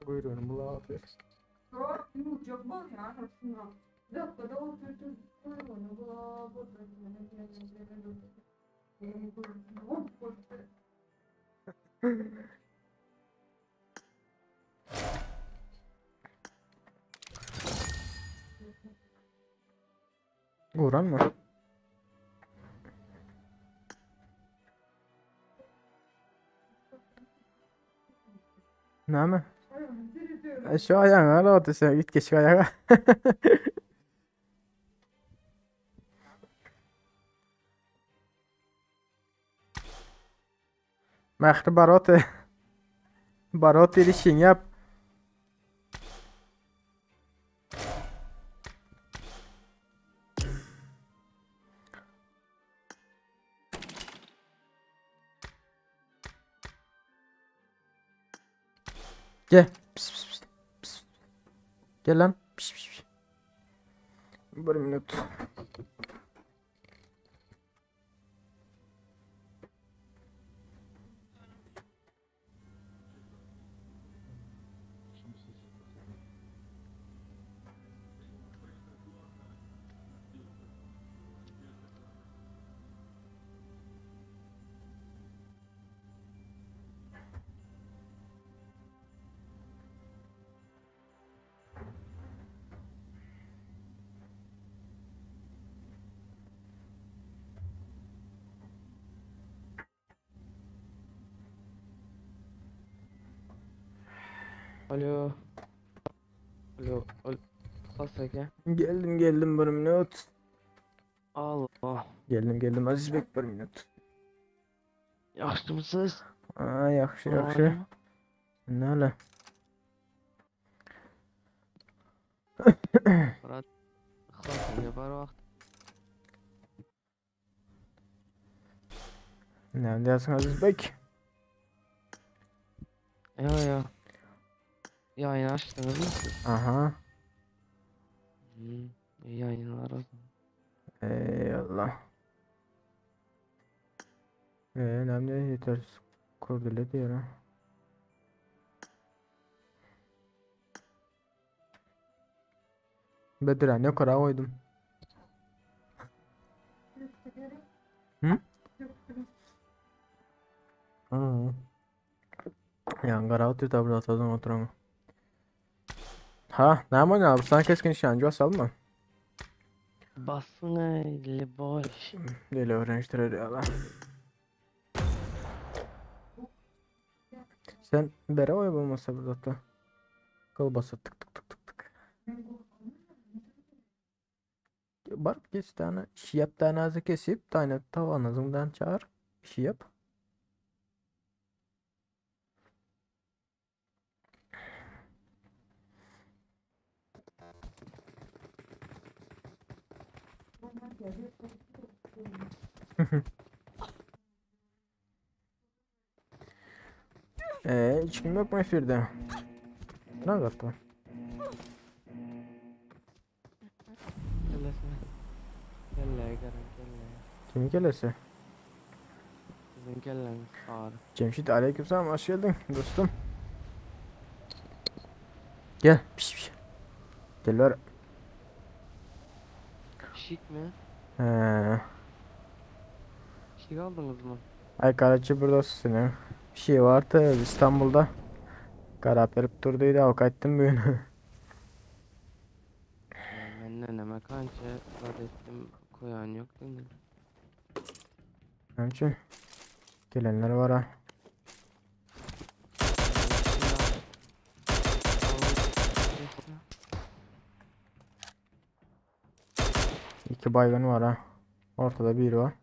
Guýrugyny bulap otyr. Guranmy? Näme? E, şu aýagyňa al sen üýtgeşik aýaga. Mähri baroty. Baroty işiňi ýap. Gel. Pis, pis, pis. Pis. Gel lan. Pis, pis, pis. Bir minut. Alo. Alo. Alo. Bas aka. Geldim geldim bir minut. Allah. Geldim geldim Aziz Bek bir minut. Yaxşımısınız? Aa, yaxşı yaxşı. Ne öyle? Murat. Ixlas bar vaqt. Ne diyorsun Aziz Bek? Yo yo. Yayın açdınız mı siz? Aha. Hmm. iyi Yayınlar o zaman. Eyvallah. Önemli yeter. Kurdele diyor ha. Bedir ne karar koydum. Hı? Hı. Yani kara otur da burada oturun oturun. Ha, ne yapıyorsun abi? Sen keskin nişancı basalım mı? Basın ey boş. Deli öğreniştirir ya lan. Sen bere oy bulmasa burada da. Kıl basa tık tık tık tık tık. Barıp geç tane işi yap tane azı kesip tane tavanızından çağır. İşi yap. Hiç kim yok mu efirde? Ne yaptı? Kellesine. Kelleye gelin kelleye. Kimin kellesi? Sizin kelleniz ağrı. Cemşit aleykümselam hoş geldin dostum. Gel. Piş piş. Gel ver. Pişik mi? He. Pişik aldınız mı? Ay Karaçı burada senin. Bir şey vardı İstanbul'da. Karap verip durduydu avukattım bugün. Ben neneme kança zat ettim koyan yok değil mi? Onun için gelenler var ha. İki baygın var ha. Ortada bir var.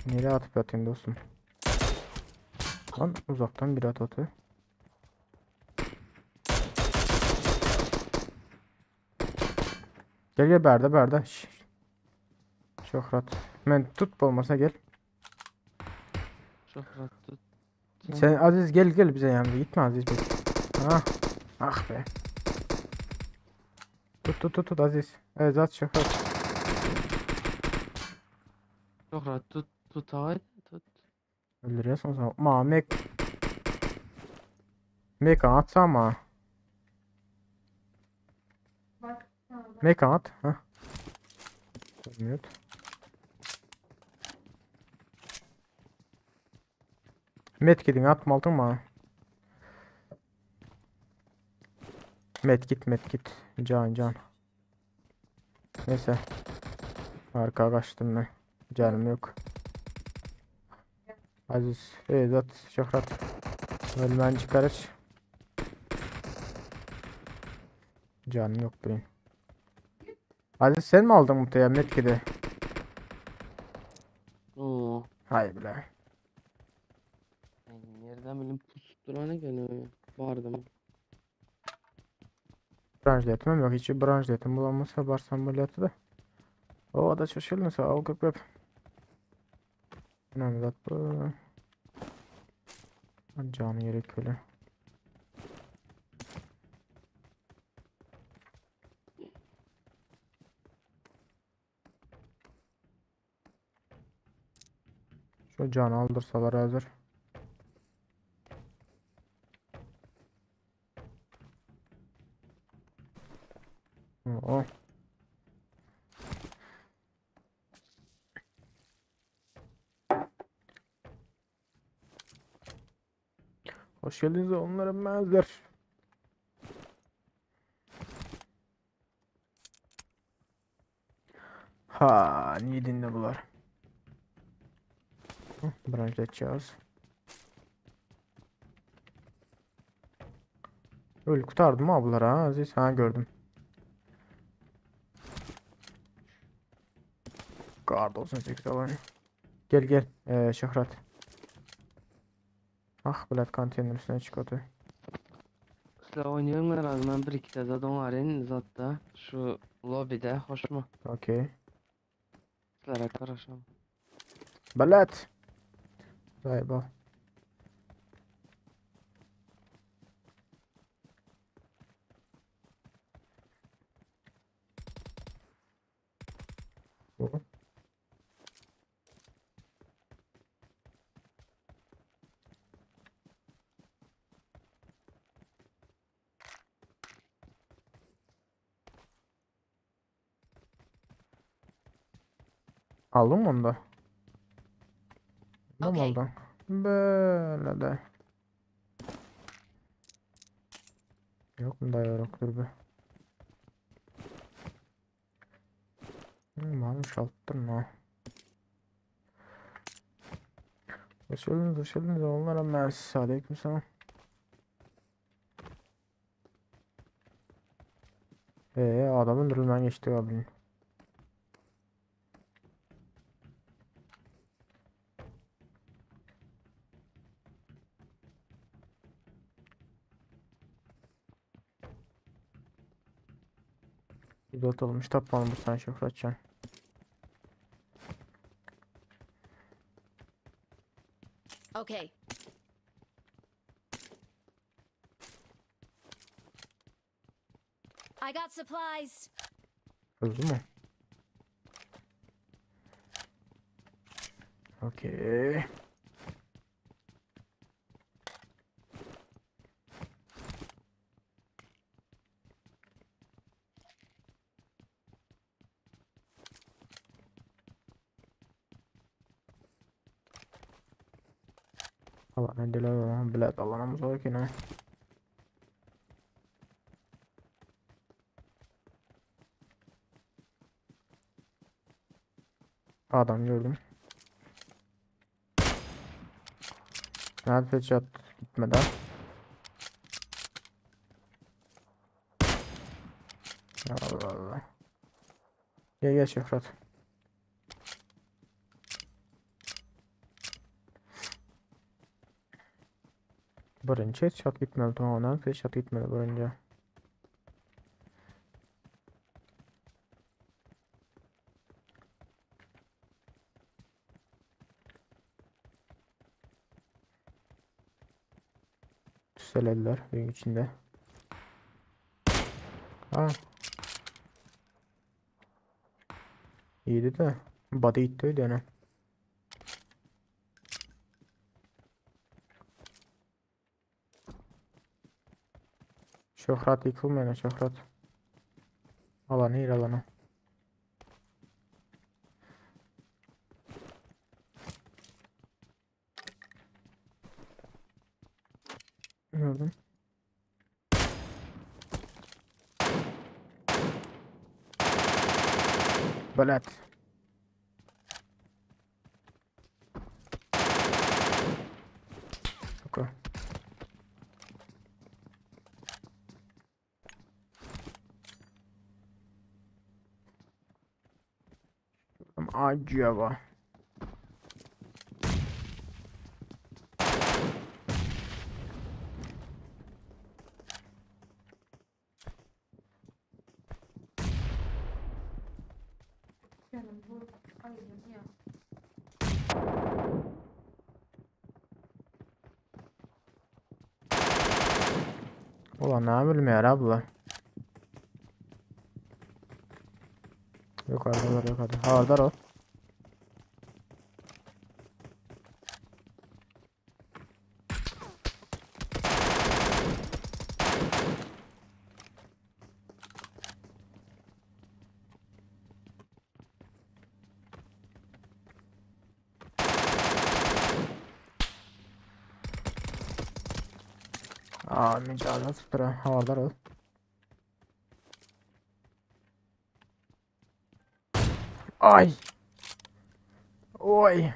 Nereye atıp atayım dostum? Lan uzaktan bir at atıyor. Gel gel berde berde. Şş. Çok rahat. Men tut olmasa gel. Çok rahat tut. Sen Aziz gel gel bize yanımıza gitme Aziz bek. Ah. Ah be. Tut tut tut tut Aziz. Evet at çok rahat. Şöhrat tut tutaý tut. Öldürýärsiň soň. Ma mek. Mekan atsam ma. Mekan at. Ha. Mute. Medkit'iňi atmalydyň maňa. Medkit medkit. Can can. Neyse. Arka kaçtım ben. Canım yok. Aziz. Evet Şöhret. Ölmen çıkarır. Canım yok benim. Aziz sen mi aldın muhtaya medkit'i? Oo. Hay bile. Ben nereden bileyim pusup duran eken öyle. Bardım. Branşletmem yok. Hiç branşletim bulanmasa barsam bolýardy da. O da şaşırdım sağ ol köp köp. Önemli zat bu. Canı gerek öyle. Şu canı aldırsalar hazır. Oo. Hoş geldiniz onlara mezler. Ha, niye dinle bular? Branşlatacağız. Öyle kurtardım ha bunları ha Aziz. Ha gördüm. Kar 98 alan. Gel gel Şöhret. Ah bilet konteyner üstüne çıkıyordu. Sizler oynayalım herhalde. Ben bir iki de zaten var zaten. Şu lobide hoş mu? Okey. Sizlere karışam. Bilet. Zayba. Bu. Aldın mı onu da? Bunu mu Okey. aldın? Böyle de. Yok mu da yok dur be. Varmış alttın ha. Hoş geldiniz, hoş geldiniz. Onlara mersi. Aleykümselam. Adamın önünden geçti abinin. Güzel olmuş. Tapmalım bu sen Şöhretcan. Okay. I got supplies. Öldü mü? Okey. Allah ne diyor bilet alanımız var ki ne? Adam gördüm. Nerede headshot gitmeden. Allah Allah. Gel gel Şöhret. Birinci headshot gitmeli tamam headshot gitmeli birinci. Tüselediler evin içinde. Ha. İyiydi de. Body itti öyle yani. Şöhrat ýykylmaýan şöhrat. Alany ir alana. Gördüm. Belet. Okay. Acaba. Ulan ne bilmeýär abla. Yukarıdalar yukarıda. Hardar ol. Aa, mecazdan sıfıra. Havadar ol. Ay. Oy.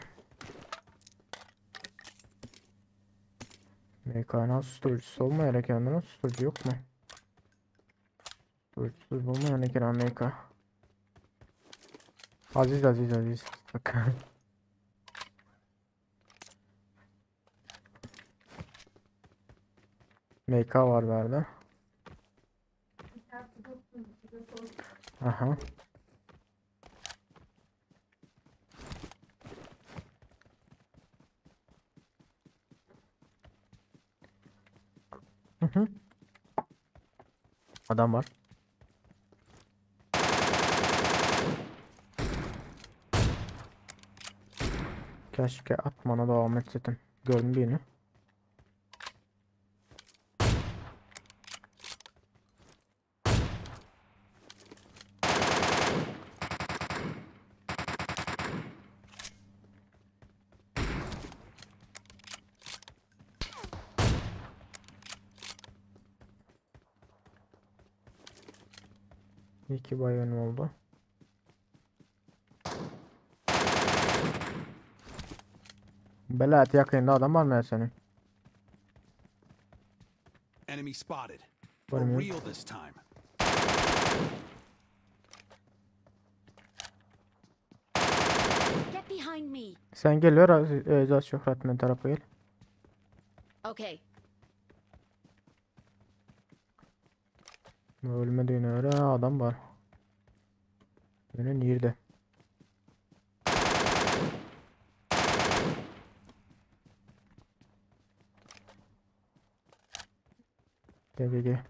MK'nın susturucusu olmayarak kendine susturucu yok mu? Susturucusuz bulmayan ekran MK. Aziz Aziz Aziz. Bak. MK var bende. Aha. Hı hı. Adam var. Keşke atmana devam etseydim. Gördüm birini. İki bayon oldu. Belat yakında adam var mı senin? Enemy spotted. For Var mı? real this time. Get behind me. Sen geliyor Özal Şöhret men tarafa gel. Okay. Ölmediğine göre adam var. Yine nerede? Gel gel gel.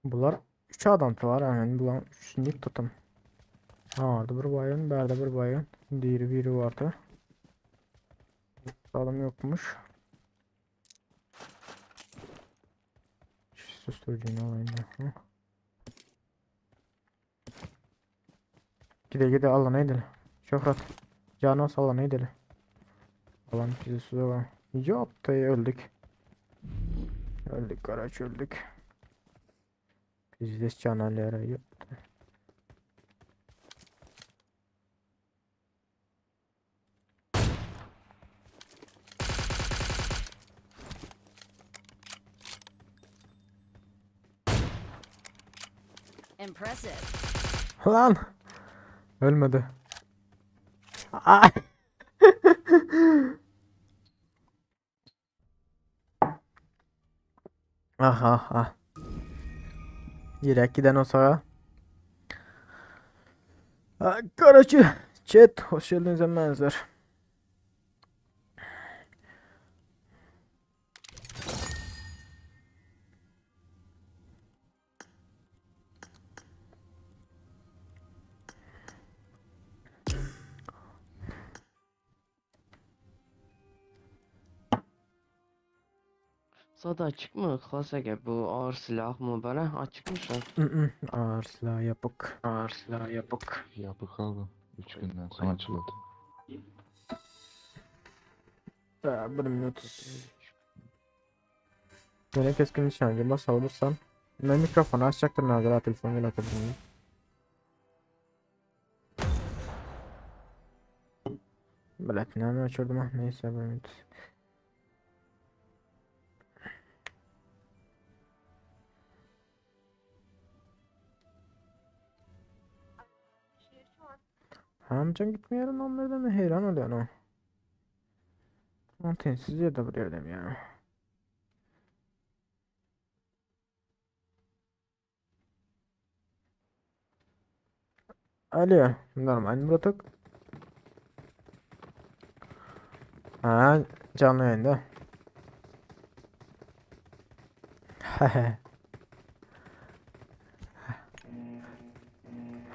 Bular 3 adam var yani bular üçünü tutum. Vardı bir bayan, berde bir bayan. Diğeri biri vardı. Adam yokmuş. Şu Susturucunu alayım da. Gide gide alana gidelim. Şöhret. Canı alana gidelim. Alan bizi suda Yok da öldük. Öldük araç öldük. Pizdes canalera yok. Impressive. Lan! Ölmedi. Ay! Ah ah ah. Yürek giden o sağa. Karaçı. Chat hoş geldiniz benzer. Zat açyk mı? Klasik bu ağır silah mı bana? Açıkmış ha. Ağır silah yapık. Ağır silah yapık. Yapık abi. 3 günden sonra açıldı. Bir minut. Yine keskin nişancı bas alırsam. Ben mikrofonu açacaktım nazara telefon gel atabilirim. Bilet ne açırdım ha neyse bir minut. Amcam gitmeyelim onlardan heyran oluyor o. Antensiz yerde buraya dedim ya. Alo, normal Muratok. Ha, canlı yayında.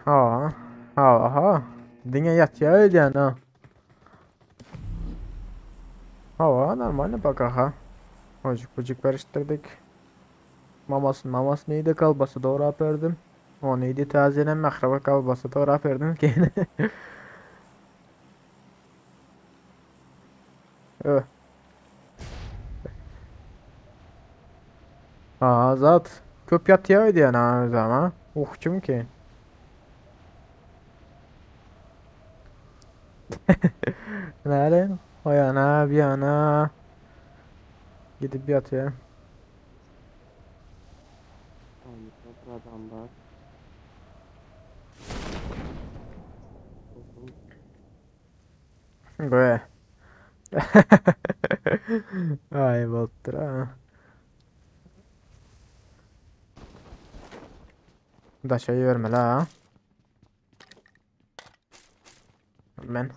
Ha, ha, ha. Diňe ýatýar öýdýän ha. Hawa, normal bak aha. Hocuk bucuk berişdirdik. Mamasın mamasını iyiydi kalbası doğru aperdim. O neydi tazelen mehraba kalbası doğru aperdim ki. Öh. Aa zat. Köp ýatýar öýdýän ha özem ha. Uhçum ki. Nerede? O yana bir yana. Gidip yatıyor. Bir adam var. Böyle. Ay bolupdyr ha. Daşa ýörmeli ha. Men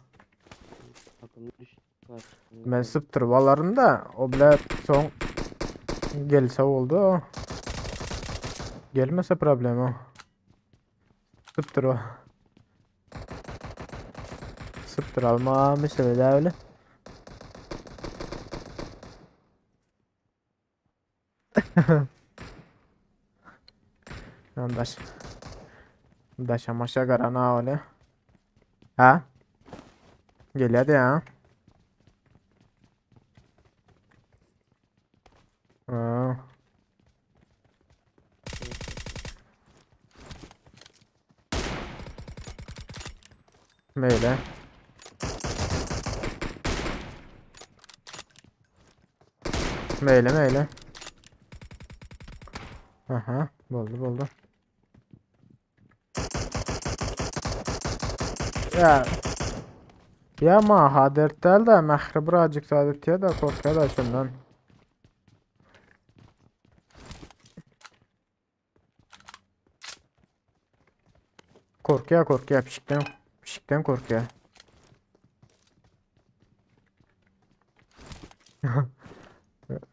men sypdyryp alaryn da o bile soň gelse boldy o. Gelmese problem o. Sypdyr o. Sypdyr alma mesele däl. Lan daş. Daşa maşa garana öyle. Ha? Gelýär ya. Ha. Meyle. Meyle meyle. Aha, boldy boldy. Ya Ya maha dert däl de mähri birazcık zat da korkýar da şundan. Korkýar korkýar pişikden pişikden korkýar.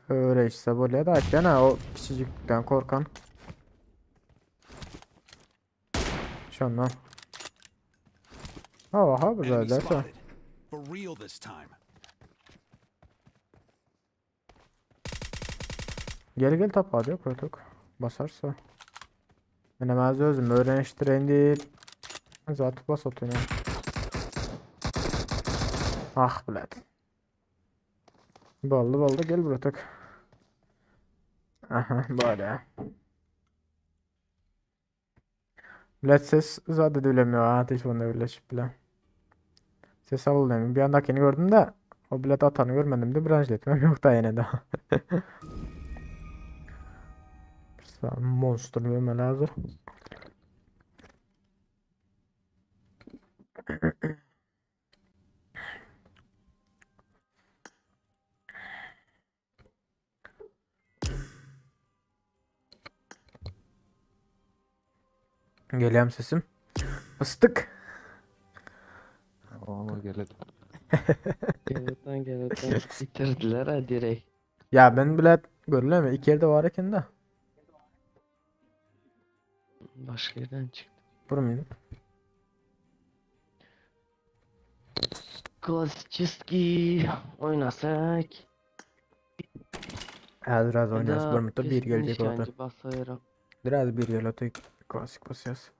Öyle işte bolýar da aýtýan o kiçijikden korkan. Şondan. Ha bu Enemy derse. spotted. For real this time. Gel gel tap hadi koyduk. Basarsa. Ben hemen özüm öğreniştireyim değil. Zaten bas atıyor. Ah blad. Boldy boldy gel buratak. Aha böyle. Blad ses zaten bilemiyor ha telefonla birleşip bile. Ses alınmıyor. Bir andakini gördüm de o blad atanı görmedim de branşletmem yok da yine de. Monster görme lazım. Geliyorum sesim. Fıstık. Valla geledi. Geleten geleten bitirdiler ha direkt. Ya ben bile görülüyor mu? İki yerde var eken de. Başka yerden çıktı. Vurmayayım. Klasiçiski oynasak. Häzir az oýnarys bir Da minutda bir keskin geljek oldy. nişancı basıyorum. Biraz bir gel oty klasik basýas.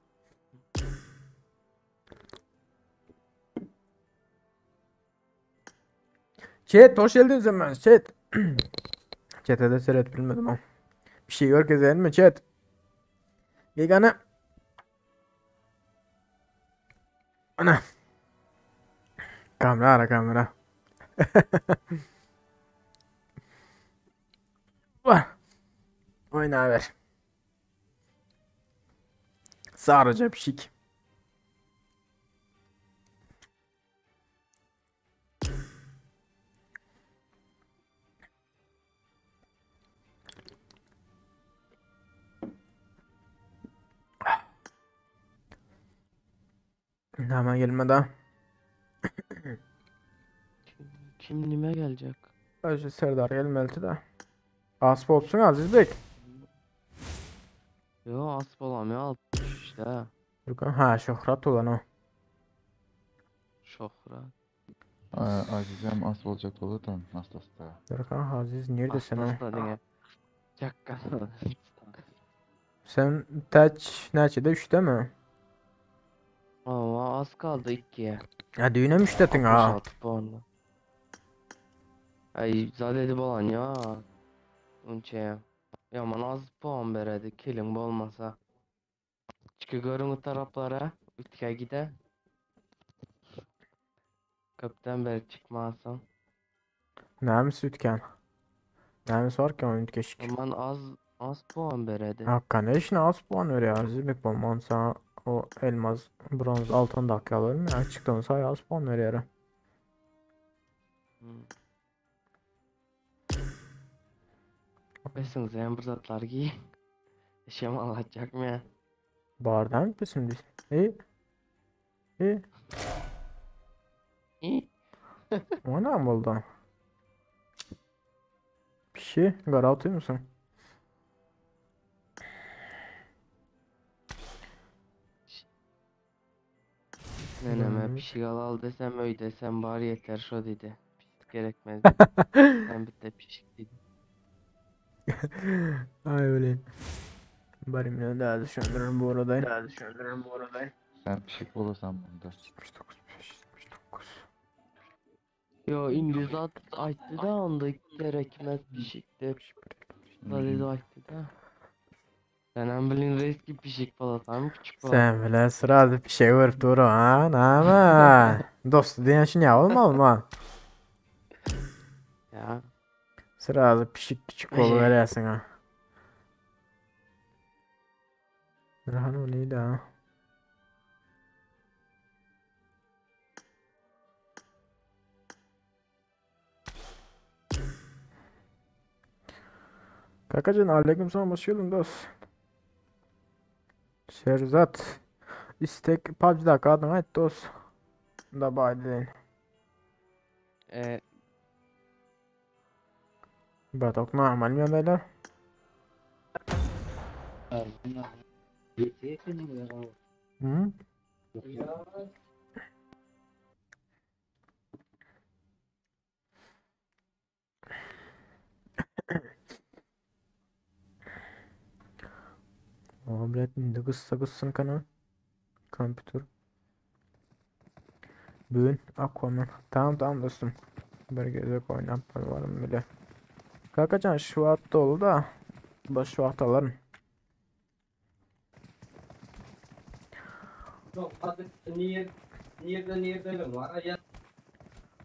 Chat hoş geldiniz hemen chat. Chat'e de seyret bilmedim ama. Bir şey görkezelim mi chat? Gigana. Ana. Kamera ara kamera. Vah. Oyna ver. Sarıca pişik. Hemen gelme daha. Kim nime gelecek? Özü Serdar gelmeli de. Asp olsun Aziz Bek. Yo as bolam ya 63 işte. Ha şöhret olan o. Şohrat. Aa, Azizem as olacak olur da nasıl hasta. Durkan Aziz neredesin ha? Asla diňe. Çakka. Sen taç neçede? 3'te mi? Ama az kaldı 2'ye. Ha düğüne mi 3'tetin ha? 66 puanla. Ay zaten bolan ya. Unçaya. Yaman az puan beredi killing bolmasa. Çıkı görün taraflara. Ütke gide. Köpten beri çıkmazsam. Näme ütken? Näme var ki onun ütkeşik? Aman az az puan beredi. Hakikaten ne az puan veriyor Aziz Bek bolman sana o elmas, bronz, altın dakikaları mı? Ya çıktığın say az puan veriyor. Hmm. Besin sen bir zatlar giy. Eşem alacak mı ya? Bardan misin biz? İyi. İyi. İyi. O ne oldu? Bir şey, gara atıyor musun? Neneme Hmm. bir şey al al desem öy desem bari yeter şo dedi. Pişik gerekmez dedi. Sen bitti pişik dedi. Ay öyle. Barim ya daha düşündürürüm bu arada. Daha düşündürürüm bu arada. Sen pişik olursan bunda. 79 579. Yo indi zat aytdı da onda gerekmez pişik dep. Da dedi aytdı da. Sen hem bilin reis pişik falan küçük falan. Sen bile sırada bir şey görüp dur ha, name? Dost diyen şey ne olmalı mı? Ya. Sırada pişik küçük oluverersin ha. Rahan o neydi ha? Kakacan aleyküm selam hoş geldin dost. Şerzat. İstek PUBG'da kadın ait dost. Da bay E, Bratok normal mi adaylar? Hı? O bilet indi gyssa gyssyn kana. Kompüter. Bugün Aquaman. Tamam tamam dostum. Bir gezek oynap varım bile. Kakacan şu wagt dolu da. Boş wagt alaryn.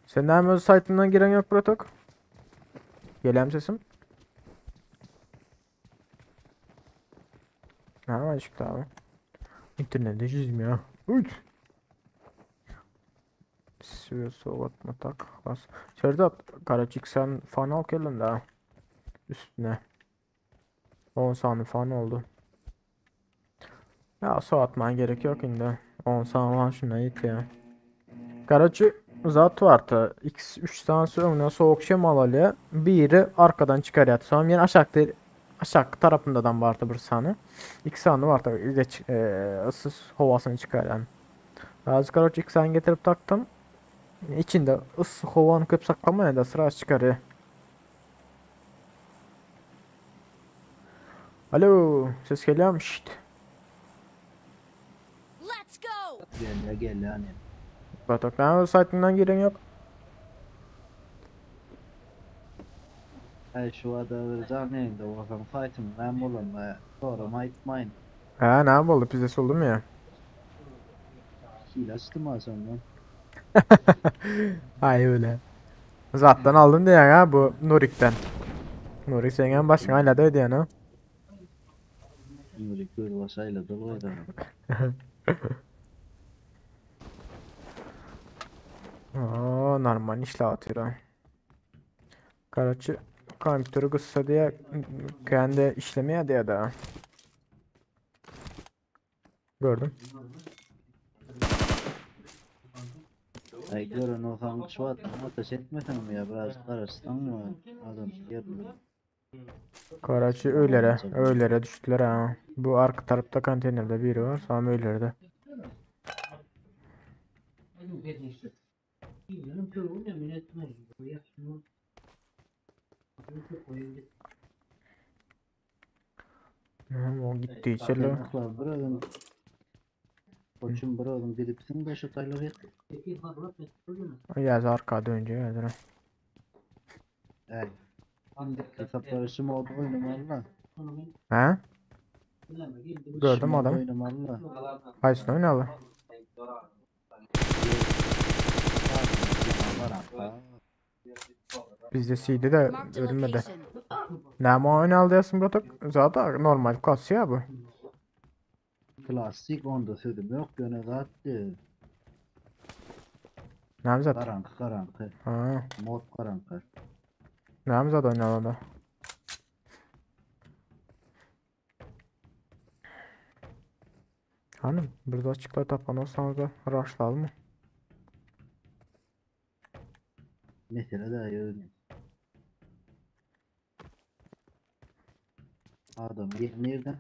Sen näme öz saýtyndan giren ýok bratok? Gelem sesim? Näme çıktı abi? İnternette çizmiyor. Üç. Suya soğutma tak bas. Serdar Karacık sen fan al gelin de. Üstüne. 10 saniye fan oldu. Ya su atman gerek yok indi. 10 saniye falan şuna git ya. Karacı zat vardı. X3 tane öňüne soğuk şemal alýar. Biri arkadan çıkarýar. Sonra yine aşağı aşağı tarafından vardı bir sany. İki sany vardı. İzle, e, ıssız havasını çıkaran. Bazı karoç iki sany getirip taktım. İçinde ıssı havanı köp saklamaya da sıra çıkarıyor. Alo, ses gelýärmi? Şşt. Let's go! Gelýär gelýär hani. Batak näme saýtyndan giren ýok. Ay şu ada bir can yayında bolsam saýtym näme bolanda soram aýtmaýyn. Ha, näme boldy? Pizdes boldumy ya? Hile açdym ha sondan. Ay öyle. Zatdan aldın diýen ha bu Nurik'ten. Nurik sen hem başyňa aýlady öýdýän ha. Nurik göz baş aýlady goýda. Oo, normal işle atıyor ha. Karaçı kompüteri gyssa diye kendi işlemeye diye daha. Gördüm. Ay gören olsam şu at ateş etmesem mi ya biraz karışsam mı? Adam geldi. Karaçı öylere, öylere düştüler ha. Bu arka tarafta konteynerde biri var, sağ öylerde. Hı, o gitti içeri. Aklar bir adam. Koçum bir adam gidipsin de şu tayları Yaz arka dönce yazır. Ey. Hesaplaşım oldu oynamalı. Ha? Gördüm adamı. Oynamalı. Haysını oynalı. Bizde CD de Marked a ölmedi. location. Ne oynalı diyorsun Bratok? Zaten normal kasıyor bu. Klasik onda sözüm yok gene zaten. Ne zaten? Karank karank. Ha. Mod karank. Ne zaten oynalı da. Hanım burada açıklar tapan olsanız da rushlayalım mı? Mesela da yönü. Adam nerede?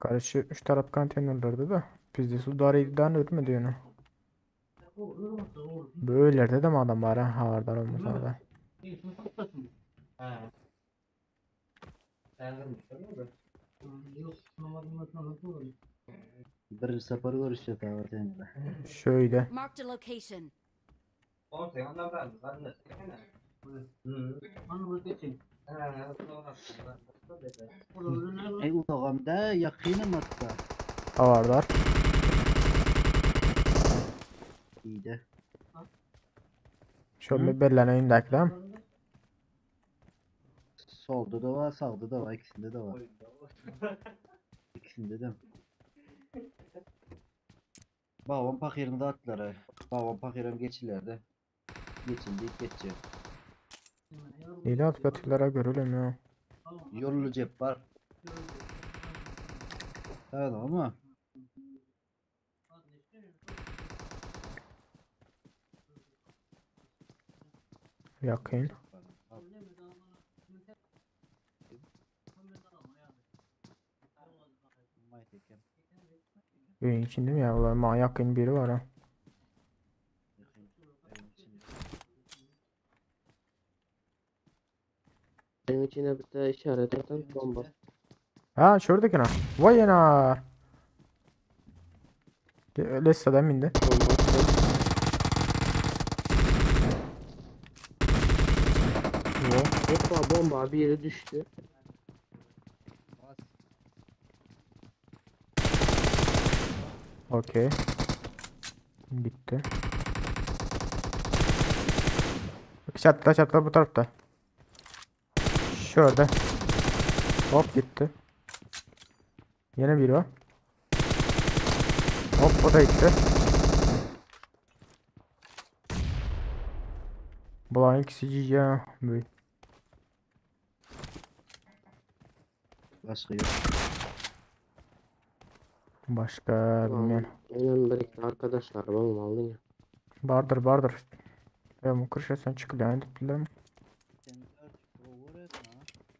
Karşı üç taraf konteynerlerde de. Bizde su darıydan ölmedi yani. Böylerde de mi adam var ha? Havardar olmasa da. Bir sefer görüşeceğiz abi seninle. Şöyle. Marked a location. Ey uzağımda yakınım hatta. Havardar. İyi de. Şöyle belleneyim de Solda da var, sağda da var, ikisinde de var. İkisinde de. Babam pakirin de atları. Babam pakirim geçilerde. Geçildi, geçecek. Neyle atıp atıyorlar görelim ya. Yollu cep var. Evet ama Yakın. Evin içinde mi ya? Ulan ma yakın biri var ha. Senin içine bir de işaret atan bomba. Ha şuradaki ne? Vay yana. Listeden bindi. Bomba attım. Hoppa bomba bir yere düştü. Okey. Bitti. Bak çatla çatla bu tarafta. Şurada. Hop gitti. Yine biri var. Hop o da gitti. Bulan ikisi GG ya. Büyük. Başka yok. Başka bilmiyorum. Benim birlikte arkadaşlar oğlum aldın ya. Bardır bardır. Ya bu kırışa sen çıkıyor yani bilirim.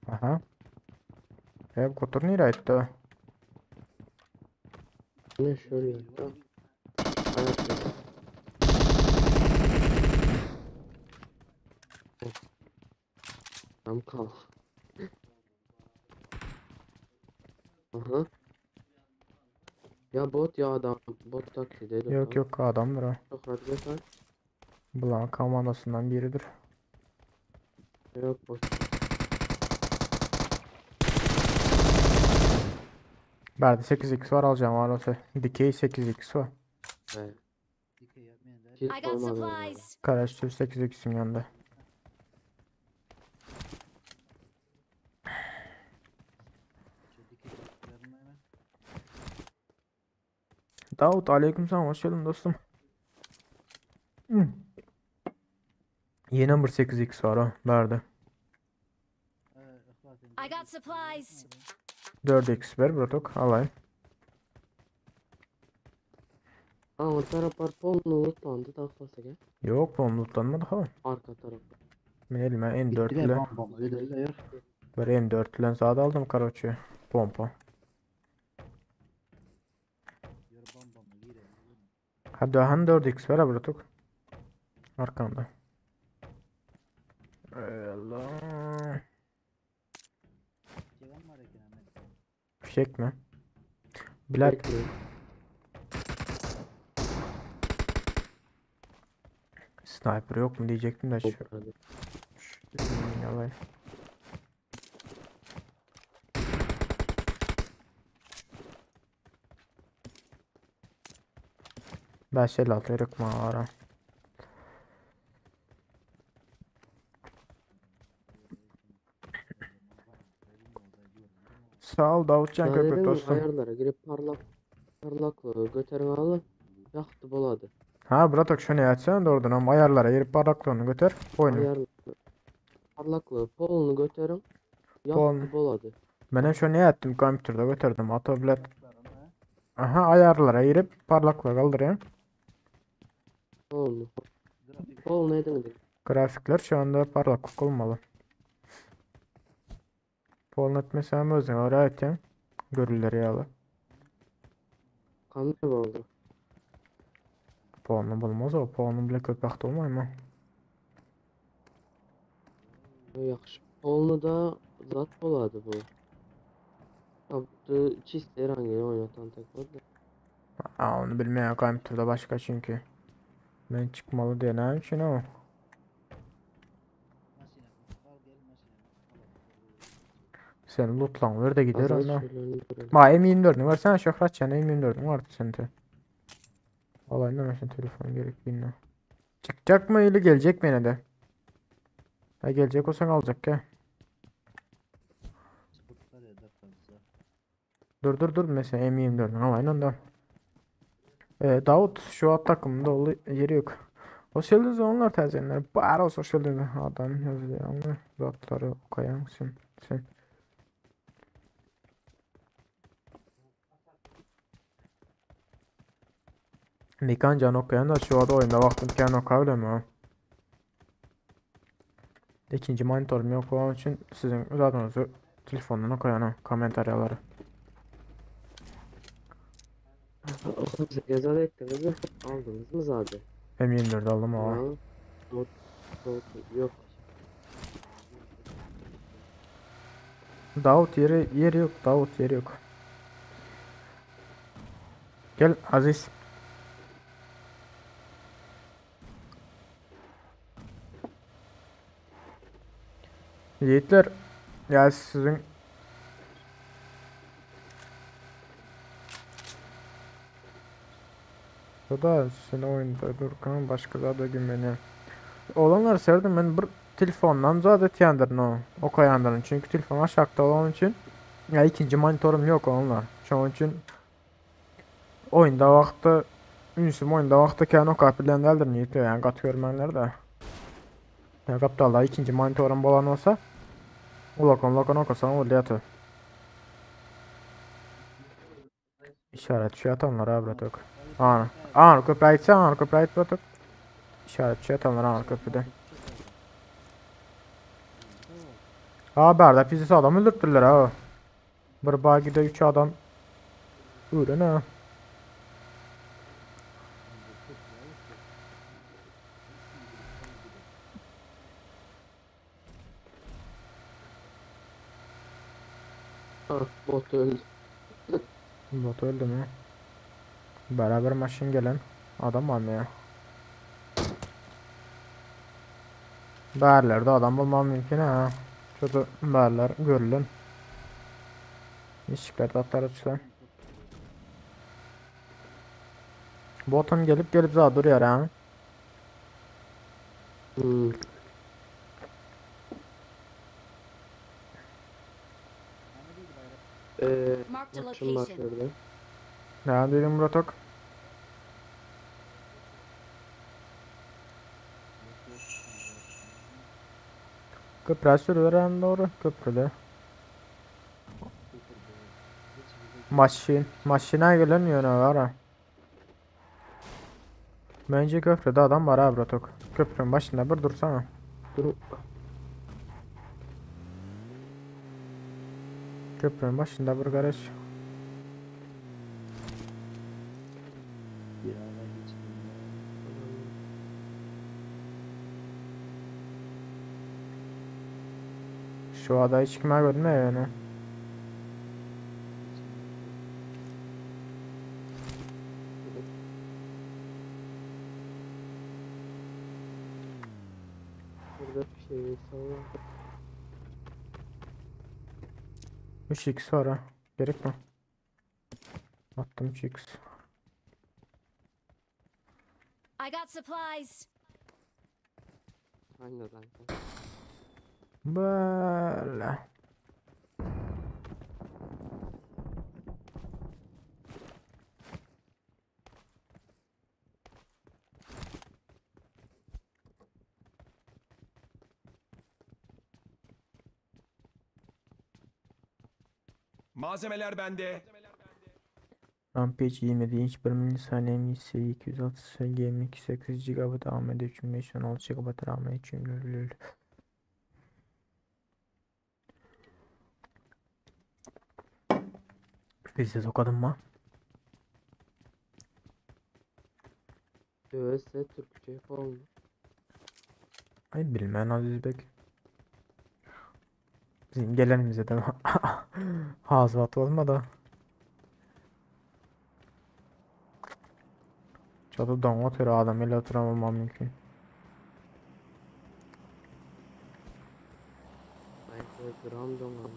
Aha. Ya bu kotur nereye etti? Ne şöyle yaptı. Ayak yok. Tam kal. Aha. Ya bot ya adam. Bot taklidi ediyor. Yok yok adamdır o. Çok rahat göster. Bulan komandasından biridir. Yok bot. Bende 8x var alacağım var olsa. Dikey 8x var. Evet. Dikey yapmayan da Hiç I got olmadı yani. supplies. Karıştır 8x'in yanında. şu dikey yapmayan hemen. Davut aleykümselam hoş geldin dostum. Hmm. Yeni bir 8x var ha verdi. Ihlas I got supplies. 4x ver bratok alayım. Ama taraflar polnu lootlandı da fazla gel. Yok bu lootlanmadı ha. Arka tarafı. Ben elime M4 Bitti de ile bom bom öyle de yok. bir M4 ile zat aldım karoçi. Pompa. Ýör bom bom gire. Hadi han 4x ver ha bratok. Arkanda. Ey Allah. Çegan var eken hemen. Fişek mi? Black Bekle. sniper yok mu diyecektim de şu. Hadi. şu alayım. Beş el altı mağara. Sağ ol Davutcan Ya Köpek dedim dostum. ayarlara girip parlak parlaklığı götürün alıp yaktı boladı. Ha bratok şunu açsana doğrudan ama ayarlara girip parlaklığını götür. Oyunu. Ayar parlaklığı polunu götürün Polunu. yaktı boladı. Ben hem şunu ettim kompüterde götürdüm. Atoblet. Aha ayarlara girip parlaklığı kaldırayım. Polunu. Grafik Polunu edin dedim. Grafikler şu anda parlaklık olmalı. Polnet mesela özün oraya atayım. Görülür yalı. Kanlı oldu. Puanı bulmaz o. Puanı bile köpek de olmay mı? Yaxşı. Polunu da zat boladı bu. Yaptı çist herhangi oynatan tek var da. Aa, onu bilmeyen kompüterde başka çünkü. Ben çıkmalı diye ne için o. maşina. Al gel maşina. Sen lootlan ver de gider Azal ona. şöyle görelim. Ma M24'ün versene Şöhretcan M24'ün vardı sende. Vallahi ne mesela telefon gerek bilmiyorum. Çıkacak mı ili gelecek mi yine de? Ha gelecek olsan alacak ya. Spotlar ya da fazla. Dur dur dur mesela M24'ün ama aynen da. Davut şu at takımında oldu yeri yok. Hoş geldiniz onlar tercihler. Bari olsa hoş geldiniz. Adam yazıyor ama zatları okuyan sen. Sen. Nikan can okuyan da şu anda oyunda baktım ki okuyabilirim ha. İkinci monitörüm yok olan için sizin zaten telefondan okuyan ha komentaryaları. Oğlum Gezal ettiniz mi? Aldınız mı zaten? M24 aldım ha. Al. Not, not, yok. Davut yeri yeri yok. Davut yeri yok. Gel Aziz. Yiğitler ya sizin Bu da seni oyunda durkan başka da gün beni. Olanlar serdim ben bir telefondan zaten yandır no. O koyandırın çünkü telefon aşağıda olan için ya ikinci monitörüm yok onunla. Şunun için oyunda vaxtı ünsüm oyunda vaxtı kən o kapilənlərdir niyə yəni qat görmənlər də. Ya qaptalda ikinci monitörüm bolan olsa Ulakon lakon okusan o İşaret şu atanlar ha bratok. Ana. Ana köprü gitsen ana köprü git bratok. İşaret şu atanlar ana köprüde. Ha berda pizisi adam öldürttüler ha. Bir bagide 3 adam. Öyle ha. Ah bot öldü. Bot öldü mü? Beraber maşyn gelen adam var mı ya? Bärlerde adam bolmagy mümkin ha. Şurada bärler görülen. Işikler zatlar açılan. Botum gelip gelip zat durýar ha. Hmm. Marked a Maçım var location. şurada. Ne dedim Murat Ok? Köprü sürüyor doğru köprüde. Maşin, maşina gelen yöne var ha. Bence köprüde adam var ha Bratok. Köprünün başında bir dursana. Dur. Köprünün başında bir garaj. Ya hiç bilmiyorum. Şu adayı çıkmaya görünmüyor yani. Burada bir şey var. 3x var ha. Gerek mi? Attım 3x. I got supplies. Aynen zaten. Böyle. Malzemeler bende. Rampage 27 inç 1 milisaniye MS 260 GM 8 GB AMD 3516 GB RAM 3 lül. Biz de okudum mı? Dövese Türkçe falan. Ay bilmem Aziz Bek. Bizim gelenimize de hazvat olmadı. Çatı doňa otyr adam ile oturamam mümkün. Bence gram donanma.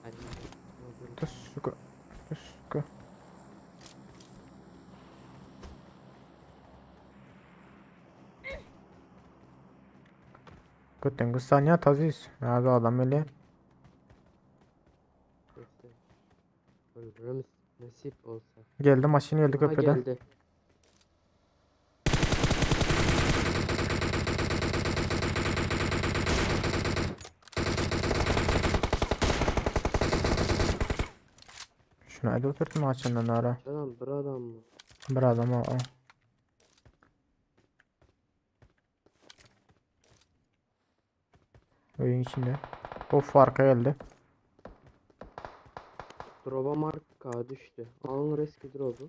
Hadi. Tuska. Tuska. Götten saniye taziz. Abi adam öyle. Öldürürüz. Nasip olsa. Geldi maşin geldi Aha köprüden. geldi. Şunu hadi oturtma açından ara. Adam bir adam mı? Bir adam o. Oyun içinde. Of arka geldi. Drop'a marka düştü. Alın reski drop'u.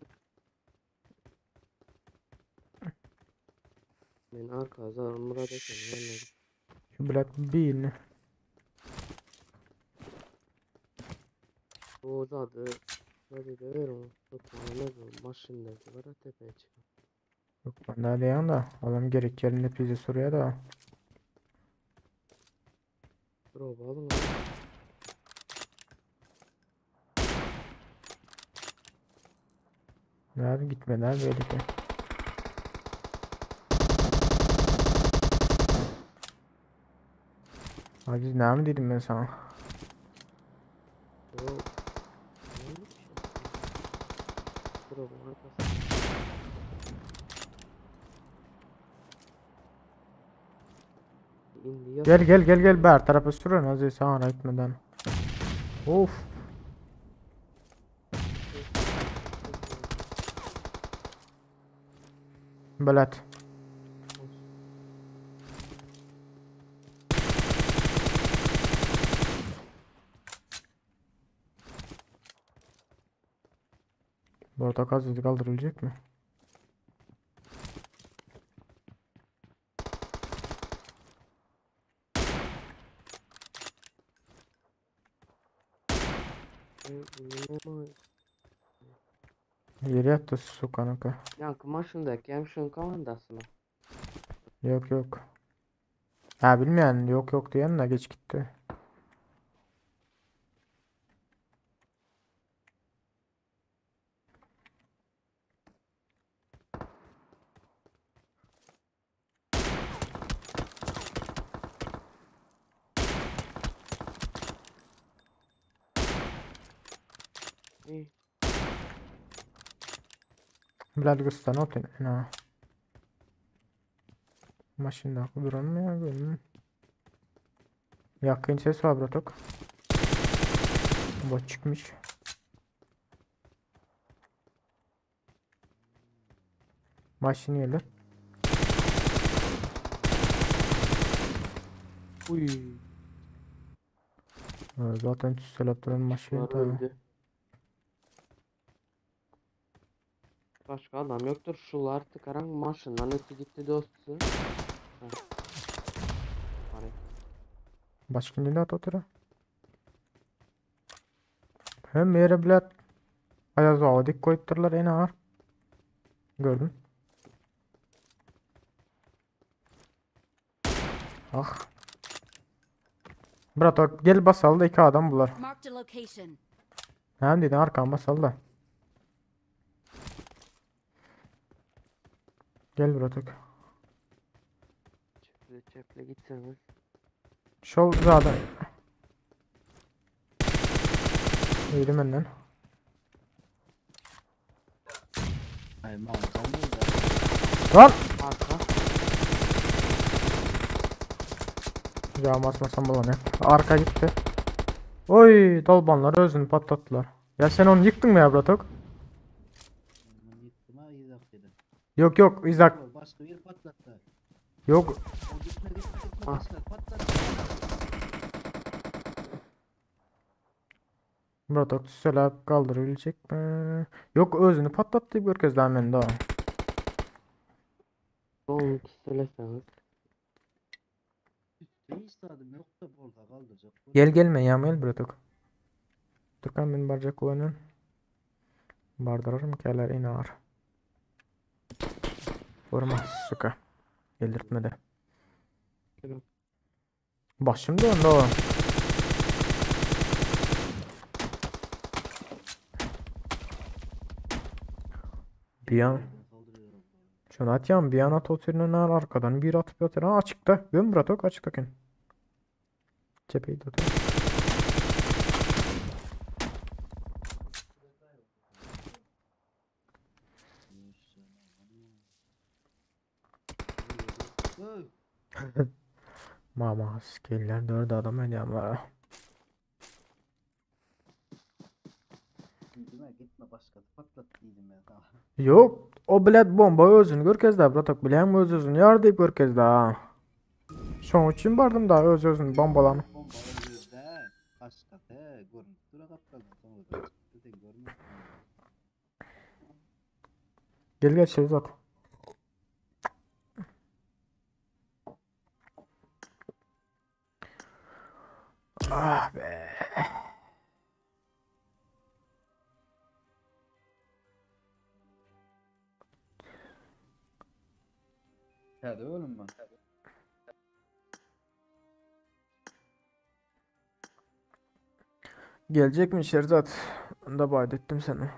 Men arka zaten Murat eken. Yani Şu Black Bean. bu zadı. Zadı döver onu. Tutmanız bu. Maşındaki var tepeye çıkan. Yok ben daha diyen da. Adam gerek yerinde pizza soruyor da. Drop'u alın. Nerede gitmeden böyle ki. Aziz ne mi dedim ben sana? Drop. Ne olmuş ya? Drop'un arkası. İndi ya. Gel gel gel gel ber tarafa sürün Aziz sana gitmeden. Of. Belet. Bu arada gaz kaldırılacak mı? Ýere ýatdy sukanyňky. Ýaňky maşyndaky hem şuň komandasymy? Ýok ýok. Ha bilmeýän ýok ýok diýen de geç gitdi. Ey. Bilal gösteren otyn. Na. Maşyndaky duranmy ya görüm. Yakın ses var bratok. Bot çıkmış. Maşyn geldi. Uy. Zaten tüsselep duran maşyn Bunlar tabi. öldü. Başka adam yoktur. Şular tıkaran maşından öte gitti dostu. Heh. Bari. Başka ne at otura? Hem yere bilet Ayaz dik koyupdurlar en ağır. Gördüm. Ah. Brat gel basalda da iki adam bular. Marked a location. Hem dedin arkam basal da. Gel bratok. Çeple çeple gitseniz. Şol zaten. Yedim benden. Ay mal kalmıyor da. Lan! Arka. Ya basmasam bulan ya. Arka gitti. Oy dolbanlar özünü patlattılar. Ya sen onu yıktın mı ya bratok? Ben yıktım ha İzak dedi. Yok yok İzak. O Başka bir patlattı. Yok O gitme gitme gitme Ah. başka patlattı. Bratok tüsselap kaldırabilecek mi? Yok özünü patlattı görkezdi hemen daha. Onu tüsteleseniz. Üstü istedim yok da orada kaldıracak. Gel gelme ya gel bratok. Türkan ben barcak kullanıyorum. Bardırırım keller en ağır. Vurma suka. Geldirtmedi. Evet. Başım döndü o. Bir an şunu atıyorum bir an at oturun arkadan bir atıp atıyor. Ha açıkta. Göm bratok açıkta ken. Cepheyi de otur. Mama skiller dört adam edeyim var. Gitme gitme başka patlat dedim ya. Tamam. Yok o bilet bomba özünü görkezdi bratok bilen öz özünü yar deyip görkezdi ha. Şoň üçin bardym da öz özünü bombalan. Bomba özde başka de görünüp dura kaptan. Sonra da çıktı de görmüyor. Gel gel Şehzat. Ah be. Hadi oğlum ben. Gelecek mi Şehzat? Onda vaat ettim seni.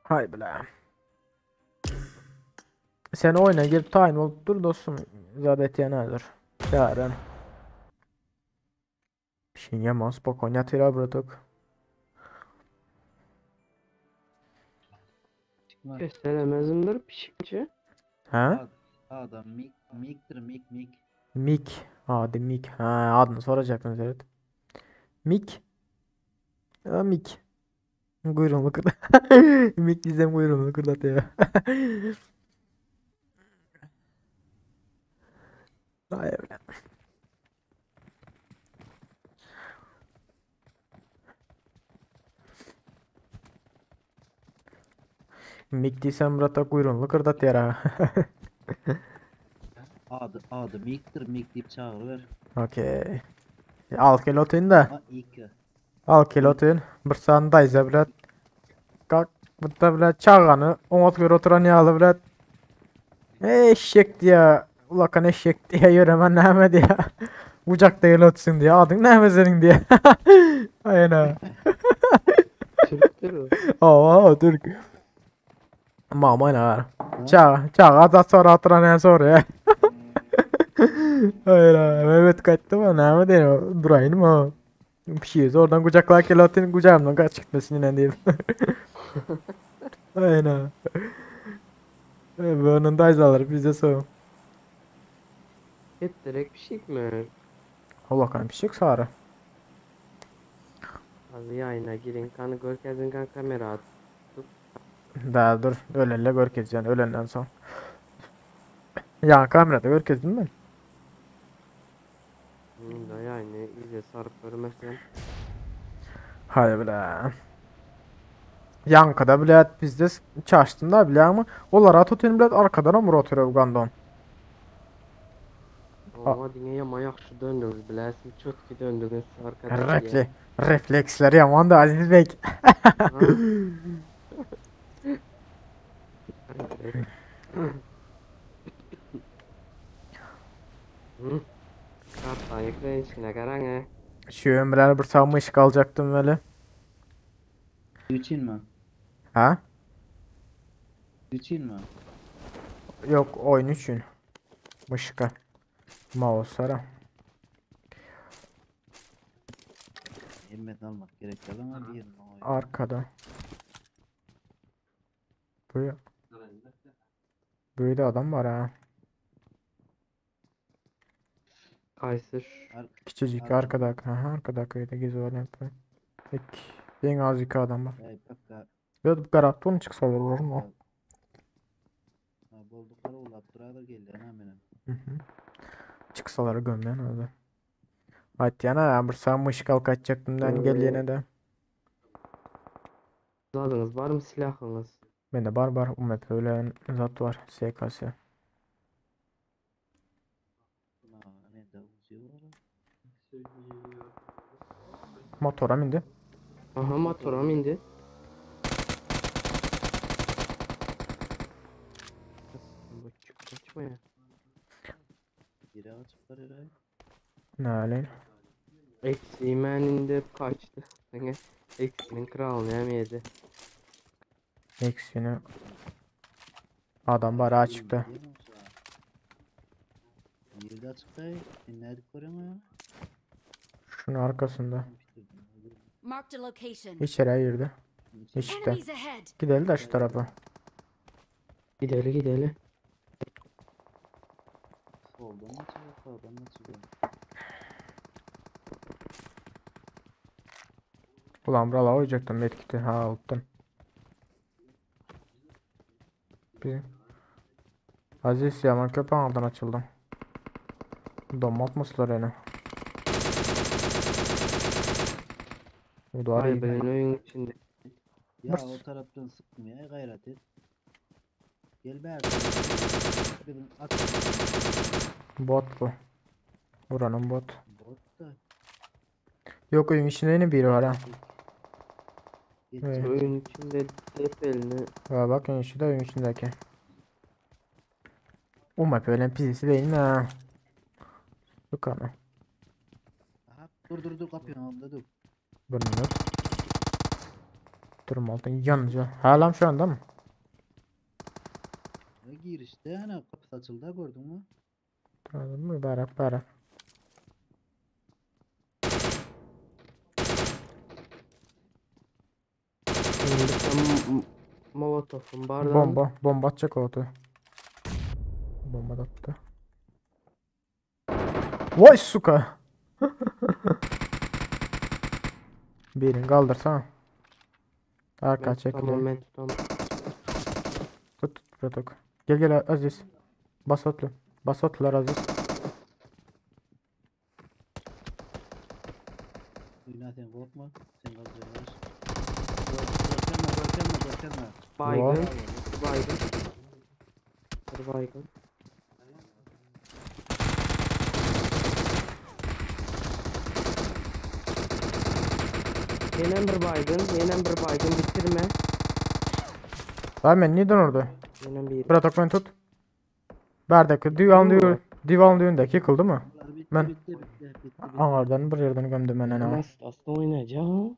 Hay bile. Sen oyuna girip time olup dur dostum. Zadet yenerdir. Yarın. Bir şey yemez. Spokojnie yatyr bratok. Çıkma. Gösteremezimdir pişikçi. Ha? Adam mik miktir mik mik. Mik. Hadi Mik. Ha adını soracaktım evet. Mik. Ha, Mik. Kuyruğunu kırdı. Mik diyeceğim kuyruğunu kırdat ya. Vay be. Mik diysem brata kuyruğunu kırdat ya. Ady, ady Mikdir, Mik diýip çagyryber. Okey. Al gel otyn da. Ha, Ik. Al gel otyn. Bir sany daýza bilen. Kalk butta bilen çagany oňat görüp oturan ýaly bilen. Eşek diýä, ulakan eşek diýä ýöremen näme diýä. Gujakda gel otursun diýä. Adyň näme seniň diýä. Aýna. Türkdür o. Owa, türk. Mama ýa. Çaga, çaga da sonra oturan ýa soraýar. Aýna, Mehmet gaýtdy mı? Näme diýär? Duraýyn mı? Pişiği zordan kucaklap gel otyn kucağımdan kaç gitmesin yine diýip. Aýna. Bunun dayzaları bize so. Hep pişik mi? Ulakan pişik sary. Abi yayına girin kanı görkezin kan kamera at. Daha dur ölenle görkezeceğim ölenden son. Ya kamerada görkezdim ben. Da yayını iyice sarıp görmezsen. Hadi bile. Yankada bile bizde çaştım da bile ama olara tutun bile arkadan omur oturuyor Ugandon. Ama dine yama yaxşı döndünüz bilersin. Çok ki döndünüz arkadaki. Refle refleksleri yaman da Aziz Bey. Hı. Karttan yükleyin içine karan he. Şu ömrler bir sağ ışık alacaktım böyle. Üçin mi? Ha? Üçin mi? Yok oyun için. Mışka. Mouse'lara. Himmet almak gerek değil ama bir yerine oy. Arkada. Bu Böyle adam var ha. Kayser. Küçücük Arkada. arkada. Aha, arkada köyde gezi var yapıyor. İki. En az iki adam var. Ey pakka. Yok bu karakter onu çıksa olur mu? Ha, boldukları ulap duradır geldi ana benim. Hı hı. Çıksaları gömleyen oldu. Hadi yana bir sağ mışık al kaçacaktım ben gel yine de. Zadınız var mı silahınız? Bende var var UMP öyle zat var SKS. Ha, ne de uzuyor. Motora mindi. Aha motora indi. Bu çık kaçma ya. Biri açıp var herhalde. Ne öyle? Eksiği men indi kaçtı. Hani Eksiğinin kralını hem yedi. Eksiğini. Adam var ha çıktı. Yerde açık da nerede koruyorsun ya? Şunun arkasında. Marked a location. İçeriye girdi. İşte. Enemies ahead. Gidelim de şu tarafa. Gidelim gidelim. Soldan mı çıkıyor, sağdan mı çıkıyor? Ulan buralara oynayacaktım medkit'i. Ha unuttum. Bir. Aziz Yaman köpeğin altından açıldım. Domaltmasınlar beni. Bu da Ay iyi. benim oyun içinde. Ya Bırs. o taraftan sıkmaya gayret et. Gel be. Dedim at. Bot bu. Buranın bot. Bot da. Yok oyun içinde yine biri var ha. Geç. Evet. Oyun içinde dep elini. Ha bak en şu da oyun içindeki. Umap öyle pizisi değil mi ha? Yok ama. Aha, dur dur dur kapıyı aldı dur. Bunu Durum altın yanıcı. Hala şu anda mı? Ne girişte hani kapısı açıldı gördün mü? Duralım mübarek barak. Şimdi Molotof'un bardağını. Bomba. Bomba atacak oldu. Bomba da attı. Vay suka. Birini kaldırsana. Arka Ben çekil. tutamam ben tutamam. Tut tut tut. Gel gel Aziz. Bas otlu. Bas otlular Aziz. Günah sen korkma. Sen kalacaksın. Görkelme görkelme görkelme. Baygın. Baygın. Hadi baygın. Ýenem bir baýgyn, ýenem bir baýgyn bitirme. Daha men nirden orada? Ýenem bir. Bratok beni tut. Berdeki divan düğü, divan düğündeki yıkıldı mı? Bitti Men- bitti bitti bitti. bitti. Angardan bir yerden gömdüm ben ana. Nasıl aslında oynayacağım?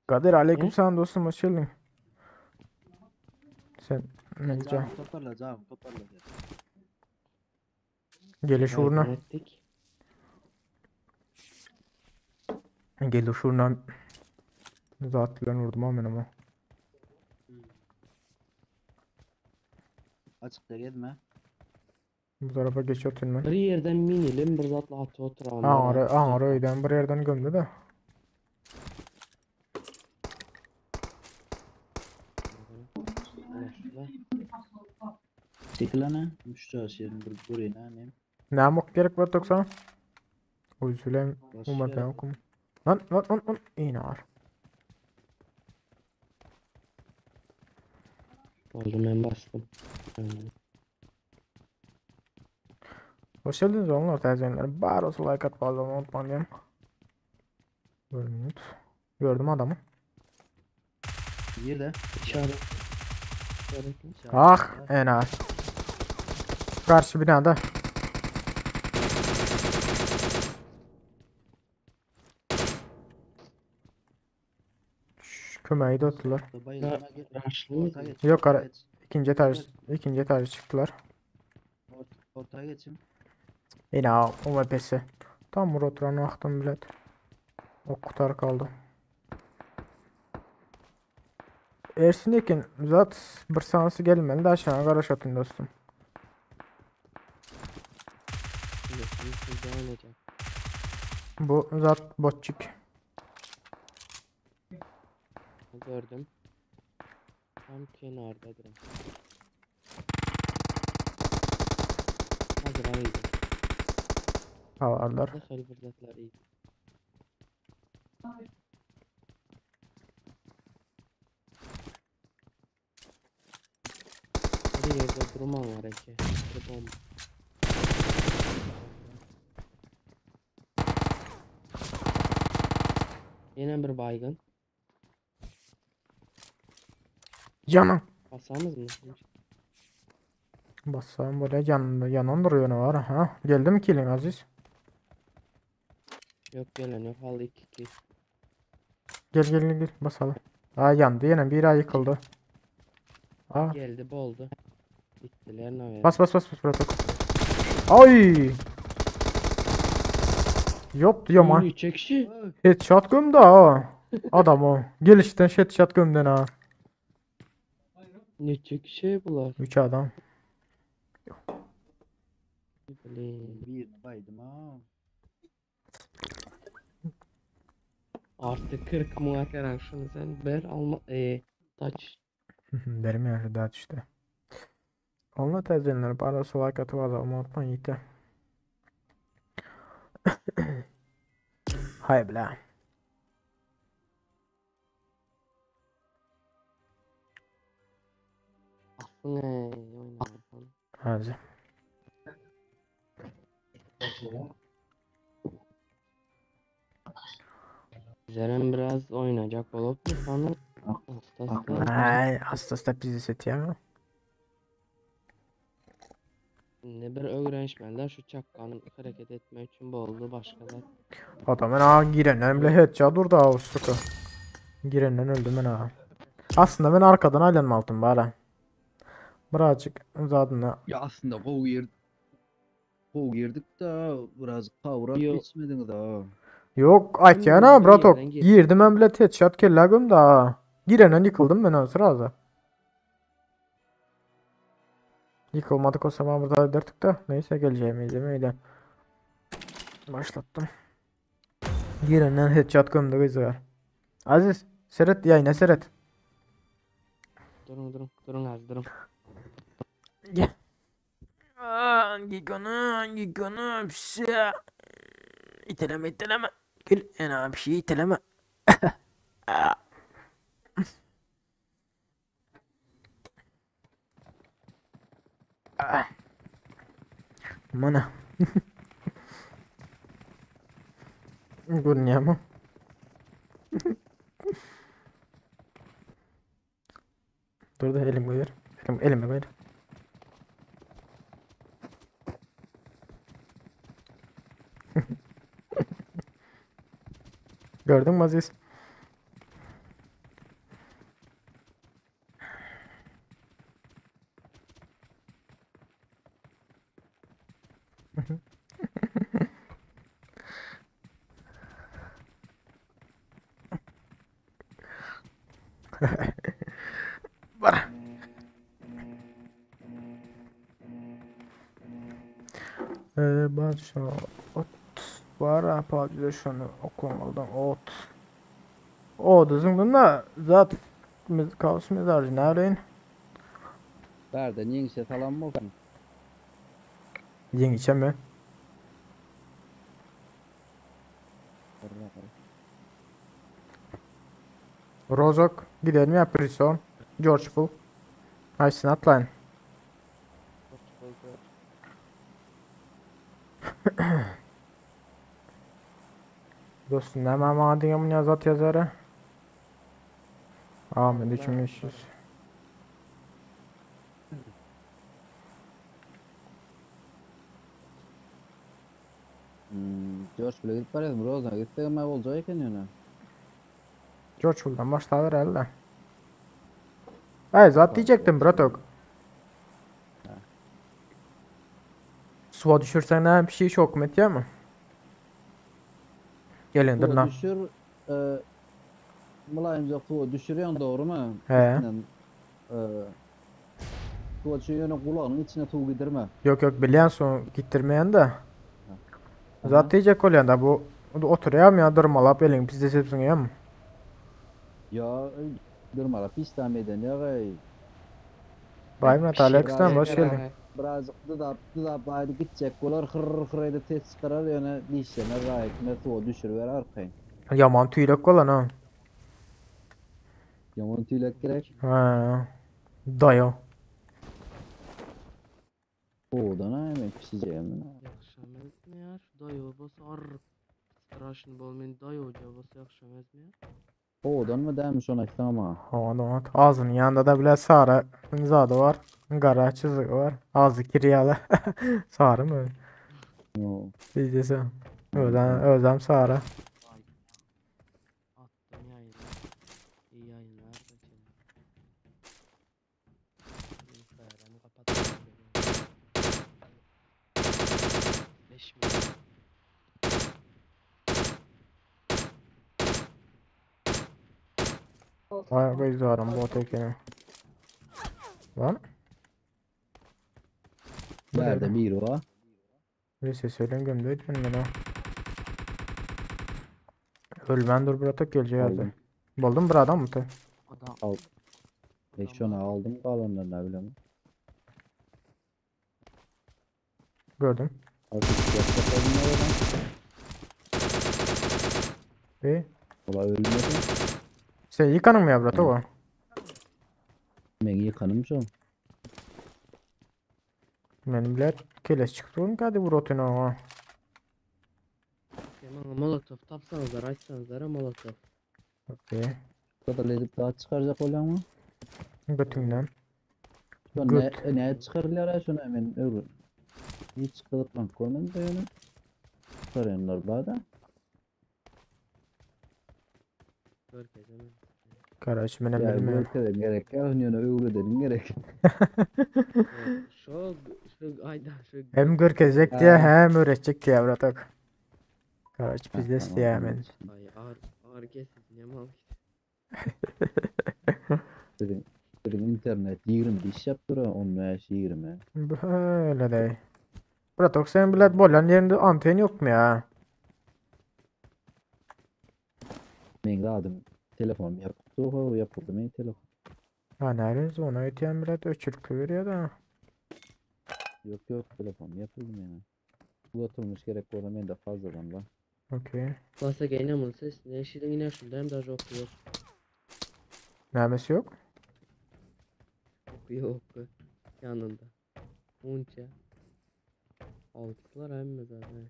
Kadir aleyküm selam dostum hoş geldin. Sen ne Canım toparla canım toparla. Geliş uğruna. Baygın ettik. Geliş uğruna. Zaten vurdum ama ben ama. Açıkta gezme. Bu tarafa geçiyor ben. Bir yerden minilim bir zatla atı oturanlar. Ağrı, ağrı öýden bir yerden gömdü de. Çekil ana. Müşteri yerin bir buraya ne? Ne mok gerek var 90? Üzülem Baş umma yer. okum. Lan lan lan lan inar. Oldu ben bastım. Hoş geldiniz onlar teyzeler. Bari olsa like at fazla unutmayın. Bir minut. Gördüm adamı. Bir de. İşaret. İşaretli. Ah enar. Karşı binada. Şş, Kömeği de attılar. Bayılma gel. Raşlı mı? Ortaya geç. Yok, ortaya ara- geç. İkinci etaj, ikinci etaj çıktılar. Ortaya geçin. Yine UMP'si. Tam Murat oturan aktım bilet. O kutar kaldı. Ersin Yekin zat bir sansı gelmeli de aşağı garaş atın dostum. Şimdi oynayacağım. Bu zat botçuk. Gördüm. Tam kenarda durum. Hazır iyiydi. Havarlar. Daxil bir zatlar iyiydi. Bir yerde durma var ki. Bir bomba. Yine bir baygın. Yanan. Basamız mı? Bassam buraya yanında yanan duruyor ne var ha? Geldi mi killing Aziz? Yok gelen yok. Al 2 2. Gel gel gel gel basalım. Aa yandı yine bir ay yıkıldı. Aa Geldi boldu. Bittiler ne bas bas bas bas bırak. Ay! Yok yaman. Üç kişi. Headshot gömdü ha. Adam o. Gelişten headshot gömdü ha. Neçe kişi bular? 3 adam. Bileyim. Bir baydım ha. Artı 40 muhakeren şunu sen ver alma taç. Derim ya daha işte. Onunla tercihler parası like atıp azalma unutmayın yiğitler. Hay bile. Aslında oynarsan. Hadi. Zeren biraz oynayacak olup sana hastası. Ay hastası da bizi seti ya. Ne bir öğrenişmenler şu çakkanın hareket etmek için boldu başkalar. Adam ben ha girenden bile headshot durdu ha ustuku. Girenden öldüm ben ha. Aslında ben arkadan aylanmaldım bari. Birazcık uzadığına Ya aslında gov yer Gov girdik de biraz kavrak Yo. geçmediniz ha. Yok aytyan ha bir bratok. yerden gir. Girdim ben bile headshot kella gömdü ha. Girenden yıkıldım ben o sırada. Yıkılmadık o zaman burada ederdik de. Neyse geleceğim izlemeyle. Başlattım. Girenden headshot gömdü kızlar. Aziz seyret yayına seyret. Durun durun durun az durun. Gel. Hangi konu hangi konu bir şey. İteleme iteleme. Gel ena bir şey iteleme. Ah. Mana. Görünüyor mu? Dur da elime ver. Elim, elime ver. Gördün mü Aziz? Bar. Ee, ben şu ot var ha şunu okumadan ot. O düzün da zat kaos mezarcı nereyin? Bärde ýeňişe salam bolsun. Ýeňişe mi? Rozok gidelim ya Prison. George Bull. Aysin atlayın. Dostum ne mama diýen yazat yazarı. Ahmet 3500. Hmm, George bile gidip barýarym. Rozna gitse mä boljak eken ýöne. George Bull'dan başlar herhalde. Ay zat diyecektim bratok. Suya düşürsen ne bir şey şok mu etýär mi? Gelin dur lan. düşür, e, mulayimja suwa düşürýän dogry mı? He. E, suwa düşürýän gulagynyň içine suw gidirme. Yok yok bilýän su gittirmeýän de. Zat diyecek bolýan da bu oturýar ya durmalap elin pis desepsiň ýa mı? Ya durmalap hiç tam eden ya gay. Bay Murat Alex'ten hoş geldin. Birazcık dıdap dıdap aýdy gitjek bolar hır hır edip ses çıkarar ýöne dişlerine raýetme suwa düşürüber arkayın. Yaman tüylek bolan ha. Yaman tüylek gerek. Ha. Dayo. Odan ha yemek pişeceğim. Ýagşam etmeýär. Daýo bolsa ar страшный bol men daýo bolsa ýagşam etmeýär. Odan mı demiş ona ama. Odan Ağzının yanında da bile sarı zadı var. Qara çizik var. Ağzı kiryalı. sarı mı? Yo. Diyeceksin. Özem, özem sarı. Attım ýaýyna. İyi ýaýynlar da Instagram'ı kapattım. 5 milyon. Vay be bu tekeni. Lan. Nerede bir o? Bir ses söyleyin gömdü ben o. Ölmen dur bratok gelecek herhalde. Buldum bir adam mı? Adam. Al. E şunu aldım kalanlar ne bileyim. Gördüm. Artık yapacak oradan. İyi. Ola ölmedi. Sen yıkanın mı ya bratok o? Men yıkanım şu. Benim bile keleş çıktı oğlum hadi vur otunu o. Hemen Molotov tapsanızlar açsanızlar Molotov. Okey. Kadar edip daha çıkaracak olan mı? Götünden. Şu ne, ne çıkarırlar şunu hemen öyle. Hiç kılıklan görmedim de yani. Çıkarıyorlar bana. Görkezemem. Karaç menem Ya bilmiyorum. görkedim gerek ya. Yine öyle gerek. Şu şu ayda şu Hem görkezecek diye hem öğretecek diye bratok. Karaç bizde tamam, diye hemen. Ay ağır ağır kesin yamal. Dedim, dedim internet 20 diş yaptır 15 20. Böyle de. Bratok sen bilet bolan yerinde anten yok mu ya? Men adım telefon yaptı o yapıldı men telefon. Ha nerede ona öteyen bilet öçürük veriyor da. Yok yok telefon yapıldı yani. Uzatılmış gerek olsa men de fazladan var. Okey. Basa gene mun ses ne işin yine şunda hem daha yok yok. Nermesi yok? Yok yok yanında. Unca. Altılar hem zaten.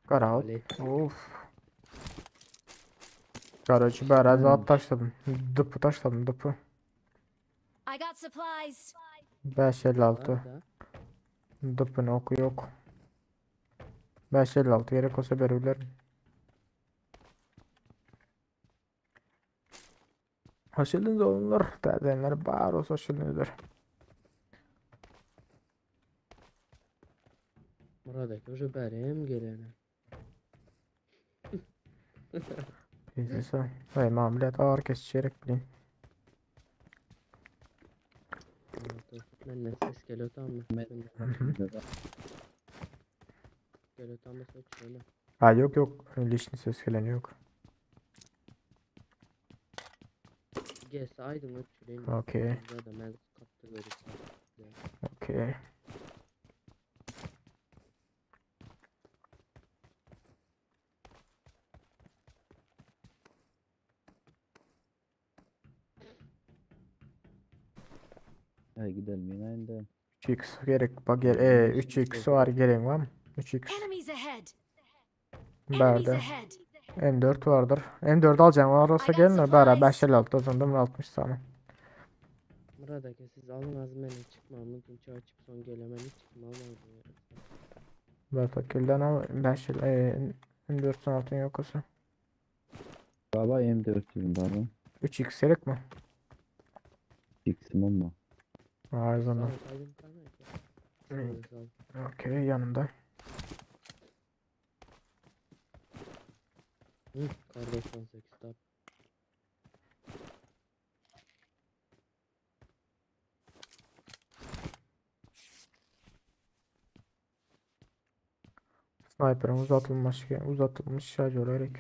Kara Of. Karaçı berazi at taşladım. Dıpı taşladım dıpı. I got supplies. 556. Var da. Dıpın oku yok. 556 gerek olsa verebilirim. Hoş geldiniz oğlanlar. Täzelenler bar olsa hoş geldinizler. Muradaki уже berem gelene. Pizza. Hey mamlet ağır kesişerek bileyim. Men ne ses geliyor tamam mı? Men- Geliyor tamam mı? Söyle. Ha yok yok. Lişni ses gelen yok. Gelse aydın ötüreyim. Okey. Da ben kaptı görüp. Okey. Hey gidelim yine indi. 3x gerek bak gel. E, 3x var gerek var mı? 3x. Enemies ahead. Enemies Berde. ahead. M4 vardır. M4 alacağım var olsa I got gelin beraber supplies. 556 o zaman 60 tane. Muradaki siz alın az mene çıkma mümkün çay açıp son gelemeni çıkma alın. Batakilden al 5 e, M4'ün altın yok olsa. Baba M4 diyorum baba. 3x gerek mi? X'im olma. Her zaman. Sağ ol, aydın tane. Evet. Sağ ol. Okey yanımda. Hı, kar 98 tap. Sniper'ın uzatılmış uzatılmış şarjör gerek.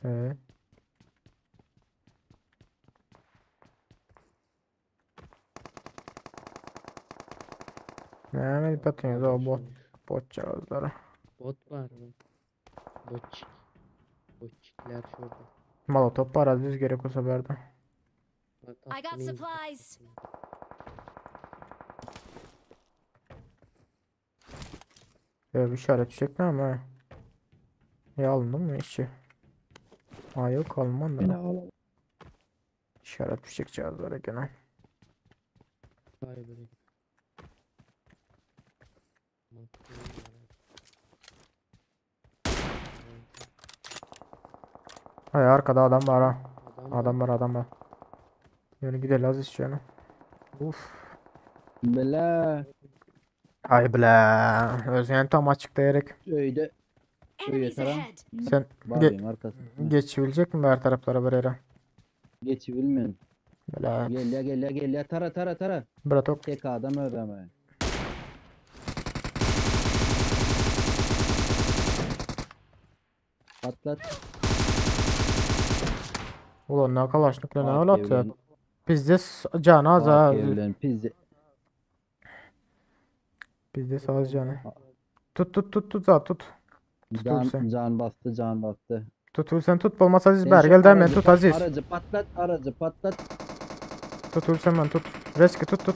Ee, Mehmet batıyoruz o bot botçağızları. Bot var mı? Botçik. Botçikler şurada. Molotov var az gerek olsa berde. Bak, I got attım, iyi. supplies. Evet işaret çekme ama. Ya alındı mı işi? Ha yok alınmadı. Yine alalım. İşaret fişek cihazları gene. Vay be. Mantıklı ya. Hay arkada adam var ha. Adam var. Adam var adam var. Yürü gidelim az istiyorum. Uf. Bela. Ay ble. Özgen tam açık diyerek. Öyde. Enemies taran. ahead. Sen ge Bağlayayım arkasına. geçebilecek mi her taraflara bir yere? Geçibilmiyorum. Bela. Gel ya gel ya gel ya tara tara tara. Bratok. Tek adam ödeme. Patlat. Ulan ne kalaşnikle ne Bak öyle atıyor. evlen- Pizdes canı az ha. bak evlen pizze. Pizdes az canı. Tut tut tut tut za tut. Tut Can, sen. can bastı can bastı. Tut sen tut olmaz Aziz Sen ber şu gel hemen aracı tut pat- Aziz. Aracı patlat aracı patlat. Tut sen ben tut. Reski tut tut.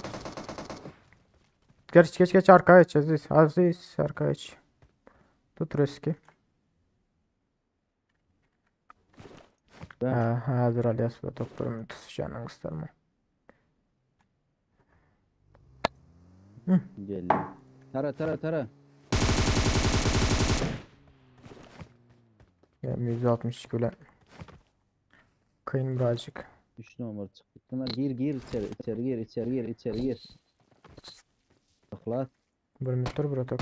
Geç geç geç arkaya geç Aziz. Aziz arkaya geç. Tut reski. Ben- Ha, hazır Alias ve doktorum tutacağını gösterme. Gel. Tara tara tara. Ya 162 bile. Kıyın birazcık. 3 numara çık gittim. Gir gir içeri içeri gir içeri gir içeri gir. Tıkla. Bir metre bıratak.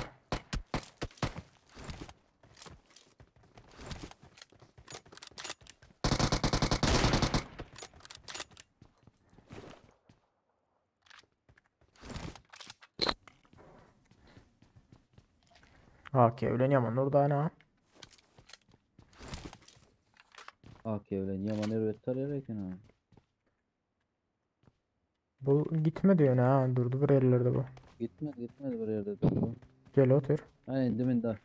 Okey, evleniyor ama Nurdana. Ak evlen yaman erbet tarayar eken ha. Bu gitme diyor ne ha durdu bir yerlerde bu. Gitmedi gitmedi bir yerde durdu. Gel otur. Aynen demin de.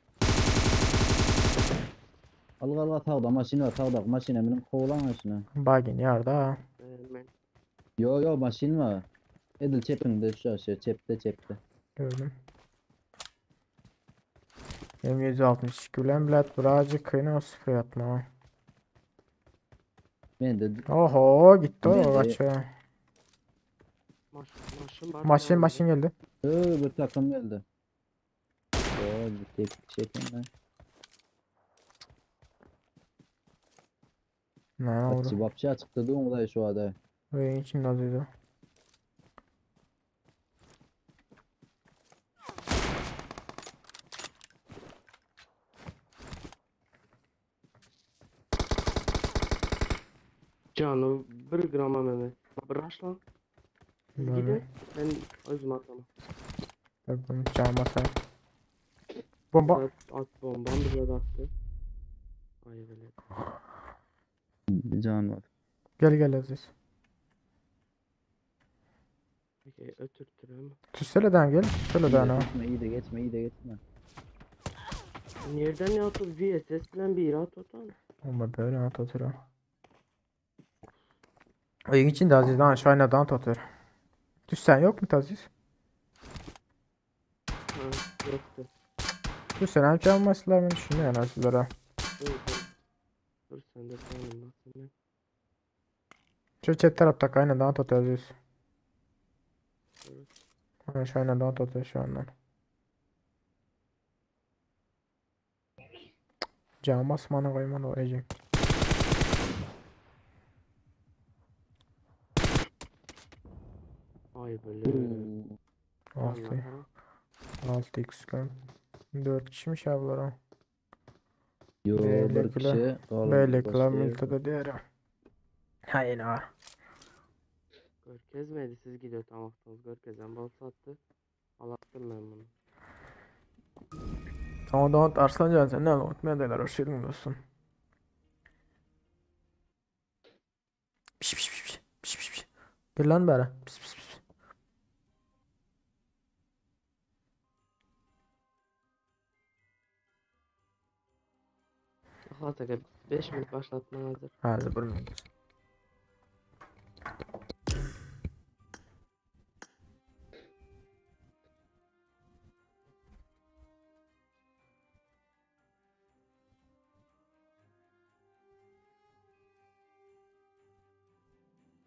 Alga alga tağda maşin var tağda maşin eminim kovulan maşina. Bagin yarda ha. Ben Yo yo maşin var. Edil çepinde şu aşağı çepte çepte. Gördüm. M162 bilen bilet birazcık kıyına o sprey atma. Men de Oho gitti o Nerede? kaçıyor. Maşın, maşın var. Maşın maşın geldi. Ö, bir takım geldi. Oo, bir tek çekin lan. Ne oldu? Açı vapşi açıktı da şu ada. Oyun içinde azıydı. Canı bir grama meme. Bıraş lan. Siz Böyle. gidin. Ben özüm atamam. Bakın cam basar. Bomba. At, at bombam bize de attı. Ay böyle. Bir can var. Gel gel Aziz. Peki ötürtürüm. Tüsseleden gel. Tüsseleden ha. Geçme iyi de geçme iyi de geçme. Nereden ya tut VSS bilen bir at otan. Bomba böyle at otur. Oyun içinde Aziz'den aşağı ineden otur. Tüssen yok mu Aziz? Ha yoktu. Tüssen hem cam bastılar ben düşünüyorum Azizlere. Dur dur. Dur sen de canım basın ben. Şu chat tarafta kaynadan otur Aziz. Evet. Aşağı ineden otur şu andan. Cam basmanı koymadı o Ece. Ay böyle. 6 6x 4 kişiymiş ablara. Yo bir Beylikle- kişi. Oğlum, Beylikle başka miltada diyorum. Hayır ha. Görkezmedi siz gidiyor tam vaktiniz Görkez'den bal sattı. Alattım ben bunu. Tamam tamam Arslan Can sen ne unutmaya derler hoş geldin dostum. Piş piş piş piş piş piş piş. Gel lan beri. Pis pis pis. Hatta 5 minut başlatma hazır. Hadi bir minut.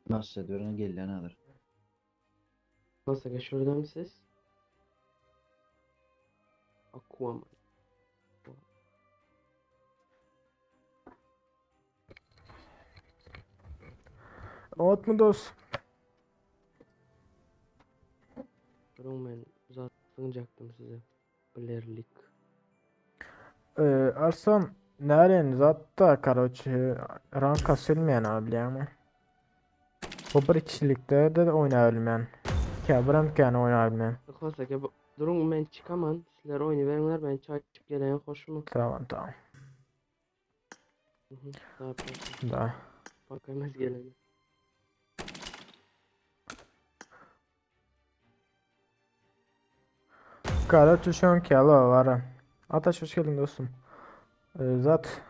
Başla diyorum gelen alır. Nasıl ki şurada mı siz? Aquaman. Ot mu dost? Durun ben uzatınacaktım size. Blairlik. Ee, Arslan nereden zaten karoçi rank kasılmayan abi ama. Bu bir kişilikte de oynayabilmeyen. Kebram yani oynayabilmeyen. Hatta ki durun ben çıkamam. Sizler oyunu verenler ben çay içip gelene hoş mu? Tamam tamam. Hı hı. Daha yaparsın. Da. Bakayım gelene. Karaçı şu an kâla var. Ataş hoş geldin dostum. Ee, zat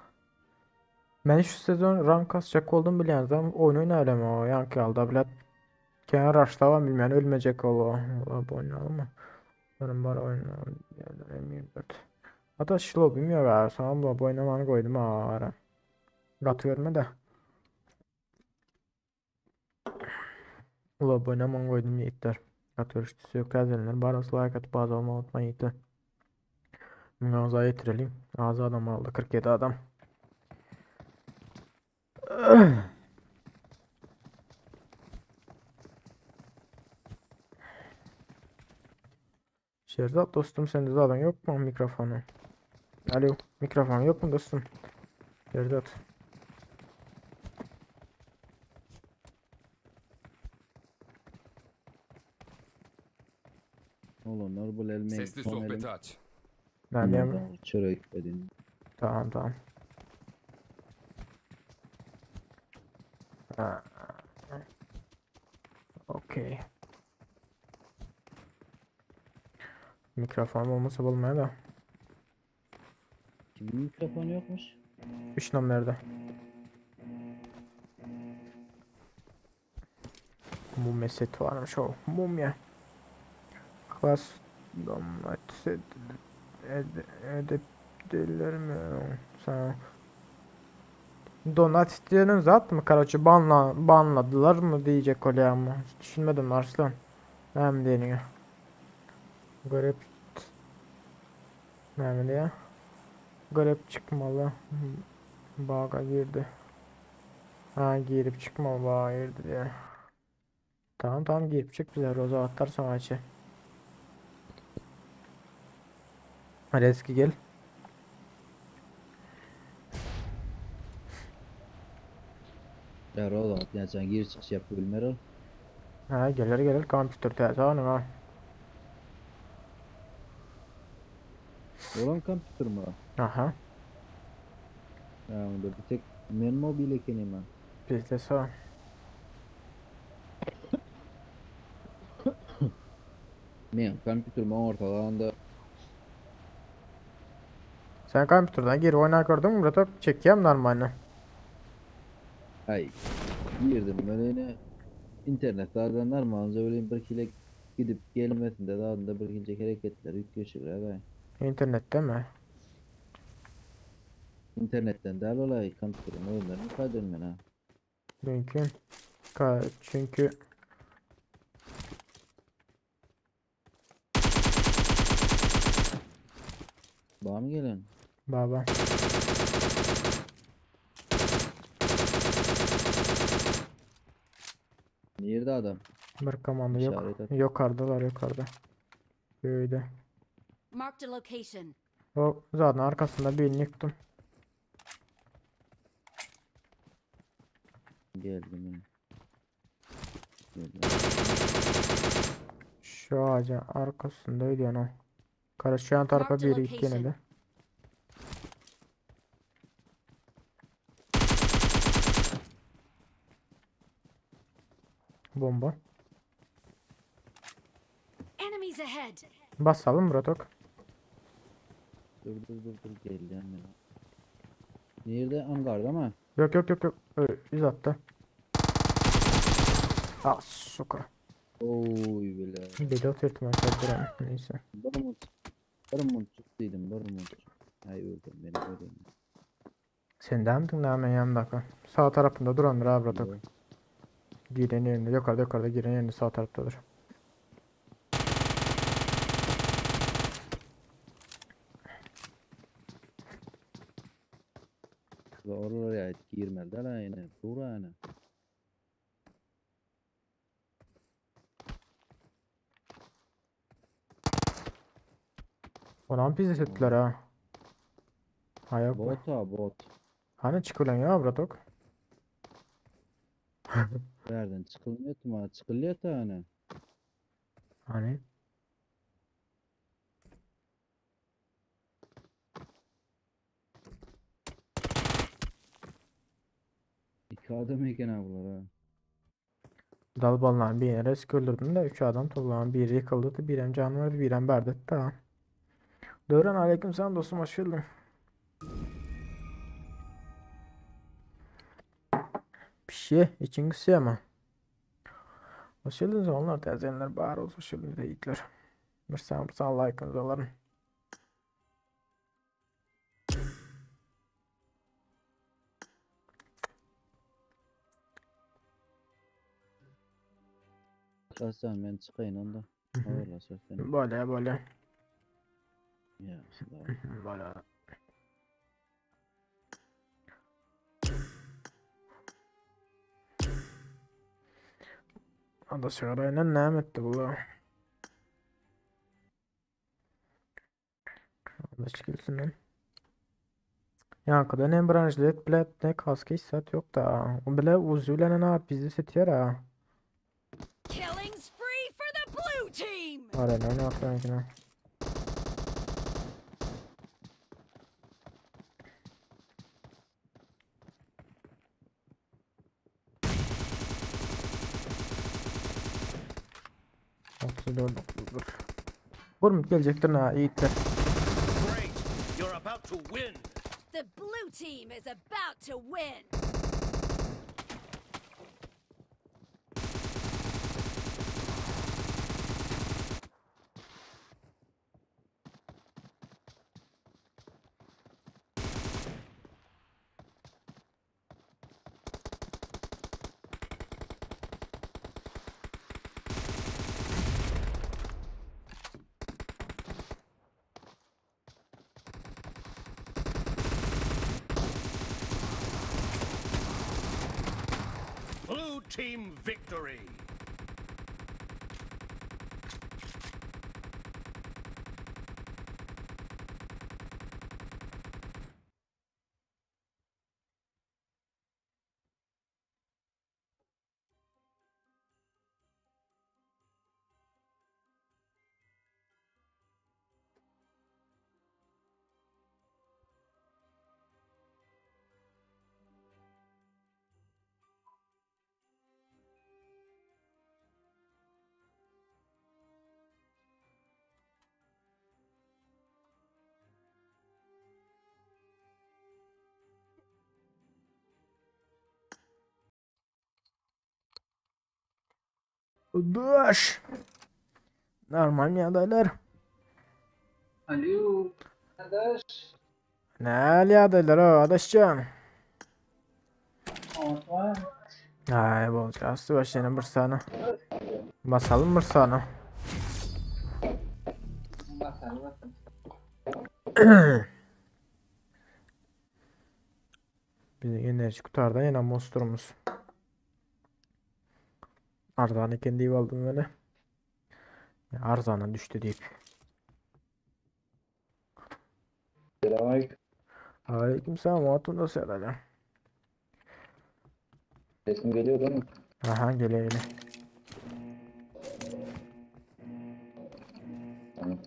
ben şu sezon rank kasacak oldum bilýän zam oyun oynayalım o yan alda bilet. Kenar raşlava bilmeyen ölmeyecek ol o. Bu oynayalım mı? Benim var oynayalım. M24. Ataş lobim yok ha. Sana lobi oynamanı koydum ha ara. Gatı görme de. Lobi oynamanı koydum yiğitler. Gatı görüştüsü yok. Təzələr. Barası like atıp bazı olmayı unutmayın yiğitler. Bunu ağza getirelim. Ağza adam aldı. 47 adam. Şerzat dostum sende zaten yok mu mikrofonu? Alo mikrofon yok mu dostum? Şerzat. Oğlum bu elmeyi. Sesli sohbeti aç. Nerede? Çörek edin. Tamam tamam. Ha. Okey. Mikrofon olmasa olmaya da. Kimin mikrofonu yokmuş? 3 numarada. Mumya seti varmış o. Mumya. Klas domates ed edip mi? Sana. Donat isteyenin zat mı? Karaçı banladılar mı diyecek oluyor ama. Hiç düşünmedim Arslan. Näme diýeniňe. Görüp Näme diýä? Görüp çıkmalı. Baga girdi. Ha girip çıkmalı baga girdi diye. Tamam tamam girip çık bize roza atar sana içi. Hadi eski gel. Ya roza atýan sen gir çykyş ýapyp bilmer ol. Ha gelir gelir kompüter täze onuň ha. Olam kompüter mi? Aha. Ha onda bir tek men mobil ekenim ha. Bizde sağ. Men kompüter mi ortalanda Sen kompüterden gir oynar gördün mü? Burada çekeyim normalde. Ay girdim böyle yine internet zaten normalde öyle bir kile gidip gelmesinde daha da bir kilce hareketler yükleşir abi. İnternette mi? İnternetten de olay kompüterin oyunlarını kaydırmıyor ha. Mümkün. Çünkü Bana mı gelen? baba. Nerede adam? Bir komanda yok. İşaret at. Yukarıdalar yukarıda. Köyde. Marked a location. O zaten arkasında birini yıktım. Geldim yine. Geldim. Şu ağacın arkasındaydı yani o. Karışan tarafa Marked a biri gitti yine location. de. Bomba. Enemies ahead. Basalım Bratok. Dur dur dur dur geldim yine. Nerede? Angar'da mı? Yok yok yok yok. Yüz attı. Ah suka. Oy bile. Bir de oturtma duran. Neyse. Bir mut. Bir mut çıktıydım bir mut. Ay öldüm beni öldüm. Sen de miydin hemen yanındaki? Sağ tarafında durandır abi Bratok. Giren yerinde yukarıda yukarıda giren yerinde sağ taraftadır. Oralara girmeli de lan yine. Dur yani. Onam pizza ettiler ha. Ha yok. Bot ha bot. Hani çıkılan ya Bratok? Nereden çıkılmıyor mu? Çıkılıyor da hani. Hani? İki adam eken ha bunlar ha. Dal ballan bir risk öldürdüm de 3 adam toplanan biri yıkıldı bir hem can verdi bir hem berdet de. Dövren aleyküm selam dostum hoş geldin. Bir şey için kısıyor ama. Hoş geldiniz onlar teyzeler bahar olsun hoş geldiniz yiğitler. Bir sağ sağ like'ınızı alırım. Hasan ben çıkayım onda. Haberleşiriz seni. Böyle böyle. Ya sağ ol. Böyle. Ada sigarayla näme etdi bu? Ada çıkılsın Yankıda ne branşlet bile ne kaskı hissat yok da. O bile uzuyla ne bizi setiyor ha. Killing spree for the blue team. Var ne ne yapıyorsun 34 31. Vurma gelecektir ha yiğitler. Great! You're about to win! The blue team is about to win. team victory. Daş. Normal ýagdaýlar. Alo, kardeş. Näl ýagdaýlar o adaşjan? Orta. Ay bolacağız. Başlayalım bir sana. Basalım bir sana. Bakalım bakalım. Bizi enerji kutardan yine monsterumuz. Arzan kendi aldım böyle. Arzana düştü deyip. Selamünaleyküm. Aleyküm selam. Hatun nasıl herhalde? Sesim geliyor değil mi? Aha gele gele. Tamam.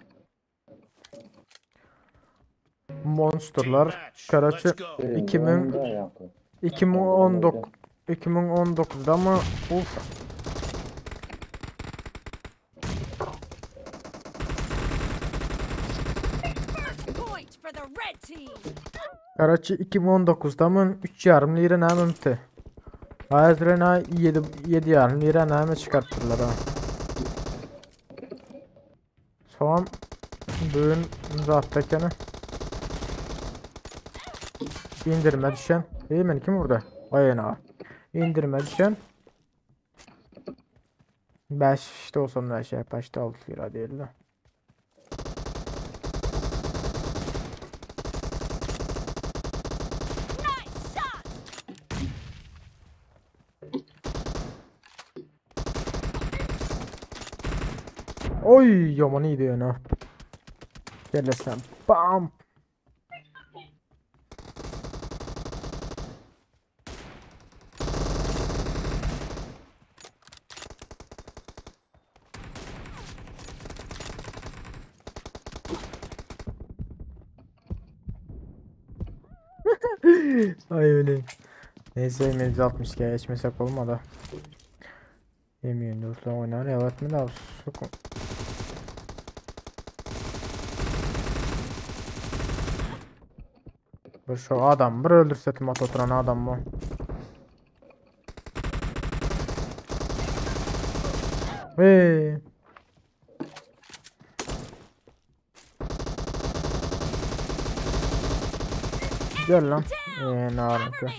Team Monsterlar. match. Karaçı Let's go. Benim 2000 oyunumda yaptı. 2019 2019'da mı? Uf. First point for the red team. Karaçı 2019'da mı? 3 yarım lira ne mümkün? Hazır ne 7 7 yarım lira ne mi çıkarttılar ha? Soğan bugün zattakeni indirme düşen. Değil mi? Kim burada? Vay ana. İndirme düşen. 5 95 5 6 lira değil de. Nice shot. Oy yaman iyi diyorsun ha. Gel sen. Bam. Ay öyle. Neyse 762 geçmesek olmadı. Yemeyin dostlar oynar evet mi daha sokun. Bir şu adam bir öldürse mat oturan adam bu. Hey. Gel lan. Down. Ne Cover harika. me.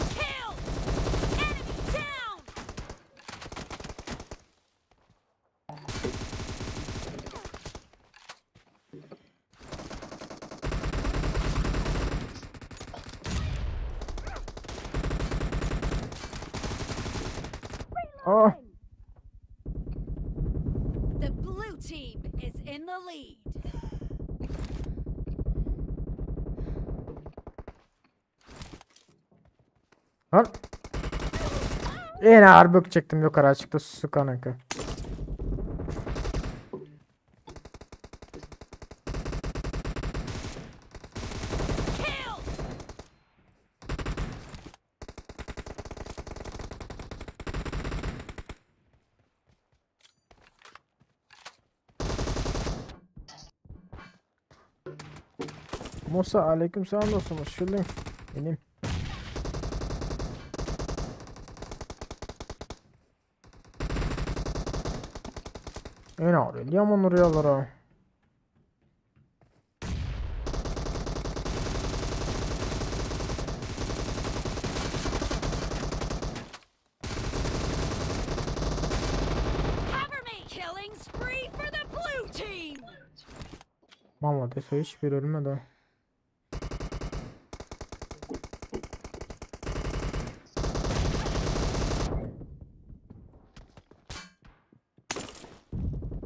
Killed. Enemy down. Ah. The blue team is in the lead. Lan. Yine ağır çektim yukarı çıktı su kanka. Killed. Musa aleyküm selam dostum. Hoş geldin. Benim. Ne arıyor? Yaman rüyalara. Malades o hiç bir ölmedi.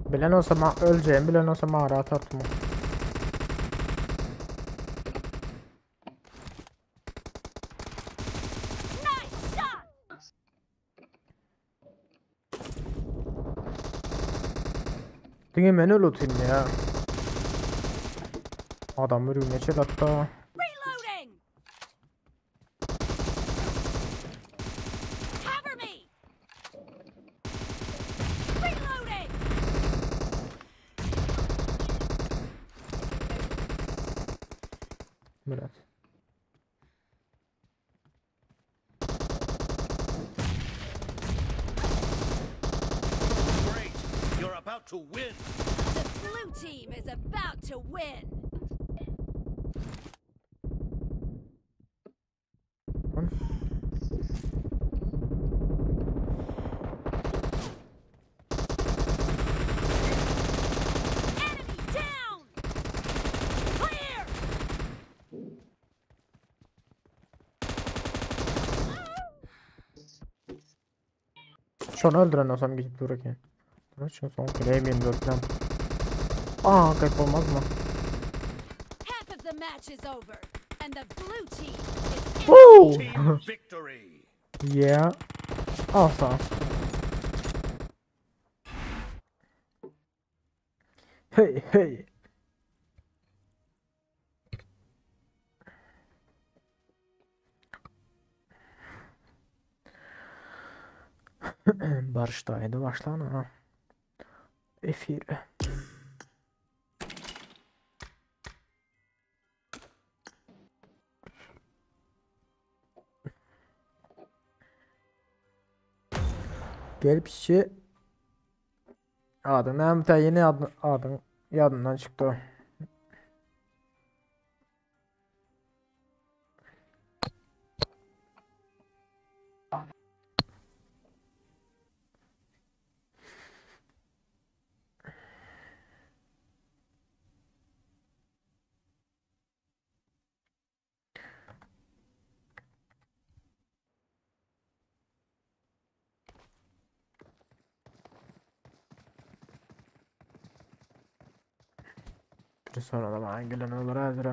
Bilen olsa ma öleceğim, bilen olsa mağara atardım. Nice shot. Diňe men öl otayım ya. Adam ürüne çel hatta. Reloading. Cover me. Reloading. Biraz. Great. You're about to win. The blue team is about to win. Enemy down. Clear. Şonu öldüren olsam gidip dururken. Şunu son kuleye 24 falan. Aa kayıp olmaz mı? Half of the match is over, and the blue team is in Woo! Team victory. Yeah. Al sana. Hey hey. Barışdaydı başlan ha. Efir. Gelip işçi adın hem de yeni adın, adın yadından çıktı. Bir sonra da bana gelen olur hazır.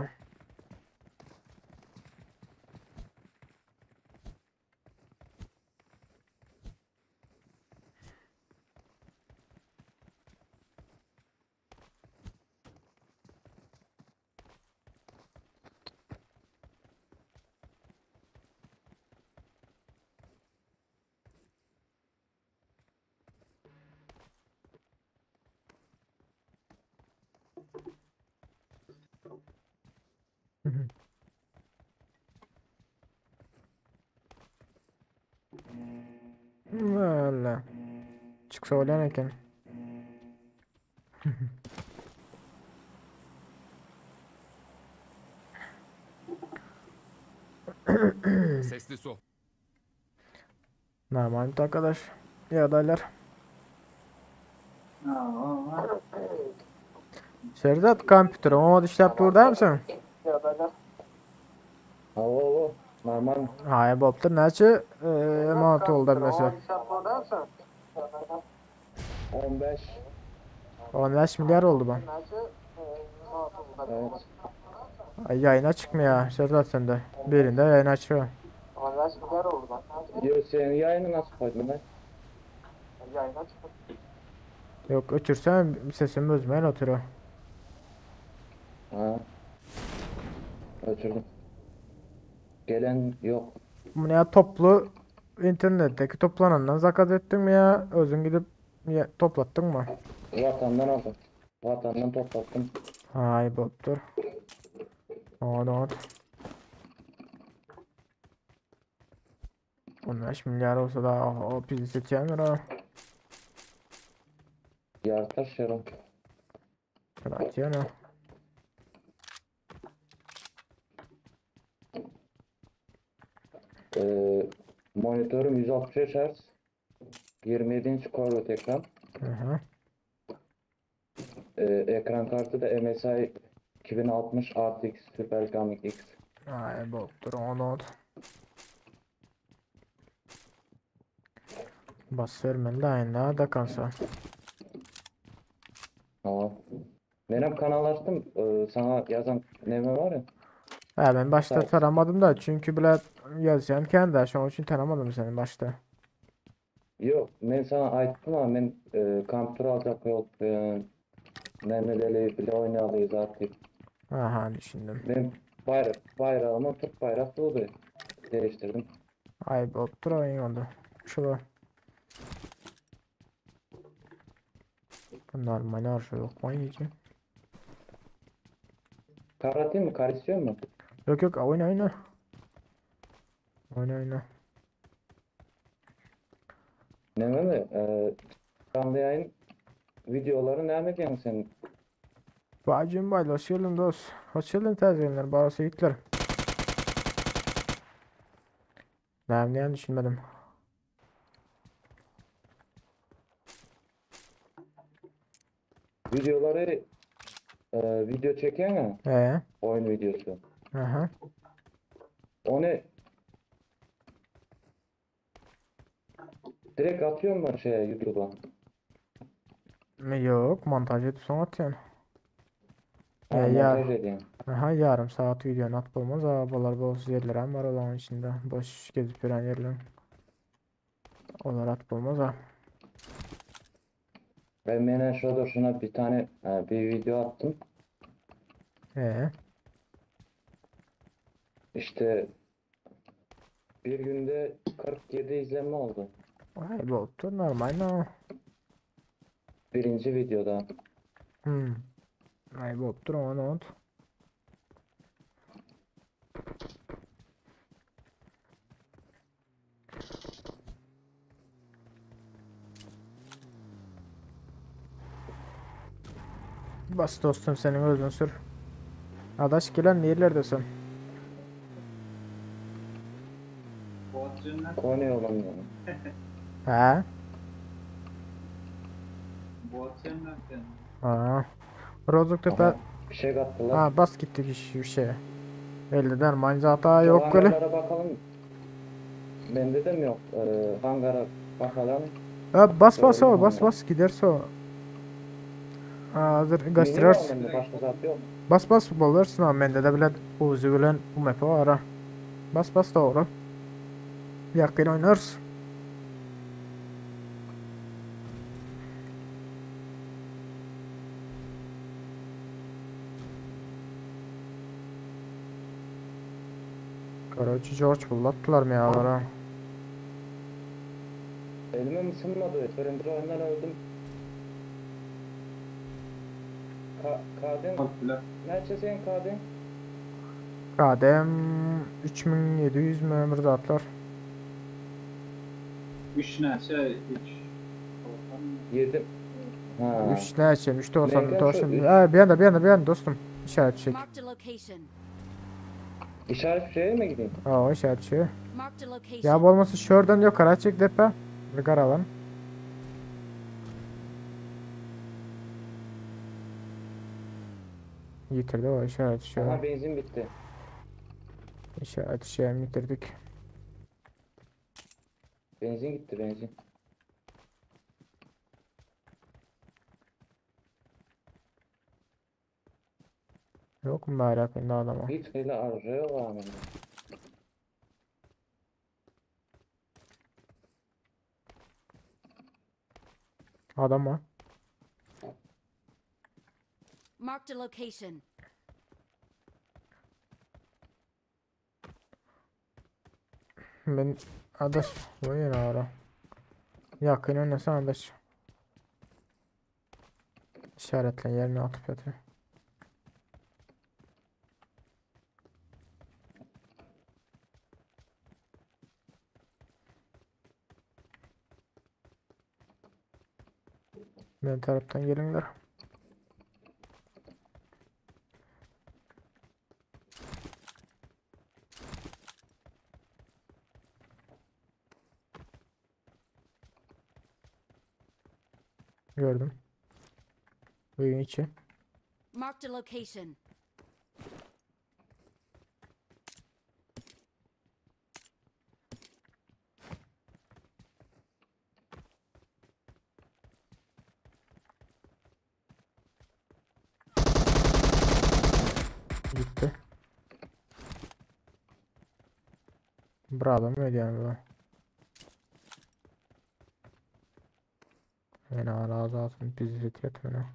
Öyle. Çıksa olan eken. Sesli sohbet. Normal arkadaş. İyi adaylar. Aa, Şerzat kompüter olmadı işlep durda mısın? Hawa hawa. Normal. Hay bopdur näçe manat oldu mesela? 15. 15 milyar oldu ben. Evet. Ay yayına çıkmıyor Şerzat sende. Birinde yayın açıyor. Yo senin yayını nasıl koydun lan? Yok öçürsen sesimi özmeyin oturuyor. Ha. Öçürdüm. Gelen yok. Bu ne ya toplu internetteki toplanandan zakat ettin mi ya? Özün gidip ya, toplattın mı? Vatandan aldım. Vatandan toplattım. Hay bopdur. Hadi 15 milyar olsa da o, o bizi seçenler ha. Yartaş yarım. Bırak ya. Ee, monitörüm 165 Hz. 27 inç Corvette ekran. Hı hı. Ekran kartı da MSI 2060 RTX Super Gaming X. Aý bolupdyr onu. Bas bermeli de aýynda da kansa. Hawa. Menem kanal açdym. E, Sana yazan neme var ya. Ha ben başta Sayt. tanımadım da çünkü bile yazyan kendi şoň üçin tanımadım seni başta. Yok, men sana aýtdym ama men e, kompýuter aljak ýok. E, Mehmet Ali bile oýnaly zat diýip. Aha düşündim. Men bayrak, bayrağıma Türk bayrak durdy. Değiştirdim. Ay bolupdyr oýun oldu. Şula. Bu normal arşa yok oynayacağım. Kar atayım mı? Kar istiyor mu? Yok yok oyna oyna. Oyna oyna. Neme mi? E, canlı yayın videoları näme diýen sen? Bacım bay hoş geldin dost. Hoş geldin tezginler. Barası gittiler. Ben yani düşünmedim. Videoları e, video çeken ya, oyun videosu. Aha. Onu direkt atıyor mu şeye YouTube'a? Yok montaj edip son atıyorsun. Ha, Ya ya. montaj ediyorsun. Aha yarım saat video at olmaz. Arabalar boş yerler hem var olan içinde. Boş gezip duran yerler. Onlar at olmaz ha. Ben menen şurada şuna bir tane e, bir video attım. İşte bir günde 47 izlenme oldu. Ay bolupdyr normal no. Birinci videoda. Hmm. Ay bolupdyr ona ne oldu? Bas dostum senin özün sür. Adaş gelen nerlerdesin? Boğazcığım Konu yolum yani. He? Boğazcığım sen. Ha. Rozuktepe. Aha, bir şey kattılar. Ha bas gittik iş bir şeye. Elliden manzata Şu yok öyle. hangarlara bakalım. Bende de mi yok? Ee, hangara bakalım. Ha, bas bas Gördüm o bas hangar. bas giderse o. Ha, hazır Mini var gösterirsin. bende başka zat yok. Bas bas bolursun ha bende de bile Uzi bilen UMP var ha. Bas bas doğru. Yakın oynarız. Karaçı George bullattılar mı ya ha? Elime ısınmadı. Birinci oyundan öldüm. Ka Kadem. Neçe sen Kadem? Kadem 3700 mü ömür zatlar. 3 neçe 3. 7. Ha. 3 neçe 3 90 Neyden şu dostum. üç? Bir anda bir anda bir anda dostum. İşaret çek. Marked a location. İşaret şeye mi gideyim? Aa işaret şey. Marked a location. Ya bu olmasa şuradan yok kara çek depe. Bir karalan. Yitirdi o işaret şey. Aha benzin bitti. İşaret şey yitirdik. Benzin gitti benzin. Yok mu bayrak bende adama? Hiç öyle arıza yok abi. Adam var. Marked a location. Ben adaş bu yine ara. Yakın oynasana adaş. İşaretle yerine atıp yatıyor. Ben taraftan gelinler. Gördüm. Evin içi. Marked a location. Bir adam ödýän bu. Men razı olsun bizi etmene.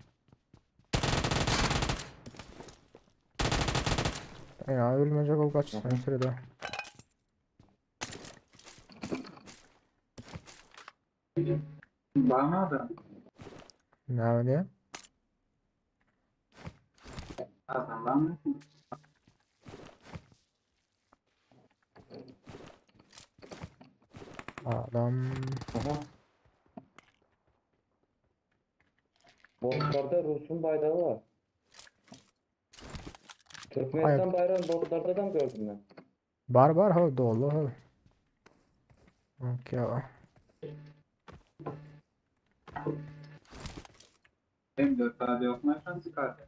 Ya ölmeyecek ol kaç sen sürede. Bana da Ne diye? adam var mı? Adam Aha. Botlarda Rus'un bayrağı var. Türkmenistan bayrağını botlarda da mı gördüm ben? Bar bar ha dolu ha. Okey. M4 abi yok mu efendim çıkardı.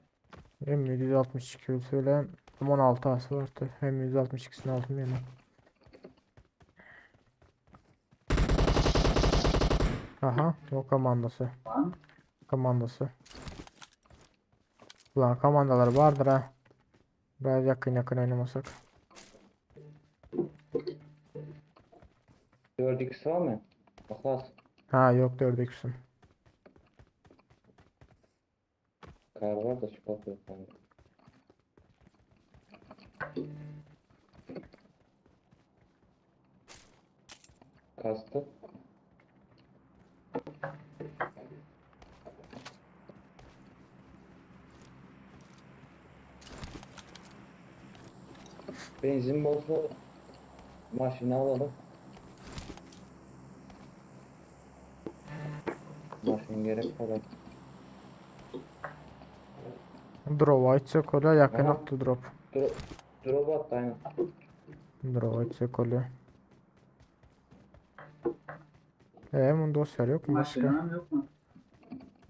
M762 söyle. 16 ası vardı. M162'sini aldım yine. Aha, o komandası. Var mı? Komandası. Ulan komandalar vardır ha. Biraz yakın yakın oynamasak. 4x var mı? Aklas. Ha yok 4x'im. Kar var da şu yok bende. Kastı. Benzin bolsa maşını alalım. Maşın gerek kadar. Drop açsak oluyor yakın Aha. attı drop. Drop, drop attı aynen. Drop açsak oluyor. Bunun dosyaları yok mu başka? Maşinam yok mu?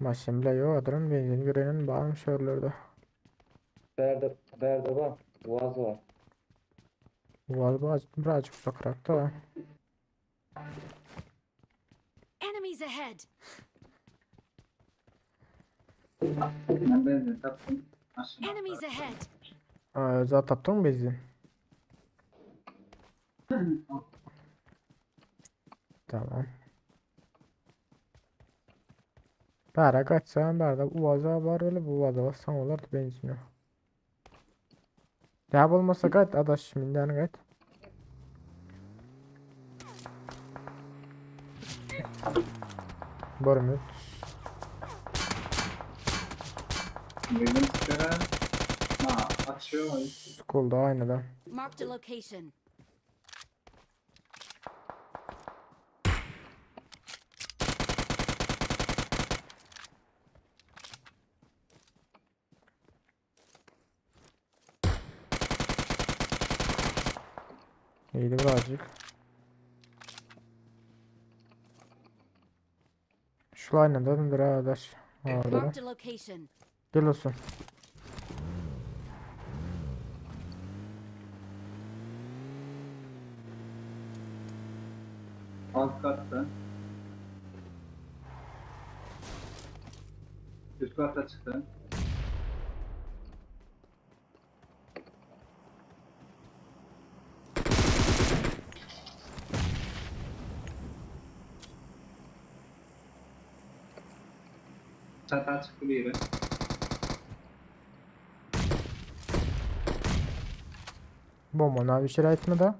Maşın bile yok adamın benzin görenin bağırmış yerlerde. Berde, berde var. Boğaz var. Var birazcık birazcık uzakrakta da. Enemies ahead. Ben benzin taptım. Maşinam. Enemies ahead. Zaten tapdın mı benzin? Tamam. Bära kaçsan bärde uvaza var öyle bu uvaza bassan olar benzin yok. Ya bolmasa kaç adaş minden kaç. Barmut. Girdim sigara. Ha açıyor. School'da aynı da. Marked a location. İyiydi birazcık. Şu aynı da adaş. Orada da. Marked a location. Gel olsun. Alt katta. Üst kata çıktı. Çatağa çıktı biri. Bomba ne bir şey etme da.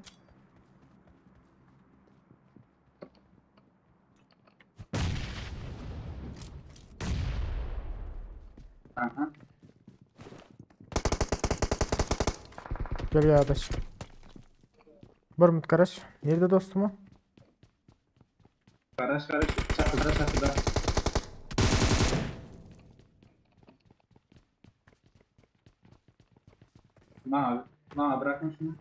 Aha. Gel ya adaş. Barmut karaş. Nerede dostum o? Garaj garaj çatıda çatıda. Mavi. Mavi bırakın şunu.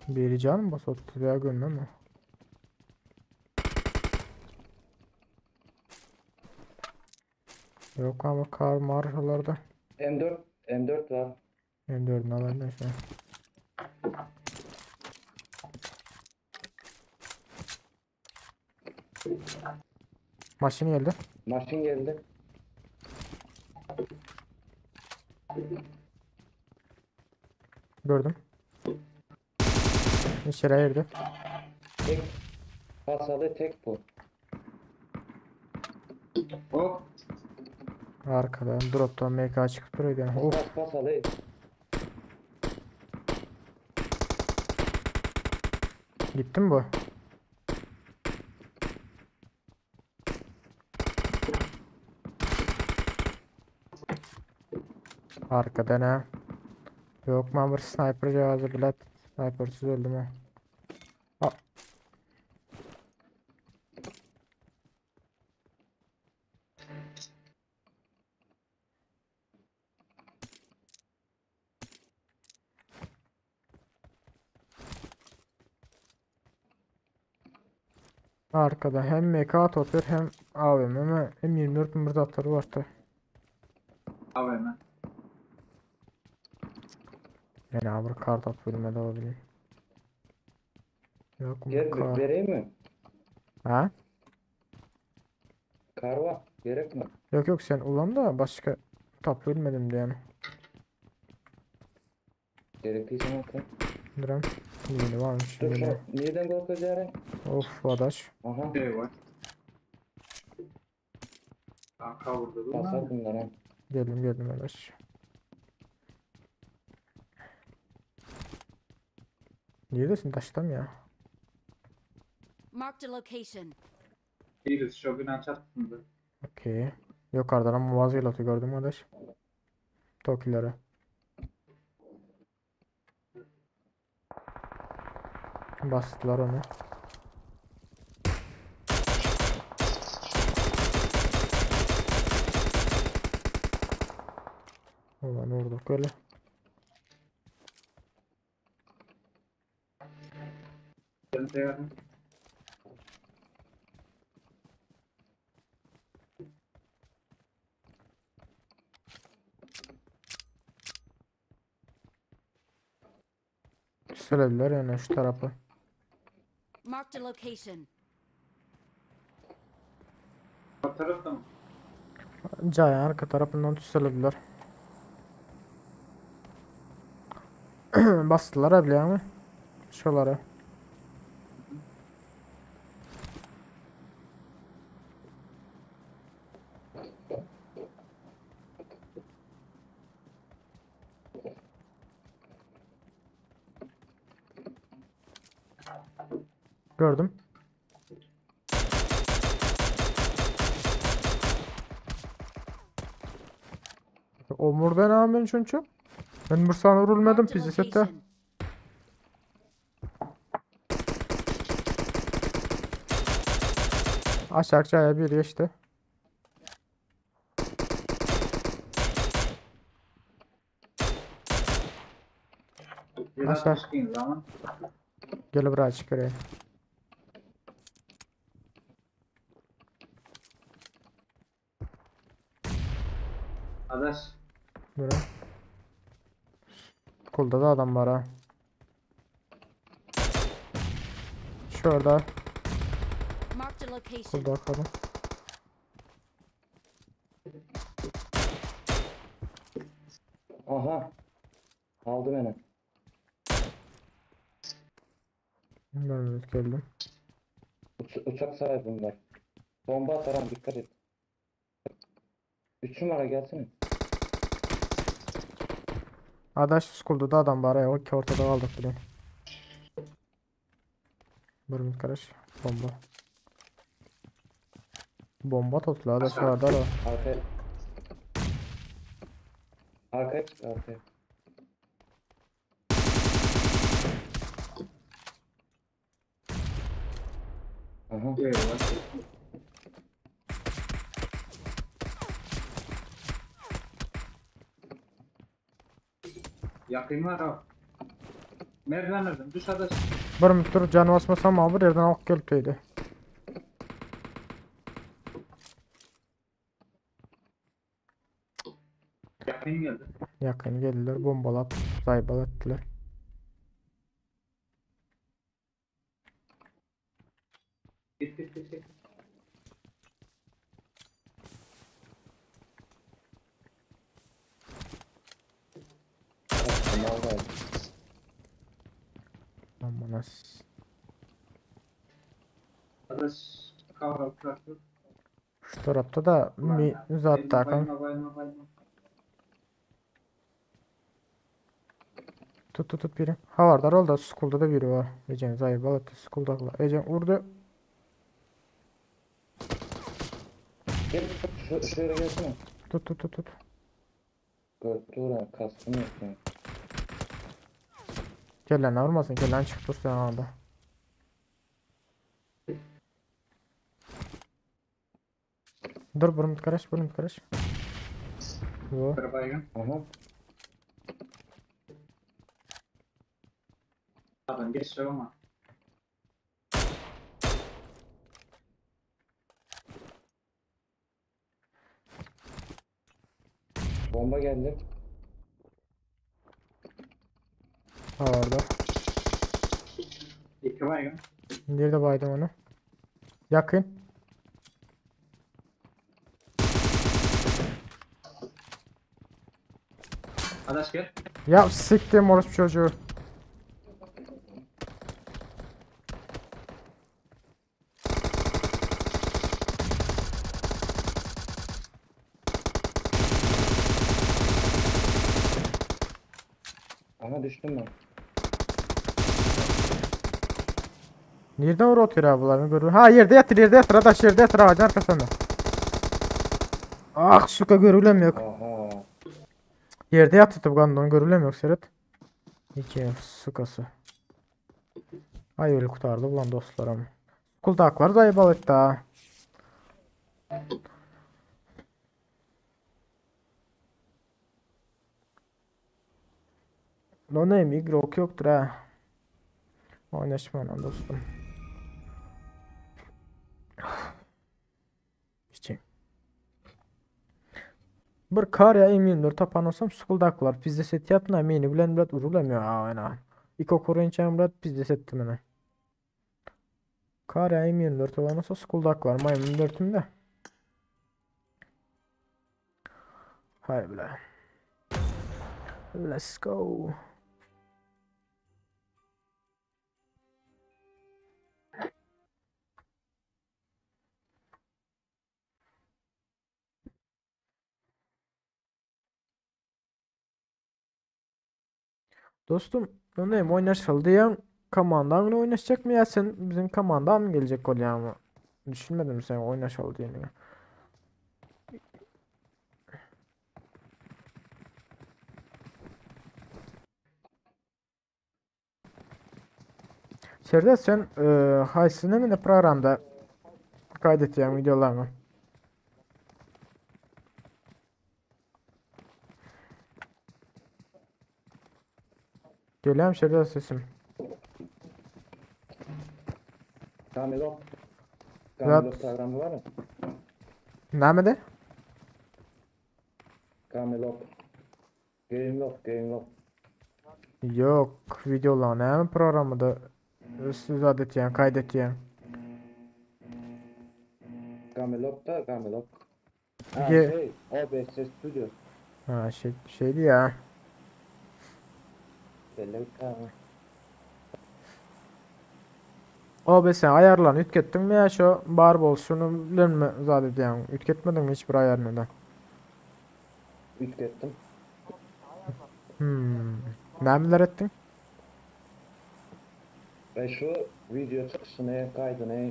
Biri can mı basottu ya görmem mi? Yok ama kar marşalarda. M4, M4 var. M4'ünü alayım da şöyle. Maşın geldi. Maşın geldi. Gördüm. İçeri girdi. Tek basaly tek bu. Hop. Arkadan drop'tan MK çıkıp duruyor yani. Of. Bas basaly. Gitti mi bu? Arkadan ha. Yok mu bir sniper cihazı bile snipersiz öldüm ha. Aa. Arkada hem MK toplar hem AVM hem 24 mırdatları vardı. AVM. Yani abi kar top bölümde olabilir. Yok mu Gel kar? vereyim mi? Ha? Kar var. Gerek mi? Yok yok sen ulan da başka top bilmedim diye yani. Gerektiyse atayım. Duram. Yeni varmış Dur şimdi. şu nereden korkacağım? Of adaş. Aha. Şey var. Kanka vurdu. Basar bunlar ha. Geldim geldim adaş. Neredesin taştam ya? Marked a location. Birisi şu bina çatısında. Okey. Yukarıdan ama vazgeçti gördüm adaş. Tokilere. Bastılar onu. Ulan vurduk öyle. Gelin tekrar. Söylediler yani şu tarafı. Marked a location. O tarafta mı? Cayan arka tarafından tüstelediler. Bastılar abi ama. Şuralara. Gördüm. Omurda ne yapıyorsun çünkü? Ben Bursa'na vurulmadım Marked a pizza sette. location. Aşağı aşağıya bir geçti. Biraz Aşağı. düşkün zaman. Gel buraya çık oraya. Adaş. Buraya. Kulda da adam var ha. Şurada. Marked a location. Kulda bakalım. Aha. Aldı beni. Ben de geldim. Uçak sahibi bunlar. Bomba atarım dikkat et. 3 numara gelsene. Adaş kulda da adam var ya. O ki ortada kaldık bile. Bir karış. Bomba. Bomba tuttu adaş var da. Arkaya. Arkaya çık arkaya. Aha. Şey var. Yakın var ha. Merdivenlerden düş adaş. Bir dur can basmasam abi yerden ok gelip Yakın geldi. Yakın geldiler bombalap zaybal ettiler. Git git git. git. Kaçtım aldı. Aman. Nice. Adaş kavra traktör. Şu tarafta da mi uzattık. Bayma bayma bayma. Tut tut tut biri. Havardar oldu. School'da da biri var. Ecen zayıf balıktı. School'da. Ecen vurdu. Gel şu, şöyle gelsene. Tut tut tut tut. Gördü oran kastım yok yani. Gel lan vurmasın. Gel lan çık dur sen orada. Dur burun karaş burun karaş. Bu. Bir baygın. Aha. Adam geçiyor ama. Bomba geldi. Havardar. İki baygın. Nerede baydım onu? Yakın. Adaş gel. Ya siktim orospu çocuğu. Aha düştüm ben. Nereden vur atıyor abi bunlar? Görüyorum. Ha yerde yatır yerde yatır adaş yerde yatır ağacın arkasında. Ah suka görülem yok. Aha. Yerde yatırdı bu gandon görülem yok Serhat. İki sukası. Ay öyle kurtardı ulan dostlarım. Kuldaklar da balık da. No name igrok yoktur ha. Oynaşma lan dostum. İçeyim. Bir kar ya M24 tapan olsam skuldaklar pizde set yapma meni bilen bilet urulamıyor ha aynen. İko koruyunca bilet pizde settim hemen. Kar ya M24 olan olsa skuldaklar maymun 4'üm de. Hay bile. Let's go. Dostum, ne oynaşıldı ya komandan oynaşacak mı ya sen bizim komandan mı gelecek ol ya mı? Düşünmedim sen oynaşıldı diye. Serdar sen e, haysını mı ne programda kaydediyorsun videolarını? Geliyorum Serdar sesim. Kamilop. Kamilop programı var mı? Nerede? Kamilop. Gamelock, Gamelock. Yok videolar ne programı da siz edetiyorsun kaydediyorsun. Gamelock da Gamelock. Ha Ye- şey OBS Studio. Ha şey şeydi ya. Belli bir tane. OBS ayarlarını ütkettin mi ya şu bar bol şunu bilir mi zaten yani ütketmedin mi hiçbir ayarını da? Ütkettim. Hmm. Neler ettin? Ve şu video çıkışını, kaydını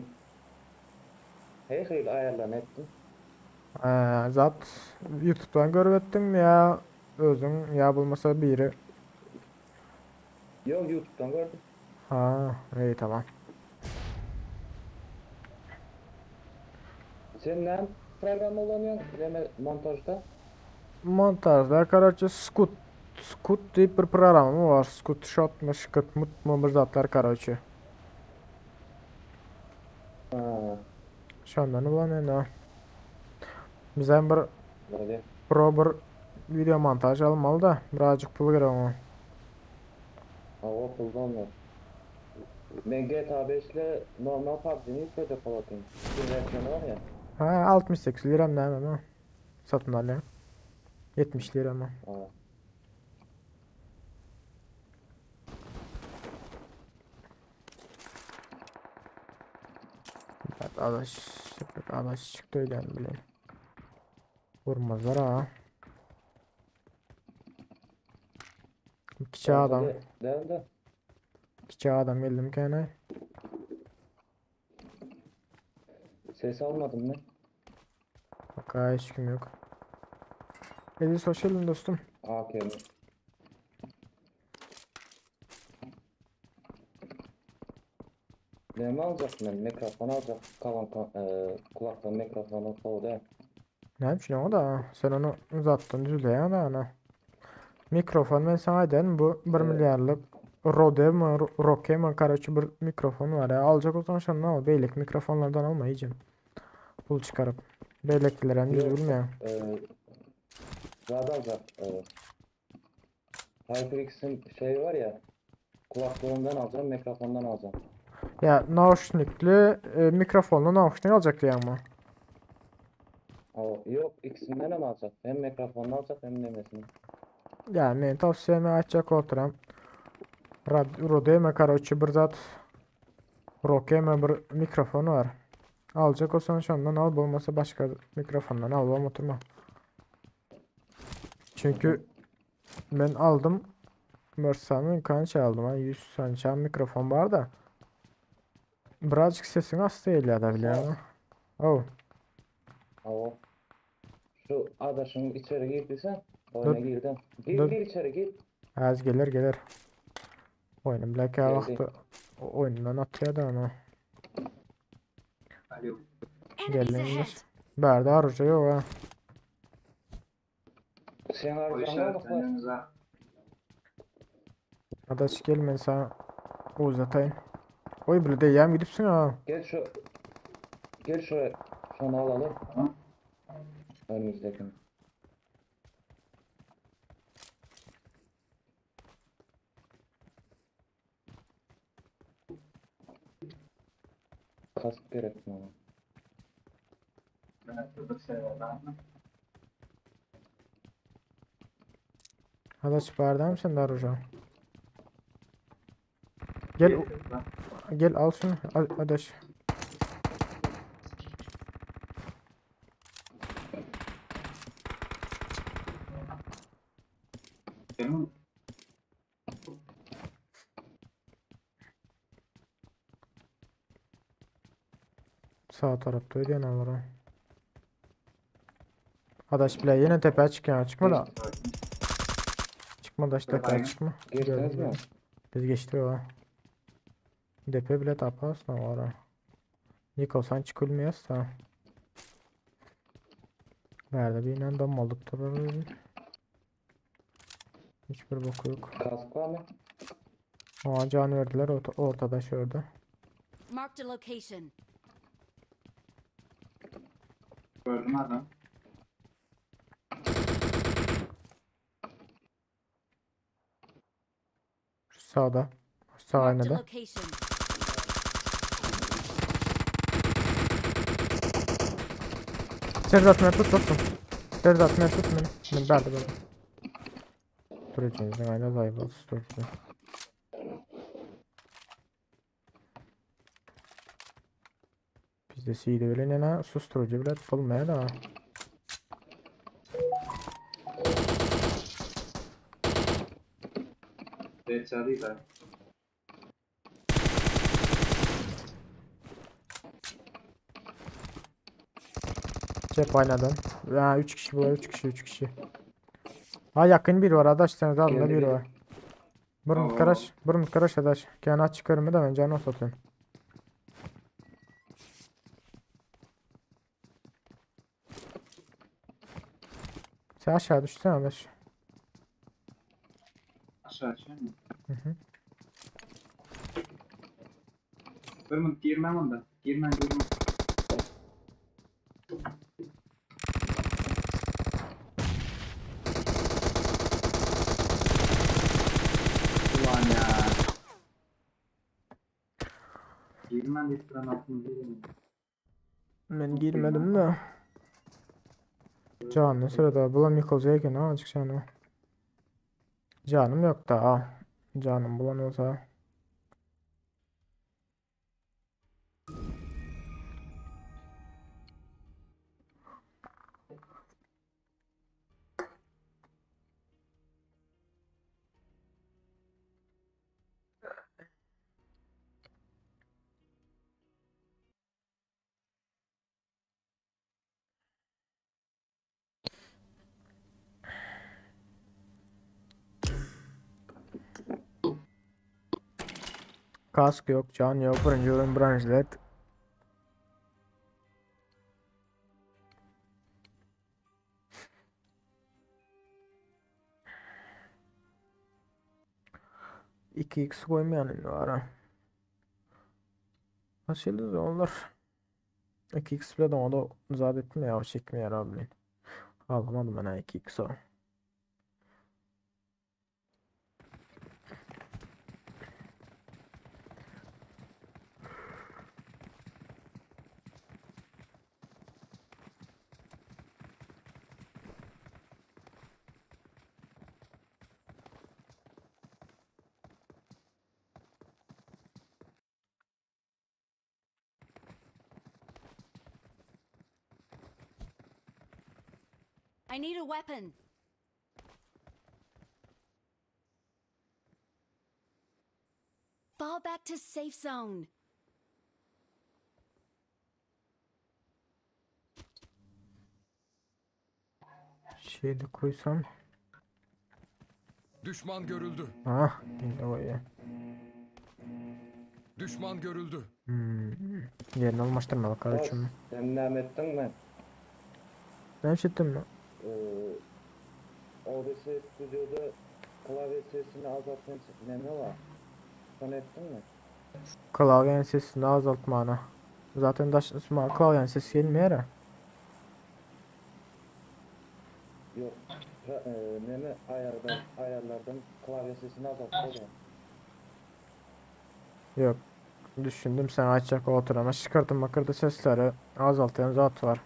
her şeyi ayarlarını ettim. Ee, zat YouTube'dan görüp ettin mi ya özün ya bulmasa biri. Yok YouTube'dan gördüm. Ha iyi tamam. Sen ne program kullanıyorsun? Neme montajda? Montajda короче Scoot Scoot diye bir programı var. Scoot Shot mı Scoot mut mu bir zatlar короче. Ha, Şondan ulan ene. Bizden bir böyle. pro bir video montaj almalı da birazcık pul gerek ona. Ha, o kullanmıyor. Ben GTA 5 ile normal PUBG'ni yükledim Polat'ın. Bir versiyonu var ya. Ha 68 liram ne ama. Satın alayım. 70 lira mı? Ha. Adaş, adaş çykdy öýden bilen. Vurmazlar ha. Kiçi adam. Dälde. Kiçi adam geldim kene. Ses almadım ben. Bak ha hiç kim yok. Ediz hoş geldin dostum. AKM. Ne alacak ben? Mikrofon alacak. Kalan e, kulaktan mikrofonu soğudu. Ne biçim o da sen onu uzattın düzle ya da ana. Mikrofon ben sana dedim bu 1 Evet. milyarlık Rode mi Roke mi karaçı bir mikrofon var ya. Alacak olsan şundan al. Beylik mikrofonlardan alma yiyeceğim. Pul çıkarıp. Beylikler hem Yok. düzgün ya. E, zaten alacak. E, HyperX'in şeyi var ya. Kulaklığından alacağım, mikrofondan alacağım. Ya nauşnikli e, mikrofonlu nauşnik alacak diye ama. O, yok ikisinden hem alacak. Hem mikrofonunu alacak hem nemesini. Yani men tavsiyemi açacak oturam. Rode mi karaçı bir zat Roke mi bir mikrofonu var. Alacak olsan şundan al, bolmasa başka mikrofondan al, bolma oturma. Çünkü ben aldım. Mörsamın kança aldım ha 100 sança mikrofon var da. Birazcık sesin az değil ya da bile ama. Oh, O. Şu adaşın içeri girdiysen oyuna Dur. girdin. Gir Dur. gir içeri gir. Az gelir gelir. Oyunum bile Geldi. vakti oyundan atıyor da onu. Alo. Enemies Gelin ahead. Berde arıca yok ha. Sen O harcanma işaret bak var. önümüze. Adaş gel ben sana uzatayım. Oy bile deyem gidipsin ha. Gel şu gel şuraya şunu alalım. Tamam. Önümüzdekini. Kask gerek mi ona? Ben de severler. Adaş barda mısın da arıca? Gel gel al şunu adaş. Benim Sağ tarafta ödeyen alır. Adaş bile yine tepeye çık ya. Çıkma da. Çıkma da tepeye Aynen. çıkma. Geçtiniz mi? Biz geçtik o. Depe bile tapas da var. ha. Yıkılsan çıkılmayız da. Nerede bir inen dam alıp durur. Hiçbir boku yok. Kask var mı? Aa can verdiler orta, ortada şurada. Marked a location. gördüm adam. Şu sağda. Şu sağ Marked a aynada. location. Serdar beni tut dostum. Serdar beni tut beni. Ben berdi berdi. Duracağız. Ayna zayıf olsun. Duracağız. Bizde CD bilen yana susturucu bile bulmaya da. DC değil ha. Cep aynadan. Ha 3 kişi bu 3 kişi 3 kişi. Ha yakın bir var adaş sen altında Geldi biri biri. var. Bir Oo. karaş, bir karaş adaş. Kenan çıkarım da ben canı satıyorum. Sen aşağı düşsene adaş. Aşağı aşağı mı? Hı hı. Durun girmem onda. Girmem girmem. Ulan ya. Girmem deyip duran aklım değil mi? Ben girmedim de. Canlı sırada bulam yıkılacak eken ha açık canım. Canım yok da ha. Canım bulan olsa. Kask yok, can yok, birinci bölüm branşlet. İki X goýmaýan indi bara. Haşyly onlar. 2x bilen onu da zat etmeýär, çekmeýär abi. Alamadım ben 2x o. I need a weapon. Fall back to safe zone. Şeyde koysam. Düşman görüldü. Ah, indi goýýar. Düşman görüldü. Hmm. Yerini almaşdyrmaly karoçim. Sen näme etdiň men? Näme etdim mi? Ee, OBS stüdyoda klavye sesini azaltma neme var? Sen ettin mi? Klavyenin sesini azaltmana. Zaten daş klavyenin sesi gelmeýär. ha. Yok. Tra- e, neme ayardan ayarlardan klavye sesini azaltma. Yok. Düşündüm sen açacak oturama şıkırdı makırdı sesleri azaltan zat var.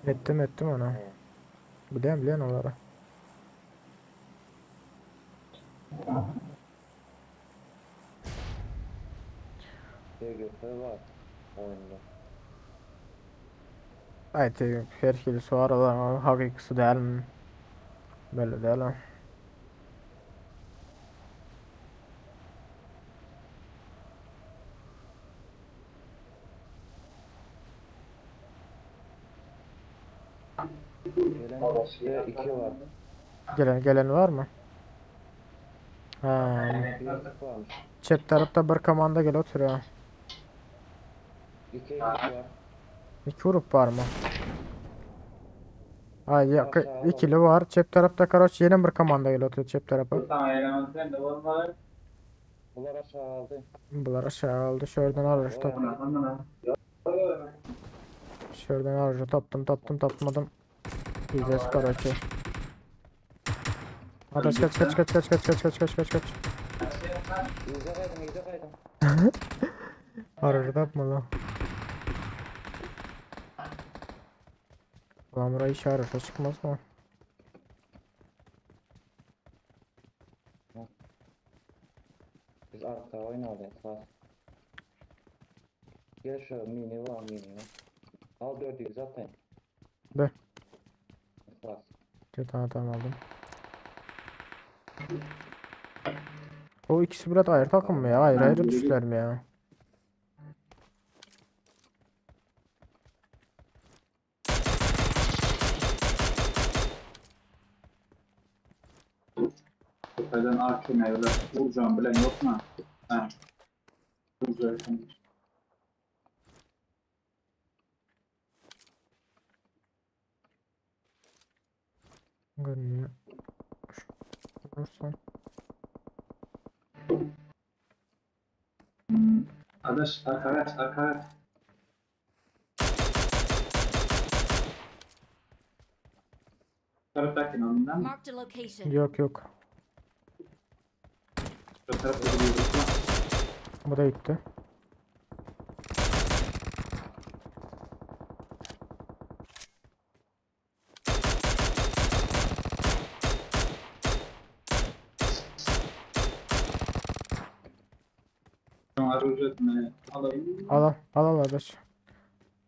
Ettim ettim onu. Biliyorum biliyorum onları. TGF var oyunda. Ay her hili su aralar hakikisi değil mi? Böyle değil ha. Gelen işte 2 var. Gelen gelen var mı? Ha, Bir ekip varmış. çep tarafta bir komanda gel oturuyor. 2 ekip var. İki grup var mı? Ay ya ikili var. Çep tarafta karoç yeni bir komanda gel oturuyor çep tarafa. Bunlar aşağı aldı. Bunlar aşağı aldı. Şuradan alır top. Şuradan alır taptım taptım tapmadım. Gideceğiz karoçi. Kaç kaç kaç kaç kaç kaç kaç kaç kaç kaç kaç. İyice kaydım, iyice kaydım. Aracı tapmadı. Lan buraya hiç aracı çıkmaz mı? Biz arka oynadık. Bas. Gel şu mini var mini. Al 400 zaten. Be. Bas. Bir tane tamam aldım. O ikisi biraz ayrı takım mı ya? Ayrı ayrı düştüler mi ya? Tepeden AKM öyle vuracağım bilen yok mu? Ha. Vuracağım. Görünüyor. Vurursan. Arkadaş, arkadaş, arkadaş. Taraftaki ondan mı? Marked a location. Yok yok. Şu tarafta gidiyoruz. Bu da gitti. Şu an ücretini alayım. Al al al al arkadaş.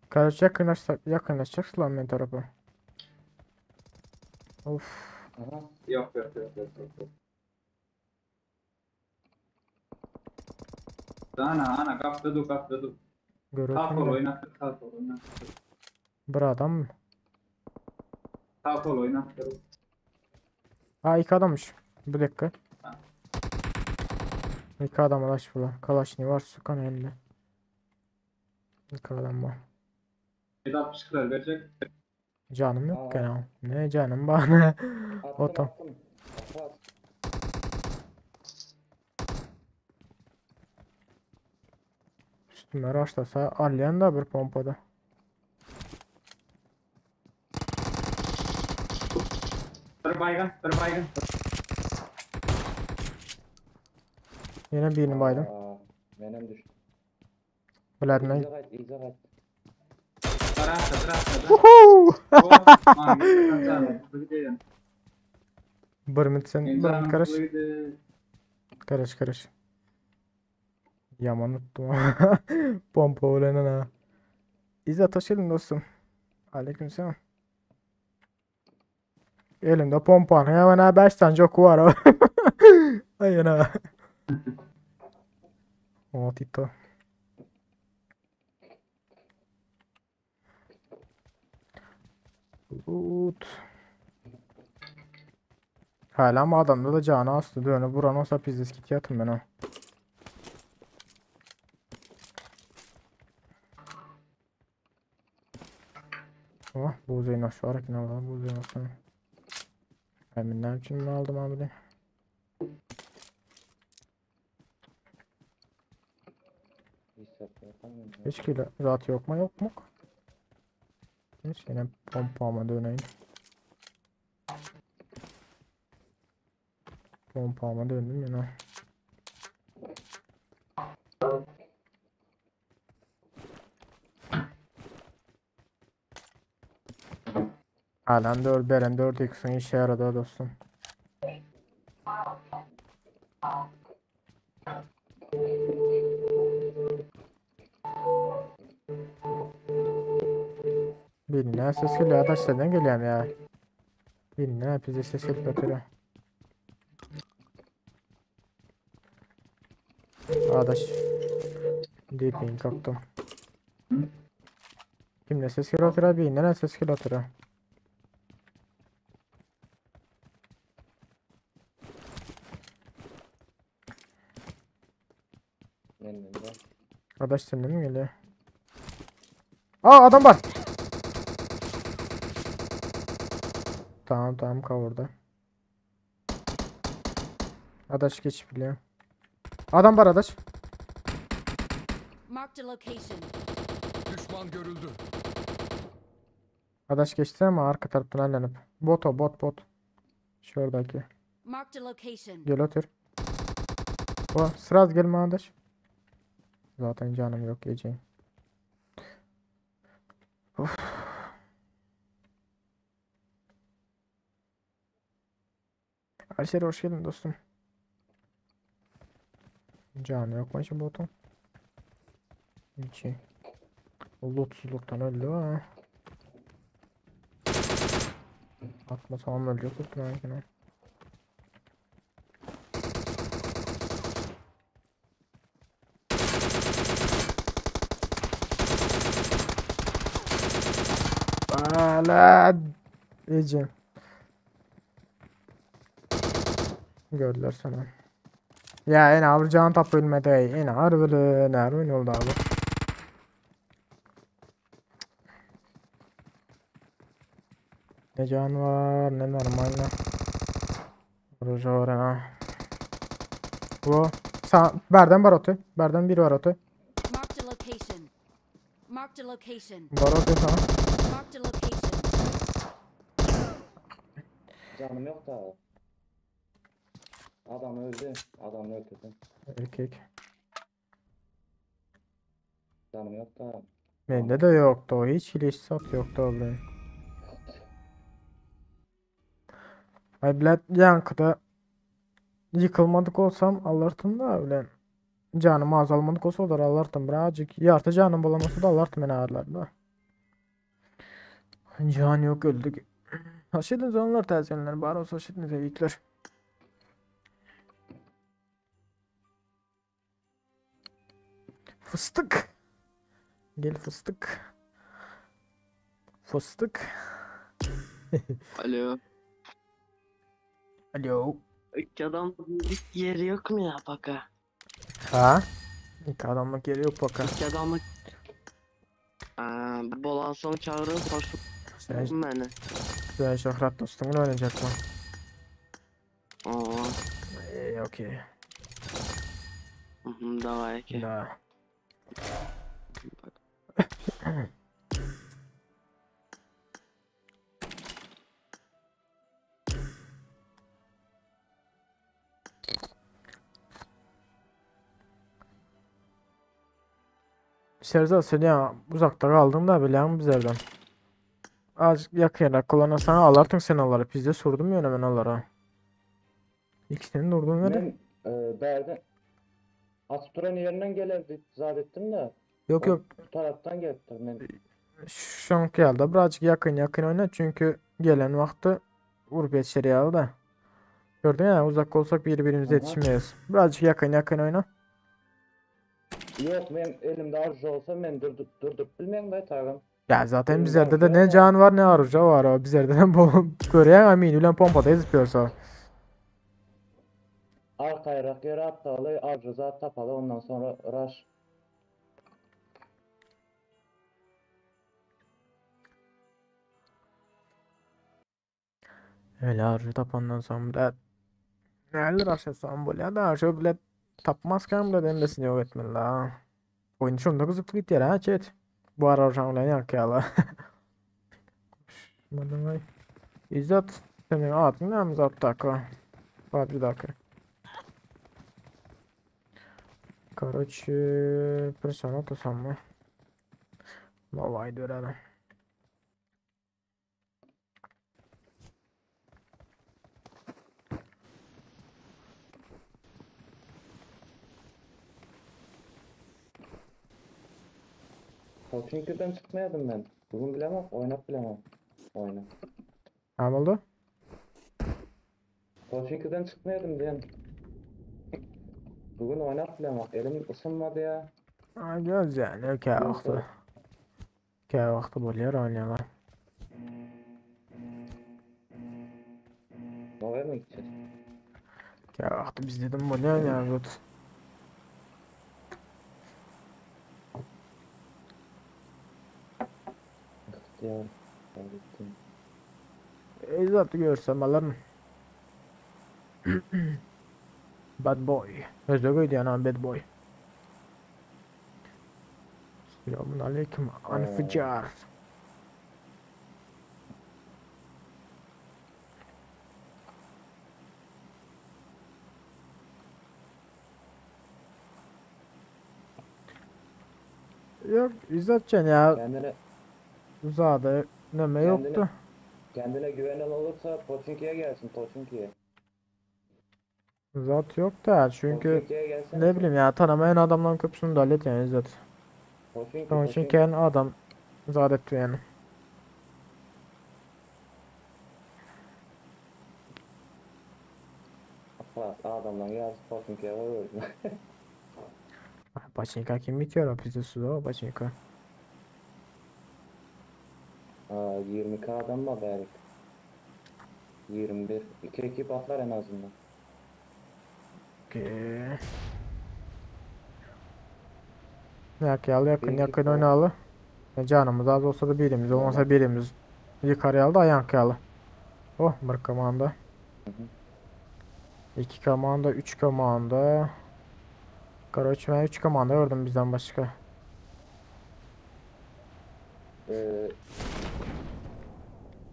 Kardeş yakınlaşsak yakınlaşacak lan men tarafa. Of. Aha. Yok yok yok yok yok. Ana ana kaptı dur kaptı dur. Sağ kol Görüyorsun. oynattı sağ kol oynattı. Bir adam mı? Sağ kol oynattı. Ha iki adammış. Bir dakika. İki adam adaş bular. Kalaşni var sukan elinde. İki adam var. 762'ler verecek. Canım yok Aa. gene. Ne canım bana. Attım Otom. attım. Bas. Üstüme raşlasa alyan da bir pompada. Bir baygın, bir baygın. Yine birini baydım. Aa, Menem düştü. Biladmen. İyice kaç, iyice kaç. Bir atla, bir atla. Uhu! Oh, man, canım, bu gidiyor. Bir minut sen bir minut Canım, karış. bu gidiyor. Karış karış. Yaman unuttum. Pompa bilen ana. İzzet hoş geldin dostum. Aleykümselam. Elimde pompa. Hemen ha 5 tane joku var. Ay ana. O Tito. Ut. Hala ama adamda da canı astı. Dönü buran olsa pizdes kit yatım ben ha. Oh, bu Zeynoş var ki ne var bu Zeynoş'tan. Ben ne için bunu aldım abi de. Hiç satmıyor, tamam mı? Hiç kilo zat yok mu yok mu? Hiç yine pompama döneyim. Pompama döndüm yine. Halen 4 beren 4 x'in işe yaradı dostum. Birine ses geliyor. Adaş senden geliyorum ya. Birine bize ses gelip ötürü. Adaş. Deepin kaptım. Kimle ses geliyor oturuyor? Birine ses geliyor oturuyor. Benim de. Adaş senden mi geliyor? Aa adam var. Tamam tamam kavurdu. Adaş geç biliyor. Adam var adaş. Marked a location. Düşman görüldü. Adaş geçti ama arka taraftan hallenip. Bot o bot bot. Şuradaki. Marked a location. Gel otur. O sıraz gelme adaş. Zaten canım yok yiyeceğim. Of. Ayşe hoş geldin dostum. Canı yok mu şu botun? Hiç. Lootsuzluktan öldü ha. Atma tamam ölecek yine. Hala Ece. Gördüler sana. Ya en ağır can tap ölmedi. En ağır böyle ne ağır oldu abi. Ne can var ne normal ne. Ruja var ha. Bu sağ berden var otu. Berden bir var otu. Marked a location. Marked a location. Var otu sana. Marked a location. Canım yok da. Adam öldü. Adam öldürdüm. Erkek. Canım yok da. Bende de yoktu o. Hiç sat yoktu oğlum. Ay bilet yankıda yıkılmadık olsam alırdım da öyle. Canım azalmadık olsa da alırdım. Birazcık yartı canım bulamasa da alırdım beni ağırlarda. Can yok öldük. Hoş geldiniz onlar taziyeler. Bari olsa hoş geldiniz yiğitler. Fıstık. Gel fıstık. Fıstık. Alo. Alo. Üç adam yeri yok mu ya baka? Ha? İki adamlık yeri yok baka. İki adamlık. Aa, bolansoň çagyryp hoş Sen, meni. sen Şöhret dostumla oynayacak mı? Oo. İyi okey. Mhm, Давай, okey. Da. Serzat sen ya uzakta kaldın da bilen bizlerden. Azıcık yakın kullanırsan alartın sen onları. Biz de sordum ya ben onlara. İkisini durdum ver. Men e, bärde atyp duran ýerinden gelerdi zat etdim de. Yok O yok. Bu taraftan gelipdir men. Şu geldi. Birazcık yakın yakın oyna çünkü gelen vakti vurup yetişir ya da. Gördün ya uzak olsak birbirimize Aha. yetişmeyiz. Birazcık yakın yakın oyna. Yok men elimde arzu olsa men durdup durdup bilmeň de tagam. Ya zaten Elimde bizlerde de arzu ne yok. can var ne arıca var. O bizlerde de bu gören amin ulan pompada ezip Arkayrak ýere atdaly, arzu zat tapaly, ondan sonra rush. Öyle arıcı tapandan sonra Neler aşasam bu ya da arıcı bile tapmazken bile demesini yok etmeli la. Oyun şunda kızıp git yere ha chat. Bu ara arıcı ulan yak ya la. Madem İzzet senin adın ne mi zattaka? Bir dakika. Короче, persona to samo. Давай dörelim. Çünkü çykmaýadym men. Bugün bilemem, oynap bilemem. Oyna. Ne oldu? Çünküden çykmaýadym diýen. Bugün oynap bilemem. Elim ısınmadı ya. Ha, göz yani okey Yoksa- vakti. Okey vakti boluyor oynayalım. Oraya mı gideceğiz? Okey vakti biz dedim boluyor yani. İhtiyar. Kaybettim. İzzet görsem alırım. Bad boy. Özde koydu yani bad boy. Selamun aleyküm anficar. Yok İzzetcan ya Kendine uzadı neme yoktu. kendine güvenen olursa Pochinki'ye gelsin Pochinki'ye. Zat yok da çünkü Pochinki'ye gelsene. ne bileyim ya tanımayan adamdan köpüsünü de hallet yani İzzet. Pochinki, Onun için Pochinki. kendi adam zat etti yani. Bak adamdan gelsin Pochinki'ye vurur. Paçinka kim bitiyor o pizza suda o paçinka. Aa, 20k adam var Berik. 21. İki ekip atlar en azından. Okey. Yak yakın Bir yakın ekip var. oynalı. Ya Canımız az olsa da birimiz olmasa birimiz yukarıya aldı ayak yalı. Oh bir komanda. İki komanda, üç komanda. Короче ben üç komanda gördüm bizden başka. Ee,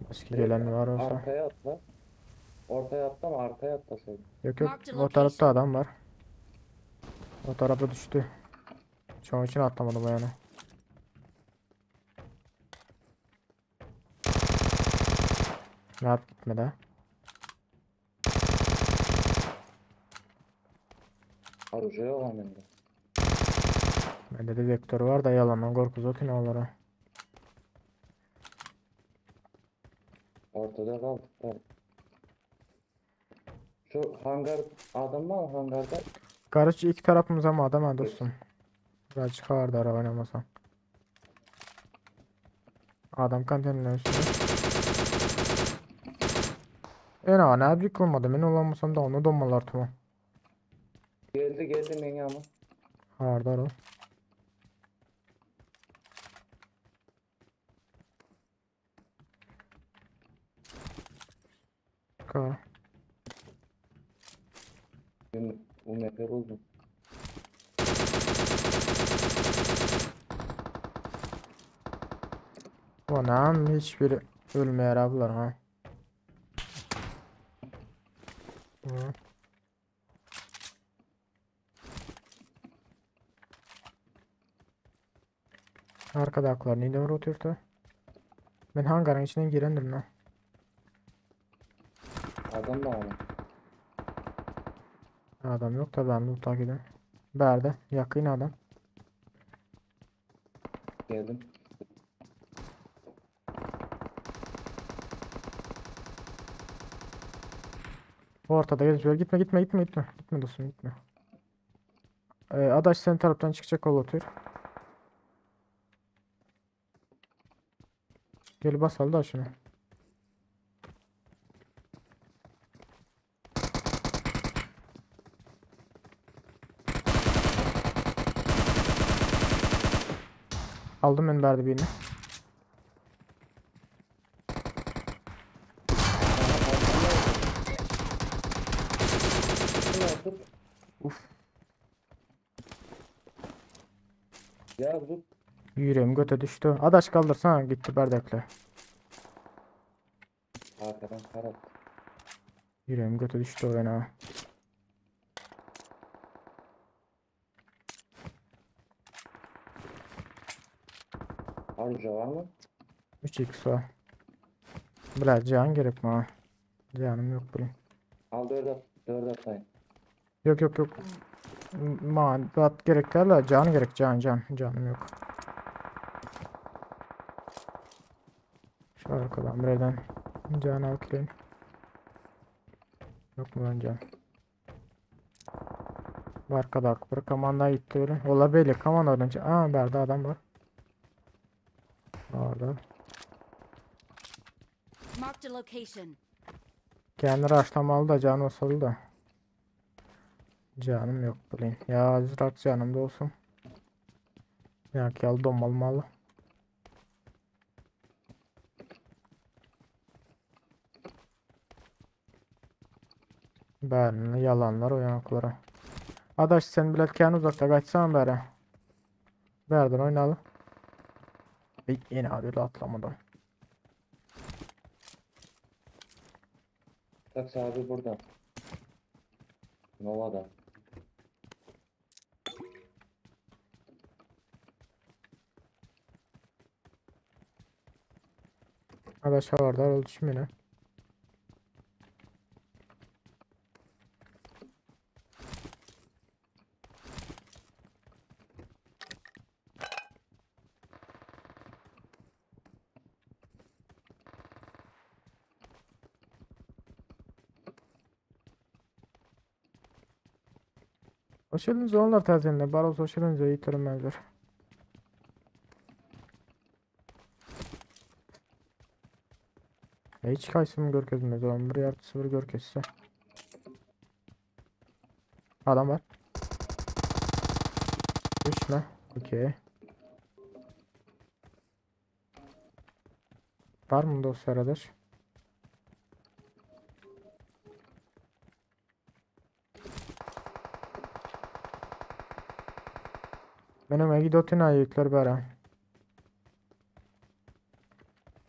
Başka gelen var olsa. arkaya atla. Ortaya atlama arkaya atlasaydın. Yok yok Marked a o tarafta location. adam var. O tarafa düştü. Çoğun için atlamadım o yana. Rahat gitme de. Arıcı yok önünde. Bende de vektör var da yalandan korkuz onlara. Ortada kaldık. Evet. Şu hangar adam var mı hangarda? Karış iki tarafımıza mı adam ha dostum. Biraz çıkardı araba oynamasa. Adam konteynerin üstünde. E ne abi yıkılmadı. Ben olmasam da onu donmalar tamam. Geldi geldi men ama. Hardar o. Ka. UMP buldum. Onam hiçbiri ölmeýär ablar ha. Hı. Arkadakiler neyden oturdu? Ben hangarın içinden girendim lan. Adam da var. Adam yok da ben loot'a gidiyorum. Berde yakın adam. Geldim. Ortada geziyor. Gitme gitme gitme gitme. Gitme dostum gitme. Adaş senin taraftan çıkacak ol otur. Gel bas al da şunu. Aldım ben verdi birini. Tutun artık. Uf. Ya bu Yüreğim göte düştü. Adaş kaldırsana gitti bardakla. arkadan kar attı. Yüreğim göte düştü o ha. Ayrıca var mı? 3x var. Biraz can gerek mi ha? Canım yok benim. Al 4 at. 4 atayım. Yok yok yok. Man, dat gerek değil de can gerek can can. Canım yok. Şu arkadan birden can al kileyim. Yok mu lan can? Bu arkada akbar kamanda gitti öyle. Ola böyle kaman oradan. Aa berda adam var. Orada. Marked a location. Kendi raşlamalı da can olsalı da. Canım yok bulayım. Ya azıcık canım da olsun. Ya ki al donmalı. Ben yalanlar o yanaklara. Adaş sen bilet kendi uzakta kaçsan beri. Berden oynayalım. Yine abi atlamadım. Taksi abi burada. Nova'da. Adaş orada ol düşmüyor. Hoş geldiniz onlar tatilinde. Baros hoş geldiniz. İyi benzer. Hiç kaysım görkezmez oğlum. 1 artı 0 görkezse. Adam var. Düşme. Okey. Var mı dostlar arkadaş? Benim Egidot'un ayıklar bera.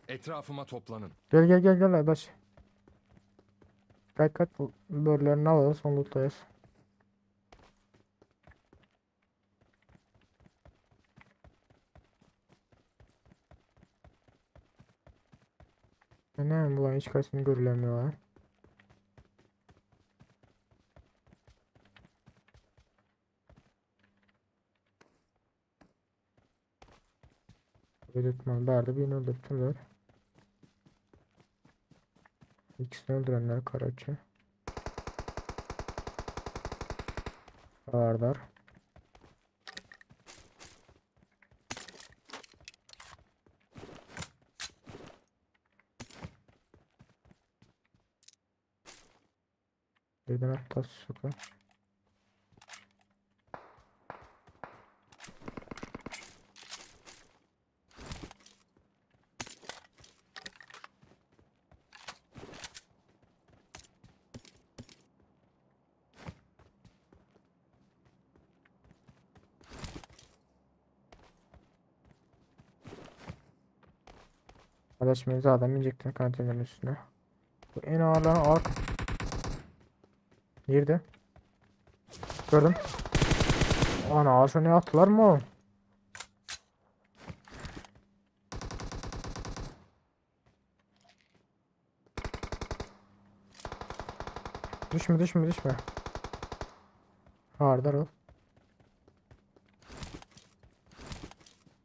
Etrafıma toplanın. Gel gel gel gel arkadaş. Kaç kaç bu böllerini alalım son lootlayız. Ne bulan hiç kaçını görülemiyor ha. Öldürtmem verdi birini öldürttüler. İkisini öldürenler karaçı. Vardar. Birden hatta suka. Adaş men zaten binecektim konteynerin üstüne. Bu en ağırlarını ark. Nerede? Gördüm. Ana şunu attılar mı? Düşme düşme düşme. Hardar ol.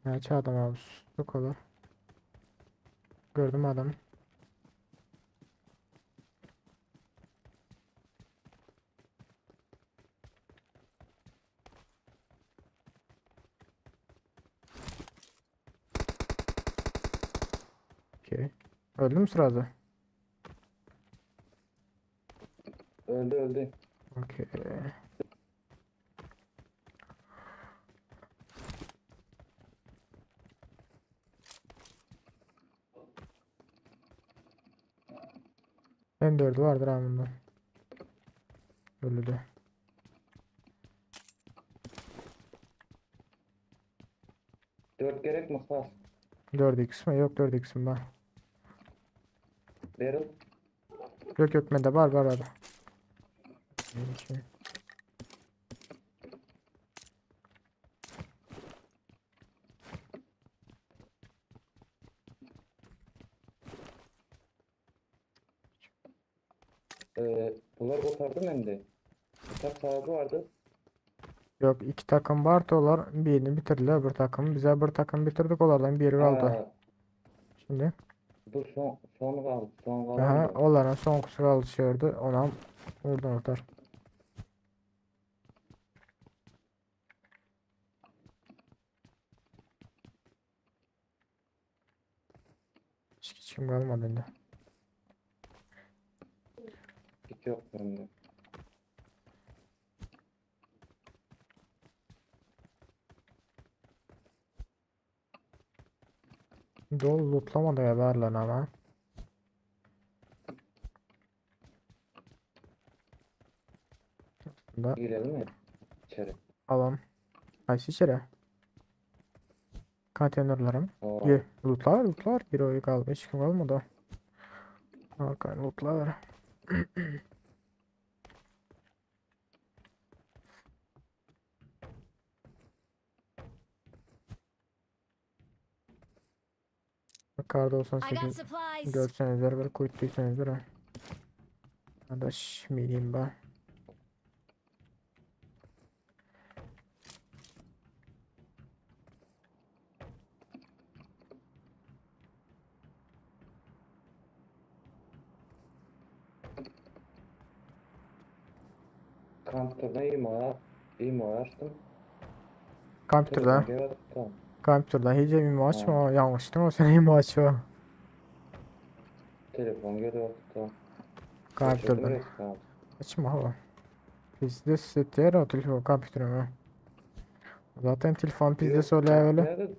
Näçe adam abi? Çok olur. Gördüm adamı. Okey. Öldü mü sırada? Öldü öldü. Okey. M4'ü vardır ha bunda. Öldü de. 4 gerek mi sas? 4x mi? Yok 4x'im var. Barrel. Yok yok bende var var abi. Şey. Ee, bunlar kopardım hem de. Uçak sahibi vardı. Yok iki takım var onlar birini bitirdiler bir takım. Bize bir takım bitirdik onlardan biri kaldı. Ha, Şimdi. bu son son kaldı. Son Aha, kalan da. onların son kusuru alışıyordu. Ona vurdum ortar. Hiç kim kalmadı indi. Hiç yok bende. Dolu lootlamadı ya berler ama. Aslında Girelim mi? İçeri. alalım. Kaysı içeri. Konteynerlerim. Oo. Gir. Lootlar lootlar. Gir oyu kaldı. Hiç kim kalmadı. Arkadan lootlar. Kar I got 98 supplies. görsenizler bir kuytuyduysanızlar ha. Adaş miyim ben? Counter'dan imo, imo açtım. Kompüterden. Telefon geri attım. Kompüterden hiç imo Ha. açma. Yanlıştım o seni imo açma. Telefon geri attım. Kompüterden. Açma hava. Bizde seter o telefon kompüterime. Zaten telefon bizde söyle öyle.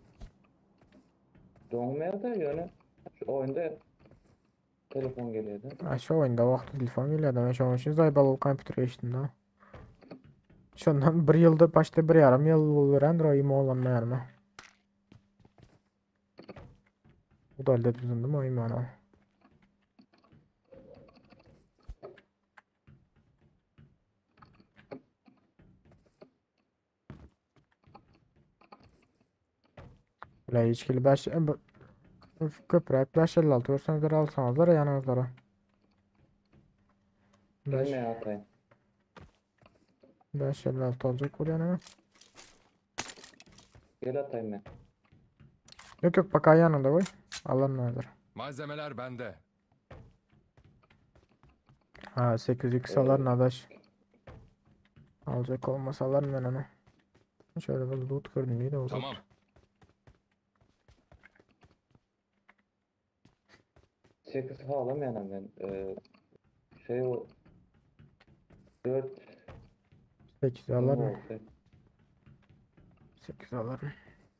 Donmaya da yani şu oyunda telefon geliyordu. Ha, şu oyunda vakti telefon geliyordu. Ben şu an için zaybalı kompüter geçtim da. Şundan bir yılda başta bir yarım yıl olur Android imo olan yarım. Bu da halde bizim değil mi o imo ana? Bile hiç kili 5 köprek 556 görseňizler alsaňyzlar ýanyňyzlara. 5 Gelmeye atayım. 556 olacak bu ýanyňa. Gel atayım ben. Yok yok bak yanında koy. Allah'ın nazarı. Malzemeler bende. Ha 8x alar adaş. Alacak olmasa alırım ben onu. Şöyle bir loot gördüm iyi de o loot. Tamam. 8 sağlam yani ben. Ee, şey o 4 8 alırım. olsa. 8 alırım.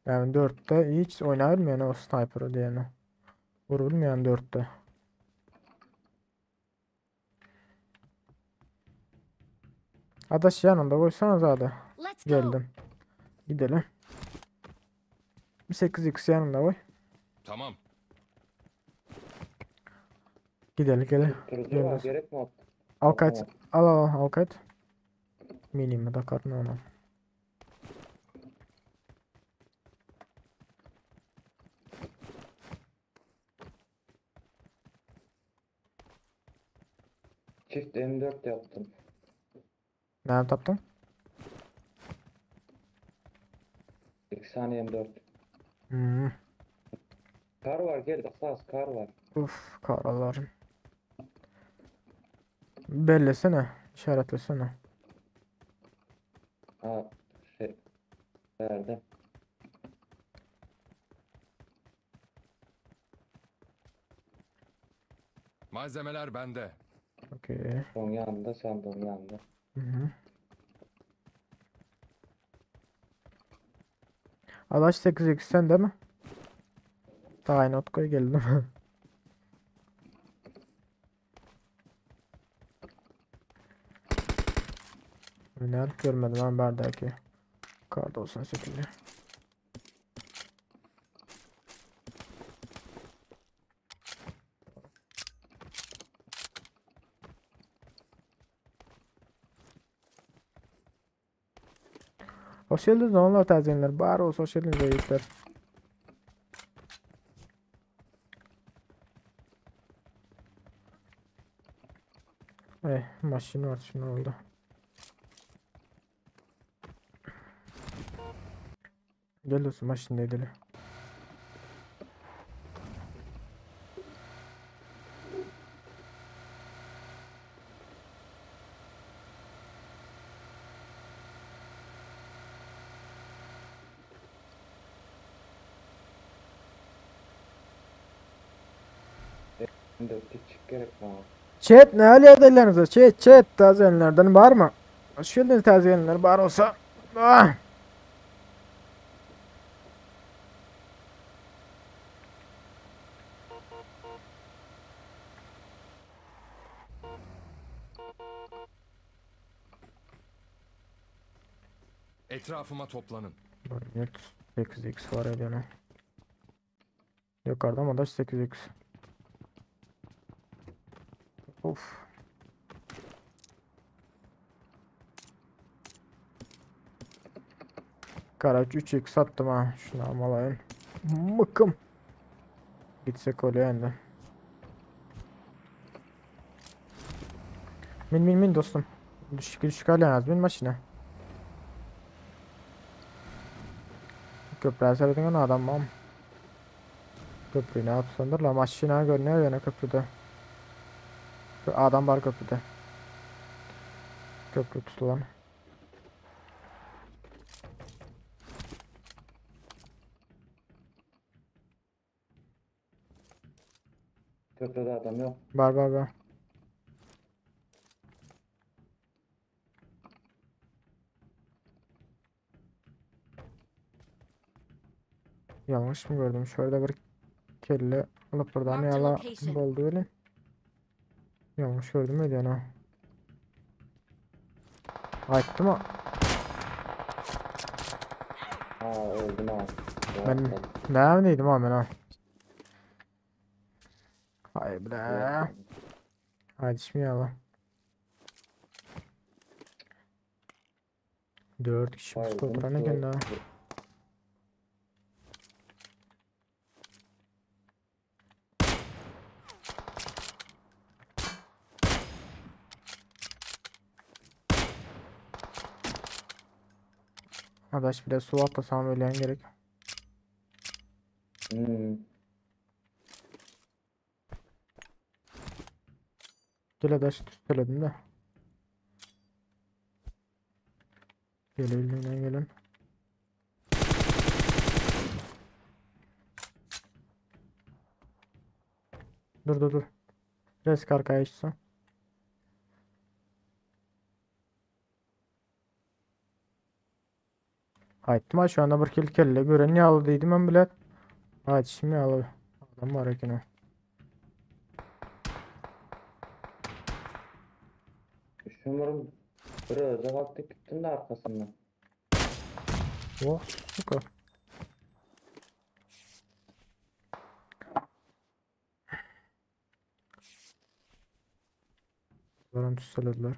Yani 4'te hiç oynarım yani o sniper'ı diyeni. Vururum yani 4'te. Adaş yanında koysana zaten. Let's go. Geldim. Gidelim. 8x yanında koy. Tamam. Gideli gel. Tutturucu var gerek mi? Al kaç. Al al al kaç. Minimi takarım ona. Çift M4 yaptım. Näme tapdyň? 2 saniye M4. Hmm. Kar var gel esas kar var. Uf karalarım. Bellesene. İşaretlesene. Ha şey verdim. Malzemeler bende. Okey. Son yanında sandığın yanında. Hı hı. Adaş 8x sen değil mi? Daha not koy geldim. Nerede görmedim ben berdaki. Kar 98'i. Hoş geldiniz onlar tazenler. Bar olsun hoş geldiniz yiğitler. Eh, maşın var şunu oldu. Gel olsun maşın edelim. M4 küçük gerek var. Chat ne hal ederlerinize? Chat chat tazenlerden var mı? Hoş geldiniz tazenler var olsa. Ah! Etrafıma toplanın. Net 8x var ediyor. Yukarıda mı da 8x. Of. Karaç 3x sattım ha. Şunu almalayın. Mıkım. Gitsek oluyor endi. Min min min dostum. Düşük düşük hala bin maşına. Köprüye seyredin adam mam. Köprüyü ne yapsandır la maşina görünüyor yana köprüde. Adam var köprüde. Köprü tutulan. Köprüde adam yok. Var var var. Yanlış mı gördüm? Şöyle bir kelle alıp buradan Marked a yala location. boldu öyle. Yanlış gördüm mü diyorsun ha? Ayıttı mı? Ha öldüm ha. Ben neredeydim abi ben ha? Hay bre. Hadi şimdi yala. 4 kişi bu oturan ne geldi ha? Adaş bir de su atlasam öleyen gerek. Hmm. Gel adaş söyledim de. Gelebildiğinden gelin. Dur dur dur. Biraz arkaya geçsin. Aytdım şu anda bir kill kelle gören yağlı dedim ben bile. Haydi şimdi yağlı. Adam var eken o. Şumarım bir öze kalktı gittim de arkasından. Oh süper. Bularım tüsselediler.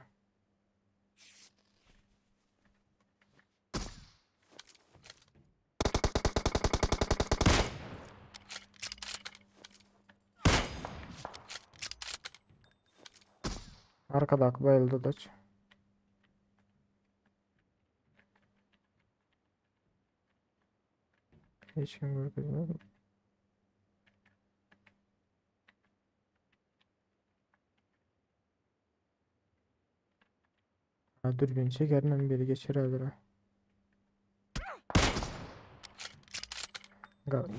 Arkadaky bayyldy daç. Hiç kim görkezmedi. Ha, dürbün çekermem biri geçer öldüre.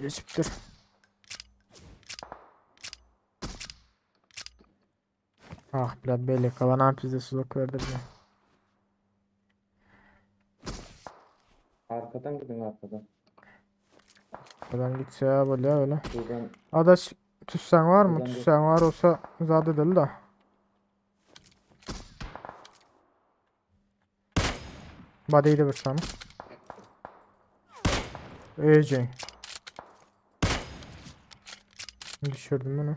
Geçipdir. Ah biraz belli kalan bizde suluk verdi bize. Arkadan gidin arkadan. Adam gitse ya böyle öyle. Buradan Adaş tüssen var mı? Buradan Tüssen var olsa zat edelim de. Body'yi bir sana. İyice. Düşürdüm bunu.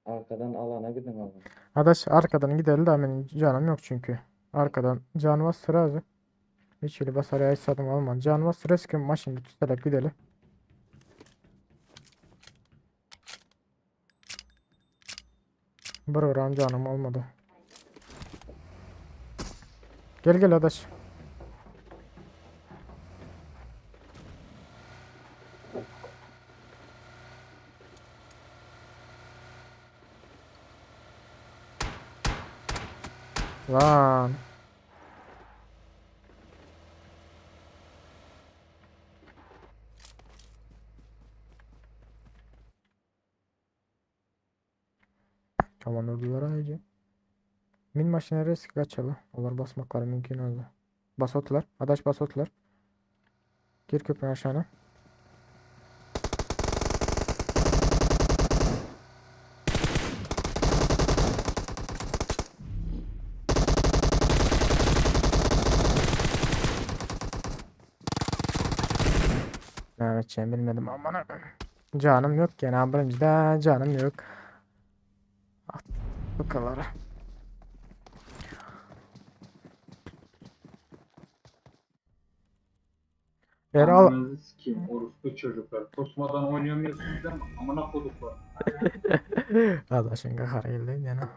arkadan alana gidin alana. Adaş arkadan gidelim de benim canım yok çünkü. Arkadan can var sırası. Hiç öyle basar hiç sadım almam. Can var sırası ki maşını tutarak gidelim. Bir gram canım olmadı. Gel gel adaş. Lan. Aman urdular iyice. Min maşına risk kaçalı. Onlar basmakları mümkün oldu. Basotlar. Adaş basotlar. Gir köprünün aşağına. Ne edeceğimi bilmedim aman Canım yok gene birincide canım yok. At bu kadar. Ver al. Ananızı sikeyim orospu çocuklar. Pusmadan oynayamıyorsunuz değil mi? Amına koduklar. Adaşın kahar geldi gene.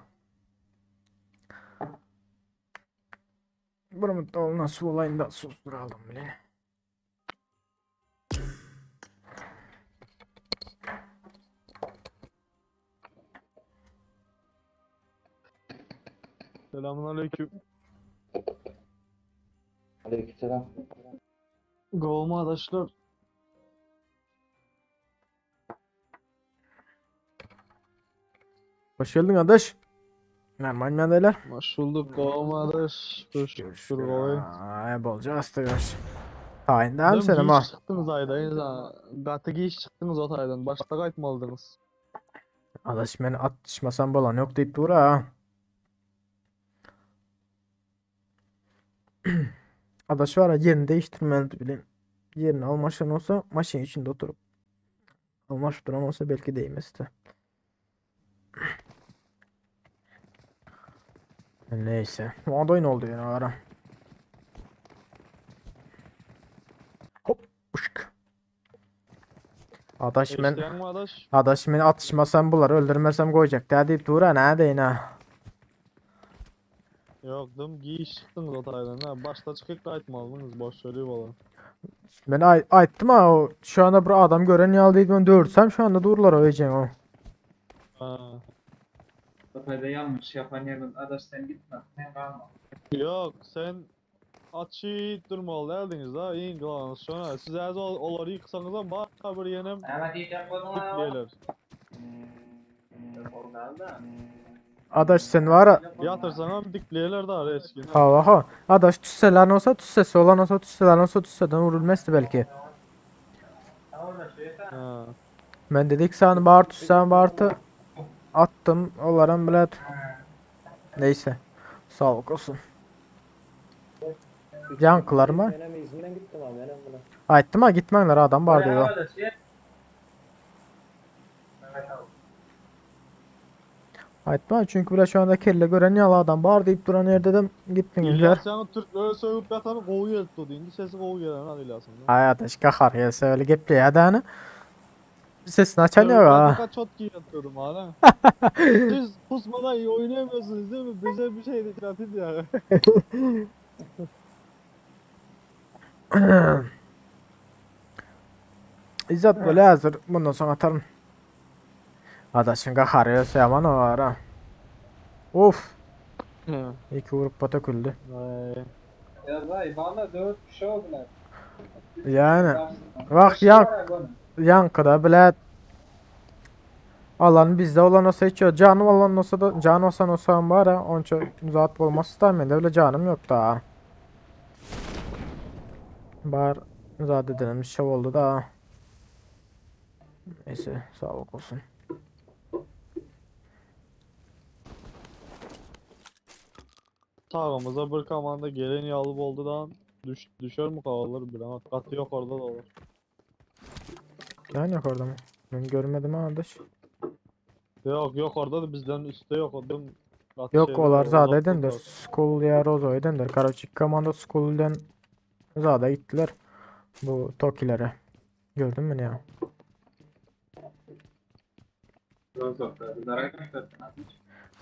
Buramın da su olayını da susturalım bile. Selamünaleyküm. Aleykümselam. Govma adaşlar. Hoş geldin adaş. Normal mi adaylar? Hoş bulduk govma adaş. Şükür goy. Ay bolca hasta görüş. Tayinda senin ha. Giyiş çıktınız aydayız ha. Gatı giyiş çıktınız o taydan. Başta qaytmalıdınız. Adaş men atışmasam bolan yok deyip dur ha. Adaş var ya yerini değiştirmeli bileyim. Yerini almaşan olsa maşın içinde oturup almaş duran olsa belki değmezdi. Neyse. O da oyun oldu yani ara. Hop. Uşk. Adaş men Adaş men atışmasam bunları öldürmesem koyacak. Da deyip dur ha ne deyin ha. Yok dım giyiş çıktınız o taydan ha. Başta çıkıp qaytmalıdınız. Boş söyleyip olan. Ben ay aytdım ha o şu anda bir adam gören yaldıydı ben dörsem şu anda dururlar o eceğim o. Ha. Kafayda yanlış yapan yerden adaş sen gitme. Sen kalma. Yok sen açı durmalı değildiniz da iyi qılanız sonra. Siz əz onları yıksanız da başka bir yenem Ama diyeceğim bunu. dikleyeler. Adaş sen var ha. Yatırsan hem dikleyeler daha reskin. Ha ha. Adaş tüsseler olsa tüssesi olan olsa tüsseler olsa tüsseden vurulmazdı belki. Ha. Ben dedik sen bağır tüssen bağırtı. Attım onların bile. Neyse. Sağlık olsun. Yankılar mı? Benim izinden gittim abi benim buna. Aytdım ha gitmenler adam var diyor. Aýtma çünki bile şu anda kelle gören ýaly adam bar diýip duran ýerde de gitdiňizler. İlyas ýaňy Türklere sögüp ýatany gowy gelip durdy. Indi sesi gowy gelenok İlyasyň. Aý adaş gahar gelse öyle gepleýär däni. Sesini açan Sögüp ýok ha. ýataka çot gelip durdy mana. Siz pusmada iyi oynayamıyorsunuz değil mi? Bize bir şey dikkat ya. İzzet böyle hazır. Bundan sonra atarım. Adaşın gahary gelse ýaman olar ha. Of. İki vurup pata küldü. Ay. Yazay valla 4 kişi oldular. Yani bak yan yankıda bile alan bizde olan olsa hiç yok. Canım olan olsa da can olsan olsan var ha. Onça zat olmaz da bende bile canım yok daha. Bar zat edelim şey oldu da. Neyse sağlık olsun. Sağımıza bir komanda gelen yalı oldu da düş, düşer mi kavallar bilemem. Katı yok orada da olur. Yani yok orada mı? Ben görmedim ha arkadaş. Yok yok orada da bizden üstte yok. Odım katı Yok şeyde olar zada uzakta edendir. kaldı. Skull ya Rozo edendir. Karaçik komando Skull'den zada gittiler. Bu Tokilere. Gördün mü ne ya?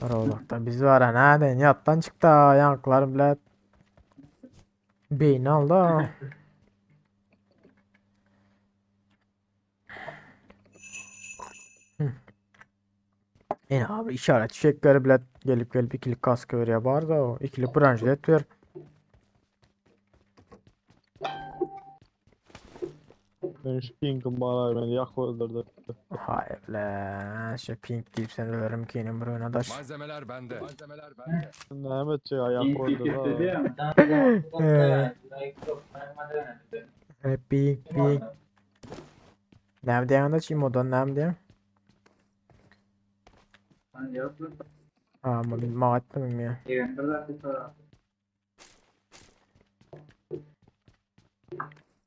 Rozok'ta biz var ha nereden yattan çıktı ha yankılar bile beyni aldı ha. Hı. Yine abi işaret fişekleri bile gelip gelip ikili kaskı veriyor var da o ikili branşlet ver. Ben şu Pink'im bana beni yak öldürdü. Hayır lan şu pink deyip sen ölürüm ki yine buraya adaş. Malzemeler bende. Malzemeler bende. Mehmet şey ayak öldürdü. ha. Ee, pink pink. Nem diyen adaş imodan nem diyen. Ha ama bir maattim ya.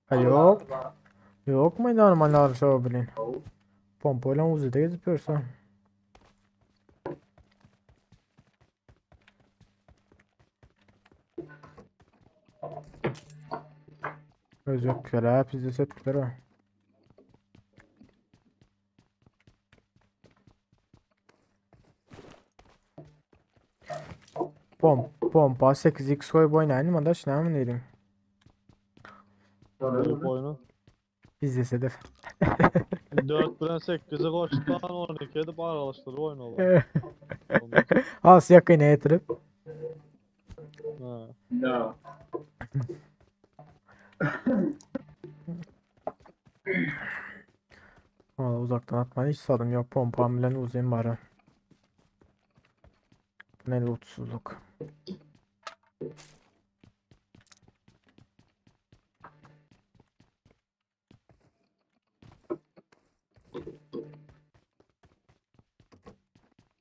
Ha yok. Yok mu normal arsa o bilin. Pompayla uzayda gezip yürüsün. Özökler ha pizde setler ha. Pompa 8x koyup oynayalım adaş ne mi dedim. Böyle oyunu. Bizde sedef. 4 bilen 8'i koştan 12 edip aralaştırıp oyun oldu. Az yakın getirip. Ha. Ya. Valla uzaktan atmayı hiç sadım yok. Pompam bilen uzayım bari. Bu Ne lootsuzluk.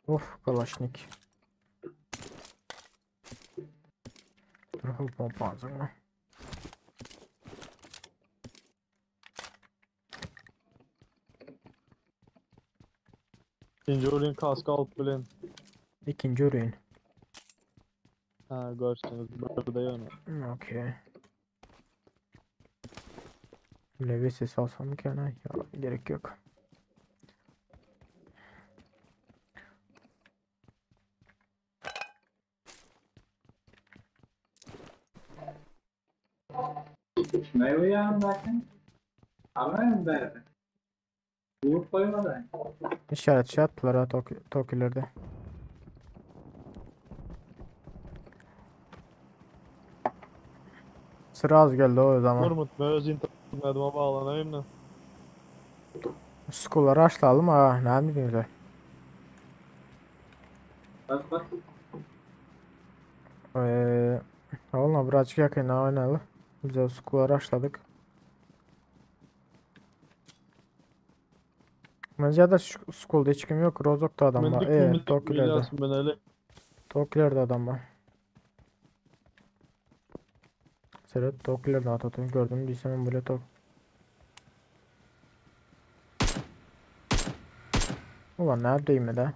Of kalaşnik. Dur bu pompa alacağım mı? İkinci ürün kaskı alıp bilen. İkinci ürün. Ha görsünüz burada yani. Okey. Levye sesi alsam mı ki ana? Ya, gerek yok. Ne uyan zaten? Almayın derdi. Uğur koymadan. İşaret şey attılar ha Tokyo'larda. Sıra az geldi o zaman. Vurmut ben öz internetime bağlanayım da. Skulları açlayalım ha. Ne bileyim öyle. Bak bak. Eee Valla birazcık yakın oynayalım. Biz o skulları açladık. Bence de skulda hiç kim yok. Rozok'ta adam var. Mendik Ee, Tokyo'larda. İlyas ben öyle. Tokyo'larda adam var. Seret Tokyo'larda atatürk gördüm. Bilsem böyle tok. Ulan neredeyim de?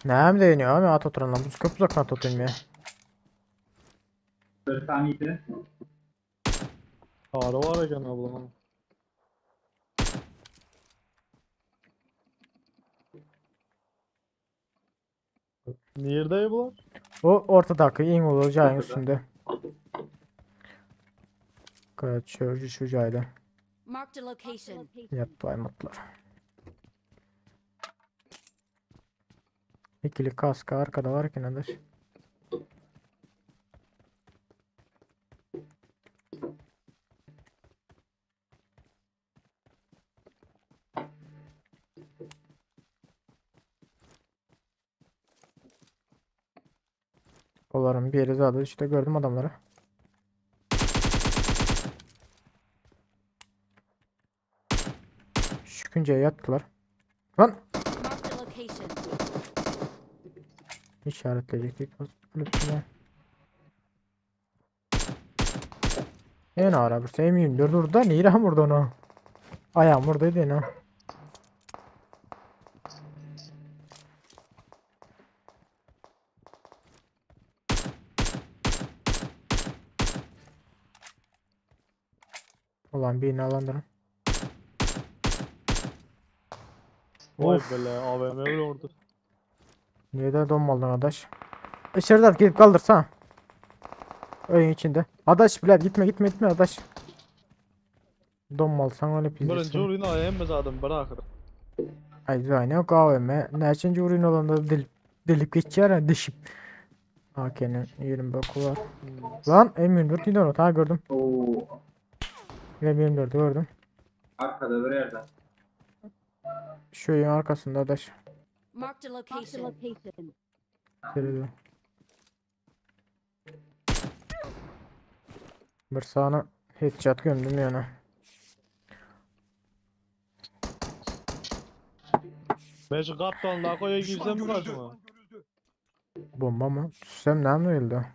Näme diýen ya? Men at oturanlar bu köp uzakdan at oturayım ya. Bir tane iyiydi. Ağrı var eken ablamın. Nerede bular? O ortadaki iň uly jaýyň Ortada. üstünde. Kaçıyor şu jaýda. Marked a location. Yapmaymatlar. İkili kaska arkada var ki nedir? Onların bir yeri zaten işte gördüm adamları. Şükünceye yattılar. Lan! Marked a location. İşaretleyecektik. Lütfen. En ara bir M24 orada. Niye burada onu? Ayağım buradaydı ne? Ulan birini alandırın. Vay Of. bele AVM bile orada. Niye de donmadın adaş? E, Şerzat gidip kaldırsana. Öyün içinde. Adaş bile gitme gitme gitme adaş. Donmalsan öyle Birinci pizdesin. uğruna ayağım zaten bırakır. Ay zayne yok AVM. Ne için uğrun olanda delip delip geçer ha dişip. AK'nin 20 boku var. Lan M24 neydi onu? Ha gördüm. Oo. M24'ü gördüm. Arkada bir yerde. Şu evin arkasında adaş. Marked a location. Şöyle. Bir sağına headshot gömdüm yani. Ben şu kaptanla koya Düşman girsem mi görüldü. karşıma? Bomba mı? Düşsem ne mi öldü?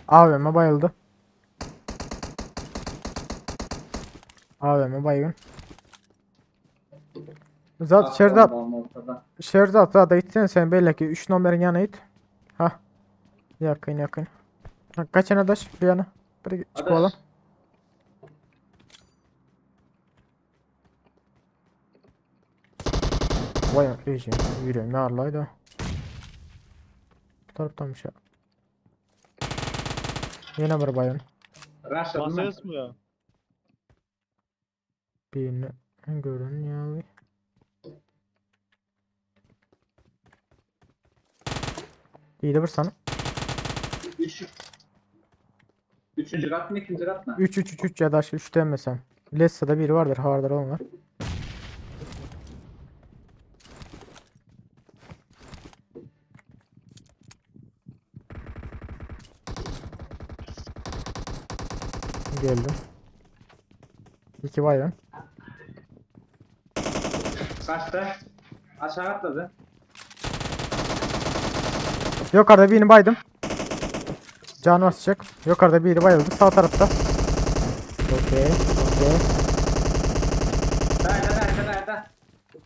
AVM bayıldı. AVM baygın. Zat Ah, Şerzat, bombam ortada. Şerzat zaten gitsene sen belli ki 3 numaranın yanına git. Ha. Yakın yakın. Ha, kaç yana daş bir yana. Bir çıkalım. Adaş. Vay iyice yüreğim ağırlaydı. Bu taraftan bir şey. Yine bir bayan. Rushladım ben. Bases mi ya? Birini görün ya. İyi de bir sana. Üç. Üçüncü kat mı ikinci kat mı? 3 3 3 3 ya da 3 demesem. Lessa'da biri vardır. Hardır onlar. Geldim. İki bayram. Kaçtı? Aşağı atladı. Yukarıda birini baydım. Canı basacak. Yukarıda biri bayıldı. Sağ tarafta. Okey. Okey. Nerede nerede nerede?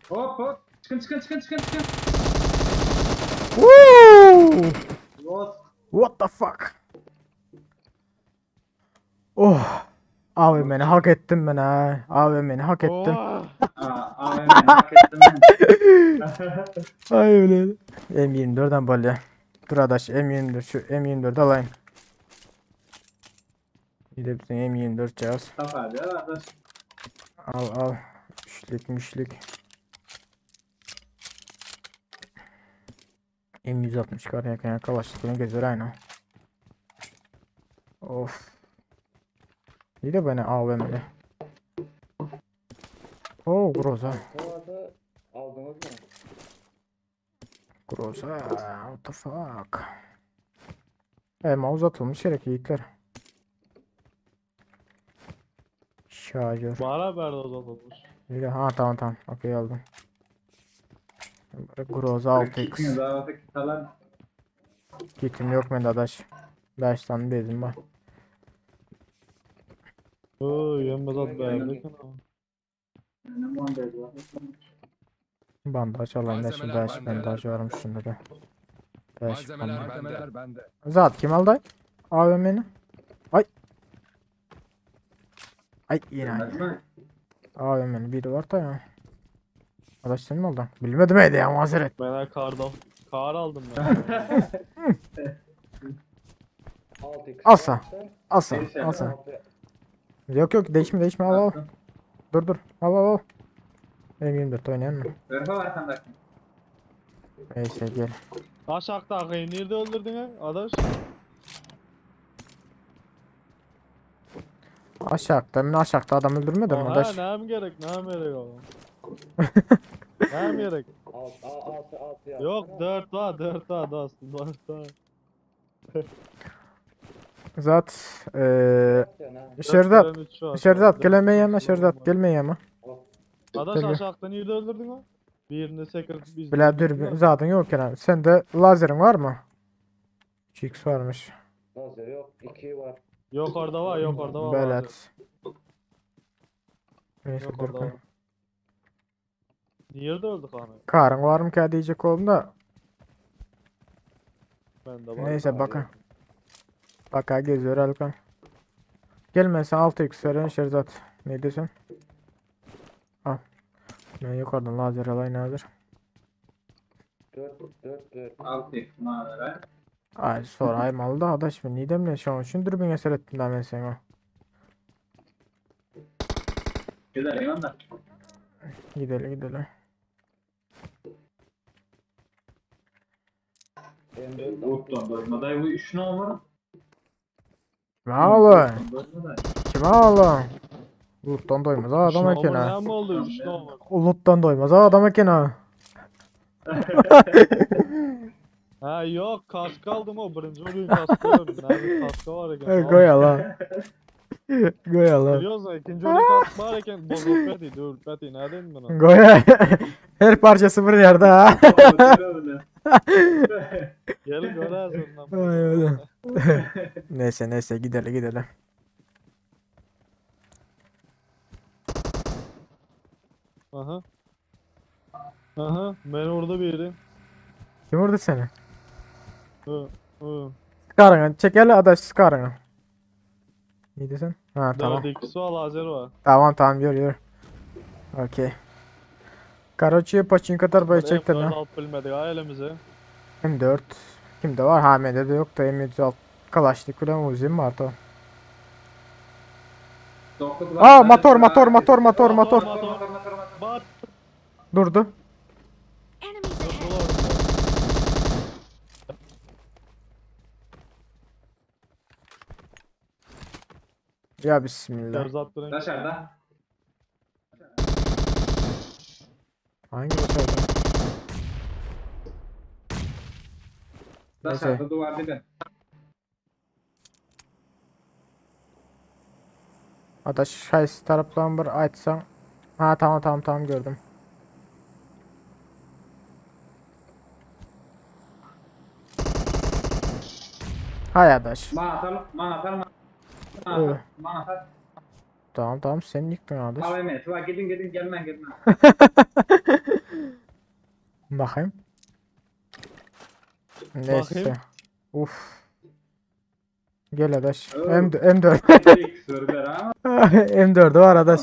Hop hop. Çıkın çıkın çıkın çıkın çıkın. Woo! Hop. What the fuck? Oh. Abi beni hak ettim ben ha. Abi beni hak ettim. Oh! Aa, AVM hak ettim ben. Ay öyle. M24'den böyle. Dur adaş M24 şu M24 alayım. Bir de bizim M24 cihaz. Tap abi adaş. Al al. Üçlük müşlük. M160 kar yakın yakalaştığını gezer aynı. Of. İyi de beni AVM'li. Oo Groza. Bu arada aldınız mı? Groza. What the fuck. Elma uzatılmış gerek yiğitler. Şarjör. Bana verdi o zaman. Bir de- Ha tamam tamam. Okey aldım. Groza 6x. Daha öteki kalan Kitim yok bende adaş. 5 tane bezim var. Oy, hemme zat bärde eken. Ne bandaj var? Bandaj alayım da şimdi Malzemeler 5 bende. bandaj varmış şunda da. 5 Malzemeler bandaj. bende. bende. Zat kim aldı? AVM'ni. Ay. Ay yine aynı. Bilmez mi? AVM'nin biri var da ya. Adaş sen mi aldın? Bilmedim heydi ya mazeret. Ben karda kar aldım ben. 6x. Alsa. Alsa. Neyse, Alsa. Altı. Yok yok değişme değişme al al. Dur dur. Al al al. M24 oynayan mı? Ver var arkandaki. Neyse gel. Aşağıda nerede öldürdün ha? Adaş. Aşağıda. Ben aşağıda adam öldürmedim Aha, adaş. nem gerek, nem gerek oğlum. nem gerek. 6 6 6 ya. Yok 4 var, 4 var dostum, 4 var. Zat eee Şerzat. Şerzat gelmeyin yanıma Şerzat gelmeyin yanıma. Adaş Gel, gel. aşağıda nerede öldürdün ha? Birini sekir biz. Bile dürbün zaten yok Kerem. Sende lazerin var mı? 3x varmış. Lazer yok. 2 var. Yok orada var, yok orada var. lazer. Belet. Neyse Yok dur orada koy. var. Nerede öldük hani? Karın var mı ki diyecek oğlum da. Ben de var. Neyse bakın. Bak ha geziyor Alkan. Gelme sen 6x veren Şerzat. Ne diyorsun? Al. Ben yukarıdan lazer alayım hazır. 4 4 4. 6 x ver. Ay sorayım aldı adaş ben nidemle şu an için dürbün eser ettim daha ben sana. Gidelim onda. Gidelim gidelim. M4 Loot'tan doymaday bu 3 ne olur? Kime oğlum? Doymaday. Kime oğlum? Loot'tan doymaz ha adam eken ha. Ne oldu? 3 ne oldu? Loot'tan doymaz ha adam eken ha. Ha yok kask aldım o birinci oyun kaskı var. Nerede kaskı var eken? Goya lan. Goya lan. Biliyorsun ikinci oyun kask var eken bozuk beti dur beti nereden bunu? Goya. Her parçası bir yerde ha. Gel görersin ondan. Ay öyle. Neyse neyse gidelim gidelim. Aha. Aha ben orada biri. Kim vurdu seni? Hı hı. Skarını çek hele adaş skarını. Ne diyorsun? Ha tamam. 4x var lazer var. Tamam tamam yürü yürü. Okey. Karoçi paçinka tarbayı çektin M4 ha. alıp bilmedik ha elimize. M4. Kimde var? Ha bende de yok da M706 Kalaşnik falan Uzi mi vardı o? Aa motor motor motor motor motor. Motor Bat. Durdu. Enemies ahead. Ya bismillah. Erzat duran. Dışarıda. Hangi motordu? Neyse. Dışarıda duvar dibi. Adaş şaysı taraftan bir açsan. Ha tamam tamam tamam gördüm. Hay adaş. Bana atar, bana atar, bana Evet. atar, bana atar. Tamam tamam sen yıktın adaş. AVM, bak gidin gidin gelmen gelmen. Bakayım. Neyse. Bakayım. Uf. Gel adaş. Oo. M M4. X ver ama. M4'ü var adaş.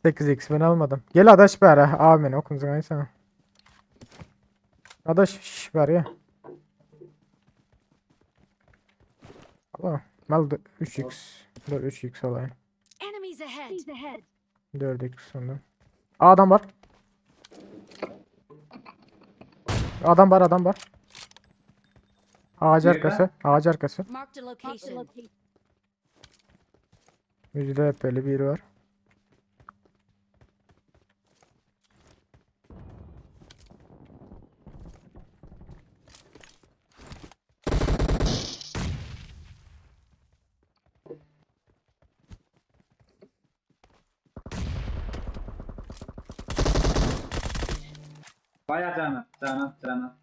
8x ben almadım. Gel adaş bari. Amin okunsun sana. Adaş şş ver ya. Allah. Mal 3x. Dur 3x alayım. Enemies ahead. 4x sandım. Aa, adam var. Adam var adam var. Ağaç Nerede? arkası. Ağaç arkası. Marked a location. Yüzde hep böyle biri var. Baya canı, canı, canı.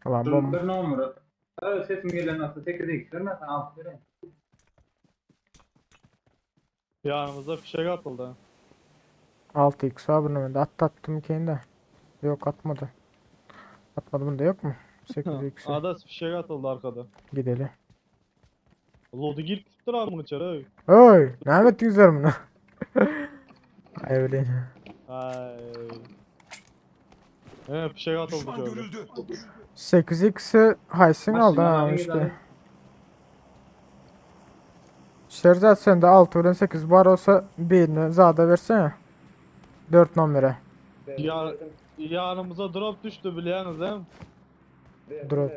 Ulan bom. Bir numara. Evet, sesim gelen nasıl 8 x vermezsen 6 vereyim. Yanımızda fişek atıldı. 6x var bunun önünde. At attım kendi. Yok atmadı. Atmadı bunda yok mu? 8x. Adas fişek atıldı arkada. Gidelim. Lodu girip tuttur abi bunu içeri. Oy, ne ettiniz bunu? Ay öyle. Ay. Evet fişek atıldı Düşman şöyle. görüldü. 8x'i Haysin aldı ha Maşına işte. gidelim. Şerzat sen de 6 bilen 8 bar olsa birini zada versene. 4 numara. Ya, yanımıza drop düştü biliyorsunuz değil mi? Drop.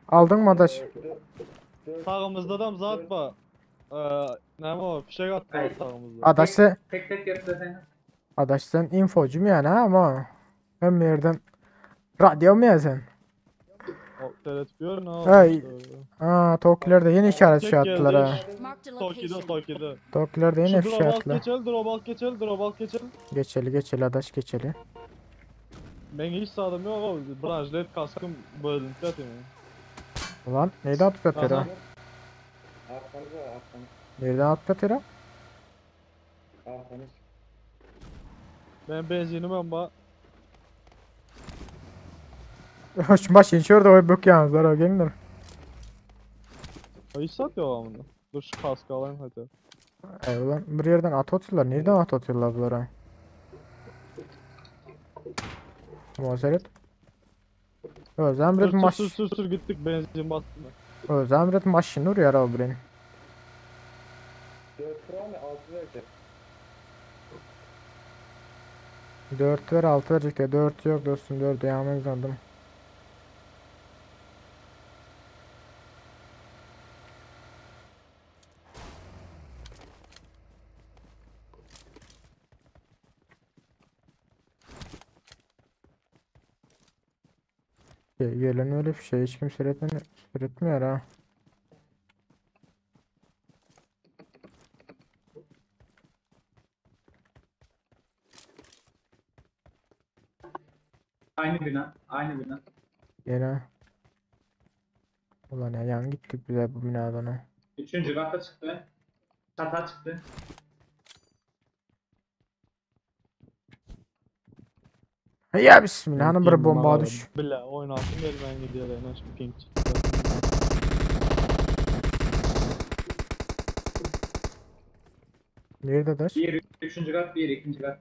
Aldın mı adaş? Sağımızda adam zat var. Ne o fişek attılar Ay. sağımızda. Adaş sen, Tek tek yapsa adaş sen infocu mu yani ha ama hem yerden radyo mu ya sen? O seyretmiyor ne Ay. oldu? Aa Tokilerde yeni işaret şey Çek geldi. attılar ha. Marked a Toki'de location. Toki'de. Tokilerde yeni Şu fişe drop alt attılar. geçelim drop alt geçelim drop alt geçelim. Geçeli geçeli adaş geçeli. Ben hiç sağdım yok abi. Branjlet kaskım bölüntü atayım. Ulan neyden atıp atıyor ha? Arkamız var arkamız. Nereden atıp atıyor ha? Arkamız. Ben benzinim ama Şu maşin şurada o bök yalnızlar o gelinir. hiç sat yok amına. Dur şu kaskı alayım hadi. Ey ulan bir yerden at atıyorlar. Nereden at atıyorlar bunlara? Muazzeret. Özemret Sür maş. sür sür sür gittik benzin bastım ben. Özemret maşin nur yara o birini. 4 lira mı 6 verecek. 4 ver 6 verecek diye. 4 yok dostum 4 yağmur sandım. Gelen öyle bir şey hiç kimse üretmiyor, üretmiyor ha. Aynı bina. Aynı bina. Gene. Ulan ya yan gittik bize bu binadan ha. Üçüncü kata çıktı. Kata çıktı. Ya bismillah hanım bir bomba düş. Bile oynasın gel ben gidiyor yine şu ping çıktı. Nerede daş? Bir üçüncü kat, bir ikinci kat.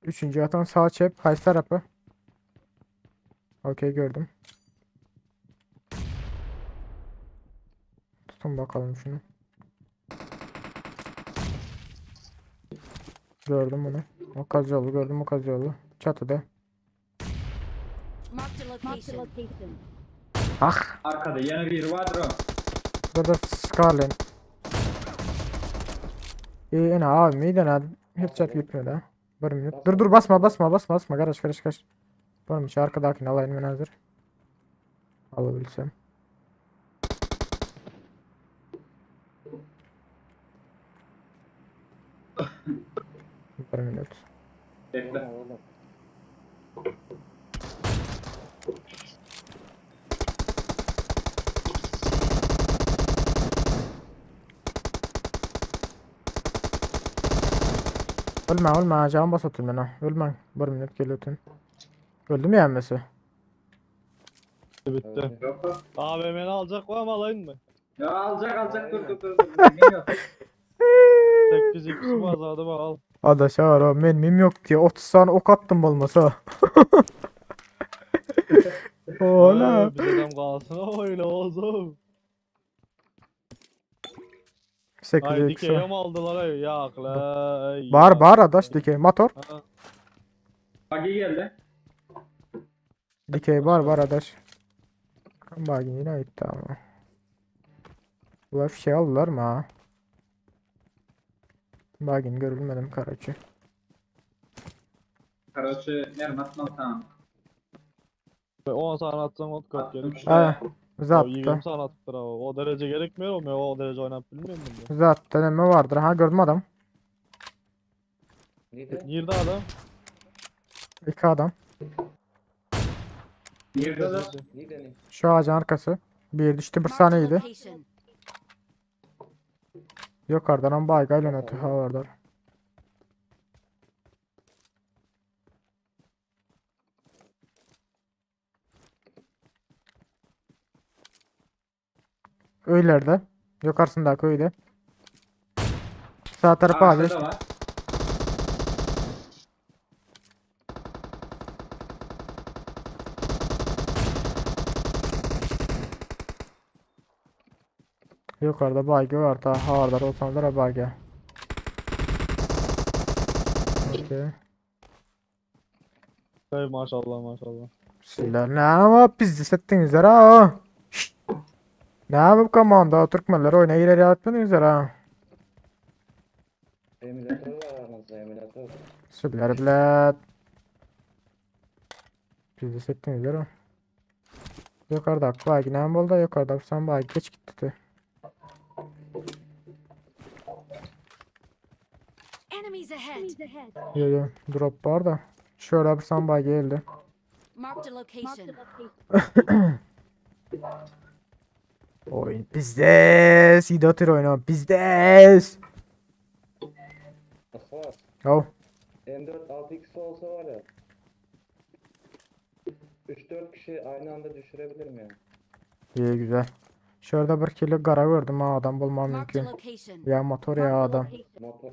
Üçüncü atan sağ çep. Kaç tarafı? Okey gördüm. Tutun bakalım şunu. Gördüm bunu. O kazı gördüm o kazı Çatıda. Marked a location. Ah! Arkada yine bir vardır o. Burada Scarlet. İyi ene abi iyi de ne? Hiç çat gitmiyor da. Bir minut. Dur dur basma basma basma basma. Garaj garaj garaj. Varmış arkadakini alayım ben hazır. Alabilsem. Bir minut. Bekle. Oğlum. Ölme ölme can bas atayım ben ha. Ölme. Bir minut geliyorsun. Öldü mü yenmesi? Bitti. Yok o. AVM'ni alacak var mı alayım mı? Ya alacak alacak dur dur dur. dur. Ne yok? 8 x var zaten bak al. Adaş var o mermim yok diye 30 tane ok attım olmasa. Ola. Biz adam kalsın öyle olsun. 8 Ay x. dikeye mi aldılar ay yak la. ay, Bağır yak. bağır adaş dikey motor. Ha, Buggy geldi. Dikey var var adaş. Bak yine gitti ama. Ulan şey aldılar mı ha? Bagin görülmedim karaçı. Karaçı nerede atmam tamam. 10 saniye atsan ot kap gelir. Ha, O zattı. 20 saniye atıp abi. O derece gerekmiyor mu? O derece oynayıp bilmiyorum ben. Zattı ne vardır ha gördüm adam. Neydi? Nerede adam? İki adam. Nirede de? Nideni? Şu ağacın arkası. Bir düştü bir Marked a saniydi. location. Yukarıdan ama baygayla ötü ha vardır. Öylerde. Yukarısındaki öyle. Sağ tarafa Ağaçta ağaç. da var. Yukarıda baygı var. Daha vardır. Olsanlar baygı. Okey. Hey maşallah maşallah. Sizler ne ama biz hissettiniz ha. Şşt. Ne yapıp komanda Türkmenler oyuna ileri atmadınız ha. Emülatör var aranızda emülatör. Sizler bile. Biz hissettiniz ha. Yukarıda baygı ne oldu? Yukarıda sen baygı geç gitti. Enemies ahead. Yo yo drop var da. Şöyle bir sen baygı geldi. Marked a location. Oyun bizde. Sidotir oyunu bizde. Aslan. Oh. M4 6x olsa var ya. 3-4 kişi aynı anda düşürebilirim ya. İyi güzel. Şurada bir kilo kara gördüm ha adam bulmam Marked a mümkün. location. Ya motor ya adam. Motor.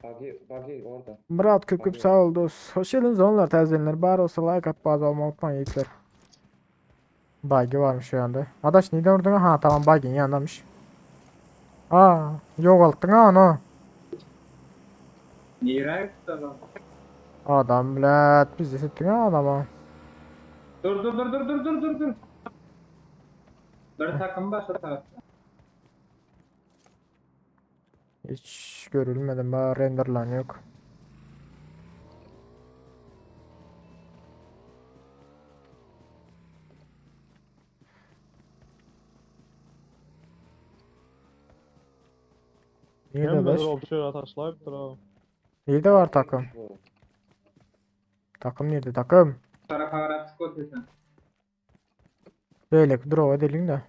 Buggy, buggy orada. Murat küp küp sağ ol dost. Hoş geldiniz onlar təzəyenlər. Bar olsa like at bazı olmalı unutmayın yiğitler. Buggy varmış şu anda. Adaş neden vurdun? Ha tamam buggy'nin yanındamış. Aa yok altın ha onu. Nire gitti adam. Adam bilet biz de settin ha adama. Dur dur dur dur dur dur dur dur. Bir takım başa tarafta. Hiç görülmedim ha renderlan yok. Niye de Hem de var? drop şöyle taşlayıp ha. Nerede var takım? Bu. Takım nerede takım? Tarafa qarab çık otursan. Böyle drop edelim de.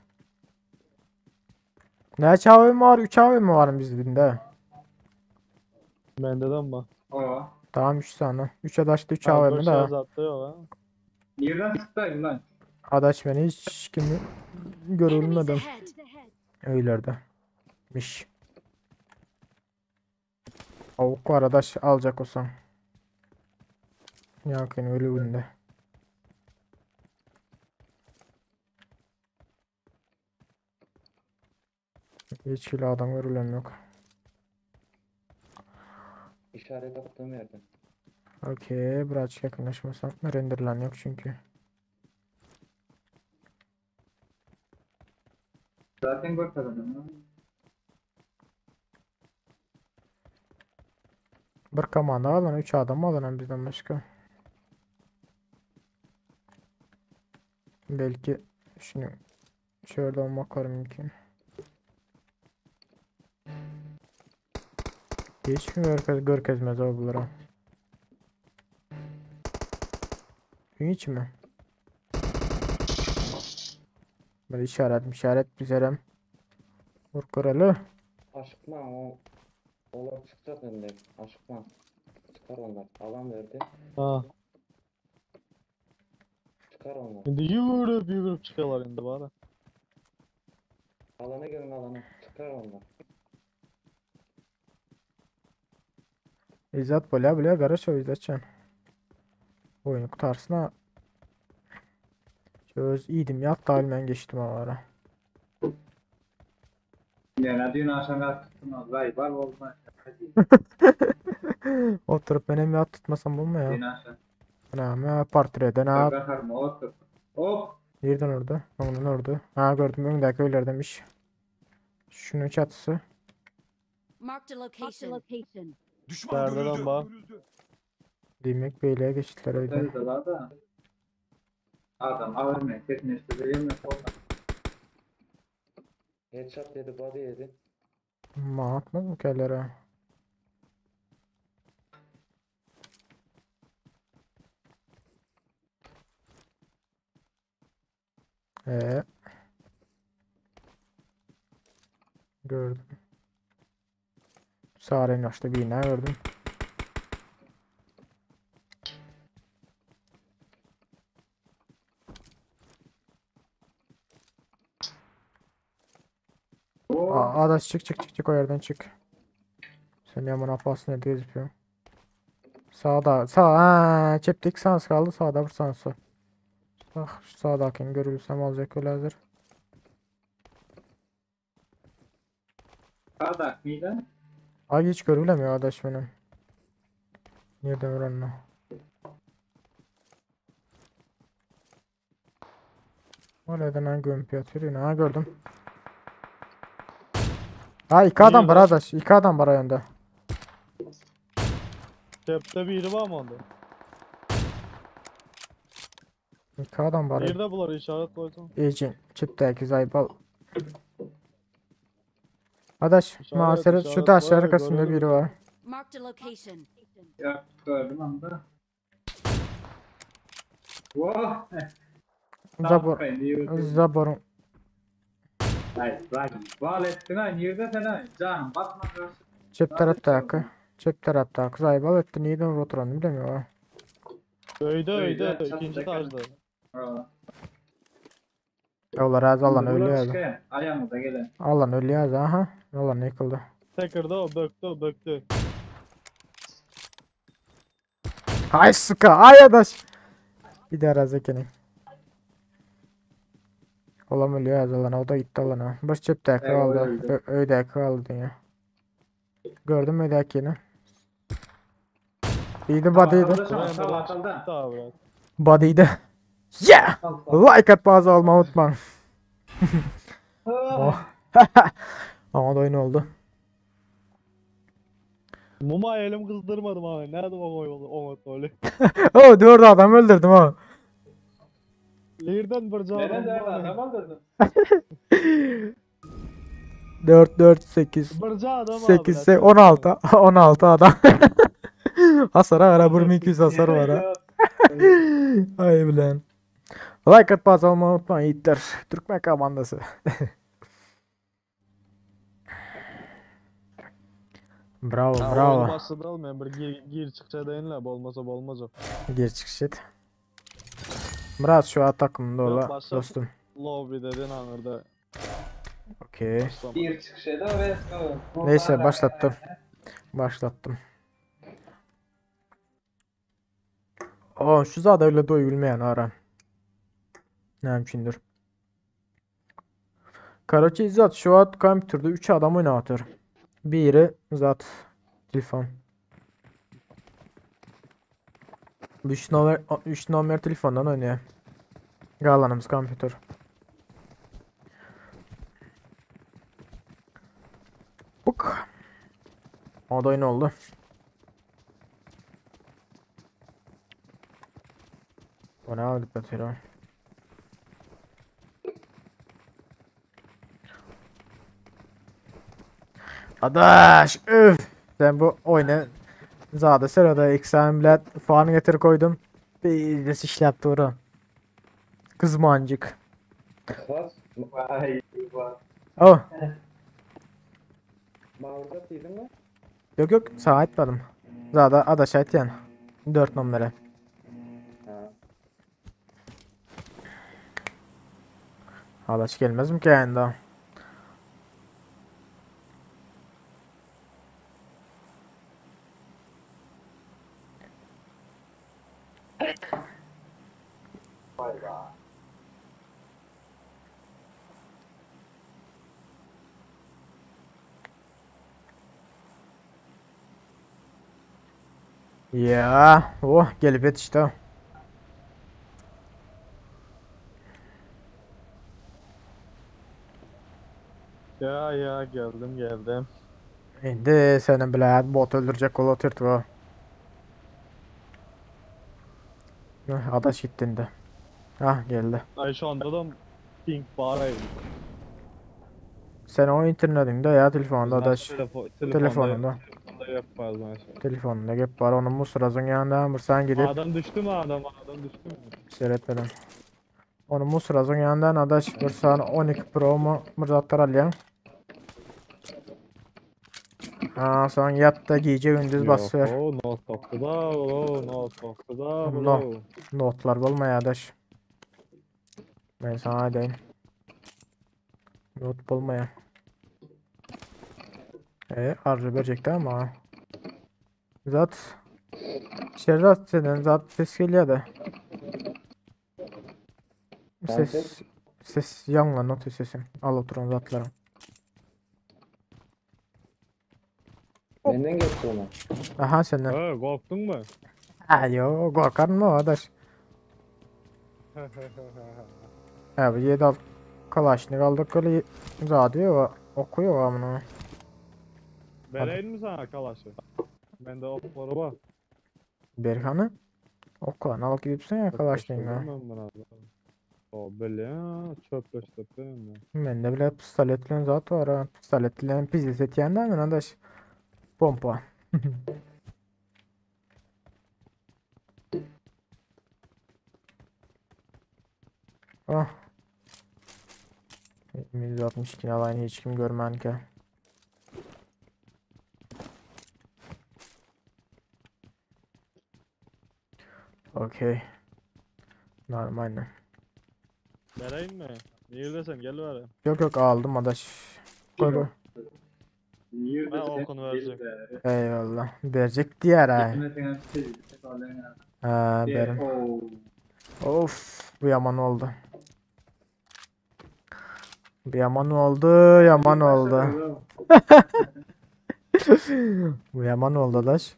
Ne AVM var? 3 AVM var bizde. Bende de mi? O. Tamam 3 tane. 3 adaştı 3 Ha, AVM bir de. şey zattı yok ha. Nereden çıktı lan? Adaş beni hiç kimi Enemies görülmedim. ahead. Öylerde. Miş. Avuk var adaş alacak olsan. Yakın ölü günde. Hiç kilo adam görülen yok. İşaret attığım yerde. Okey, birazcık yakınlaşmasam renderlan yok çünkü. Zaten görmedim. Bir komanda alan 3 adam alan bizden başka. Belki şunu şöyle olmak var mümkün. Hiç mi görkez görkezmez o bunlara? Hiç mi? Böyle işaret işaret bizerem. Vur kuralı. Aşıkma o. Onlar çıkacak önde. Aşıkma. Çıkar onlar. Alan verdi. Ha. Çıkar onlar. Şimdi yürüp yürüp çıkıyorlar indi bari. Alana gelin alana. Çıkar onlar. İzzat bolya bolya garaşo İzzatcan. Oyunu kutarsın ha. Söz iyiydim ya hatta ben geçtim o ara. Yani dün akşam yattım. Vay var olmaz. Oturup benim yat tutmasam olmuyor Dün ya. akşam. Anam portreden ha. Bakarım otur. Hop. Nereden orada? Ondan orada. Ha gördüm öndeki öyler demiş. Şunun çatısı. Marked a location. Düşman Nerede görüldü. lan bu? Demek beyleye geçtiler öyle. Nerede da? Adam ağır mı? Teknesi de yemek olmaz. Headshot yedi, body yedi. Ma atmaz mı kellere? Ee. Gördüm. Sary başda birini gördüm. Aa, Adaş çık çık çık çık o yerden çık. Sen yaman apasın ne diye yapıyorsun? Sağda sağ ha çeptik sans kaldı sağda bir sansı. Bak şu sağdakini görürsem alacak öyle hazır. Sağdak mıydı? Ay hiç görülemiyor adaş benim. Nereden öğrenme? Nereden hangi gömüp yatıyor yine? Ha gördüm. Ha iki adam var Nerede? adaş. İki adam var ayağında. Çepte biri var mı onda? İki adam var. Nerede bular işaret koysan? İyice çipteki zaybal. Adaş, İşaret, muhasebe şu işaret taşlar var ya, arkasında görelim. biri var. Marked a location. Ya gördüm onu da. Wow. Zabor, zaborun. Hayır, hayır. Val ettin ha, nerede sen ha? Canım batma görsün. Çep tarafta Çep tarafta zaybal etti. Neyden oturanı bilemiyorum. Öyde Öyde, öyde çatıda ikinci kalın. taşda. Ha. Yollar az alan Buradan ölüyor. çıkayım, Ayağımıza gelen. Alan ölüyor aha. Alan yıkıldı. Tekirde o böktü o böktü. Ay sıka ay adaş. Bir daha razı kenin. Olam ölüyor az alan o da gitti alana. Baş çep de Evet, kaldı. öldü. Öde kaldı ya. Gördün mü ödekini? İyiydi body'ydi. Arkada şu an, Buraya sağ bırak. arkada. Daha bırak. Body'ydi. Yeah! Sağ, sağ. Like at bazı olma unutma. Oh. Ama da oyun oldu. Muma elim kızdırmadım abi. Nerede o oy o öyle. Oh dört adam öldürdüm ha. Lirden bir Neden adam nerede var. adam öldürdün? 4 4 8 Birce adam 8 abi. 16 16 adam. Hasara ara 2200 hasar var ha. Ay bilen. Like at bazı olmayı unutmayın yiğitler. Türkmen komandası. Bravo bravo. Başladı almayan bir gir, gir çıkça deyinle bolmasa bolmaz o. Gir çıkış et. Murat şu an takımda ola başla. dostum. Lobby dedin anırda. Okey. Başlama. Bir çıkışıydı ve Neyse başlattım. Başlattım. Aa şu zada öyle doyulmayan ara. Ne mümkündür. Karaçi zat şu an kompüterde 3 adam oynatır. Biri zat telefon. 3 nomer 3 nomer telefondan oynuyor. Galanımız kompüter. Buk. O da oyun oldu. Bu ne aldık batırıyor. Adaş üf. Ben bu oyunu zada sırada XM falan getir koydum. Bir de işlep doğru. Kızmancık. Bas. Vay vay. Oh. Mağurda diydin mi? Yok yok sana etmedim. Zada adaş aytyan. 4 numara. Ha. Adaş gelmez mi ki yayında? Vay vay. Ya, oh gelip yetişti. Ya ya geldim geldim. Indi senin bile bot öldürecek kol oturttu o. Heh, Adaş gitti indi. Ah geldi. Ay şu anda da ping var ay. Sen o internetinde ya telefonda adaş. Telefon, Telefonunda. Telefonda yapmaz ben şey. Telefonunda gep var onun bu sırasının yanında bir sen gidip Adam düştü mü adam adam düştü mü? seyretmeden. Onu musrazın yanından adaş bir sany 12 Pro mu bir zatlar alýan. Ha, soň ýat da gije gündüz bas ver. O not topdy da, o not topdy da. No. Notlar bolmaýar adaş. Men sana aýdaýyn. Not bolmaýar. E, arzu berjekdi ama. Zat Şerzat senden zat ses gelýär de. Ses ses ýaňlan not sesin. Al oturan zatlaryň. Menden geçti ona. Aha senden. He, korktun mu? Ha yo korkar mı adaş? Ha bu 7 alt Kalaşnik aldık öyle zat yok okuyor amına. Vereyim mi sana kalaşı? Bende okları var. Berkan'ı Okulan al gidipsin ya Kalaşnik'i. Ben buna. O böyle çöpleştirip mi? Mende bile pistolet bilen zat var ha. Pistolet bilen pizdes etýän men adaş. Pompa. Ah. 162 alayını hiç kim görmän ki. Okey. Normal. Vereyim mi? Neredesin? Gel ver. Yok yok aldım adaş. Koy koy. Nirde Ha, okunu verecek. Eyvallah. Verecek diğer ha. Ha berim. Of bu yaman oldu. Bu yaman oldu, yaman oldu. Bu yaman oldu adaş.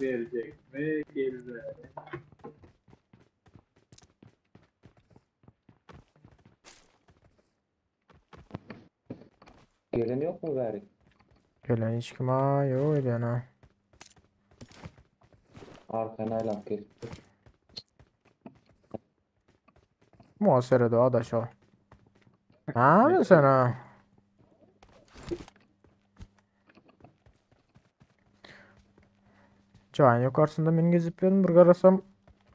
Verecek mi? Geldi. Gelen yok mu bari? Gelen hiç kim ha yok gelen ha. Arkana aylan geçti. Muhasebe de adaş o. Ha mı sen ha? Cayın yukarısında men gezip ýörün bir garasam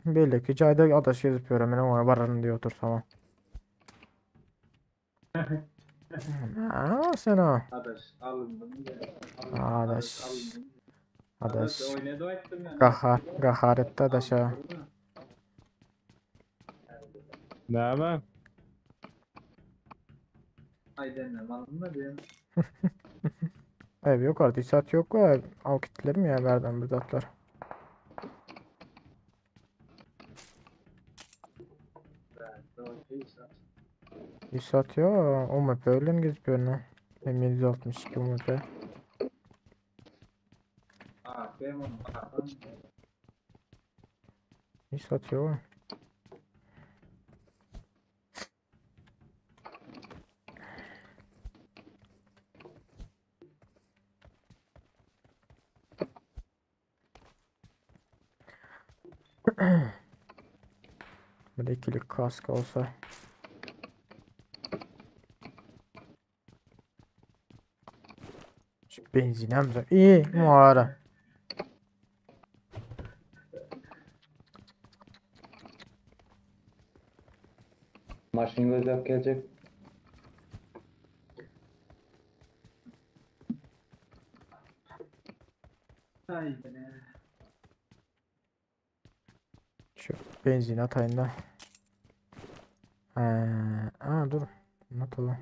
belli ki cayda adaş gezip ýörün men oňa bararyn diye otursam. Ha sen ha. Adaş alındı mı? Adaş. Adaş Adaş. oynadı aytdım ya. Gahar, gahar etti adaş ha. Ne mi? Aydan alınma diyorum. Ev yok artık saat yok ve av kitler mi ya verden bir zatlar. Bir saat yok. O map öyle mi gezip ýörün? M762 UMP. Bir saat yok. Bir ikilik kask olsa. Şu benzin hem İyi muara. Maşın gözlep gelecek. Şu benzin atayım da. Aa, dur. Atalım.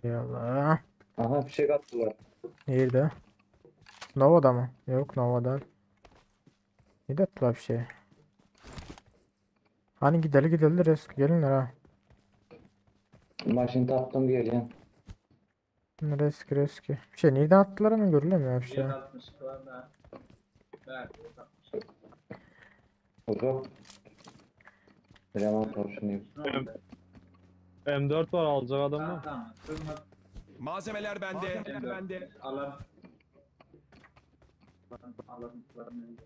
Yallah. Aha fişek attılar. Nerede? Nova'da mı? Yok Nova'da. Ne attılar bir şey? Hani gidelim gidelim risk gelinler ha. Maşın taptım gelin. Risk risk. Bir şey nereden attılar hemen görülemiyor bir şey. 762 var da. Ver, 762. Uzak. Eleman tavşanıyım. M4 var alacak adam mı? Tamam, tamam. Malzemeler bende. Bende. Alan. Alan. Alan.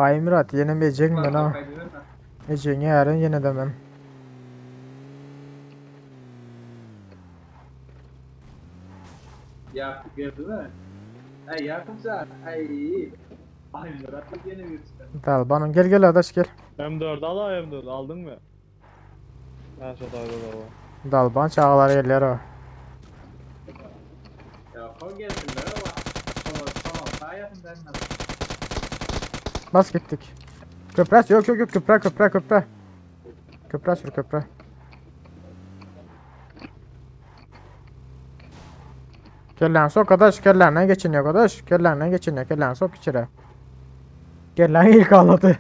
Ay Murat ýene mejeň men ha. Mejeň ýaren ýene de men. Yakup geldi mi? Ay Yakup sen. Ay. Ay Murat yine bir çıktı. Dalbanım gel gel adaş gel. M4 al ha M4 aldın mı? Ben şu tayda da var. Dalban çağlar gelýär o. Ya o gelsinler ama. Tamam tamam. Daha yakın ben Bas gittik. Köprü yok yok yok köprü köprü köprü. Köprü sür köprü. Gel lan sok adaş gel lan ne geçiniyor adaş gel lan ne geçiniyor gel lan sok içeri. Gel lan ilk ağladı.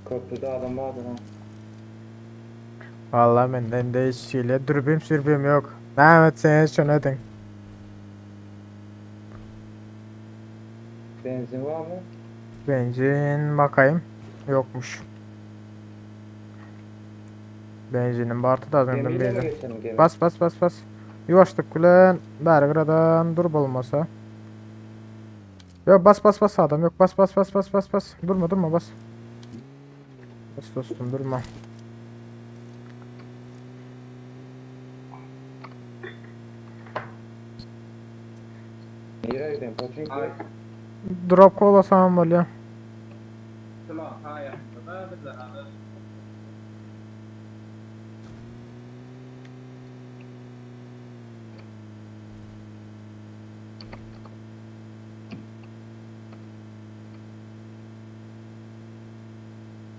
Köprüde adam vardı ha. Vallahi benden de hiç şeyle dürbüm sürbüm yok. Mehmet sen şunu edin. Benzin var mı? Benzin bakayım. Yokmuş. Benzinin bartı da az önden Gemiyle mi benzin. geçelim gemi? Bas bas bas bas. Yuvaşlık bilen bari gıradan dur bolmasa. Yok bas bas bas adam yok bas bas bas bas bas bas. Durma durma bas. Bas dostum durma. Nereye gidelim? Pochinki. Ay. Drop kolasam bolýar. Şulan ha yakında da biz de alır.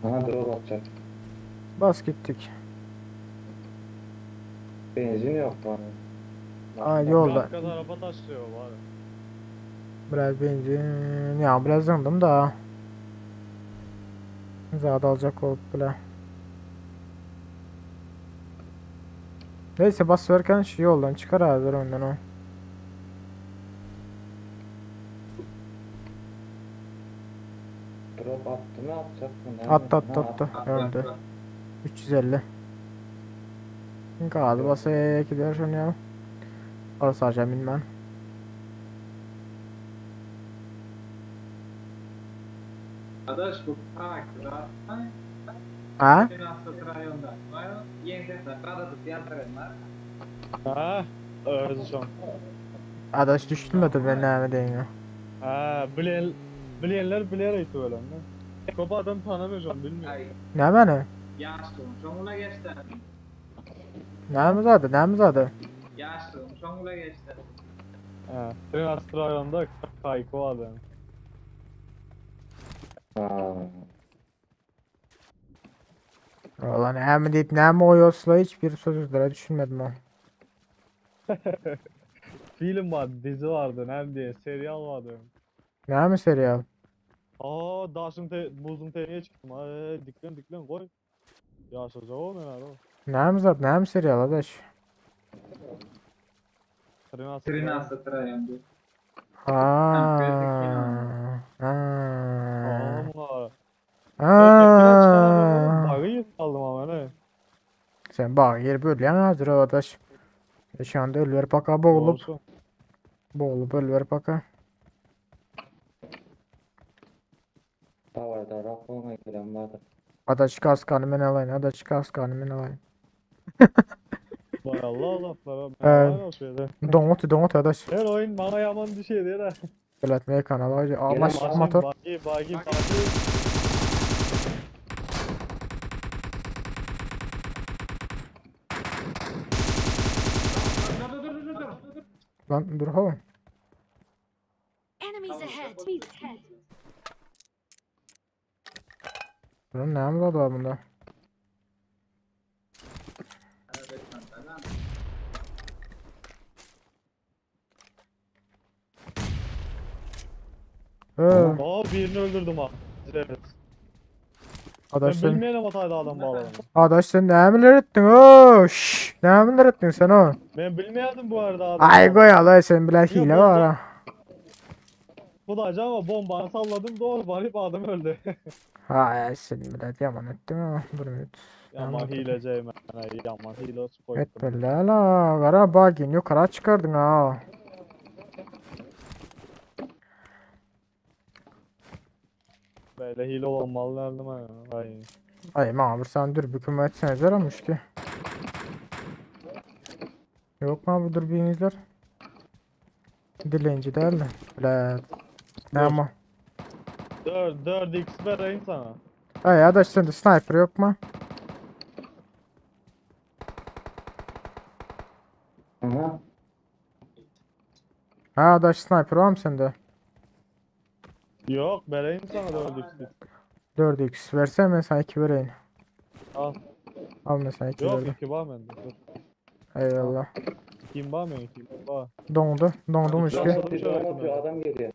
Aha drop atacak. Bas gittik. Benzin yok bana. Aa yolda. Arka tarafa taşlıyor bari. Biraz benzin. Ya biraz yandım da. Zat alacak olup bile. Neyse bas verirken şu yoldan çıkar hazır ondan o. Drop attı mı atacak mı? Ne Attı yapıyor? attı Ha, attı. Öldü. 350. Gaz basa gidiyor şunu ya. Orası acem bilmem. Arkadaş bu takip. Ha? Rayonda. Yeni sesler. Karadık yatırımlar. Ha? Özü şon. Adaş düştüm de ben ne diyeyim ya. Ha, bilen, bilenler biler aytı öyle. Köp adam tanımıyor şon bilmiyor. Ay. Ne beni? Yaşlığım şoňuna geçti. Ne mi zaten? Ne mi zaten? Yaşlığım şoňuna geçti. Ha, Trinast rayonda Kayko adam. Ha. Ulan ne mi deyip ne mi oyosla hiçbir sözlere düşünmedim o. Film vardı, dizi vardı, ne diye, serial vardı. Ne mi serial? Aa, daşın te, buzun teniye çıktım. Ay, diklen diklen koy. Yaşayacak o ne o. Ne mi zaten? Ne mi serial adaş? Trinast. Trinasta rayonda. Ha. Ha. Aa, Ha. Bağı aldım ama ne? Sen bak yer böyle hazır adaş. Şu anda ölüver paka boğulup Doğrusu. boğulup ölüver paka. Davarda rak olmaya gelen vardı. Adaş kaskanı men alayım. Adaş kaskanı men alayım. Vay Allah Allah. Evet. Ben şeyde. Donut donut adaş. Her oyun bana yaman bir şey değil ha. Beletmeye kanalı. Aa, Gelen maş maşın motor. Bagi bagi bagi. Dur dur dur dur dur. Lan dur ho. Enemies ahead. Lan ne mi var bunda? Evet, tamam. Ee, Aa birini öldürdüm ha. Evet. Ben adaş sen, bilmeyelim o tayda adam bağlarını. adaş sen ne emirler ettin o? Şşş, ne emirler ettin sen o? Ben bilmiyordum bu arada adam. Ay koy Allah sen bile hile var ha. Bu da acaba ama bombanı salladım doğru varıp adam öldü. Hay sen bile yaman ettin ha. Dur bir minut. Yaman hileceğim ben. Yaman hile açıp koydum. Etmeli la. Gara bagin yukarı çıkardın ha. Böyle hile olmalı nerede ben? Ay. Ay ma bir sen dur büküm etseniz olmuş ki. Yok mu bu dürbünüzler? Dilenci değil mi? Bile. Tamam. 4 4x vereyim sana. Ay adaş sende sniper yok mu? Aha. Ha adaş sniper var mı sende? Yok vereyim sana 4x. 4x versene ben sana 2 vereyim. Al. Al ben sana 2 Yok verdim. 2 var bende. Dur. Eyvallah. Kim var mı? Kim var? Dondu. Dondu mu ki? Drone atıyor, drone atıyor, adam geliyor.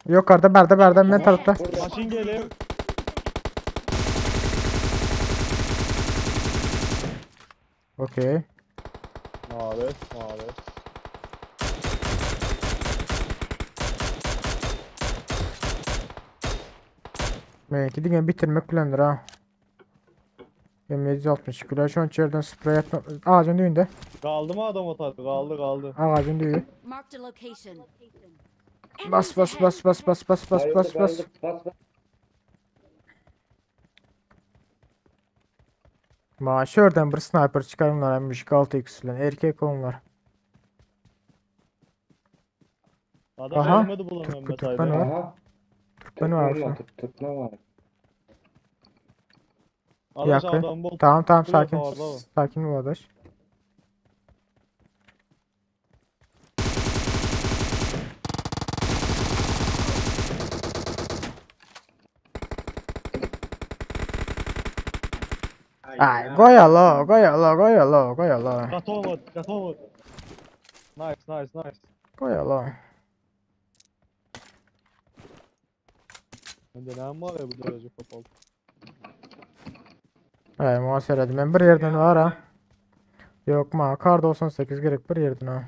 Yukarıda berde berde men tarafta. Maşin geliyor. Okey. Mavi, mavi. Benimki diňe bitirmek bilendir ha. M762 güler şu an içeriden sprey atma. Ağacın düğünde. Kaldı mı adam o tadı? Kaldı kaldı. Ağacın düğü. Marked a location. Bas bas bas bas bas bas bas Bayıldı, bas bas. bayıldı. Bas bas. Maaşı oradan bir sniper çıkarımlar hem 6x bilen erkek onlar. Adam Aha. ölmedi bulamıyorum Türk- mesajda. Türkmen var. Aha. Türkmen var Türkmen şu an. var, Türkmen var. Adaş Yakın. adam bol. Tamam tamam Duruyor sakin. orada o. Sakin ol adaş. Ay goyalo goyalo goyalo goyalo. Kat olmadı, kat olmadı. Nice, nice, nice. Goyalo. Bende ne var ya bu derece kapalı. Ay muhasebe ben bir yerden var ha. Yok ma kar 98 gerek bir yerden ha.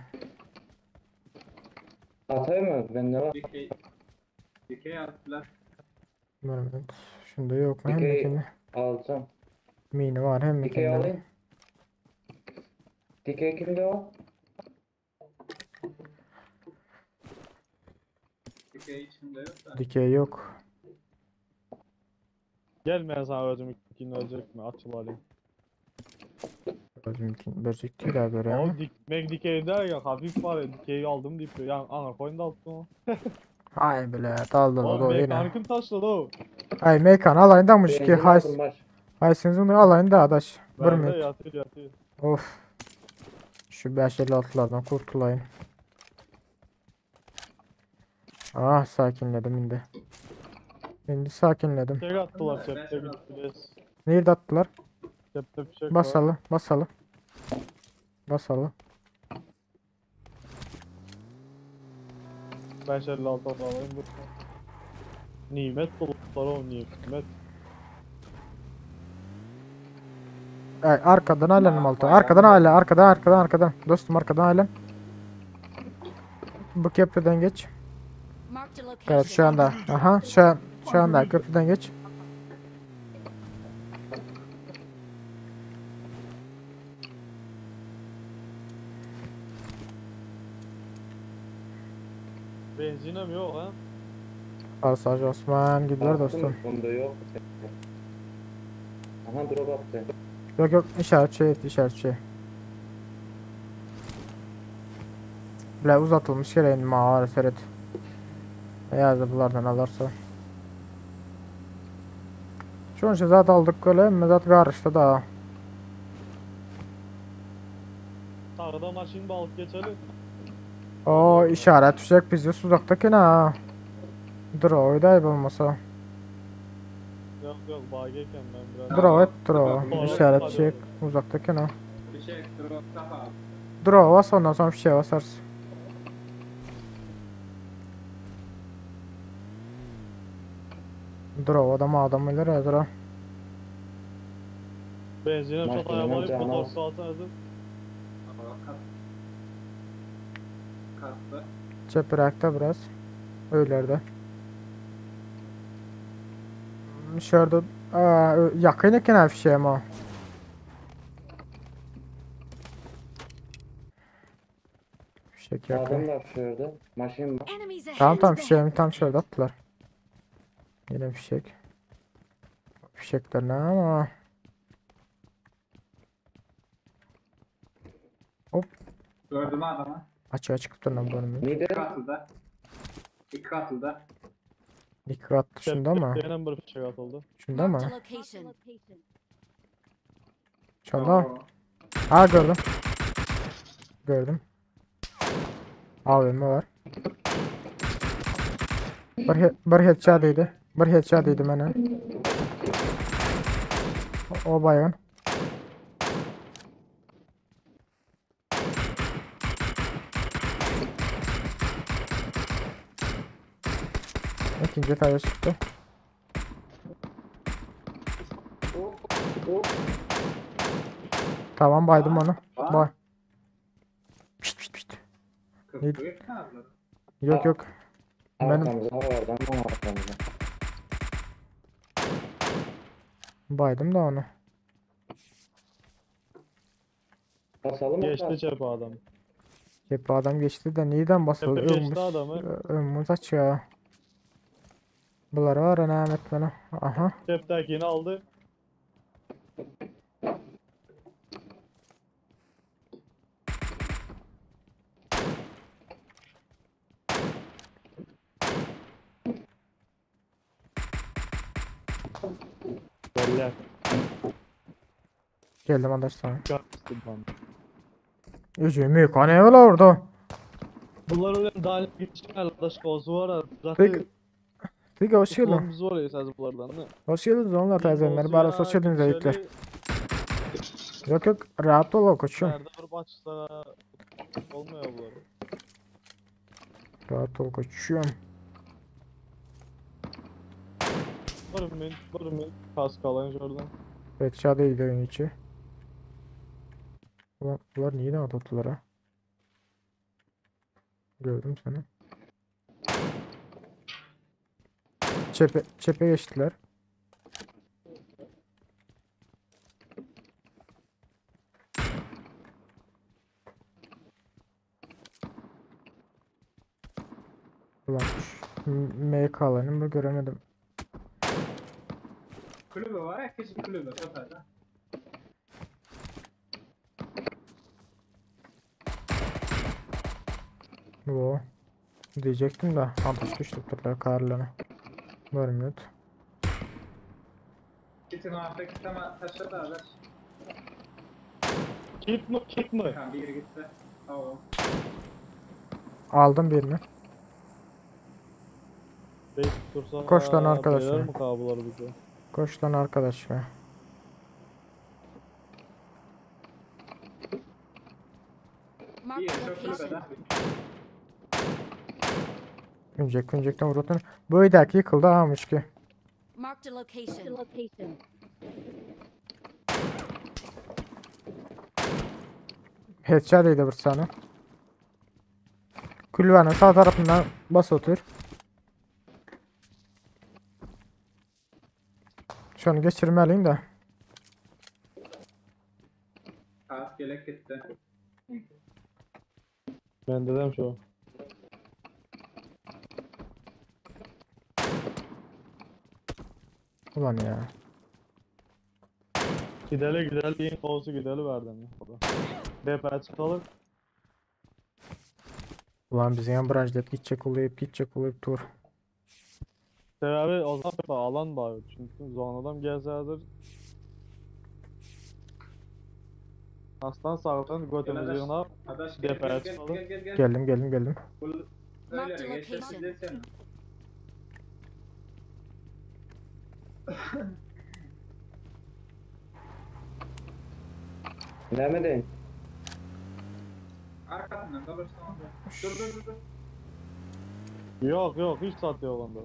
Atayım mı? Bende var. Dikey. Dikey attılar. Moment. Şunda yok mu? Hem Dikey mekeni. alacağım. Mini var hem Dikey mekeni. alayım. Dikey kimde o? Dikey içinde yok da. Dikey yok. Gelmeyen sana özüm ikini ölecek mi? Açıl alayım. Mümkün verecek değil abi oraya ama. Oğlum dik, mek dikey der ya hafif var ya dikeyi aldım deyip yani ana koyun da attım o. Ay bile daldı da Oğlum doğru mekanı yine. kim taşladı o? Ay mekan alayında mı ki Benzin hays aldım baş. haysınızın alayında adaş. Bir Bende minut. yatır yatır. Of. Şu 556'lardan kurtulayım. Ah sakinledim indi. Şimdi sakinledim. Tek attılar cepte bitti. Nerede attılar? Cepte bir şey var. Basalım, basalım. Basalım. 556 da alayım dur. Nimet bulutlar o nimet. Ay, arkadan ailenim altı. Arkadan aile, arkadan, arkadan, arkadan. Dostum arkadan ailem. Bu köprüden geç. Marked a Evet şu location. anda. Aha şu an, şu anda köprüden geç. Benzinim yok ha. Arsaj Osman gidiyor Attım, dostum. Bunda yok. Aha drop attı. Yok yok işaret şey et işaret şey. Bile uzatılmış yere indim ağır seret. Eğer bunlardan alırsa. Şu an zaten aldık böyle mezat karıştı da. Sarıda maşin balık geçelim. O işaret düşecek bizi uzaktaki ne? Dur o da olmasa. Yok yok bageyken ben biraz. Dur et dur işaret çek uzaktaki ne? Bir şey drop daha. Dur o bas ondan sonra bir şey basarsın. Dur o adam adam öyle dur o. Benzinim çok Maşinin ayamayıp canı motor az. salsana dedim. Aa, kat. Kattı. Çepirakta biraz. Öylerde. Şurada yakın eken her şey ama. Fişek ýok. Adam var şu ýerde. Maşyn var. Enemies ahead. Tamam tamam fişeğimi tam şöyle attılar. Yine fişek. Fişekler ne ama. Gördüm adamı. Açığa çıkıp dur lan bu İki Nide? katlıda. İki katlıda. İlk attı şunda mı? Ýene bir fişek atıldy. Şunda Marked mı? a location. Şunda mı? Oo. Ha gördüm. Gördüm. AVM var. Bir, he bir headshot idi. Bir headshot idi mənə. O, o baygın. İkinci tane çıktı. Tamam baydım onu. Var. Bay. Pişt pişt pişt. 41 mi abla? Yok yok. Benim Arkamızda var adam var arkamızda. baydım da onu. Basalım mı? Geçdi çepe adam. Hep adam geçti de neyden basıldı? Tepe geçti Önümüz, adamı. önümüz açıyor. Bunlar var önemli etmene. Aha. Çepdäkini aldy. Bolýar. Geldim adaş sana. Garpyzdy bana. Üzümü kan evvel orada. Bular öyle dahil gitişen arkadaş olsun var ha. Tık. Zaten Tık hoş geldin. tutmamız var ya sadece bulardan. Ne? Hoş geldiniz onlar teyzeler. Bari hoş geldiniz zayıflar. Şöyle Yok yok rahat ol koçum. Nerede durup açsa olmuyor bunlar. Rahat ol koçum. Bir min, bir min kask alayım şuradan. Headshot değil oyun içi. Ulan bunlar niye de attılar ha? Gördüm seni. Çepe, çepe geçtiler. Ulan şu MK'larını mı göremedim. Kulübü var ya küçük kulübü. Tepede. Bu. Diyecektim de atış düştüktürler karlarına. Bir minut. Gittin artık ama taşa da alır. Kit mi, kit mi? Tamam bir gitti. Tamam. Aldım birini. Bey dursa Koş lan arkadaş beyler ya. mi kabular bizi? Koş lan arkadaş be. Marked Bir a çok location. kulübede. Öncek öncekten vurdun. Bu öydeki yıkıldı almış ki. Marked a location. Headshot idi bir tane. Kulübenin sağ tarafından bas otur. Şunu geçirmeliyim de. Kask gelek gitti. Ben dedim şu. Ulan ya. Gideli gideli yiyin kovusu gideli verdim. DP çıkalım. Ulan bizi yan branşlayıp gidecek olayıp gidecek olayıp dur. Sebebi o zaman da alan bağıyor. Çünkü zon adam gelse hazır. Aslan sağdan götümüzü Gel yığına. Adaş gel Depeye gel gel çıkalım. gel gel gel. Geldim geldim geldim. Kul- Marked Öyle a geçti location. desene. Näme deyin? Arkasından dolaştım. Dur dur dur dur. Yok yok hiç sat yok onda.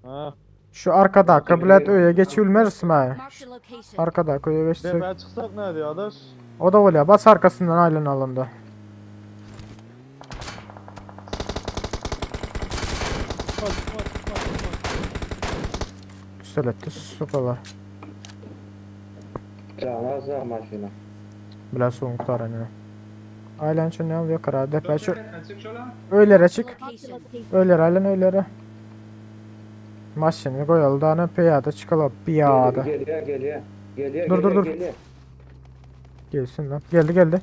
Ha. Şu arkada kablet öyle geçilmez mi? Marked a location. Arkada öyle geçsek. DP çıksak ne diyor adaş? O da oluyor. Bas arkasından ailen alındı. Çıkma çıkma çıkma çıkma. Söyletti süperler. Canazlar maşına. Biraz soğuk taranıyor. Aylan şunu al yukarı depe şu Çık şöyle. öylere çık. Location. Öylere aylan öylere. Maşını koyalım da ana piyade çıkalım piyade. Geliyor geliyor. Geliyor Dur, dur, geliyor dur. geliyor. Gelsin lan. Geldi geldi.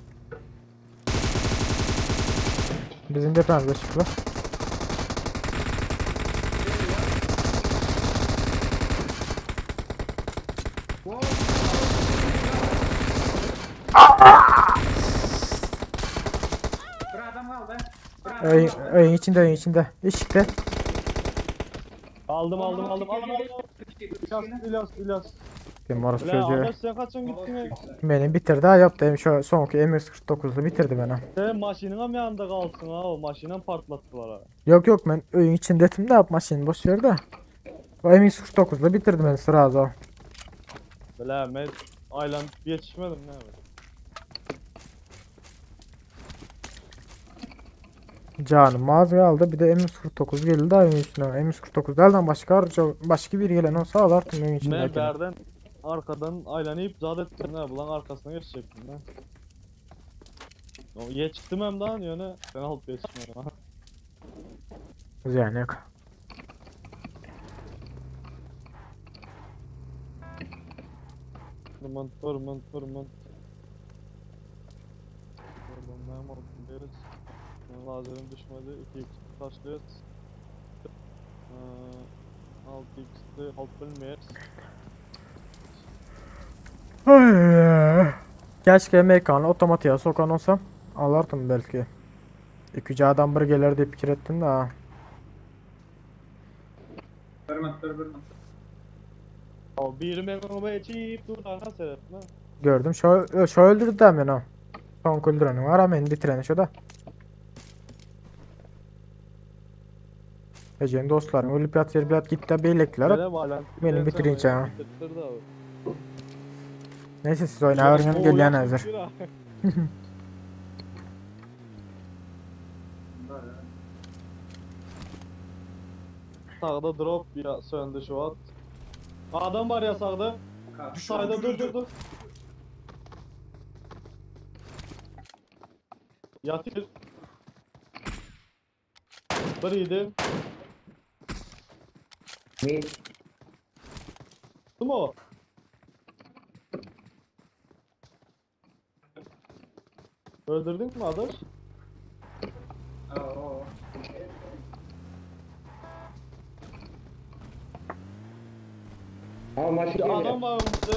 Bizim depemizde çıktı. Bir adam kaldı. Bir adam Öyün, kaldı. öyün içinde öyün içinde. Işıkta. Aldım aldım aldım aldım aldım. İlyas İlyas İlyas. Benim orası Ulan çocuğu. arkadaş sen kaçın gittin ya? Beni bitirdi ha yaptı. Hem şu sonki M149'lu bitirdi beni. Sen maşının mı yanında kalsın ha o maşinen partlattılar ha. Yok yok ben öyün içinde de yapma şimdi boş ver de. O M149'lu bitirdi beni sıra o. Bile ben aylan yetişmedim ne be. Canım az kaldı. Bir de M149 geldi daha öyün üstüne. M149 nereden başka başka bir gelen olsa alardım öyün Ben içindekini. berden arkadan aylanıp zat ettim ne bulan arkasına geçecektim ne. O yetiştim hem daha ne? Ben alıp yetişmedim ha. Yani yok. Mınt vur mınt vur mınt. Oradan ne oldu deriz. Lazerim düşmedi. 2x taşlıyoruz. 6x'ti halt bilmeyiz. Ay. Keşke mekanı otomatiğe sokan olsam alardım belki. İki adam bir gelir diye fikir ettim de ha. Bir minut, bir minut. O biri benim önüme geçip dur ana seyretme. Gördüm. Şu, şu öldürdü de beni o. Son öldüreni var ama beni bitireni şu da. Ece'nin dostlarım ölüp yat yer yat gitti beylekler. Böyle valen. Beni bitirince ha. Bitirdi abi. Neyse siz oynayın gelýän hazır. Sağda drop ya söndü şu an. Adam var ya sağda. Sağda dur dur dur. Yatır. Bir idi. Mid. Kim o? Öldürdün mü Adaş? Oo. Ha maşın Ya geliyor. adam var önümüzde.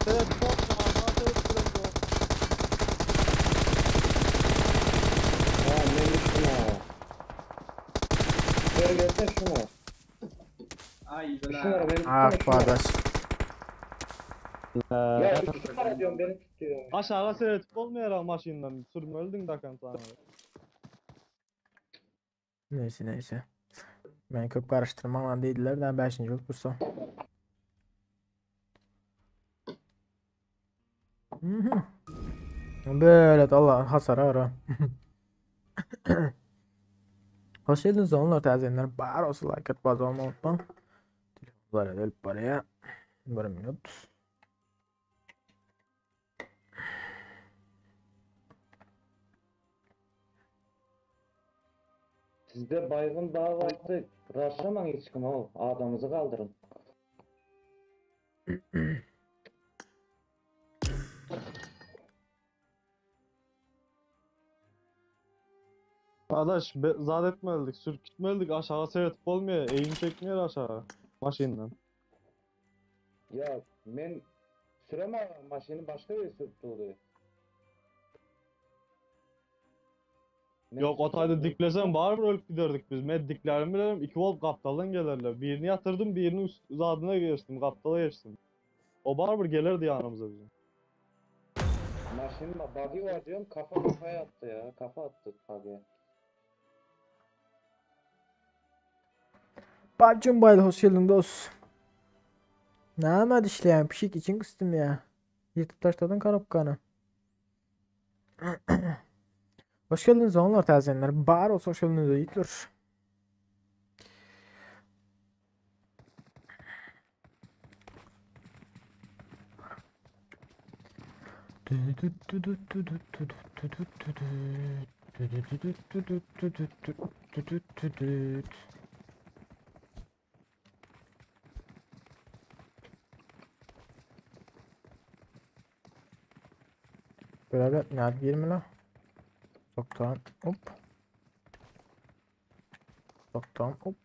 Evet, bot var. Evet, evet, bot. Ha ben düştüm ha. Şöyle gelsene şuna. Ay Üç numara beni Ah tutsana şuna. kardeş. Ya 3 numara diyorum beni tutuyor. Aşağı seyretip olmuyor ha maşından. Sürme öldün dakan sana. Neyse neyse. Ben köp karıştırmam dediler de 5. olup dursa. Böyle de Allah hasar ara. Hoş geldiniz onlar təzəyenler. Bar olsun like at baz olma unutma. Telefonlar edelim paraya. Bir minut. Sizde baygın bağ vardı. Raşlamayın hiç kim o. Adamımızı kaldırın. Adaş be, zat etmedik, sürkütmedik, aşağı seyretip olmuyor, eğim çekmiyor aşağı. Maşından. Ya ben süremem maşını başka bir sürttü oluyor. Ben Yok o tayda süremem. diklesem bari ölüp giderdik biz. Ben diklerimi bilirim, 2 volt kaptaldan gelirler. Birini yatırdım, birini üst zadına geçtim, kaptala geçtim. O barbar gelirdi yanımıza bizim. Maşının bug'i var diyorum kafa kafaya attı ya. Kafa attı bug'e. PUBG Mobile hoş geldin dost. Näme işleyen pişik için kıstım ya. Yırtıp taşladın karapkanı. Hoş geldiniz onlar təzənlər. Bar olsun hoş geldiniz yiğitler. Beraber nerede 20 la? Çoktan hop. Çoktan hop.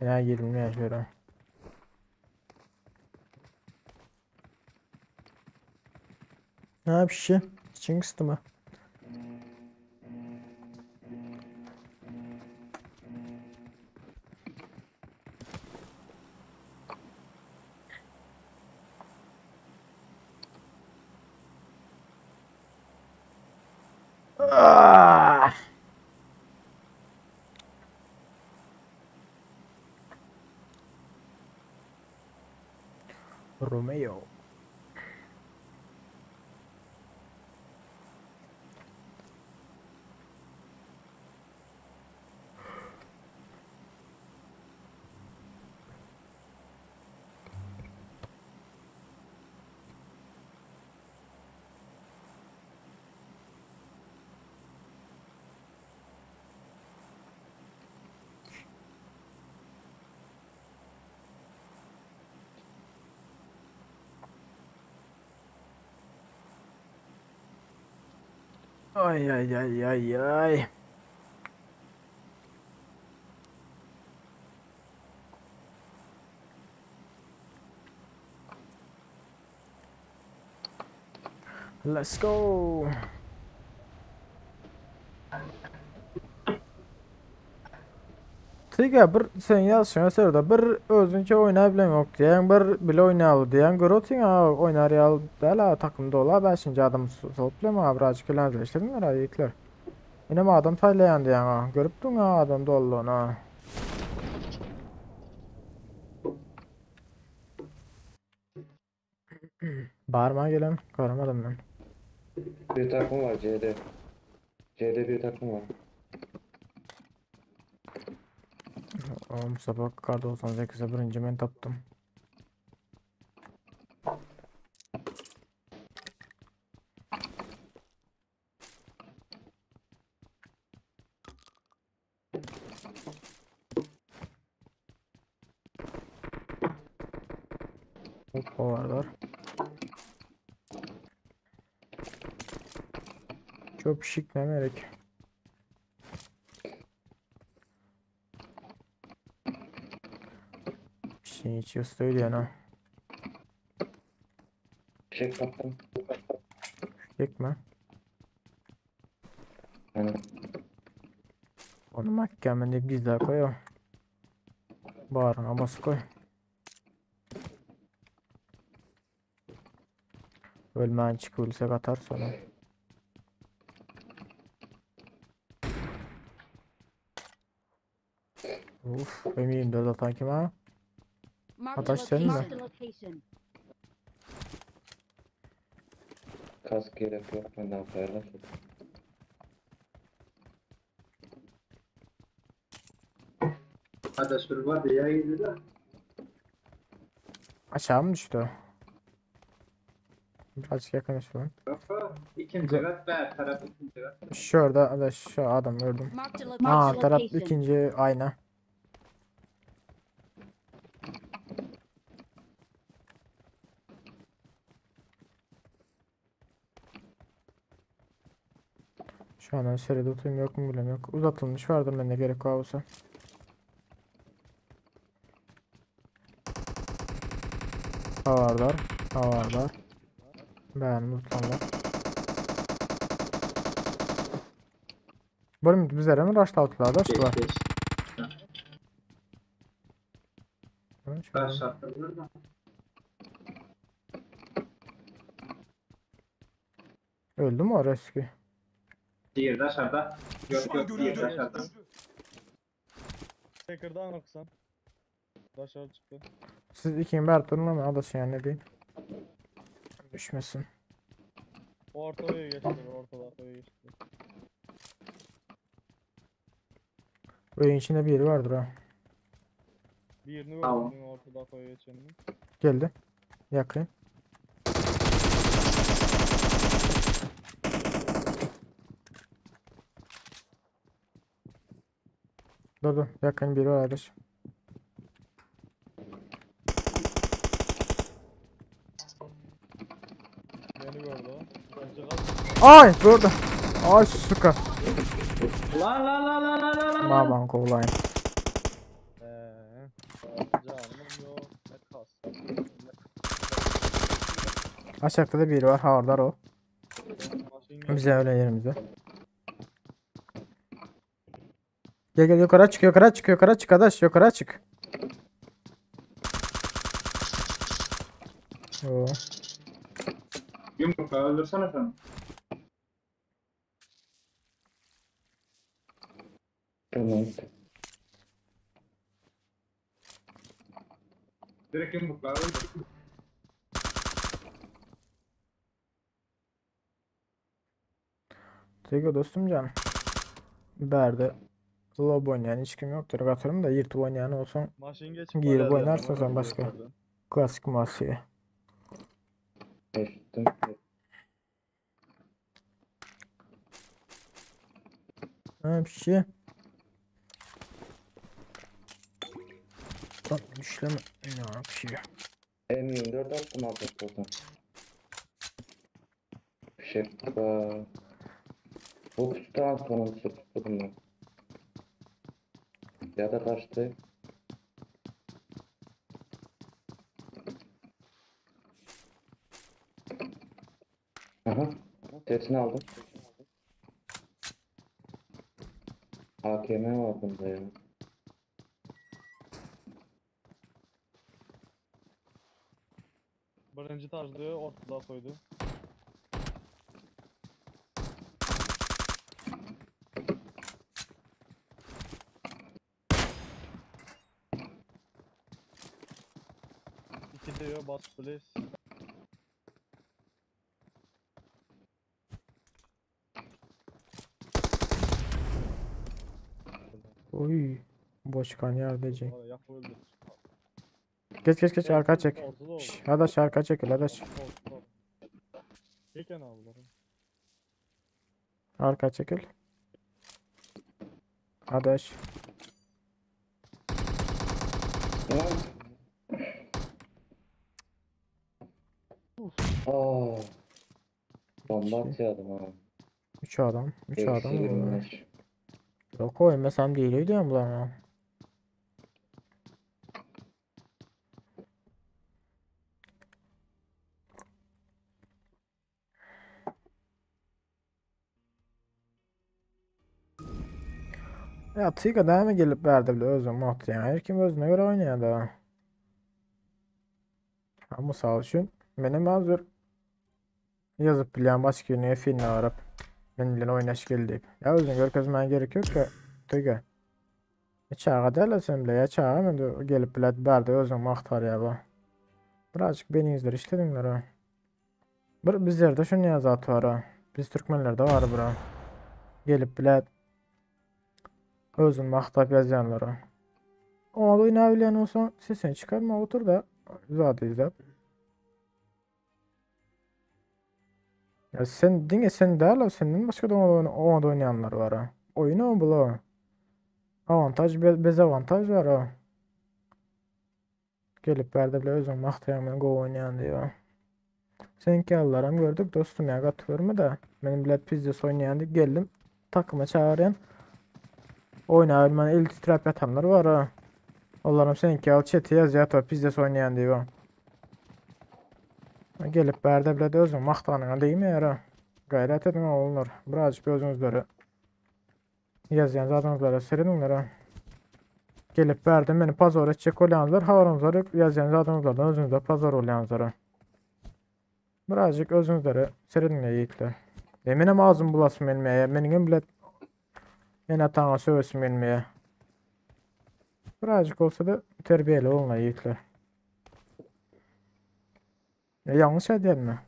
Ya 20 yaşıyorum. Ne yapışı? İçin kıstı mı? Ah! Romeo. Ay ay ay ay ay. Let's go. Tiga bir sen ýazşyňa serde bir özüňçe oýnap bilen ýok diýen bir bile oýnaly diýen görüp ha oýnar ýaly däl ha takymda ola 5-nji adam solup bilen ha biraz kilenleşdirdiňler ha ýigitler. Ine adam saýlaýan diýen ha görüpdiň ha adam doldugyny ha. Barma gelen görmedim ben. Bir takım var C'de. C'de bir takım var. O Mustafa kar 98'e birinci ben taptım. Hop o varlar. Çok şık ne gerek. Şey içiyorsa öyle yani. Fişek taktım. Çekme. Yani Onu mahkemede gizli koy o. Bağrına bas koy. Ölmeyen çıkılsa atar sonra. Uf, M24 atan kim ha? Marked a Adaş senin mi? location. Marked a location. kask gerek yok. Ben daha faydalı. Hadi sür var ya iyiydi de. Aşağı mı düştü o? Birazcık yakınlaşalım. İkinci kat ber taraf ikinci kat. Şurada da şu adam gördüm. Marked a Aa location. taraf ikinci ayna. Şu an seride oturayım yok mu bilmiyorum yok. Uzatılmış vardır bende gerek olsa. Havardar, havardar. Ben mutlanlar. Bölüm bizlere mi raşlattılar da Geç şular. geç. Başlattılar da. Öldü mü o eski? Diğeri de aşağıda. Yok Düşman yok diğeri de görüldü. aşağıda. Tekrardan aksan. Dışarı çıktı. Siz ikin bir durun ama adaşı yani ne diyeyim. Düşmesin. Ortaya geçti. Ortada ortaya geçti. Oyun içinde biri vardır ha. Birini Tamam. gördüm ortada koyu geçenini. Geldi. Yakın. Dur dur. Yakın biri var kardeş. Beni gördü o. Bence kal. Ay burada. Ay suka. Lan lan lan lan lan lan lan. Baban kovulayım. Eee. Canım yok. Ne kas. Aşağıda da biri var. Hardar o. Maşın geldi. Bize öyle yerimizde. Gel gel yukarı çık yukarı çık yukarı çık adaş yukarı çık. Oo. Yumrukla öldürsene sen. Tamam. Direkt yumrukla öldür. Tego dostum can. Berde lob oynayan hiç kim yoktur. Katırım da yırtıp oynayan olsan Maşın geçip Girip barardı oynarsan yani, sen başka. yukarıdan. klasik masiye. Eşittim. Ha bir şey. Lan düşleme. Ne bir şey. M24 attım abi zaten. Fişek var. Bu kutudan sonuncusu tuttu bunu. Ya da kaçtı. Aha. Sesini aldım. AKM var bunda ya. Birinci tarzı ortada koydu. İki diyor bas please. Oy. Boş kan yerdecek. Valla yak öldü. Geç geç geç arka çek. Ortada oldu. Şş, Adaş arka çekil adaş. Ortada oldu. Çeken aldılar. Arka çekil. Adaş. Lan. Aa. Bomba atıyordum ha. 3 adam. 3 Eksi adam. oldu. 25. Yok o mesela değil diyorum lan. Ya Tiga näme gelip berdi bile özüm ot yani. Her kim özüne göre oynaýar da. Ama mysal üçin menem hazır ýazyp bilýän başga birine filmine garap men bilen oýnaş gel diýip. Ya özüne görkezmäne gerek ýok ki Tiga. E çaga däl sen bile ya çaga men de gelip bilet berdi özüň magtar bu. Birazcık beýniňizleri işlediňler ha. Bir bizlerde şunu yazat var ha. Biz türkmenlerde var bura. Gelip bilet özün magtap ýazýanlara. Ona da oýnabilýän bolsaň sesini çykarma otur da zat izle. Ya sen diňe sen däl, senden başga da ona ona da oýnaýanlar var ha. Oýun o bula. Avantaj bez avantaj var ha. Gelip berde bile özüň magtaýan men gowy oýnaýan diýip. Seninki ýallaram gördük dostum ya gaty görme de. Benim bilet pizdes oýnaýan diýip geldim. Takıma çağıryan. Oýnaýan el titrap ýatanlar var ha. Olaram seninki al chat'e ýazýar ta pizdes oýnaýan diýip. Gelip berde bile de özüň magtanyňa diýmeýär ha. Gaýrat ediň oglanlar. Birazcık özüňizleri ýazýan zadyňyzlara serediňler ha. Gelip berde meni pazar etjek bolýanlar, habaryňyzlar ýok, ýazýan zadyňyzlardan özüňizde pazar bolýanlar ha. Birazcık özüňizlere serediňler ýigitler. E menem ağzım bulasym gelmeýär. Meniňem bile men ataňa söwesim gelmeýär. Birazcık olsa da terbiyeli olun ýigitler. E, yanlış aýdýan mı?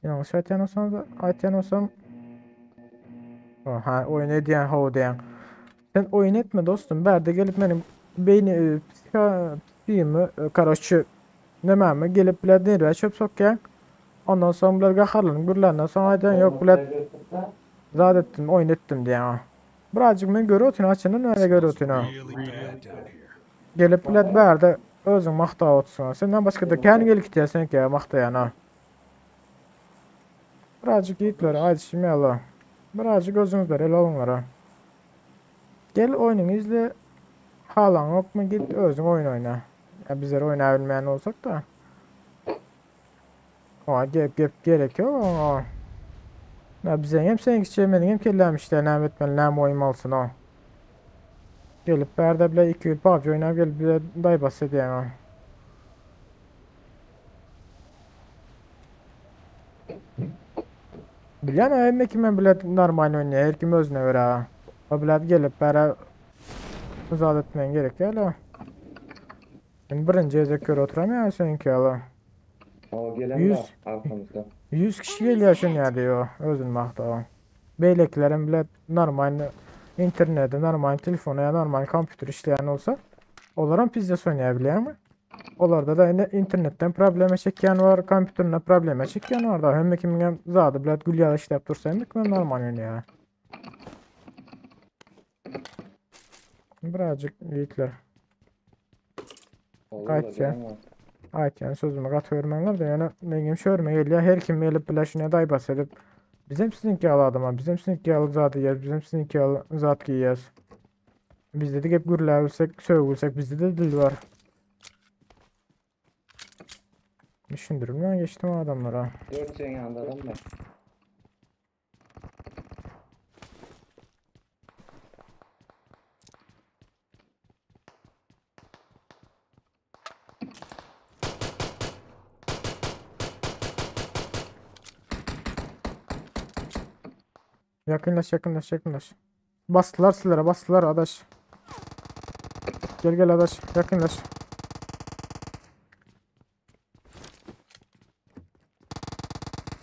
Yanlış aýtýan olsam da aýtýan olsam Ha, oýun edýän, ho diýen. Sen oýun etme dostum. Berde gelip benim beýni psika psihimi karoçe nämämi gelip bilet nerwe çöp sokýaň. Ondan soň bilet gaharlanyp gürländen soň aýdýaň ýok bilet zat etdim oýun etdim diýýäň. Birazjyk men görüp otyryn açandan bäri görüp otyryn. Gelip bilet bärde özüň magtap otyrsyň. Senden başga-da kän gelip gitýär seňki magtaýan ha. Birazjyk ýigitler aýdyşym ýaly. Birazjyk özüňizler ele alyňlar ha. Gel oýnuňy izle. Halaňokmy git özüň oýun oýna. Ýa bizler oýnabilmeýän bolsak-da. Oňa gep gep gerek ýok oňa. Ýa bize hem seňkiçe meniň hem kelläm işleýär näme etmeli näme oýmalsyn o. Gelip bärde bile 2 ýyl PUBG oýnap gelip bize daýbas edýäň o. Bilýän hemme kim bile normal oýnaýar her kim özüne görä. O bile gelip bäre uzat etmegiň gerek ýaly. Men birinji gezek görüp oturam ýa seňki ýaly. O gelen 100 var arkamızda. 100 kişi gelýär şun ýa diýo özün magtaw. Beýlekilerem bile normal internete, normal telefona ýa normal kompýuter işleýän bolsa, olaram pizdes oýnaýar bilýäňmi? Olarda da indi internetden problema çekýän bar, kompýuterinde problema çekýän bar da. Hemme kimiň hem zady bilet gül ýaly işläp dursa hemme kim hem normal oýnaýar. Birazcık yiğitler. Olur da Aýtýan. gelen var. Aýtýan sözümi gaty görmäňler de ýöne meňem şörme gelýär her kim gelip bile şuna daý bas edip bizem siziňki ýaly adama bizem siziňki ýaly zat iýýäs bizem siziňki ýaly zat giýýäs. Bizde de gep gürläbilsek sögülsek bizde de dil bar. Düşündirilmän geçdim adamlara. Dört senin yanında adam var. Yakınlaş yakınlaş yakınlaş. Bastılar sizlere bastılar adaş. Gel gel adaş yakınlaş.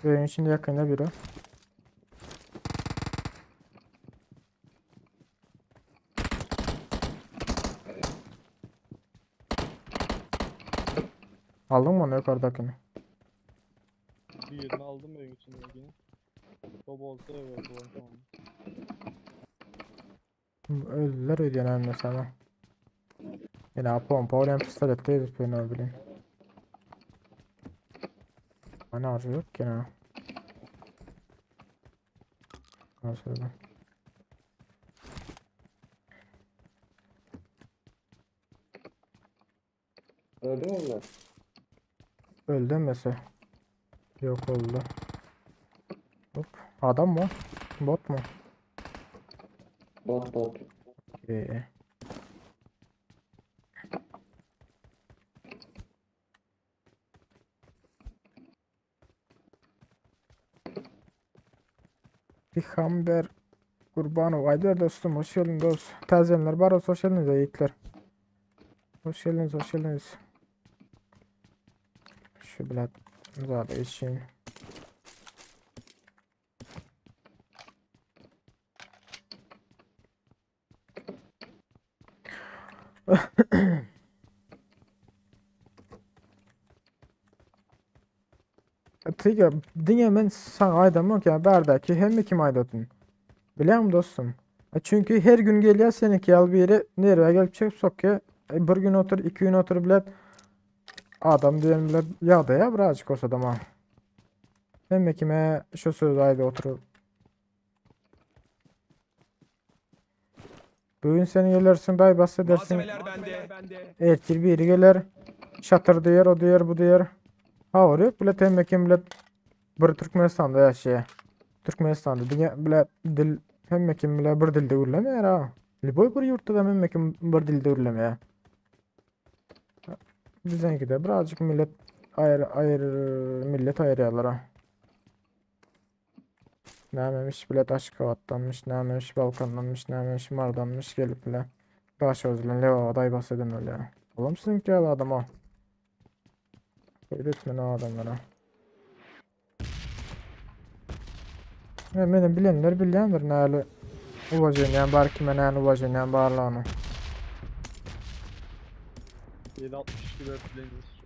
Evin içinde yakında biri. Aldın mı onu yukarıdakini? Birini aldım evin içindekini. Top olsa evet bu tamam. Öldüler ödüyen hem sana. Yine pompa olan pistolet değil ben ne bileyim. Bana arzu yok ki ne. Nasıl öyle? Öldü mü bunlar? Öldü mesela. Yok oldu. Hop. Adam mı? Bot mu? Bot bot. İyi. Peygamber Kurbanov. Aydır dostum hoş geldin dost. Tazenler var olsa hoş geldiniz yiğitler. Hoş geldiniz hoş geldiniz. Şu bilet zade için. Tiga, diňe men saňa aýdamok ýa bärdäki hemme kim aýdatyn. Bilýäňmi dostum? Çünki her gün gelýär seninki ýaly biri nerwe gelip çekip sokýar. Bir gün otur, iki gün otur bilet. Adam diýen bilet ýagdaýa birazjyk olsa da ma. Hemme kime şu söz aýdy oturup. Bugün sen gelirsin, day bas edersin. Malzemeler bende. Ertir biri geler. Şatır diýer, o diýer, bu diýer. Ha yok bilet hemme kim bilet bir Türkmenistan'da yaşıyor. Türkmenistan'da diňe bile dil hemme kim bile bir dilde gürlemeýär ha. Liboy bir ýurtda da hemme kim bir dilde gürlemeýär. Biziňki de birazcık millet ayrı ayrı millet ayrı ha. Nämemiş bilet Aşgabatdanmış, nämemiş Balkandanmış, nämemiş Mardanmış gelip bile. Daş özülen Levava day bas eden öyle. Oğlum sizinki ýaly adam o. Öğretmen o adamlara. Ya meni bilenler bilýändir näli uwajenýän bar kime näli uwajenýän barlygyny. 7.62 berip bilendir.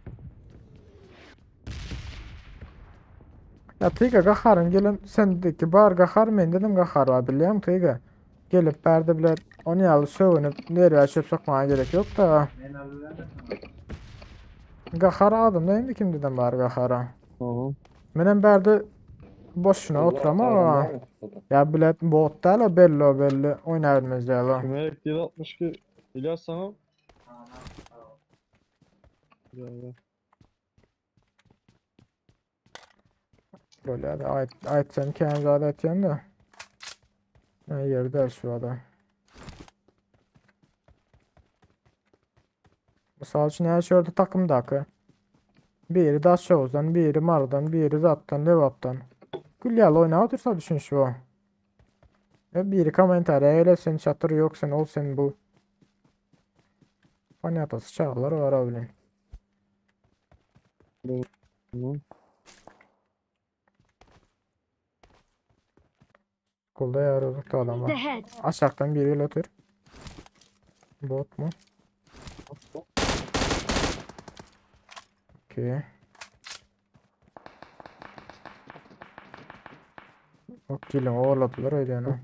Ya Tiga gaharym gelen sendeki bar gahar mende dem gahar bar bilýäň Tiga. Gelip bärde bile ony ýaly sögünip nerwä çöp sokmaga gerek ýok da. Men alylan Gahar adamda indi kimdeden bar gahara. Aha. Menem bärde boşuna oturamam. Ya bile bot däl o belli o belli oýnabilmez däl o. Kime gerek 7.62 İlyas sana. Gel gel. Böyle de ait aýtsan kän zat aýtýan da. Ha, ýeri däl şu ada. Mysal üçin näçe şu ýerde takymdaky. Biri Daşoguzdan, biri Marydan, biri Zatdan, Lebapdan. Gül ýaly oýnap otursa düşünişi bu. E biri kommentariýa gele sen çatyr ýok sen ol sen bu. Ponýatasy çagalar bar o bilen. Tamam. Golda ýar uzakda adam Enemies bar. ahead. Aşakdan biri gele otur. Bot mu? Okey. Ok gelin oğurladılar öyle yani.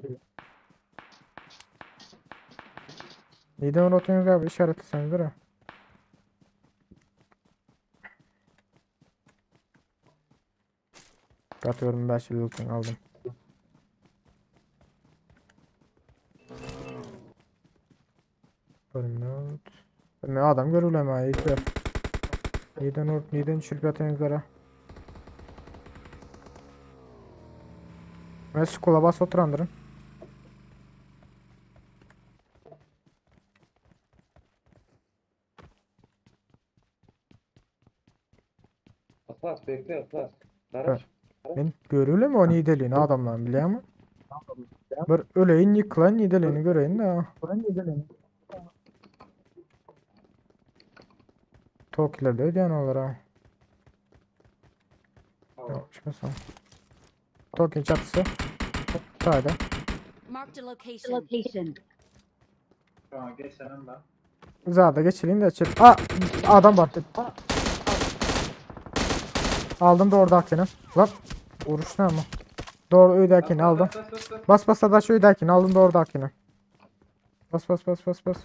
Neden uğratıyorsunuz abi işaretleseniz ha. Katıyorum ben şimdi loot'unu aldım. Bölüm Ne adam görülem ha yeter. Neden or neden çürük atıyorsunuz ha? Ben skula bas oturandırın. Atlas bekle Atlas. Karaş. Men görülem o nideliğini adamların biliyor musun? Bir öleyin yıkılan nideliğini göreyim de. Tokilerde ödeyen onlara. Yok çıkmasam. Tokin çatısı. Sağda. Marked a location. Location. Şu geçelim ben. Zada geçireyim de çek. Aa, adam var. Aldım doğru dakini. Lan uğruş ne ama. Doğru öydakini aldım. Bas bas bas. Bas bas adaş öydakini aldım doğru dakini. Bas bas bas bas bas.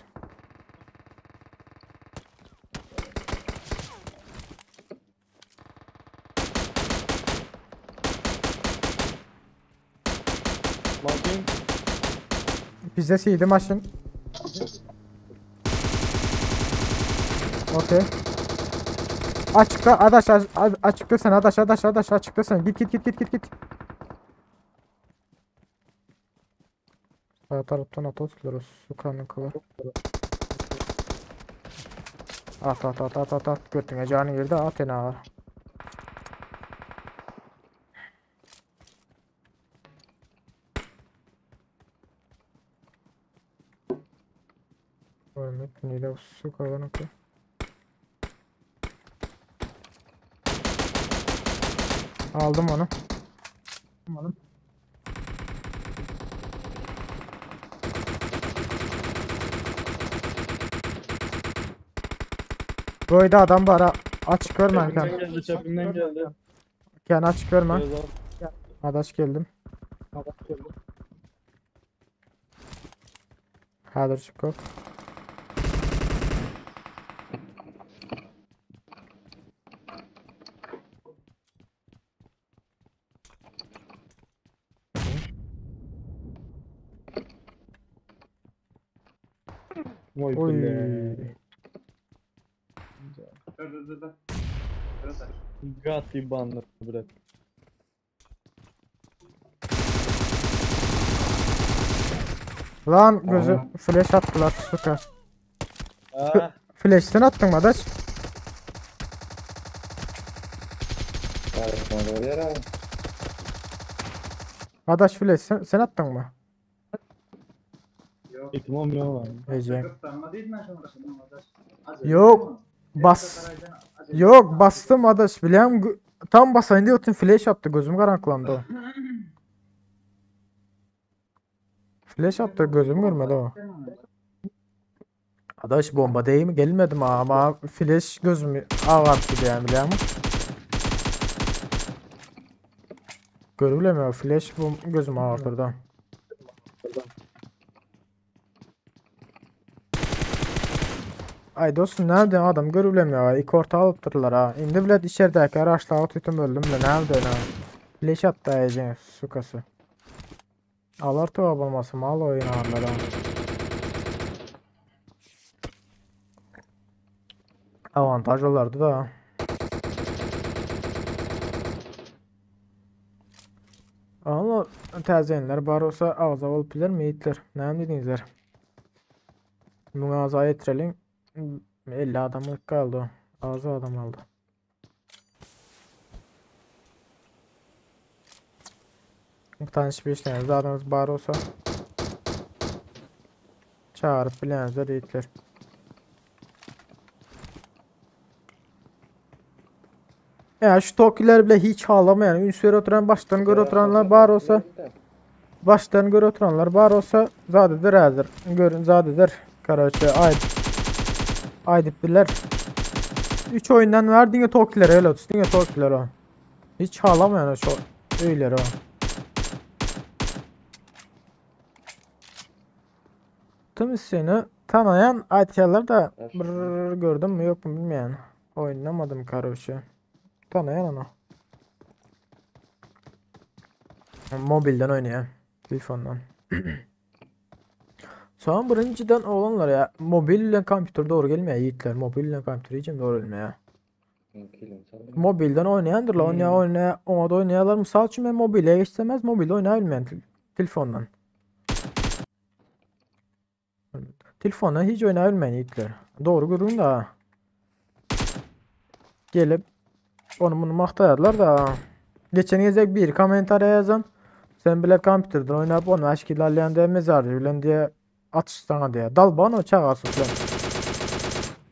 Bakayım. Bizde siydi maşın. Okey. Açıkta adaş açıkta sen adaş adaş adaş açıkta sen git git git git git git. Sağ taraftan at atılır o sukanın kılı. At at at at at at götüne canı girdi at ene ağır. Görmek nile sukanın kılı. Aldım onu. Aldım. Böyle adam var ha. Açık görmen Çepinden kan. geldi, çepinden geldi. Kan açık görmen. Biraz daha. Adaş geldim. Hazır çıkıp. Vay Oy. be. Dur dur dur dur. Dur dur. Gatti bandı bırak. Lan gözü flash attılar suka. Ah, Flash sen attın mı adaş? Karışma doğru yer abi. Adaş flash sen attın mı? Yok. ihtimam yok abi. Ece. Kıptanma değil mi şimdi? Acele Yok, etme. Bas. Acele Yok etme. bastım adaş biliyorum. Tam basayım diye otun flash attı gözüm karanlıklandı. Flash attı gözüm görmedi o. Adaş bomba değmi gelmedim ha ama flash gözümü ağarttı diýen bilýärmi? Görübilemiyor flash bu gözümü ağartırdı. Ay dostum nerede adam görülemiyor. İki orta alıp dururlar ha. Indi bile içerideki araçla tütüm öldüm de nerede ha? Flash attı ayıcın sukası. Alar tuğa olması mal oyun ağırlar ha. Avantaj olardı da. Ama təzə bar olsa ağza olup bilir mi yiğitler? Ne dedinizler? Bunu ağza getirelim. 50 adamlık kaldı. Ağza adam aldı. Bir tane bir tane adamımız bar olsa çağırıp bilenizler yiğitler. Ya şu Tokiler bile hiç ağlamayan, ünsleri oturan, baştan göre oturanlar bar olsa, baştan göre oturanlar bar olsa zadedir hazır. Görün zadedir. Karaçı ay aydip birler. 3 oyundan ver diňe Tokiler öyle olsun. Diňe Tokiler o. Hiç ağlamayan şu öyleri o. Tüm seni tanıyan aytyalar da brrr gördüm mü yok mu bilmeyen. Oynamadım karaoke. Tanıyan onu. Mobilden oynayan. Telefondan. Sonra birinciden olanlar ya mobil ile kompüter doğru gelmiyor yiğitler. Mobil ile kompüter için doğru gelmiyor. Mobilden oynayandır la oynaya oynaya ona da oynayalar. Misal üçün ben mobile geçsemez mobilde oynayabilmeyen telefondan. Telefondan hiç oynayabilmeyen yiğitler. Doğru görün da. Gelip onu bunu maktayarlar da. Geçen gezek bir komentariya yazan. Sen bile kompüterden oynayıp onu aşkilerleyen diye mezarı bilen diye atışsana diye. Dal bana o çağırsın falan.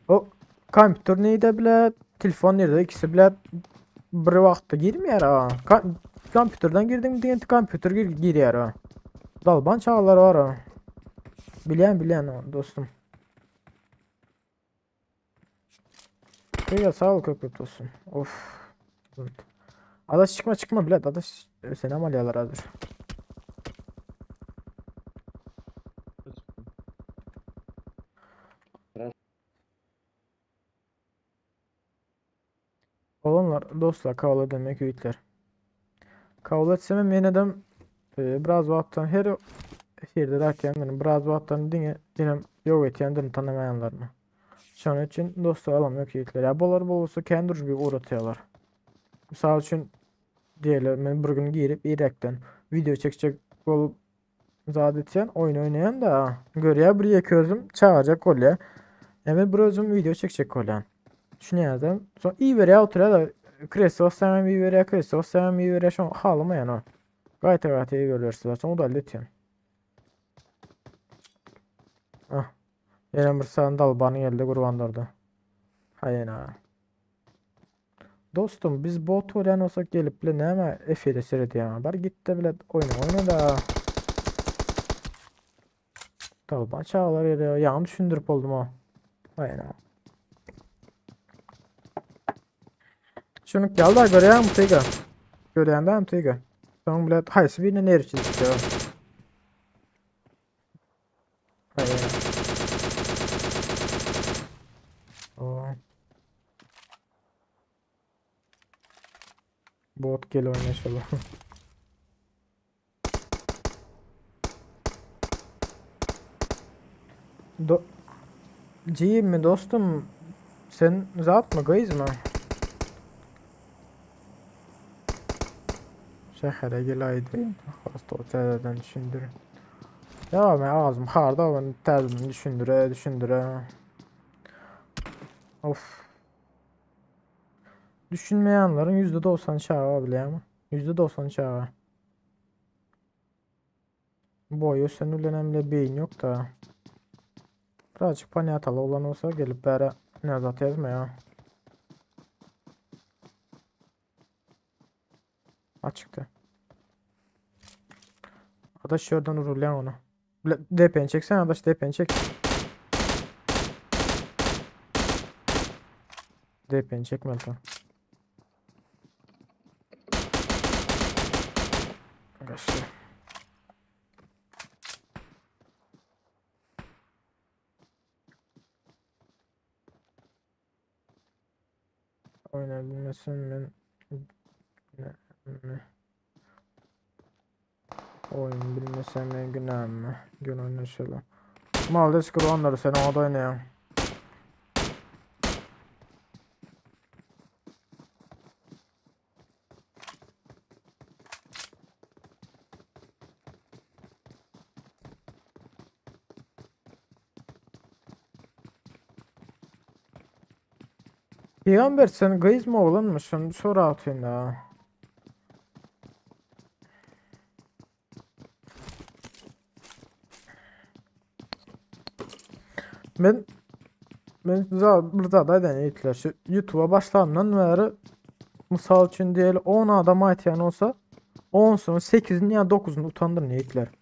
O kompüter neydi bile telefon nerede ikisi bile bir vaxtda girmiyor ha. Kompüterden girdim diye kompüter gir giriyor ha. Dalban çağlar var ha. Bilen bilen o dostum. Peki sağ ol köpük dostum. Of. Evet. Adaş çıkma çıkma bile adaş seni amalyalar hazır. Olanlar dostlar kavla demek üyitler. Kavla etsemem yeniden biraz vaxtdan her yerde derken benim biraz vaxtdan dinge dinem yok etyendirin tanımayanlarını. Şunun için dostlar alamıyor ki yiğitler. Ya bunlar bolsa kendi bir uğratıyorlar. Misal üçün diyelim ben bir gün girip İrak'tan video çekecek olup zaten oyun oynayan da görüyor bir iki özüm çağıracak kolye. Yani bir özüm video çekecek kolye. Düşünüyorum. Sonra iyi veriyor oturuyor da Kristof sen iyi veriyor Kristof sen iyi veriyor şu an halıma yani o. Gayet gayet iyi görüyorsunuz. Sonra da hallettim. Ah. Yine bir sandal bana geldi kurbanlardı. Hayır ha. Dostum biz bot oynayan olsak gelip bile ne ama Efe'de seyrediyor. Bar git de bile oyna oyna da. Dalban çağlar yere yağım düşündürüp oldum ha. Hayır ha. Şunu gel da görüyor musun Tiga? Görüyor musun Tiga? Son bile haysi birine ne için istiyor. Hayır. Oo. Bot gel oynayalım. Do G mi dostum? Sen zat mı gıyız mı? Şəhərə gelaydı. Hasta o təzədən düşündür. Ya ben ağzım harda ben təzədən düşündürə düşündürə. Of. Düşünmeyenlerin %90 çağı bile ama. %90 çağı. Boyu sen önemli beyin yok da. Birazcık paniğe olan olsa gelip beri ne yazma ya. Açıktı. Adaş şuradan vurulayan onu. DP'ni çeksen adaş DP'ni çek. DP'ni çekmeli tam. Kaçtı. Oynayabilmesin men ne Oyun bilmesem men günämmi? Gel oýnaşaly. Maldes Kurbanlar sen oňa da oýnaýaň. Peygamber sen gyz mı oglanmy? Şunu sor atayım da. Men men bir zat aýdan ýetler. Şu YouTube'a başlandan bäri mysal üçin diýeli 10 adam aýtýan bolsa 10-sunyň 8-ini ýa 9-uny utandyryn ýetler.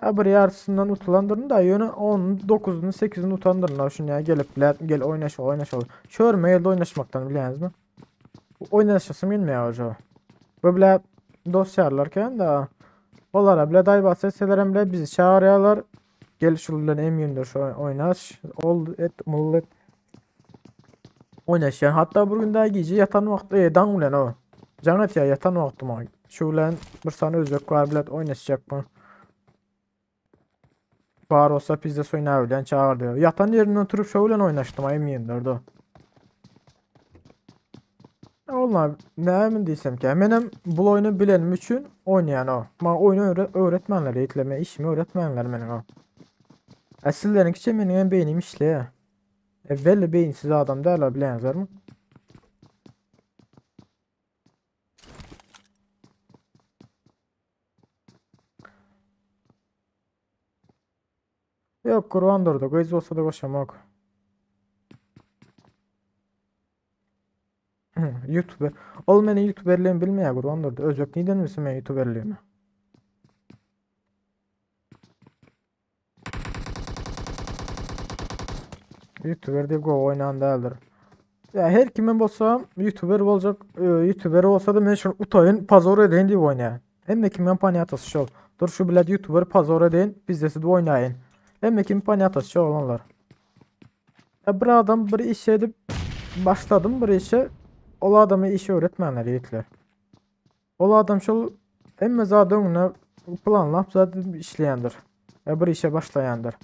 Ya bir yarısından utulandyryn da ýöne 10-uny 9-uny 8-ini utandyryn. Şunu ýa gelip gel oýnaşaly oýnaşaly. Şörme ýerde oýnaşmakdan bilýäňizmi? Oýnaşasym gelmeýär ojo. Bu bile dost ýarlarken da olara bile daýbat etselerem bile bizi çağırýarlar. Gel şu bilen M24 şu oynaş. Ol et mullet. Oynaşýan. Hatta bir gün daha gije yatan wagty e, daň bilen o. Jaň etýär ýatan wagtym o. Şu bilen bir sany özbek bar bilen oýnaşjak bu. Bar olsa pizde oýna bilen çağır diyor. Ýatan ýerinden oturup şu bilen oýnaşdym M24-de. Ola näme diýsem ki, menem bu oýunu bilenim üçin oýnaýan o. Ma oýunu öwre öwretmänler, eýtleme işimi öwretmänler meniň o. Äsilleriňkiçe meniň hem beýnim işleýär. E, belli beýinsiz adam däl bilýäňizlermi? Yok Kurban durdu. Gyz olsa da goşamak. YouTuber. Ol meni YouTuberliğimi bilmeýär Kurban durdu. Özbek neden bilsin men YouTuberliğimi? YouTuber diýip gowy oýnan däldir. Ya her kimin bolsa YouTuber bolacak, e, YouTuber olsa da men şunu utayın, pazor edeyin diýip oýnaýan. Hemme kimin panýatasy şol. Dur şu bilet YouTuber pazor edeyin, bizde de oýnaýyn. Hemme kimin panýatasy şol olanlar. Ya bir adam bir iş edip başladım bir işe. Ol adama işi öğretmenler ýetler. Ol adam şol hemme zat öňüne planlap zaten işleýändir. Ya bir işe başlayandır.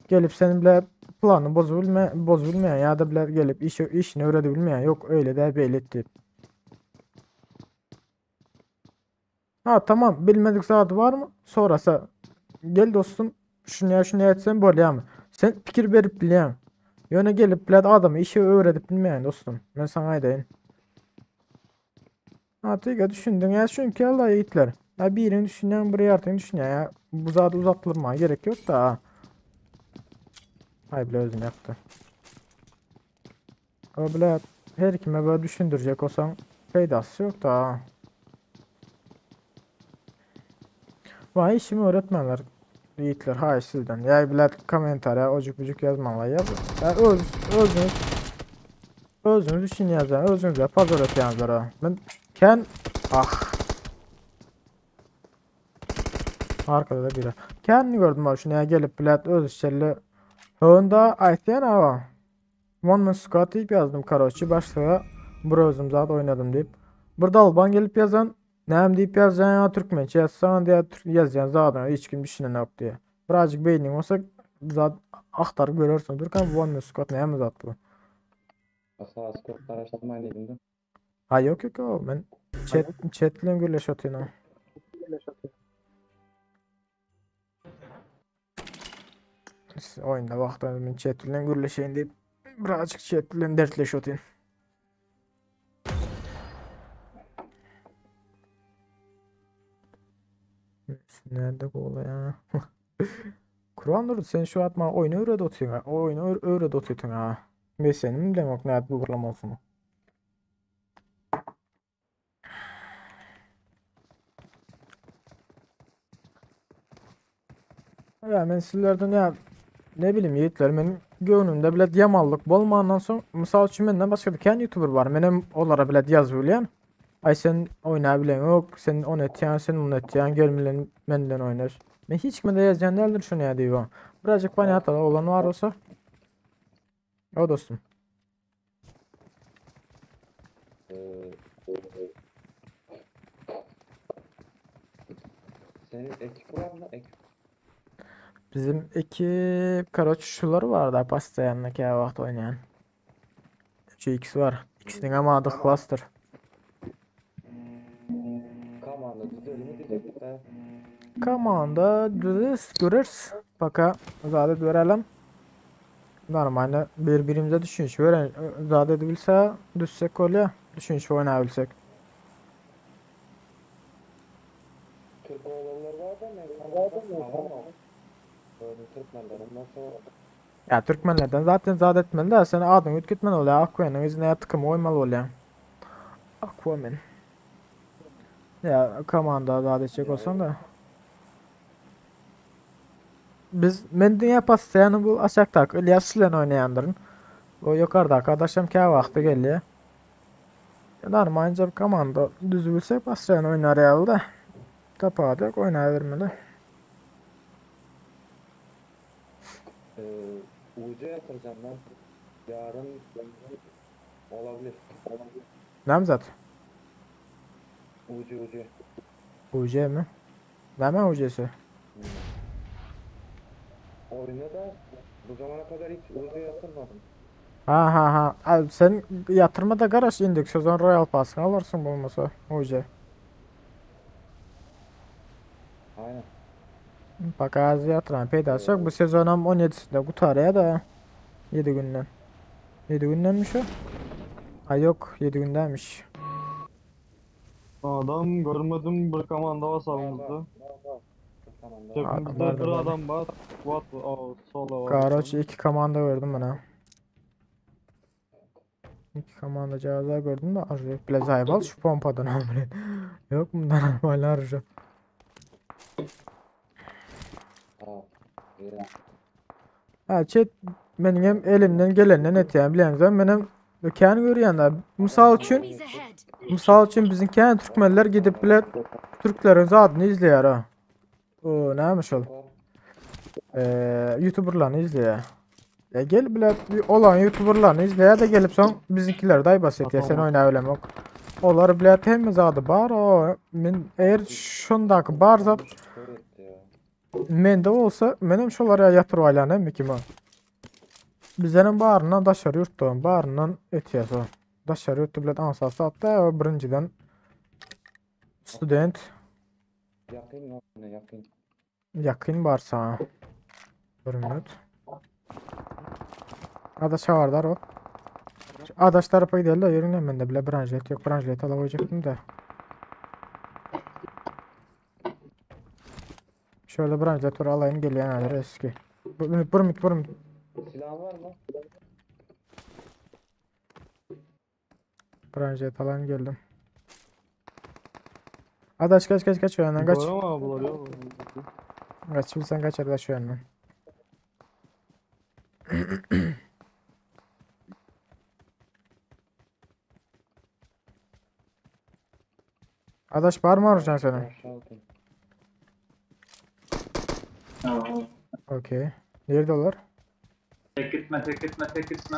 Gelip senin bile planı bozubilme, bozubilmeýän ya da bile gelip işi işini öğretebilmeýän yok öyle de böyle deyip. Ha tamam bilmedik zat var mı? Sonrası gel dostum şunu ya şunu etsen bolýar mı? Sen fikir berip bilýän. Ýöne gelip bilet adamı işi öğretip bilmeýän dostum. Men sana aýdaýyn. Ha tüýge düşündün ya çünki Allah ýigitler. Ya birini düşünýän bir ýartyny düşünýän ya. Bu zat uzatlyrmaga gerek yok da. Ay bile özünü yaptı. O bile her kime böyle düşündürecek olsan faydası yok da. Vay işimi öğretmenler yiğitler hay sizden. Ya bile komentara ocuk bucuk yazmalar ya. Ya öz özünüz özünüz için yazan özünüzle pazar ötýänler ha. Ben ken ah Arkada da biri. Kendini gördüm abi şuna gelip bilet öz işlerle Honda aytyan ava. One Man Squad deyip yazdım karoçi başlığa. Bir özüm zat oynadım deyip. Burada Alban gelip yazan Nem deyip yazan ya Türkmençe yazsan diye Türk yazan zaten hiç kim düşünen yok diye. Birazcık beynin olsa zat aktarıp görürsün. Türkan One Man Squad ne zat bu? Asla skor araştırmayın dedim de. Ha yok yok yok ben chat chatle gürleş atayım. Oyunda vaxtı ben chatle gürleşeyim deyip birazcık chatle dertleş atayım. Nerede gol ya? Kur'an durdu sen şu atma oyunu öğret atıyorsun ha. Oyunu öğret atıyorsun ha. Ben senin demek ne bu olsun. Ya men sizlerden ya. Ne bileyim ýigitler men göwnümde bilet ýamanlyk bolmandan soň mysal üçin menden başga da kän youtuber bar. Menem olara bilet ýazyp bilýän. Aý sen oýna bileňok, sen ony etýän, sen muny etýän, gel bilen men bilen oýnaş. Men hiç kime de ýazýan däldir şuny ýa diýip. Birazjyk ponýatly oglan bar bolsa. O dostum. Senin ekip var mı? Ekip. Bizim ekip karoç şular var da pastaýanlyk ýa wagt oýnaýan. Şu ikisi var. İkisinin ama adı Cluster. Komanda düzeli mi diyecektik de. Komanda düzüz görürüz. Baka zade görelim. Normalde birbirimize düşünüş veren zade edebilse düşsek oluyor. Düşünüş oynayabilsek. Türk oğlanlar var da ne? Komanda mı? Böyle Türkmenlerin nasıl? Ya Türkmenlerden zaten zade etmeli de sen adını ütketmen oluyor. Aquaman'ın izine tıkımı oymalı oluyor. Aquaman. Ya komanda zade edecek olsan da. Biz men dünya pastayanı bu aşakta İlyas ile oynayanların. O yukarıda arkadaşım ki vakti geliyor. Ya Normalce bir komanda düzülse pastayan oynar herhalde. Tapadık oynayıvermeli. Ee, UC yatıracağım ben. Yarın olabilir. Olabilir. Namzat. UC UC. UC mi? Neme UC'si? Oyuna da bu zamana kadar hiç UC yatırmadım. Ha ha ha. Abi sen yatırma da garaj indik sezon Royal Pass'ını alırsın bulmasa UC. Aynen. Bak az yatıran peydası yok. Bu sezonun 17'sinde Kutarya da 7 günden. 7 gündenmiş o. Ha yok 7 gündenmiş. Adam görmedim bir komanda var sağımızda. Var var. Tamam da. Tepemizde Adam var bir da adam var. Squat var. Aa, sola var. Karoç iki komanda gördüm ben ha. İki komanda cihazlar gördüm de arı bile zayıf şu pompadan amına. Yok bundan normal arı. Aa, iyi. Ha chat benim hem elimden gelenden etýän bileňizmi menem kän görýänler. Mysal üçin Enemies ahead! Mysal üçin biziň kän türkmenler gidip bile türkleriň zadyny izleýär ha. O nämiş ol? YouTuberlaryny izleýär. Ya gel bile olan YouTuberlaryny izleýär de gelip soň biziňkileri day bas etýär. Sen oýna bilemok. Olar bile hemme zady bar o. Men eğer şundaky bar zat Kör etti ya. mende olsa menem şolara ýatyryp aýlan hem kim o. Bizenin baryndan daşary ýurtdan, baryndan etýär so. Daşary ýurtda bilen ansat satda o birinciden student Yakın oyuna yakın. Yakın varsa. Bir minut. Adaş vardar o. Adaş tarafa gidelim de yürüyün ben de bile branşlet yok. Branşlet alacaktım da. Şöyle branşlet var alayım geliyor herhalde eski. Bir minut bir minut. Silahın var mı? Branşlet alayım geldim. Adaş kaç kaç kaç o yandan kaç. Doğru ama bular ya. Kaç bilsen kaç adaş o yandan. Adaş var mı arayacaksın seni? Aşağı atın. Aa, Okey. Nerede olur? Tek gitme tek gitme tek gitme.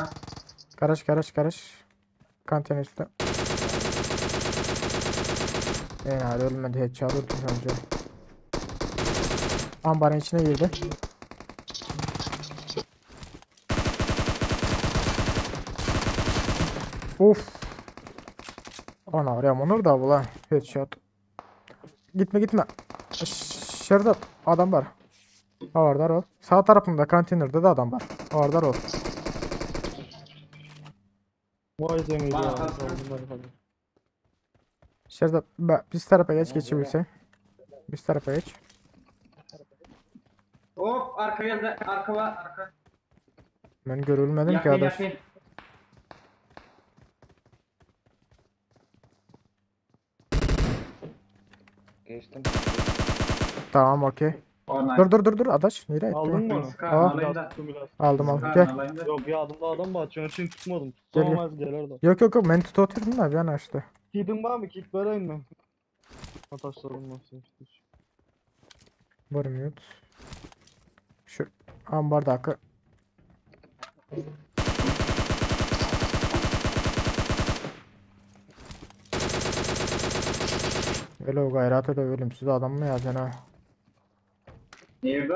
Karış karış karış. Kantin üstü. Enar ölmedi headshot vurdum önce. Ambarın içine girdi. Of. Ana arayam onur da bu lan. Headshot. Gitme gitme. Şerdat adam var. Havardar ol. Sağ tarafında konteynerde de adam var. Havardar ol. Vay seni Bana ya. kalsın. Şerdat biz tarafa geç geçebilsen. Biz tarafa geç. Hop arka geldi. Arka var arka. Ben görülmedim ki Yakın adaş. yakın. Geçtim. Tamam okey. Dur dur dur dur adaş. Nereye Aldın gittin? mı? Aa. Alayım da. Aldım aldım. Gel. Alayım da. Yok yadımda adam var. Çünkü için tutmadım. Gel, Tutsam gel. olmaz gelirdi. Yok yok yok ben tut oturdum da bir an açtı. Kitin var mı? Kit vereyim mi? Ataşlarım nasıl? Bir minut. Şu ambardaki Öyle gayret de ölümsüz adam mı ya sen ha? Nerede?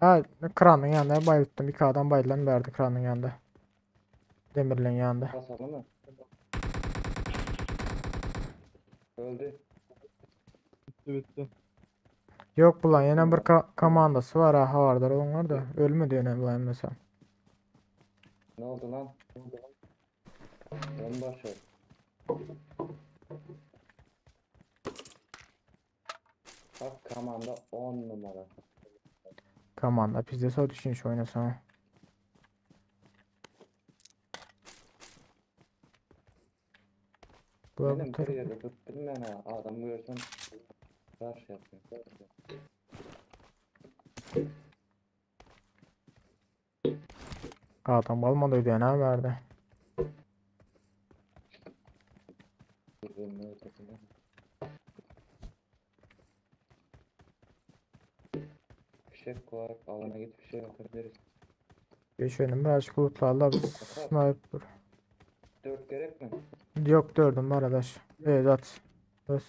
Ha kranın yanında bayılttım. İki adam bayılan verdi kranın yanında. Demirlerin yanında. Hasan'ı mı? Öldü. Bitti bitti. Yok bulan yine bir ka komandası var ha vardır onlar da. Ölmedi yine bulan mesela. Ne oldu lan? Ön başı. Bak kamanda 10 numara. Komanda pizde o düşünüş oynasana. Bu Benim bu bir yerde tuttum ben ha. Adamı görsem rush yapıyor. Adam kalmadı ödeyene verdi. Birbirinin ötesinde. Fişek koyar, alana git fişek atabiliriz. Geçelim birazcık lootlarla biz sniper. 4 gerek mi? Yok dördüm var adaş. Evet at. Bas.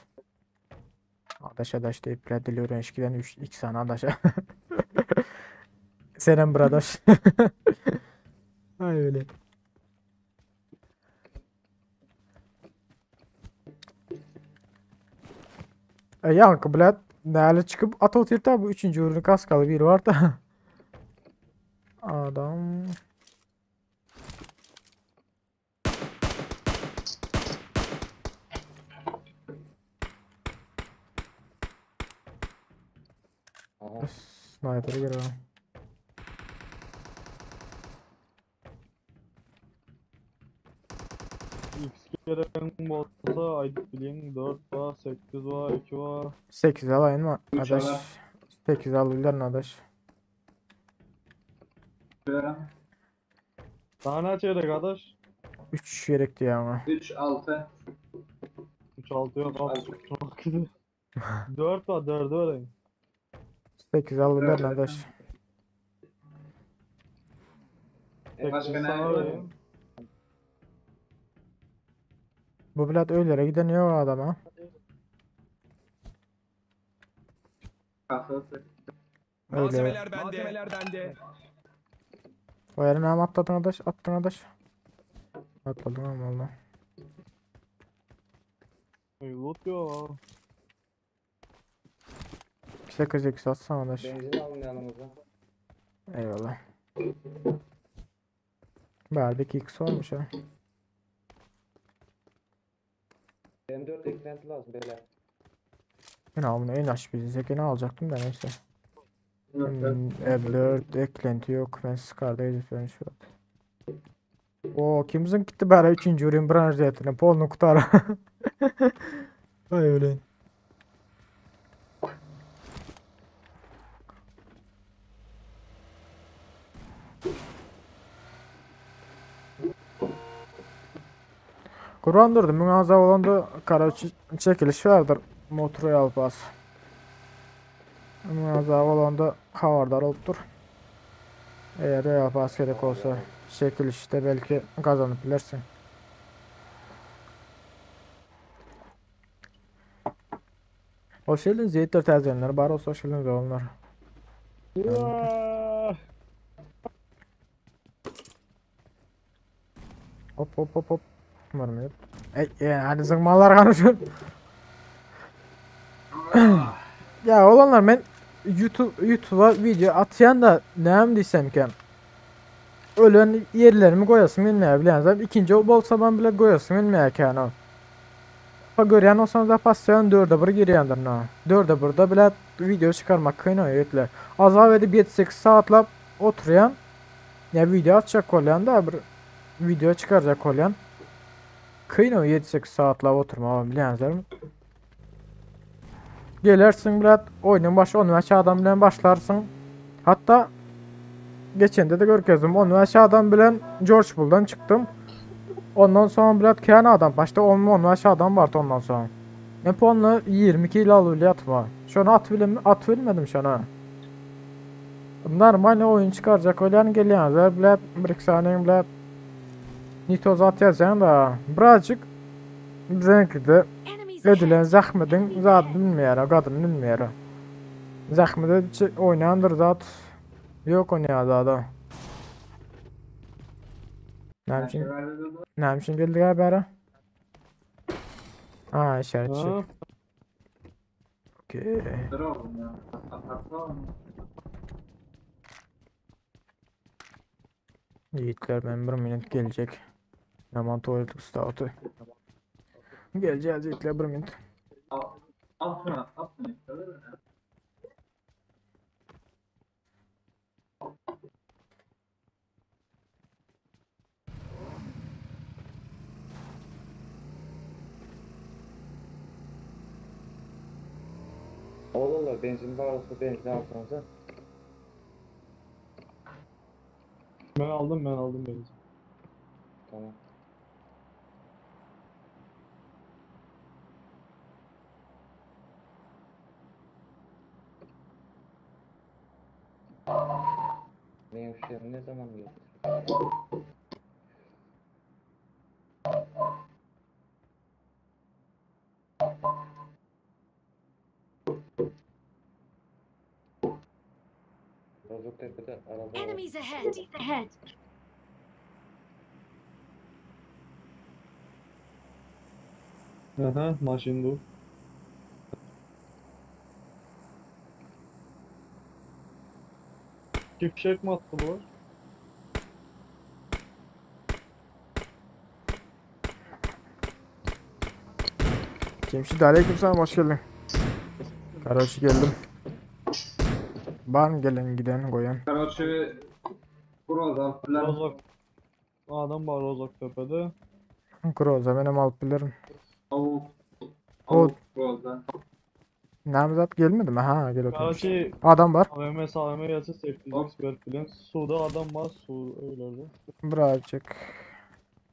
Adaş adaş deyip bile dili öğrenişkiden 3 2 tane adaşa. Selam bradaş. Ay öyle. E, yankı bilet değerli çıkıp at oturta bu üçüncü ürünü kaskalı bir var da. Adam. Aha. Sniper'ı görelim. X gereken bolsa ayıp bileyim 4 var, 8 var, 2 var. 8 alayım mı? Üç Adaş. alar. 8 alırlar adaş. Veren. Daha ne çeyrek arkadaş? 3 gerekti ya ama. 3, 6. 3 6 yok abi. Çok güzel. 4 var, 4'ü vereyim. 8 alırlar Evet. adaş. Başka 8 ne sana var? vereyim. Bu bilet öylere giden yok adama. Kafası. Öyle. Malzemeler bende. Malzemeler bende. O yerine ama atladın adaş, attın adaş. Atladın ama valla. Ay, Loot yok. 8 8 atsana adaş. Benzin alın yanımıza. Eyvallah. Verdik X olmuş ha. M4 eklenti lazım beyler. Yine bunu en aç bizi yine alacaktım da neyse. Yok, yok. Hmm, M4 eklenti yok. Ben Scar'da hedeflerim şu an. O kimsin gitti bari üçüncü ürün branş zeytini polnu kutar. Ay öyle. Kurban durdu. Münaza olan da kara çekiliş vardır. Motor Royal Pass. Münaza olan da havardar olupdur. Eğer Royal Pass gerek olsa çekilişte belki kazanıp bilirsin. Hoş geldiniz Zeytler təzənlər. Bar olsa hoş geldiniz oğlanlar. Ya. Hop hop hop hop. Umarım yok. Ey, e, hadi zıngmalar konuşun. Ya olanlar ben YouTube YouTube'a video atyan da ne desem ki ölen yerlerimi koyasım gelmiyor biliyorsunuz. İkinci olsa ben bile koyasım gelmiyor ki yani. Pa görýän olsaňyz da passaýan 4'e 1 girýändir na. 4'e 1'de bile video çıkarmak kyn öýetler. Azap edip 7-8 saatlap oturýan ya video atacak bolýan da bir video çıkaracak bolýan. Kyn o 7-8 saatlap oturma bilýänizlermi? Gelersiň brat, oýnuň başy 15 adam bilen başlarsyň. Hatda geçende de görkezdim. 15 adam bilen George Bull'dan çykdym. Ondan soň brat kän adam, başda 10-15 adam bardy ondan soň. Men polny 20 kilo alyp ýatma. Şony at bilen at bilmedim şona. Normal oyun çıkaracak ölen gelýänler bilen bir iki saniye bilen Nito zat ýazýan da birazcık biziňkide Enemies ahead. edilen zahmediň zat bilmeýär, gadyryny bilmeýär. Zahmede oýnandyr zat yok oýnaýar zada. Näme üçin näme üçin geldik ha bäri? Ha, işaret Ha? çek. Okey. Dur oğlum ya. Atarsa Yiğitler ben bir minut gelecek. Yaman tuvalet ustası. Geleceğiz yiğitler bir minut. Al, al şunu al şunu işte, değil mi? Oğlum benzin var olsa benzin alsanıza. Ben aldım ben aldım benzin. Tamam. Benim şeyim ne zaman gelir? Bozuktepe'de araba var. Enemies ahead. Ahead. Aha maşın bu. İki fişek mi attı bu? Cemşit aleykümselam hoş geldin. Karaşı geldim. Var mı gelen giden koyan? Короче, Groza falan. Rozok. Adam var Rozok tepede. Groza benim alıp bilirim. Avuk. O- Avuk Groza. Namzat gelmedi mi? Ha gel oturmuş. Karachi Adam var. AVM AVM gelse 8x ver filan. Suda adam var su öyle. Birazcık.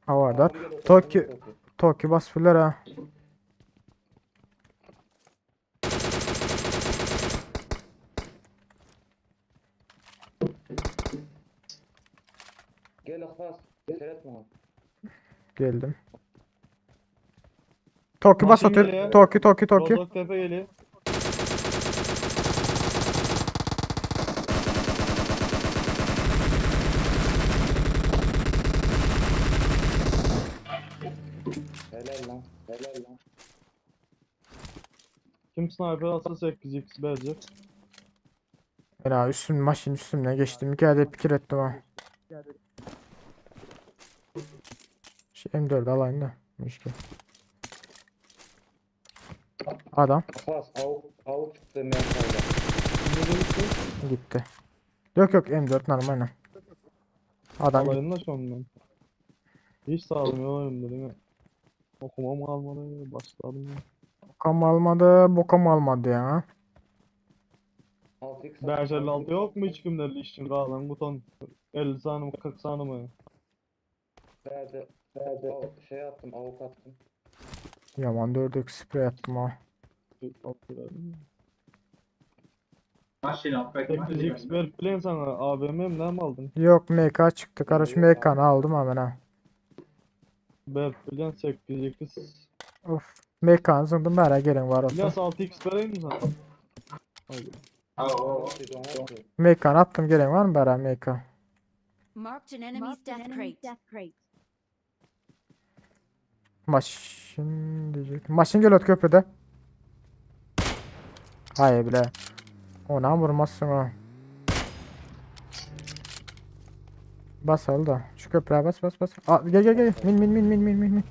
Havadar. Toki Toki bas bilir ha. Gel Ahlas. Seyretme onu. Geldim. Toki bas Maşın otur. geliyor. Toki Toki Toki. Rozok tepe geliyor. Helal lan. Helal lan. Kim sniper atsa 8x verecek. Ya üstüm maşın üstümle geçtim. Bir kere de pikir ettim ha. Şu M4 alayım da. Müşkil. Adam Ahlas avuk, avuk çıktı MK'da. gitti. Yok yok M4 normal. Adam gitti. Alayım da şundan. Hiç sağlam yok önümde değil mi? Okumam kalmadı, başladım ya. Bokam almadı, bokam almadı ya. 6x 556 yok mu hiç kimlerle işin kalan buton 50 tane mi 40 tane mi? Verdi. Verdi. Şey attım avuk attım. Yaman 4x sprey attım ha. Maşin affet. 8x ver plan sana AVM mi ne mi aldın? Yok MK çıktı. Karış MK'nı aldım hemen ha. Ver plan 8x. Of. MK'nı zındım bere gelin var olsa. İlyas 6x vereyim mi sana? Haydi. MK'nı attım gelin var mı bere MK? Marked an enemy's death crate. Maşın diyecek. Maşın geliyor köprüde. Hayır bile. Ona vurmazsın o. Bas al da. Şu köprüye bas bas bas. Aa, gel gel gel. Min min min min min min min.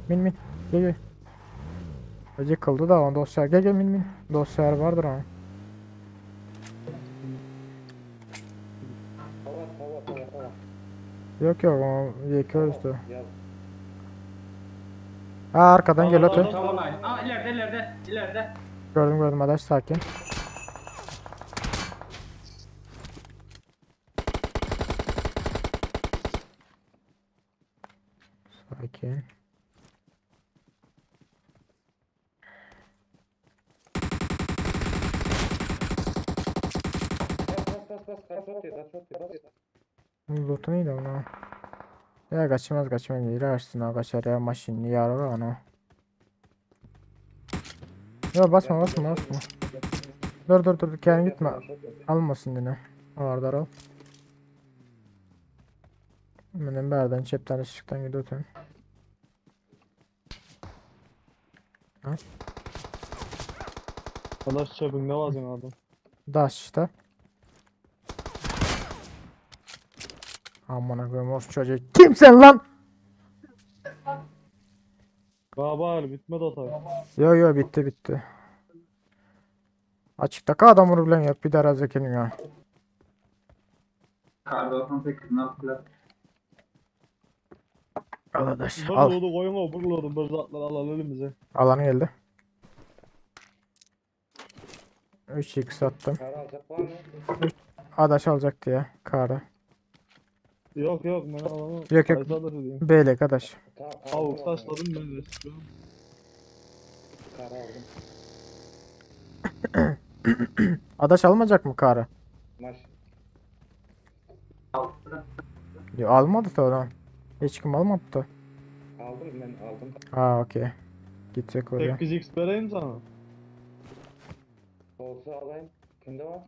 Min min. Gel gel. Yıkıldı da o dosya. Gel gel min min. Dosyalar vardır ama. Tava tava tava tava. Yok yok o yıkıyoruz da. Ya Aa, arkadan geliyor. Adam- Tavalayın. Aa ileride ileride ileride. Gördüm gördüm adaş sakin. Sakin. Bas bas bas bas kaç atıyor kaç atıyor bas. Lootu neydi ona? Ya kaçmaz kaçmaz. Yere kaçsın ha kaçar ya maşini yarı ana. Ya basma basma basma. Dur dur dur kendin gitme. Almasın yine. Ağırdar al. Benim bir yerden çepten ışıktan gidiyor tüm. Adaş çöpüňde bazyň adam. Daş işte. Amına koyayım o çocuğu. Kimsin lan? Gaba bitmedi o tabi. Yo yo bitti bitti. Açıktaki adam onu bilen yok bir derece ya. Kar 98'ini aldılar. Al adaş Bir al. lodu koyun o bir lodu bir zatlar alalım elimize. Alanı geldi. 3x attım. Kar alacak var mı? Adaş alacak diye. Karı. Yok yok ben alamam. Yok, yok. Kaysa da diyeyim. Beylek adaş. Tamam Avuk aldım onu. taşladım ben de. istiyorum. Kar aldım. Adaş almayacak mı karı? Maş. Aldılar. Yo, almadı da lan. Hiç kim almadı da. Aldım ben aldım. Ha okey. Gidecek oraya. 8x vereyim sana. Olsa alayım. Kimde var?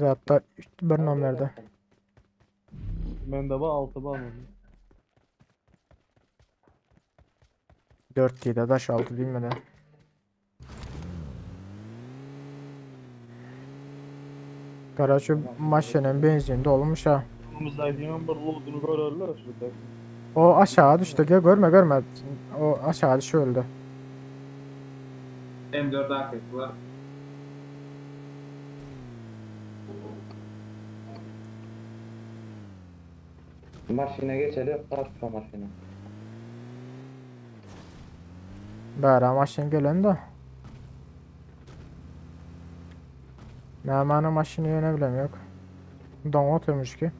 Hatta bir Al, nerede? attım. Bende var 6 var mı? 4 değil adaş 6 değil mi de? Karaçı maşının benzin dolmuş ha. Önümüzdeki bir lodunu görürler şurada. O aşağı düştü. Gel görme görme. O aşağı düştü öldü. M4 AK'si var. Maşine geçelim. Kaç maşine. Bära maşyn gelen de. Nämäni maşyny ýöne bilem yok. Doň oturmuş ki.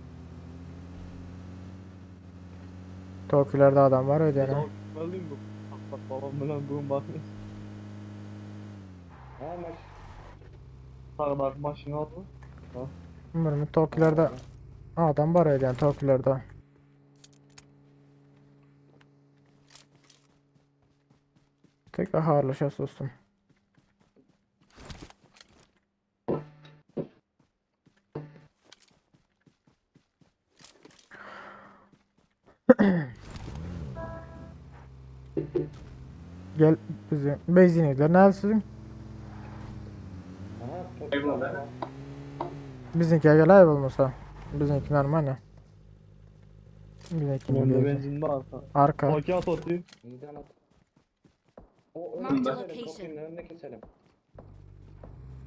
Tokilerde adam var öyle. Alayım bu. Bak bak babam bilen bugün bakmıyor. Ha maş. Sağdaki maşını aldı. Bilmiyorum Tokilerde adam var öyle Tokilerde. Tek aharlaşa sustum. Gel bizi. Benzinlikler nerede sizin? Eyvallah. Bizimki gel ayıp olmasa. Bizimki normal ne? Bizimki Bende değil. benzin var arka. Arka. Okey at atayım. Neden at? O önünü Marked a keselim. location. Tokyo'nun önünü keselim.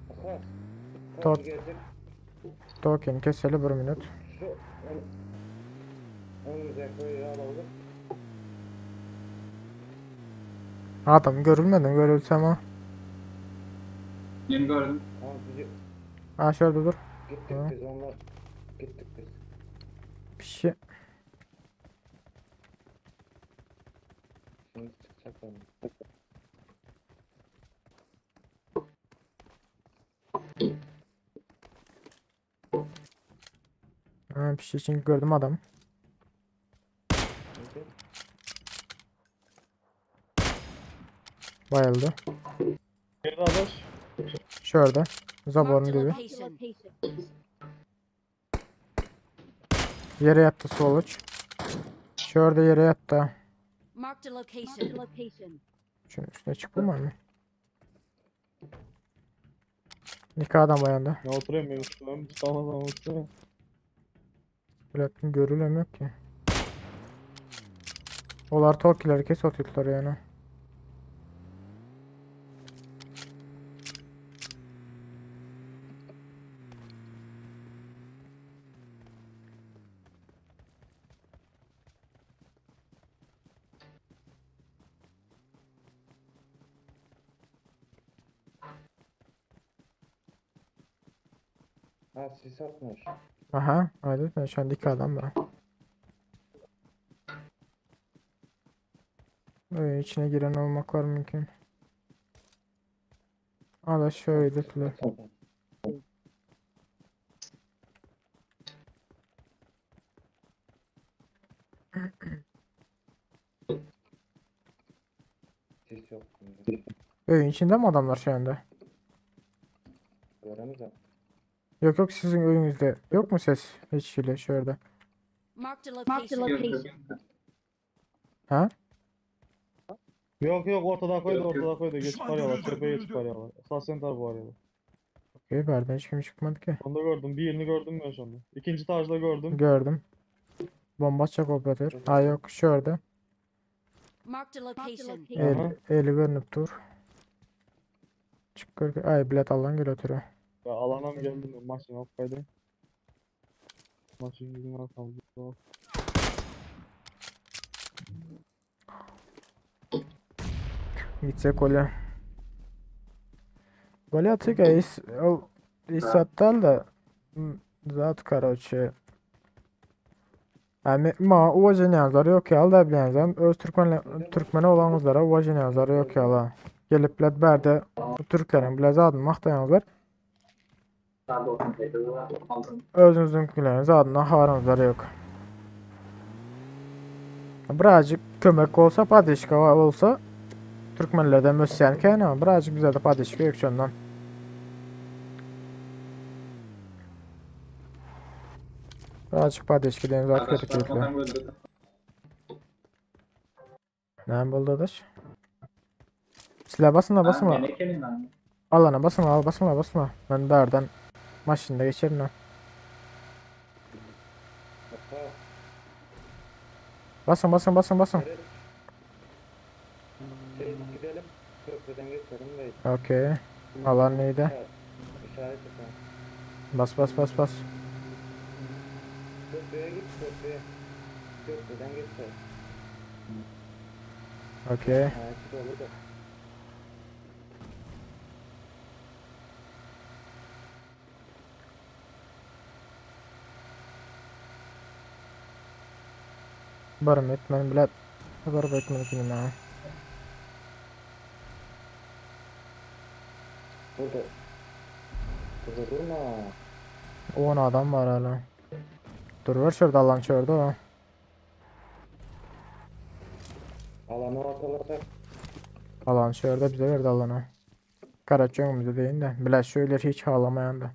Ahlas. Tok- Tokyo gelecek. Token keseli bir minut. Şu ön, önümüze koyuyor alalım. Adam görülmedi görülse ama. Yeni gördüm. Tamam bizi Ha şöyle dur. gittik Ha. biz onlar. Gittik biz. Bir şey. Şimdi çıkacaklar. Ha, bir şey için gördüm adam. Neyse. Bayıldı. Geri adaş. Şurada. Zaborun Marked a gibi. location. Yere yattı soluç. Şurada yere yattı. Marked a location. Şunun üstüne çıktı mı? Nikah adam bayandı. Ne oturayım benim üstüme? Tamam tamam oturayım. Platin görülemiyor ki. Olar Tokiler kes oturttular yani. Ha sis atmış. Aha, aýdyp şu anda iki adam var. Öýüň içine giren olmaklar mümkin. Ala şöyle tüle. Sis yok. Öýüň içinde mi adamlar şu anda? Göremeyeceğim. Yok yok sizin öyünüzde. Yok mu ses? Hiç şöyle şurada. Marked a location. Ha? Yok yok ortada koydu Yok, yok. ortada koydu. Geçip Düşman arıyorlar. görüldü. Tepeye geçip arıyorlar. Esas tarafı arıyorlar. Okey, berden hiç kim çıkmadı ki. Onu da gördüm. Bir yerini gördüm ben şu anda. İkinci tajda gördüm. Gördüm. Bomba atacak operatör. Ha yok şurada. Marked a location. El, Aha. eli görünüp dur. Çık gör. Ay bilet alan gel oturuyor. Ya alana mı geldim? Maşın alıp kaydı. Maşın yüzünden kaldı. Gitsek gole. Gole attık ya is, o is attal da zat karoçe. Yani ma uvajenýanlar yok ya da bilýänzem öz türkmen türkmene olanlara uvajenýanlar yok ya la. Gelip bilet berde türkleriň bile zadyny maktaýanlar. Pardon, aldım. Özünüzünkülerin zadyna haryňyzlar yok. Birazcık kömek olsa, padişka olsa Türkmenlerden mösýän ama birazcık bize de padişka yok şondan. Birazcık padişka diýen zat Arkadaşlar gerekli. adam öldürdü. Näme boldy adaş? Silah basma Ha, basma. ben ekelim ben. Alana basma al basma basma. Ben berden maşında geçerim lan. Hatta Basın basın basın basın. evet. Şey gidelim. Köprüden geçelim de. Okey. Alan neydi? İşaret, işaret yapalım. Bas bas bas bas. Köprüye git köprüye. Köprüden geçelim. Okey. Ha içi dolu da. Barım etmenin bilet. Barım etmenin gününe. ha. Burada. Burada durma. 10 adam var hala. Dur ver şurada alan şurada o. Alanı ortalasak. Alan şurada bize verdi alanı. Karaçön bize deyin de. Bilet şöyle hiç ağlamayan da.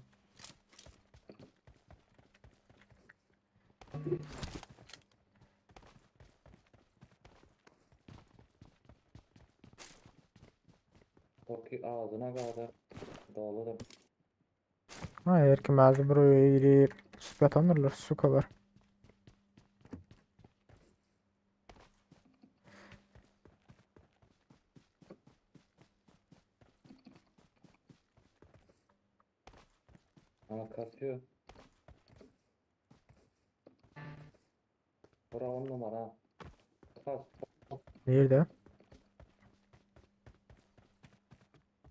Toki ağzına kadar dolu da. Hayır ki mezdi buraya girip yatanırlar su kadar. Ama kasıyor. Bura 10 numara. Kas. Nerede?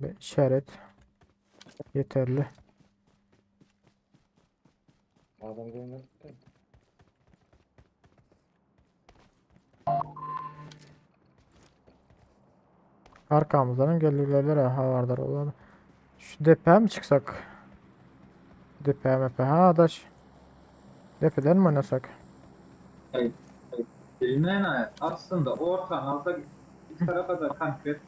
Ve işaret yeterli. Adam görmez ki. Arkamızdan gelirler ha vardır olan. Şu depeye mi çıksak? Depeye mepe. Ha adaş. Depeden mi oynasak? Bilmeyen hayat. Aslında orta alta bir tarafa da konkret.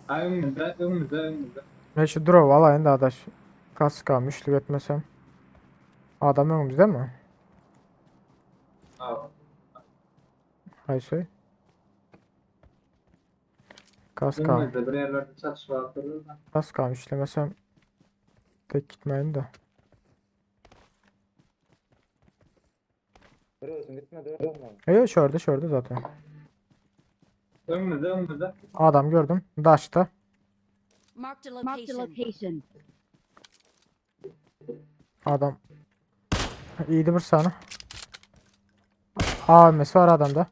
Ay önümüzde, önümüzde, önümüzde. Ben şu drop alayım da adaş. Kask almış etmesem. Adam önümüzde mi? Aa, Haysoy. Kask al. önümüzde bir yerlerde çatışma atılır da. Kask almış işlemesem. Tek gitmeyin de. Bir özün gitme dört numara. Yok şurada şurada zaten. Önümüzde, önümüzde. Adam gördüm. Daşta. Marked a location. Adam. İyiydi bir sana. AVM'si var adamda.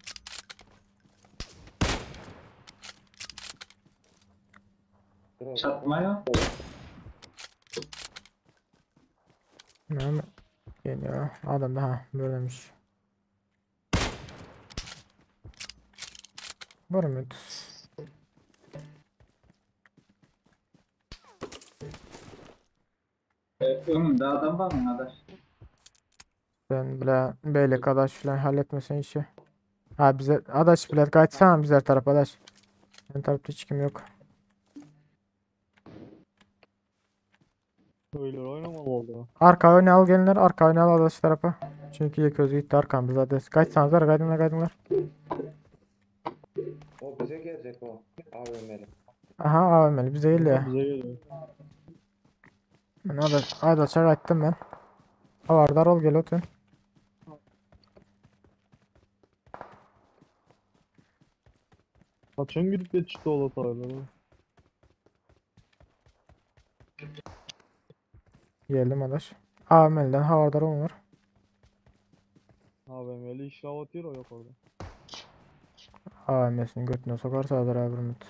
Dur Çatma ya. Näme? Geliyor. Adam daha böylemiş. Var mı? Önümde adam var mı adaş? Ben bile böyle adaş falan halletmesen işi. Ha bize adaş bile kaçsana bizler taraf adaş. Ben tarafta hiç kim yok. Öyle oynamalı oldu. Arka öne al gelinler arka öne al adaş tarafa. Çünkü ilk özü gitti arkamızda adaş. Kaçsanızlar kaydınlar kaydınlar. O bize gelecek o. AVM'li. Aha AVM'li bize geliyor. Bize geliyor. Ben adaş, adaşa kaçtım ben. Havardar ol gel otur. Kaçın gidip yetişti o tayları. Geldim adaş. AVM'liden havardar olun var. AVM'li işlem atıyor o yok orada. AVM'sini götüne sokarsa alır abi Ümit.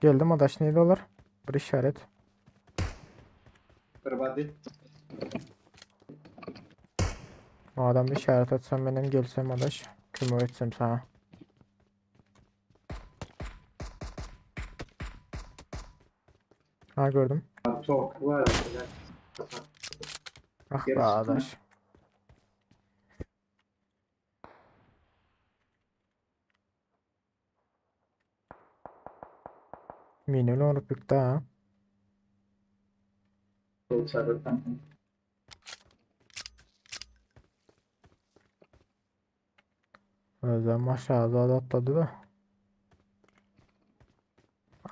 Geldim adaş neydi olur? Bir işaret. Bir body. Madem bir işaret atsam benim gelsem adaş. Kömür etsem sana. Ha gördüm. Çok var. Ah Geri be çıktı adaş. Minül onu pükte ha. Çok. Özlem aşağıda da atladı da.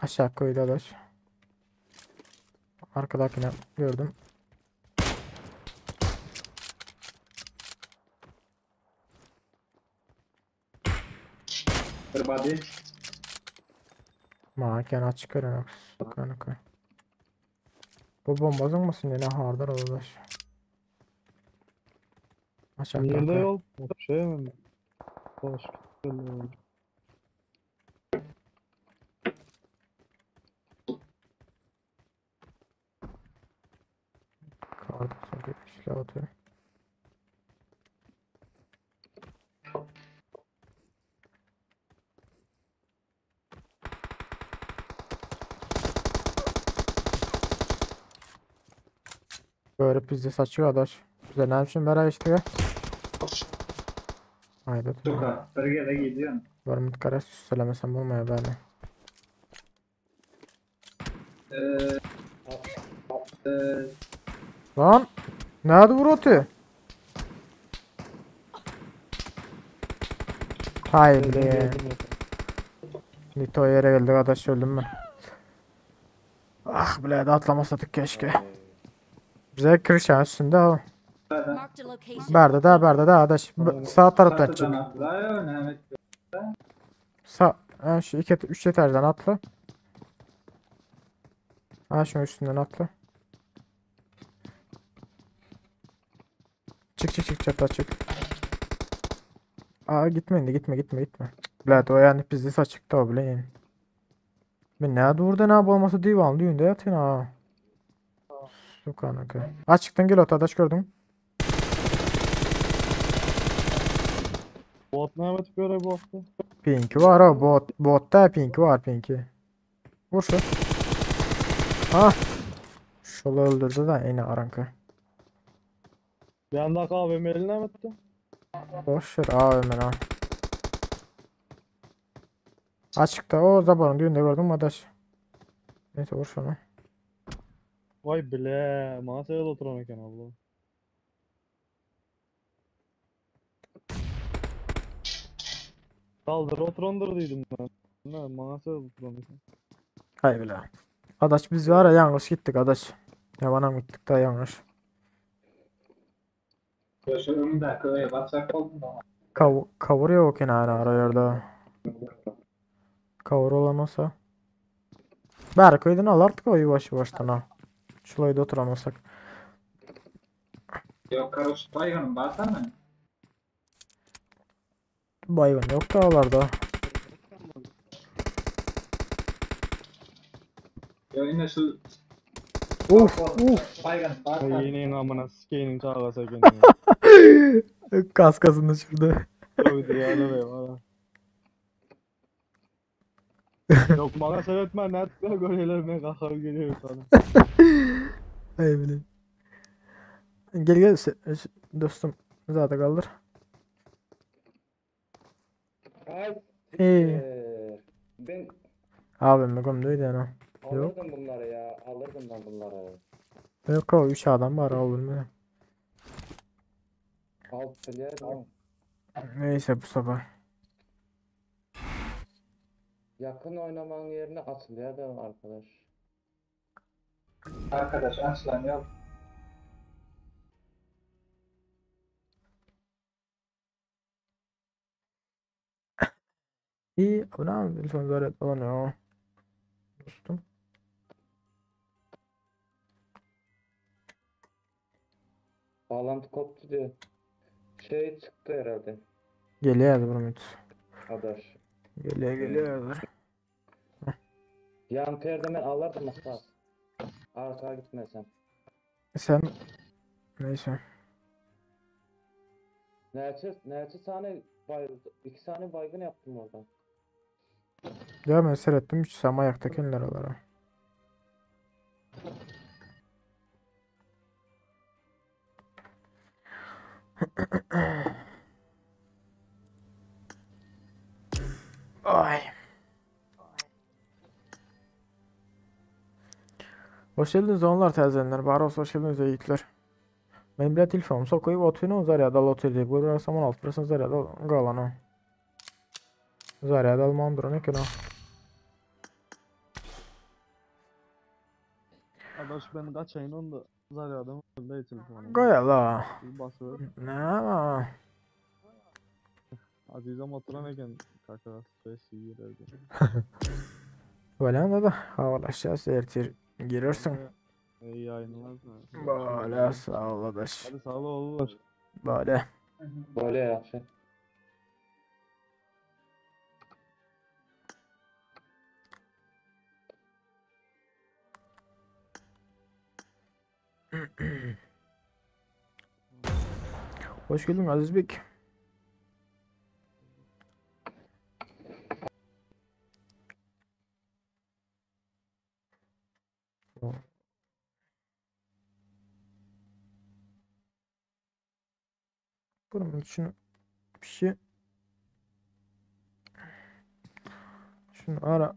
Aşağı koydu adaş. Arkadakini gördüm. Bir body. Maken açık öğren Bu bomba mısın yine hardar adaş. Aşağı Nerede yol? Şey mi? Başka. Karda sonra silah atıyor. Böyle bizde saçıyor adaş. Bize ne yapıyorsun beraber işte ya. Haydi. Suka. Bir gele gidiyorsun. Varmut kara söylemesem olmuyor böyle. Ee, e, Lan! Nerede vur? Haydi. Nito yere geldi kardeş öldüm ben. Ah bile de atlamasadık keşke. Bize kırış ha üstünde ha. Berde de berde de adaş. Sağ taraftan çık. Sağ. Ha, şu iki, üç etajdan atla. Ha şunun üstünden atla. Çık çık çık çatla çık. Aa gitme indi gitme gitme gitme. Bile o yani bizde saç çıktı o bile yani. Ben ne burada ne olması divan düğünde yatın ha. Sukanaka. Ha çıktın gel adaş gördüm. Bot ne yapıp göre bu hafta? Pinki var o bot botta pinki var pinki. Vur şu. Ha. Şolu öldürdü de yine aranka. Bir anda AVM'li ne yaptı? Boş ver AVM ha. Açıkta o zabanın düğünde gördüm adaş. Neyse vur şunu. Vay bile. Masaya da oturan eken abla. Kaldır oturandır dedim ben. Ne masaya da oturan eken. Hay bile. Adaş biz var ya yanlış gittik adaş. Yabana mı gittik daha yanlış. Şu önündeki öyle batacak oldum da. Kav kavuruyor o kenara ara yerde. Kavur olan olsa. Berkoy'dan al artık o yavaş yavaştan ha. Şulayı da oturamasak. Yok karoç baygınım baksana. Baygın yok dağlarda. Yo yine şu Uf uf. Baygın. Ay Yeneğin amına sikeyinin çağlasa kendini. Kaskasını düşürdü. Dövdü ya be bana. Yok bana seyretme ne görüyorlar ben kalkarım geliyorum sana. Ay bileyim. Gel gel dostum. Zaten kaldır. Ay İyi. siktir. Ben Abi mi gömdüydü ana. Yok. alırdım bunları ya. Alırdım ben bunları. Yok o 3 adam var olur mu? Alt biliyordum. Neyse bu sabah. Yakın oynamanın yerine atılıyor arkadaş. Arkadaş açlan yok. İyi. Bu ne abi? Son zaret falan ya. Dostum. Bağlantı koptu diyor. Şey çıktı herhalde. Geliyor Brumit. Adaş. Geliyor geliyor. Yan perde ben alırdım hatta. Arkaya gitmesem. Sen neyse. Neçe tane bayıldı? 2 tane baygın yaptım oradan. Ya ben seyrettim 3 sama ayaktakiler olarak. Ay. Hoş geldiniz onlar təzənlər. Baros hoş geldiniz yiğitler. Benim bile telefonum sokuyor otunu zarяд al oturdu. Bu saman 16% zarяд al qalan o. Zarяд almam ne ki o. Adaş ben kaçayım onu da zaryadım. Önde telefonu. Qoy la. Bir basıyor. Ne ama. Azizem oturan eken kaka stres girerdi. Böyle da havalaşacağız ertir girersin. İyi yayınlar. Böyle sağ ol adaş. Hadi sağ ol oğullar. Böyle. Böyle yaxşı. Hoş geldin Aziz Bek. Bunun şunu bir şey şunu ara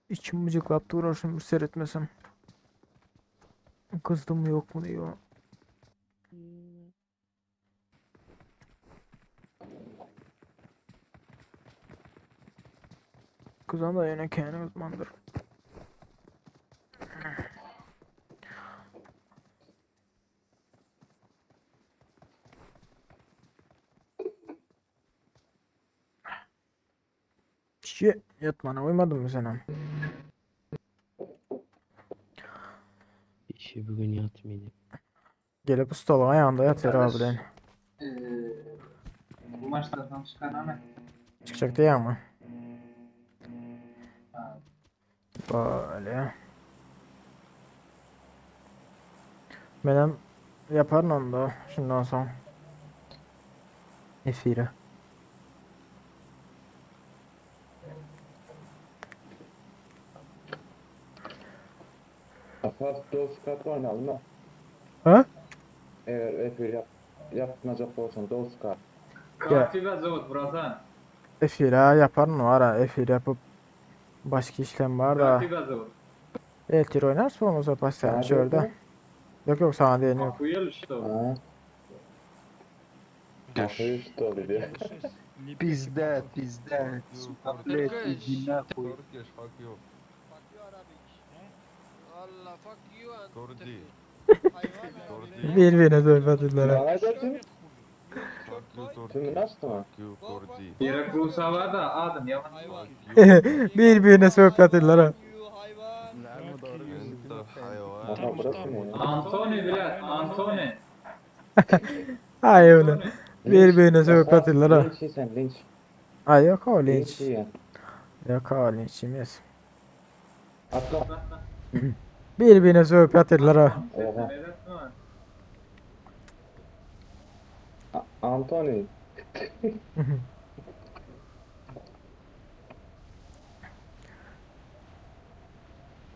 İçim bıcıklap uğraşım bir seyretmesem. Kızdım mı yok mu diyor. Kızan da yine kendi uzmandır. Şi yatmana uymadın mı sen am? İşi bugün yatmayayım. Gelip stolun ayağında yatıyor Arkadaş, abi lan. Bu maçlardan çıkan Ahmet. Çıkacak diye ama. Ha. Böyle. Benim yaparım onu da şundan sonra. Efire. Afaf Doskart oynayalım mı? Ha? Eğer efir yapmayacak olsan Doskart. Как тебя зовут, братан? Efire yaparım var ha. Efir yapıp başka işlem var da. Как тебя зовут? Eltir oynarsın olmasa pastan Sana şurada. diyor Yok yok sana değil yok. Охуели, что ли? Ha. Ahı что ли diyor. Pizde, pizde. Suka блядь, иди нахуй. Turkish fuck you. Kurdi. Kurdi. Birbirine söylediler ha. Ne dedin? Fuck you Tümünü Turkish. açtı mı? Fuck you Kurdi. Yere Rusava adım yalan. Fuck you. Birbirine söylediler ha. Ente hayvan. Aha burası ne ya? Antony блядь, Antony. Ay öyle. Birbirine söylediler ha. Linç sen linç. Ay yok o Linç linç. yiyen. Yok o linç yemez. Atla. Bir-birine sögüp ýatyrlar ha. Oha. Antony.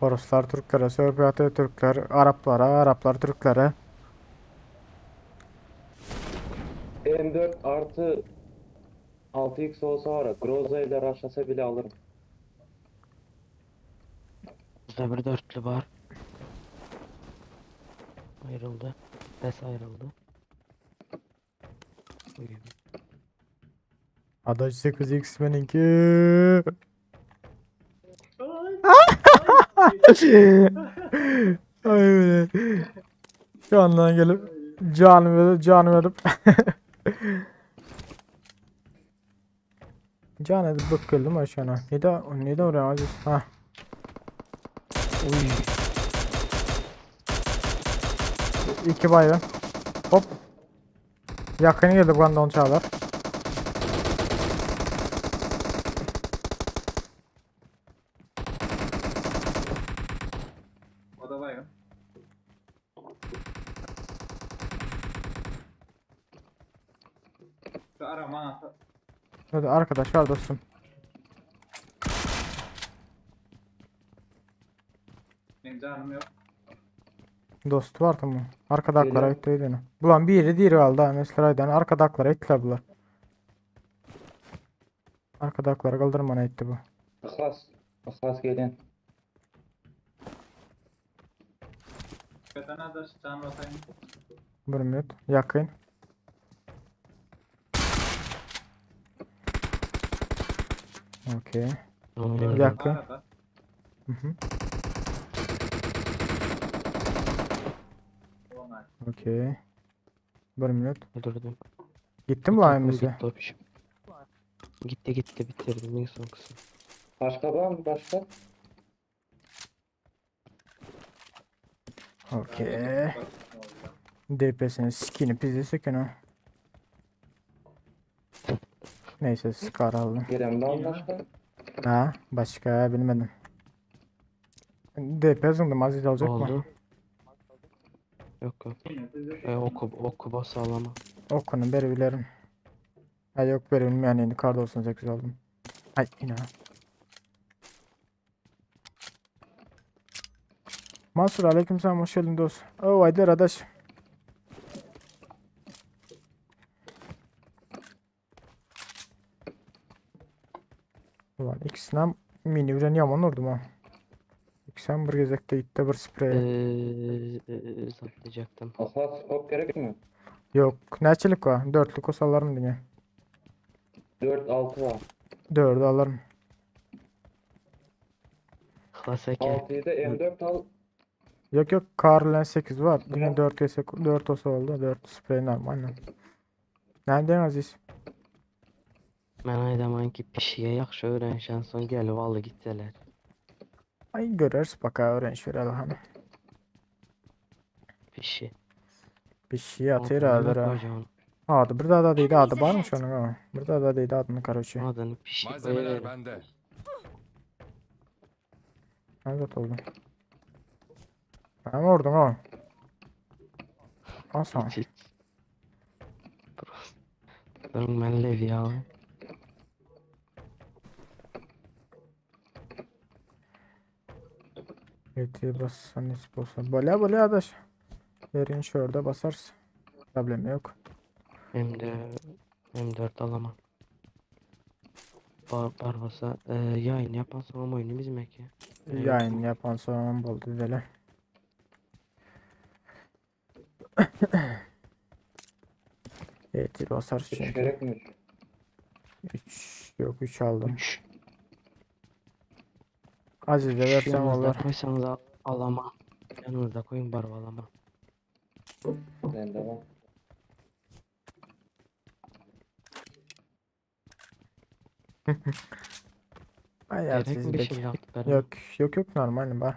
Oruslar türklere sögüp ýatyr, türkler araplara, araplar türklere. M4 artı 6x olsa var ya Groza ile rushlasa bile alırım. Bizde bir dörtlü var. Ayrıldı. Bes ayrıldı. Uy. Adaş 8x meninki. Ay be. Şu andan gelip canım verip canım verip. Can edip bıkkıldım aşağına. Neden neden oraya aziz? Ha. Uy. İki baygın. Hop. Yakın geldi bu anda çağlar. O da baygın. Şu arama. Hadi arkadaş var dostum. Benim canım yok. Dostu var tamam. Arkadaklara Geliyor. gitti öyle. Bulan biri diğeri aldı. ha, Mesela aydan arkadaklara ettiler bular. Arkadaklara kaldırmana etti bu. Ihlas. Ihlas gelin. Beden adaş can basayım. Bir minut. Yakın. Okey. Öldü. Yakın. Arada. Hı hı. Olmaz. Okey. Bir minut. Öldürdüm. Gitti mi lan Takım emrisi? gitti obşim. Gitti gitti bitirdim en son kısım. Başka var mı başka? Okey. DPS'ini skin'i pizzi sökün ha. Neyse Scar aldım. Gelen var mı başka? Ha başka bilmedim. DP zındım Aziz alacak mı? Oldu. Yok yok. E, oku, oku bas alama. Okunu beri bilirim. Ha yok beri bilmiyorum yani kar 98 aldım. Ay yine. Mansur aleykümselam hoş geldin dost. Oh haydi arkadaş. Ulan ikisinden mini bilen yaman vurdum ha. İkisinden bir gezekte gitti bir sprey. Eee zaplayacaktım. Ihlas skop gerek mi? Yok neçelik var? Dörtlük olsa alırım dünya. 4 6 var. Dördü alırım. Klas eke. 6'yı da M4 al. Yok yok Karlen 8 var. Yine Biraz- 4 ise 4 olsa oldu. 4 sprey normal. Nereden Aziz? Ben aydaman ki pişiye yaxşı öğrenşen son gelip aldı gitseler. Ay görürüz bak ha öğren şöyle Allah'ım. Pişi. Bir şey atıyor Adını alır ha. koyacağım. Adı bir daha da değil adı var mı Enemies şunun ha? Bir daha da değil adını karoçi. Adını pişi Malzemeler koyuverin. bende. Evet oldu. Ben vurdum ha. Aslan. Hiç hiç. Durun ben Levi alayım. Evet bassan nasip olsa. Böyle böyle adaş. Yerin şurada basarsın. Problem yok. M4 M4 alamam. Bar Barbasa e, yayın yapan sonra oyunu bizim ki. Evet. Yayın yapan sonra buldu böyle. Evet basarsın 3 çünkü. gerek mi? 3 yok 3 aldım. 3. Aziz'e versem Yanınızda olur. koysanız al alama. Yanınızda koyun barba alama. Bende var. Ay Gerek Aziz mi bek. 5 56 veren? Yok yok yok normal var.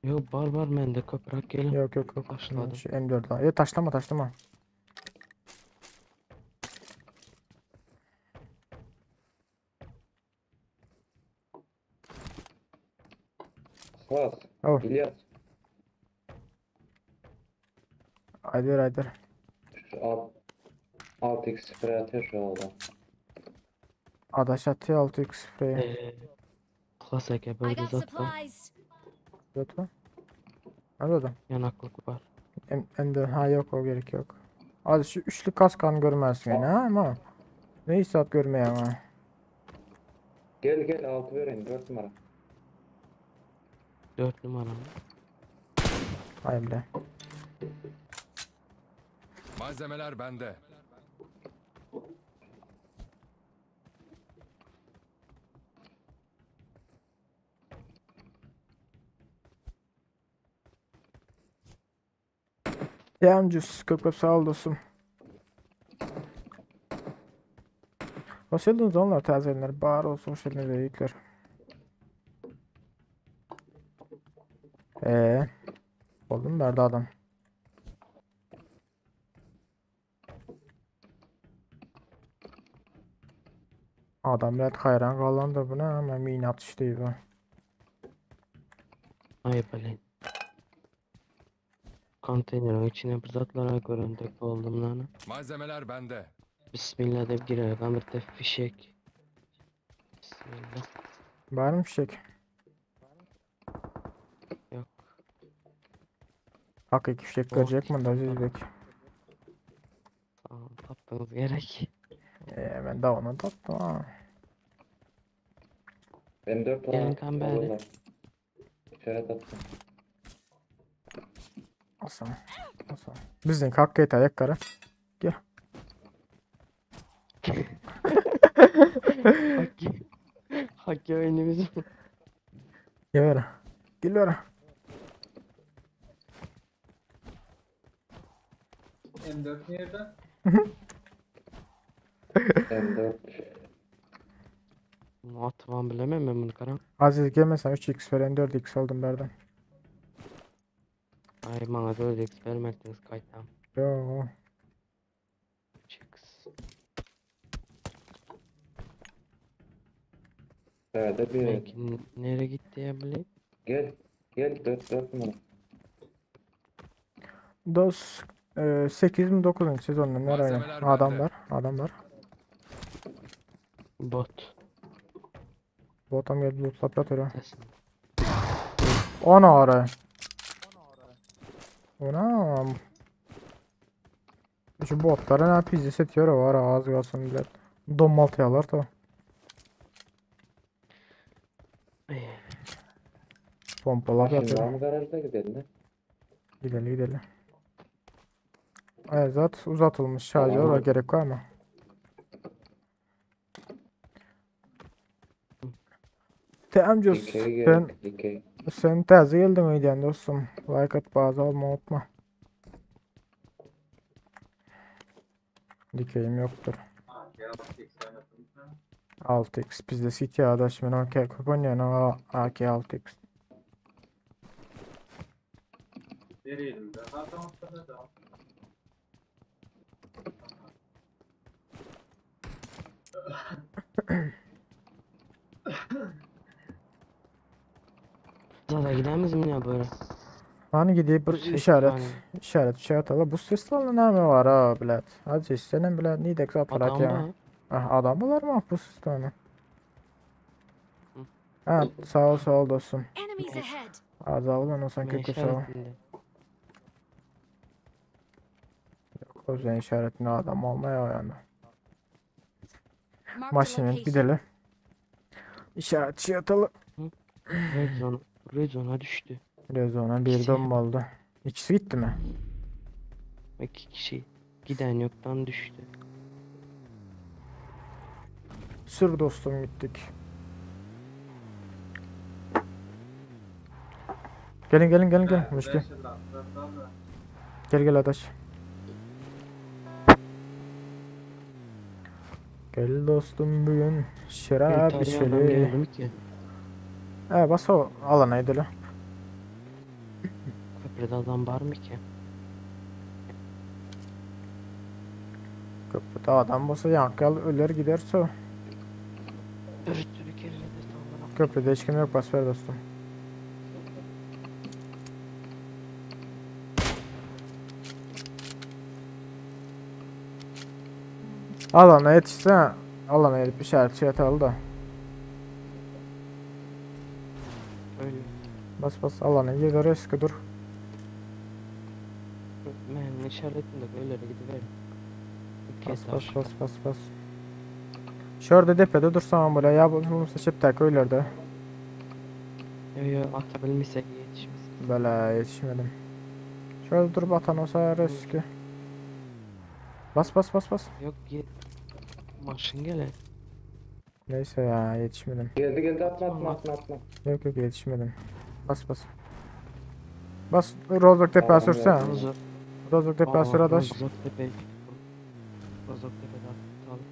Yok bar bar mende köprak gelin. Yok yok yok. Taşladım. Şu M4 lan. Yok taşlama taşlama. Klas. Oh. İlyas. Aydır aydır. Şu alt, 6x sprey atıyor şu alda. Adaş atıyor 6x spreyi. Ee, Klas eke I böyle got zat var. supplies. Lütfen. Nerede adam? Yanaklık var. M M4 ha yok o gerek yok. Az şu üçlü kaskan görmezsin yani ha ama. Ne hissat görmeye ama. Gel gel 6 vereyim 4 numara. 4 numara mı? Ay bile. Malzemeler bende. Yamcus köp köp sağ ol dostum. Hoş geldiniz onlar tazelenler. Bar olsun hoş geldiniz büyükler. Ee, oldu mu verdi adam. Adam biraz hayran kalandı buna ama mina atıştı bu. Ay blin. Konteynerin içine bir zatlara göründük oldum lan. Malzemeler bende. Bismillah deyip girerek bir de fişek. Bismillah. Var mı fişek? Yok. Hakiki fişek Oh, görecek mi da Aziz Bek? Tamam taptığınız gerek. Ben de onu tattım ha. M4 Gelin var. kamberi. Alırlar. İşaret attım. Aslan. Aslan. Bizden kalk yeter ayak kara. Gel. Hakkı. Hakkı oyunumuz. Gel ver. Gel ver. M4 nerede? M4. Bunu atmam bilemem ben bunu karam. Aziz gelmesen 3x veren 4x aldım berden. Ay bana 4x vermediniz kaytam. Yo. 3x. Nerede bir. Belki nereye gitti ya bileyim. Gel. Gel 4 4 numara. Dos 8 mi 9. sezonda nereye? Malzemeler Adam bende. var. Adam var. Bot. Bu adam geldi lootlap yatıyor. Sesin. Ana ara. Ona. Şu botlara ne pizza setiyor var ağız kalsın bile. Domaltıyorlar da. Ay, Pompalap Şimdi yatıyor. var mı garajda gidelim de? Gidelim gidelim. Evet uzatılmış şarjör Tamam. var gerek var mı? Tamam Dikey sen gerek. Dikey. sen taze geldin öydен dostum. Like at bazı olma unutma. Dikeyim yoktur. 6x bizde CT adaş men okey köp oynayana AK 6x. Zada gidemiz mi ya böyle? Hani gidip bir Bu işaret festivale. işaret işaret ala. Bu festivalde näme var ha bilet? Hadi istenen bilet nidek zatlar Adam atýar. var. Ah adam var mı bu festivalde? Hı. Ha sağ ol sağ ol dostum. Enemies ahead. Azal olsan Ben kötü sağ ol. işaretinde. O yüzden işaretinde adam olmaya yani. Marked a Maşinen location. gidelim. İşaretçi atalım. Red zone. Red zone'a düştü. Rezona bir İkisi. don oldu. İkisi gitti mi? İki kişi. Giden yoktan düştü. Sür dostum gittik. Gelin gelin gelin gelin. Müşki. Gel gel adaş. Gel dostum bugün şarap Yukarıya adam içelim. geldi mi ki? E bas o alana gidelim. Köprüde adam var mı ki? Köprüde adam olsa yankal ölür giderse. Dürüst dürü kellede sallara. Köprüde hiç kim yok bas ver dostum. Alana yetişse alana gelip işaret şey atalım da. Öyle. Bas bas alana gir oraya sıkı dur. Men işaretim de öyle gidiver. İki Bas bas etaj. bas bas bas. Şurada depede dursam böyle ya bunu seçip de köylerde. Yo yo atabilmişsek yetişmiş. Böyle yetişmedim. Şöyle durup atan olsa riski. Bas bas bas bas. Yok yet. Maşın gelir. Neyse ya yetişmedim. Geldi geldi atma atma atma atma. Yok yok yetişmedim. Bas bas. Bas Rozok tepe Adam sürsene. geldi. Rozok. Rozok tepe sür adaş. Rozok tepe. Rozok tepede atalım.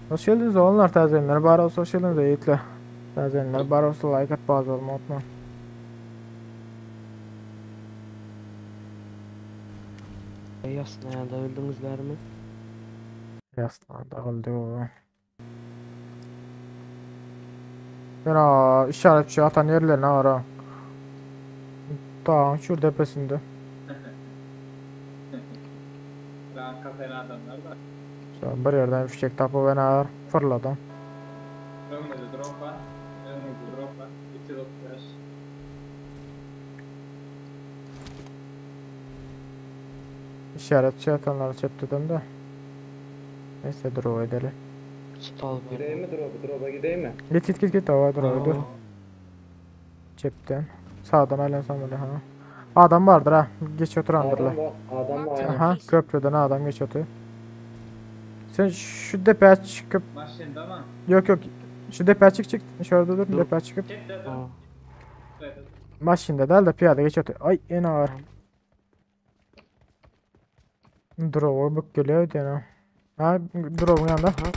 Hoş geldiniz oğlanlar tazeyenler. Bari olsa hoş geldiniz de yiğitler. Tazeyenler bari olsa like at bazı olma unutma. Yasnaya'da öldünüzler mi? Yaslan dağıldı o. Ben aa, işaret şey atan yerlerine ara. Dağın şu tepesinde. Ranka fena adamlar da. Sen bir yerden fişek tapı ben ağır fırladım. Önümüzde drop var. Önümüzde drop var. 335. İşaret şey atanları çöp de. Neyse dur o edelim. Stal var. Gideyim mi drop'a? Drop'a gideyim mi? Git git git git o dur o dur. Aa. Cepten. Sağdan aylansam böyle ha. Adam vardır ha. Geç oturandırlar. Adam var. Adam var. aynen. Aha köprüden adam geç oturuyor. Sen şu depeye çıkıp Maşında mı? yok yok şu depeye çık çık şöyle dur Dur. depeye çıkıp Çek de dur. Aa. Şuraya dur. maşında değil de piyade geç oturuyor. Ay en ağır. Drop'a bak geliyor diyor. Ha drop'un yanında. Aha.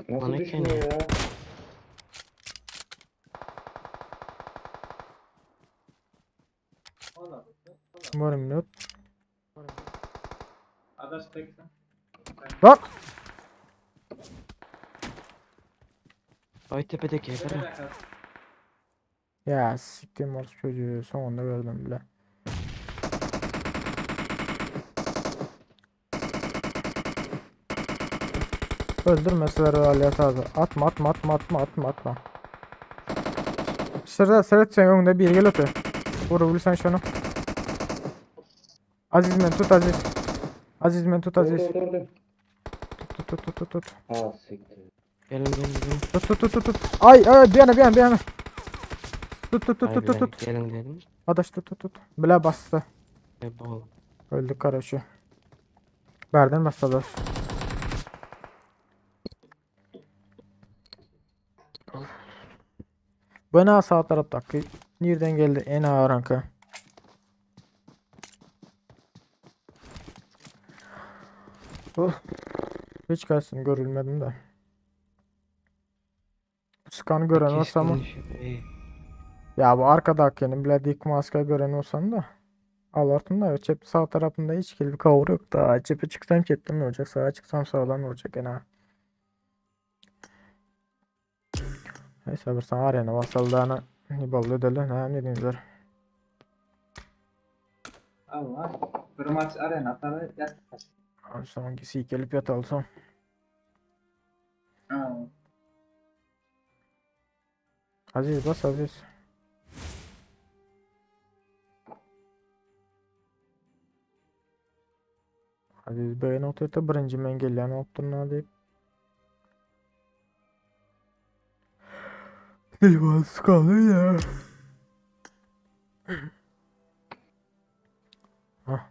Nasıl Bana düşmüyor ne? ya? Bir minut. Adaş teksin. Lan! Ay tepedeki evler. Ya siktim orası çocuğu sonunda gördüm bile. Öldürmeseler öyle hazır. Atma atma atma atma atma atma. Sıra sıra sen önünde bir gel öte. Vurabilirsen şunu. Aziz men tut Aziz. Aziz men tut Dur Aziz. dur dur dur. Tut tut tut tut tut. Ha siktir. Gelin gelin gelin. Tut tut tut tut tut. Ay ay bir yana bir yana bir yana. Tut tut tut Ay tut tut bile, tut. Gelin dedim. Adaş tut tut tut. Bile bastı. E bol. Öldük kardeşi. Berden bastı adaş. Bu ne sağ taraftaki? Nereden geldi en ağır anka? Oh. Hiç kalsın görülmedim de. Skanı gören olsa mı? Ey, Ya bu arkadakinin bile dik maske gören olsam da Alartın da çep sağ tarafında hiç bir kavur yok da çepe çıksam çepten ne olacak sağa çıksam sağdan ne olacak gene. Neyse bir sana arena basıldığını ne boldu edelim ha ne diyeyim Allah. Bir maç arena atar yat. Son gelip yatalsam. Ha. Aziz bas Aziz. Aziz beğeni oturdu birinci men gelýän bolupdyr diýip. Telefon sıkalı ya. Hah.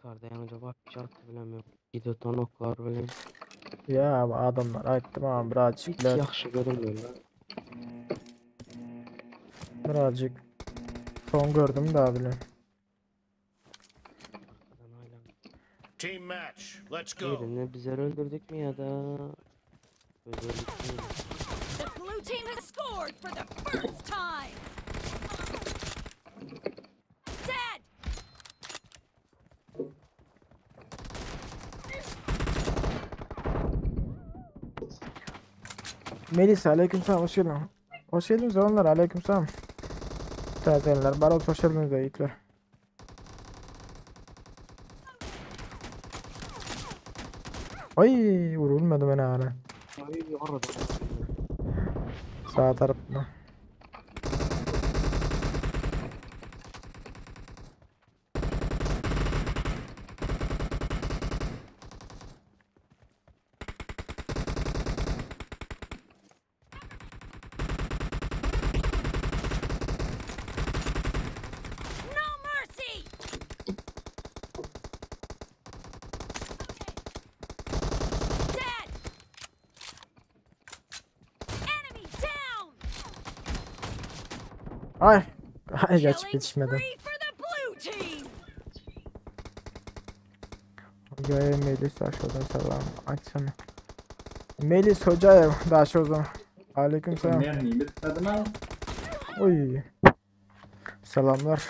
Karda yanıca bak çarptı bilemiyorum. Gidiyor oklar bilen. Ya bu adamlar aýtdym ha Hiç birazcık yaxşı görünmüyorlar. Birazcık son gördüm daha bile. Arkadan aylan. Team match. Let's go. Birini bizler öldürdük mü ya da öldürdük mü? The blue team has scored for the first time. Dead. Melisa aleykümselam hoş geldin. Hoş geldiniz oğlanlar aleykümselam. Tazeler barol hoş geldiniz de yiğitler. Ay vurulmadı bana hala. Ay arada. Sağ tarafına. No mercy. Dead. Enemy down. Ay. Ay geç Killing yetişmedi. spree for the blue team. Hocaya Melis aşağıdan selam açsana. Melis Hocayev daha şu o zaman. Aleykümselam. Mermiyi bitmedi mi? Oy. Selamlar.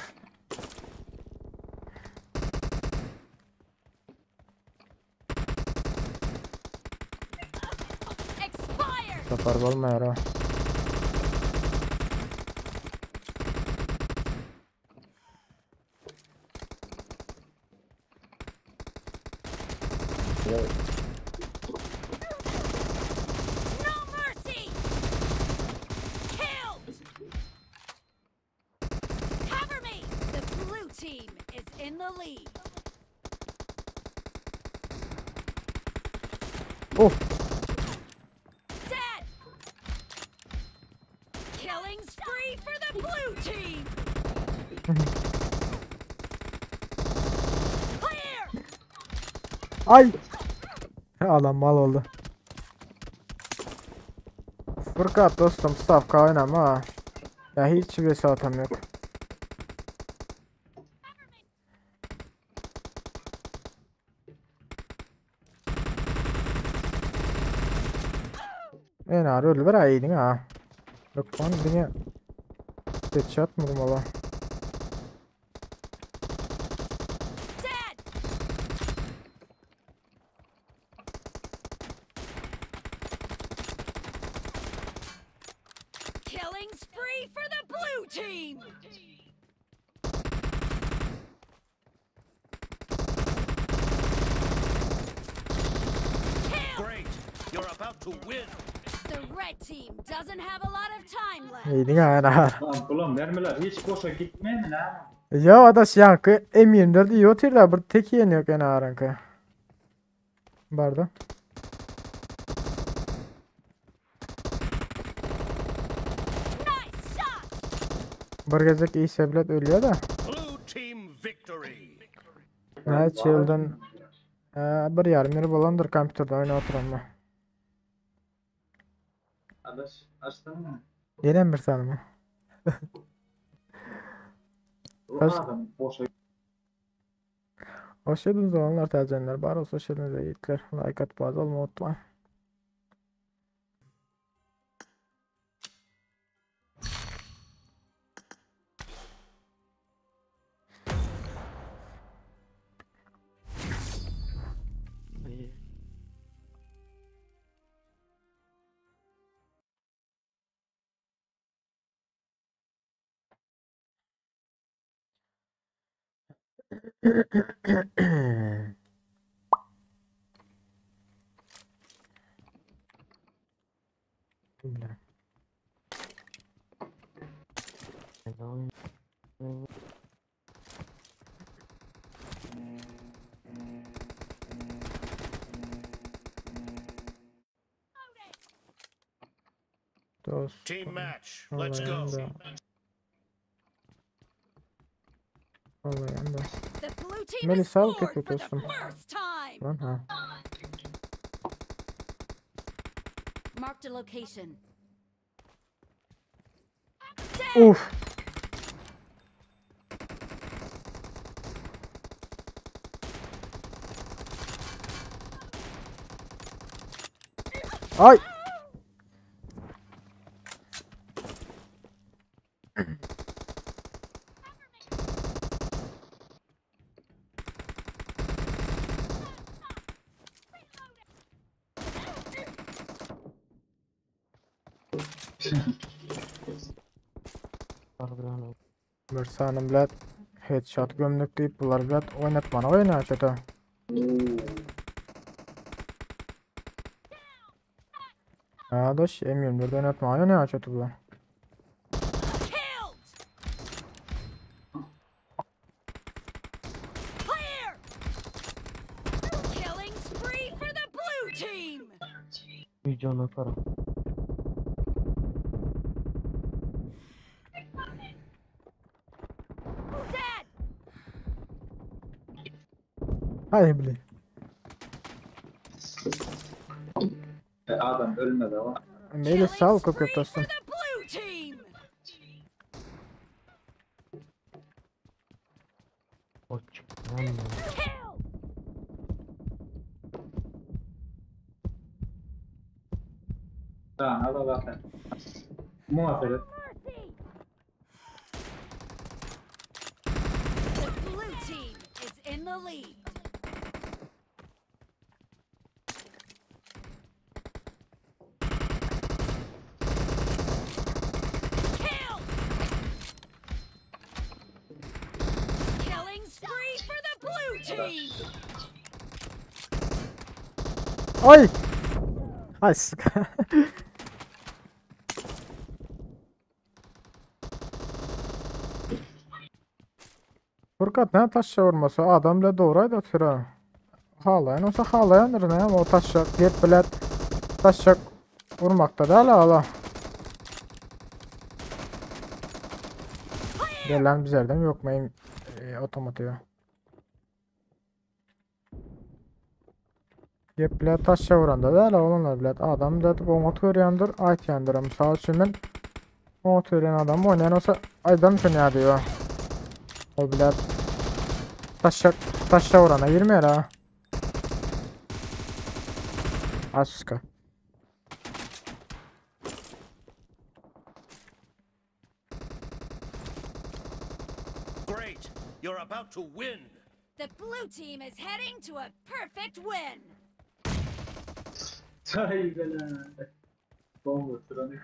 Expired. Sapar bolmaýar ha. No mercy. Killed. Cover me. The blue team is in the lead. Oh. Dead. Killing spree for the blue team. Clear. Ay. Adam mal oldu. Furkat dostum stavka oynama ha. Ya hiç bir saatim yok. En ağır öldü bir iyiydin ha. Yok lan dünya. Headshot mı vurmalı? Dead. Killing spree for the blue team. Kill. Great. You're about to win. The red team doesn't have a lot of time left. İyiydin ha en ağır. Lan bulan mermiler hiç boşa gitmiyor mi lan? Ya adaş yankı M24 iyi otur da bir tek yeniyor en ağırınki. Barda. Nice shot. Bir gezek iyi seblet ölüyor da. Blue team victory. Ne çıldan bir yarım yeri bolandır kompüterde oyna oturanma. Adaş açtın mı? Yine bir tane mi? O Kaç- adam boşa Hoş geldiniz olanlar tercihler. Bar olsun hoş geldiniz yiğitler. Like atıp abone olmayı unutmayın. Ay. Bile. Neden? Dost. Team match. Let's go. Olayım da. Olayım da. The blue team has Melisa al scored köpek for the dostum. first time. Lan ha. Marked a location. Dead. Uf. Ay! Bir sany bilet headshot gömdük diýip bular bilet oýnatmana oýnaýar çöte. Ha doş M24 oýnatmaga oýnaýar çöte bular. Killed! Clear! Killing spree for the blue team! Videona tarap. Dead! Hay bile. E, adam ölmedi ama. Meyle Killing sağ köp spree köp for dostum. the blue team! O çıktı lan ya. Kill! Tamam al zaten. Muhaferet. Mercy! The blue team is in the lead. Kill! Killing spree for the blue team! Ay! Ay sık. Furkat ne taşça vurması? Adam bile doğraydı atıyor ha. Halayan olsa halayandır ne ama o taşça gep bile taşça vurmakta da hala hala. Gel lan bizlerden yok mu e, otomatiğe. Gep bile taşça vuranda da hala olanlar bile adam da omat görýändir, aýtýandyr. Mysal üçin men omat görýän adam oýnaýan olsa aýdam şony ýa diýýär. O bile taşça taşça vurana girmeýär ha. Aska. Great. You're about to win. The blue team is heading to a perfect win! Ay bela. Bomba sıranı.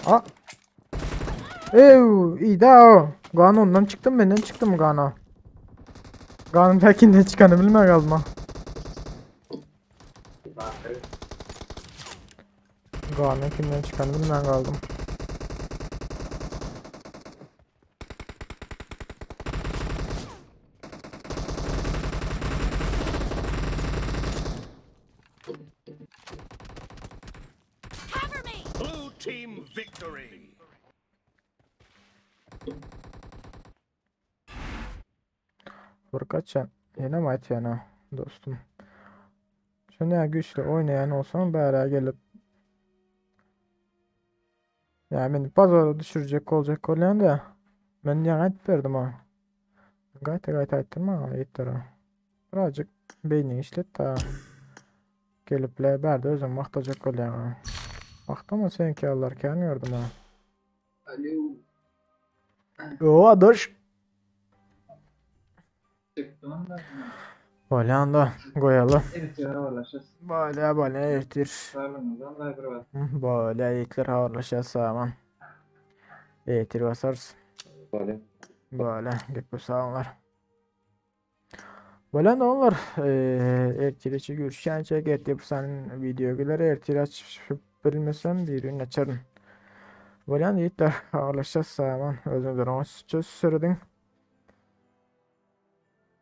A. Ew, iyi de o. Gana ondan çıktım benden çıktım Gana. Gana'nın belki ne çıkanı bilmem kaldım ha. Gana kimden çıkanı bilmem kaldım. Cover me! Blue team victory. Furkatça yine mi aýtýan dostum? Şunu güçlü oynayan olsam bära gelip Ya beni pazara düşürecek olacak bolýan da men ýaňy aýdyp berdim ha. Gaýta gaýta aýtdym ha ýetdir. Birazcık beýnini işlet da gelip le bärde özüň magtajak bolýan ha. Magtama seňki allar kän gördüm ha. Alo. O adoş. Çıktım da. Bolýan da goýaly. Evet habarlaşırız. Bolýa bolýa ertir. Sağlığınızdan da bir bak. Bolýa ýetler habarlaşýas saman. Ertir basarys. Böyle. Böyle gep sağlar. Böyle onlar ertir içi görüşençe ertir sen video gelir ertir açıp bilmesem birini açarım. Böyle yiğitler habarlaşacağız saman. Özünüzden hoşça sürüdün.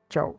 Ciao.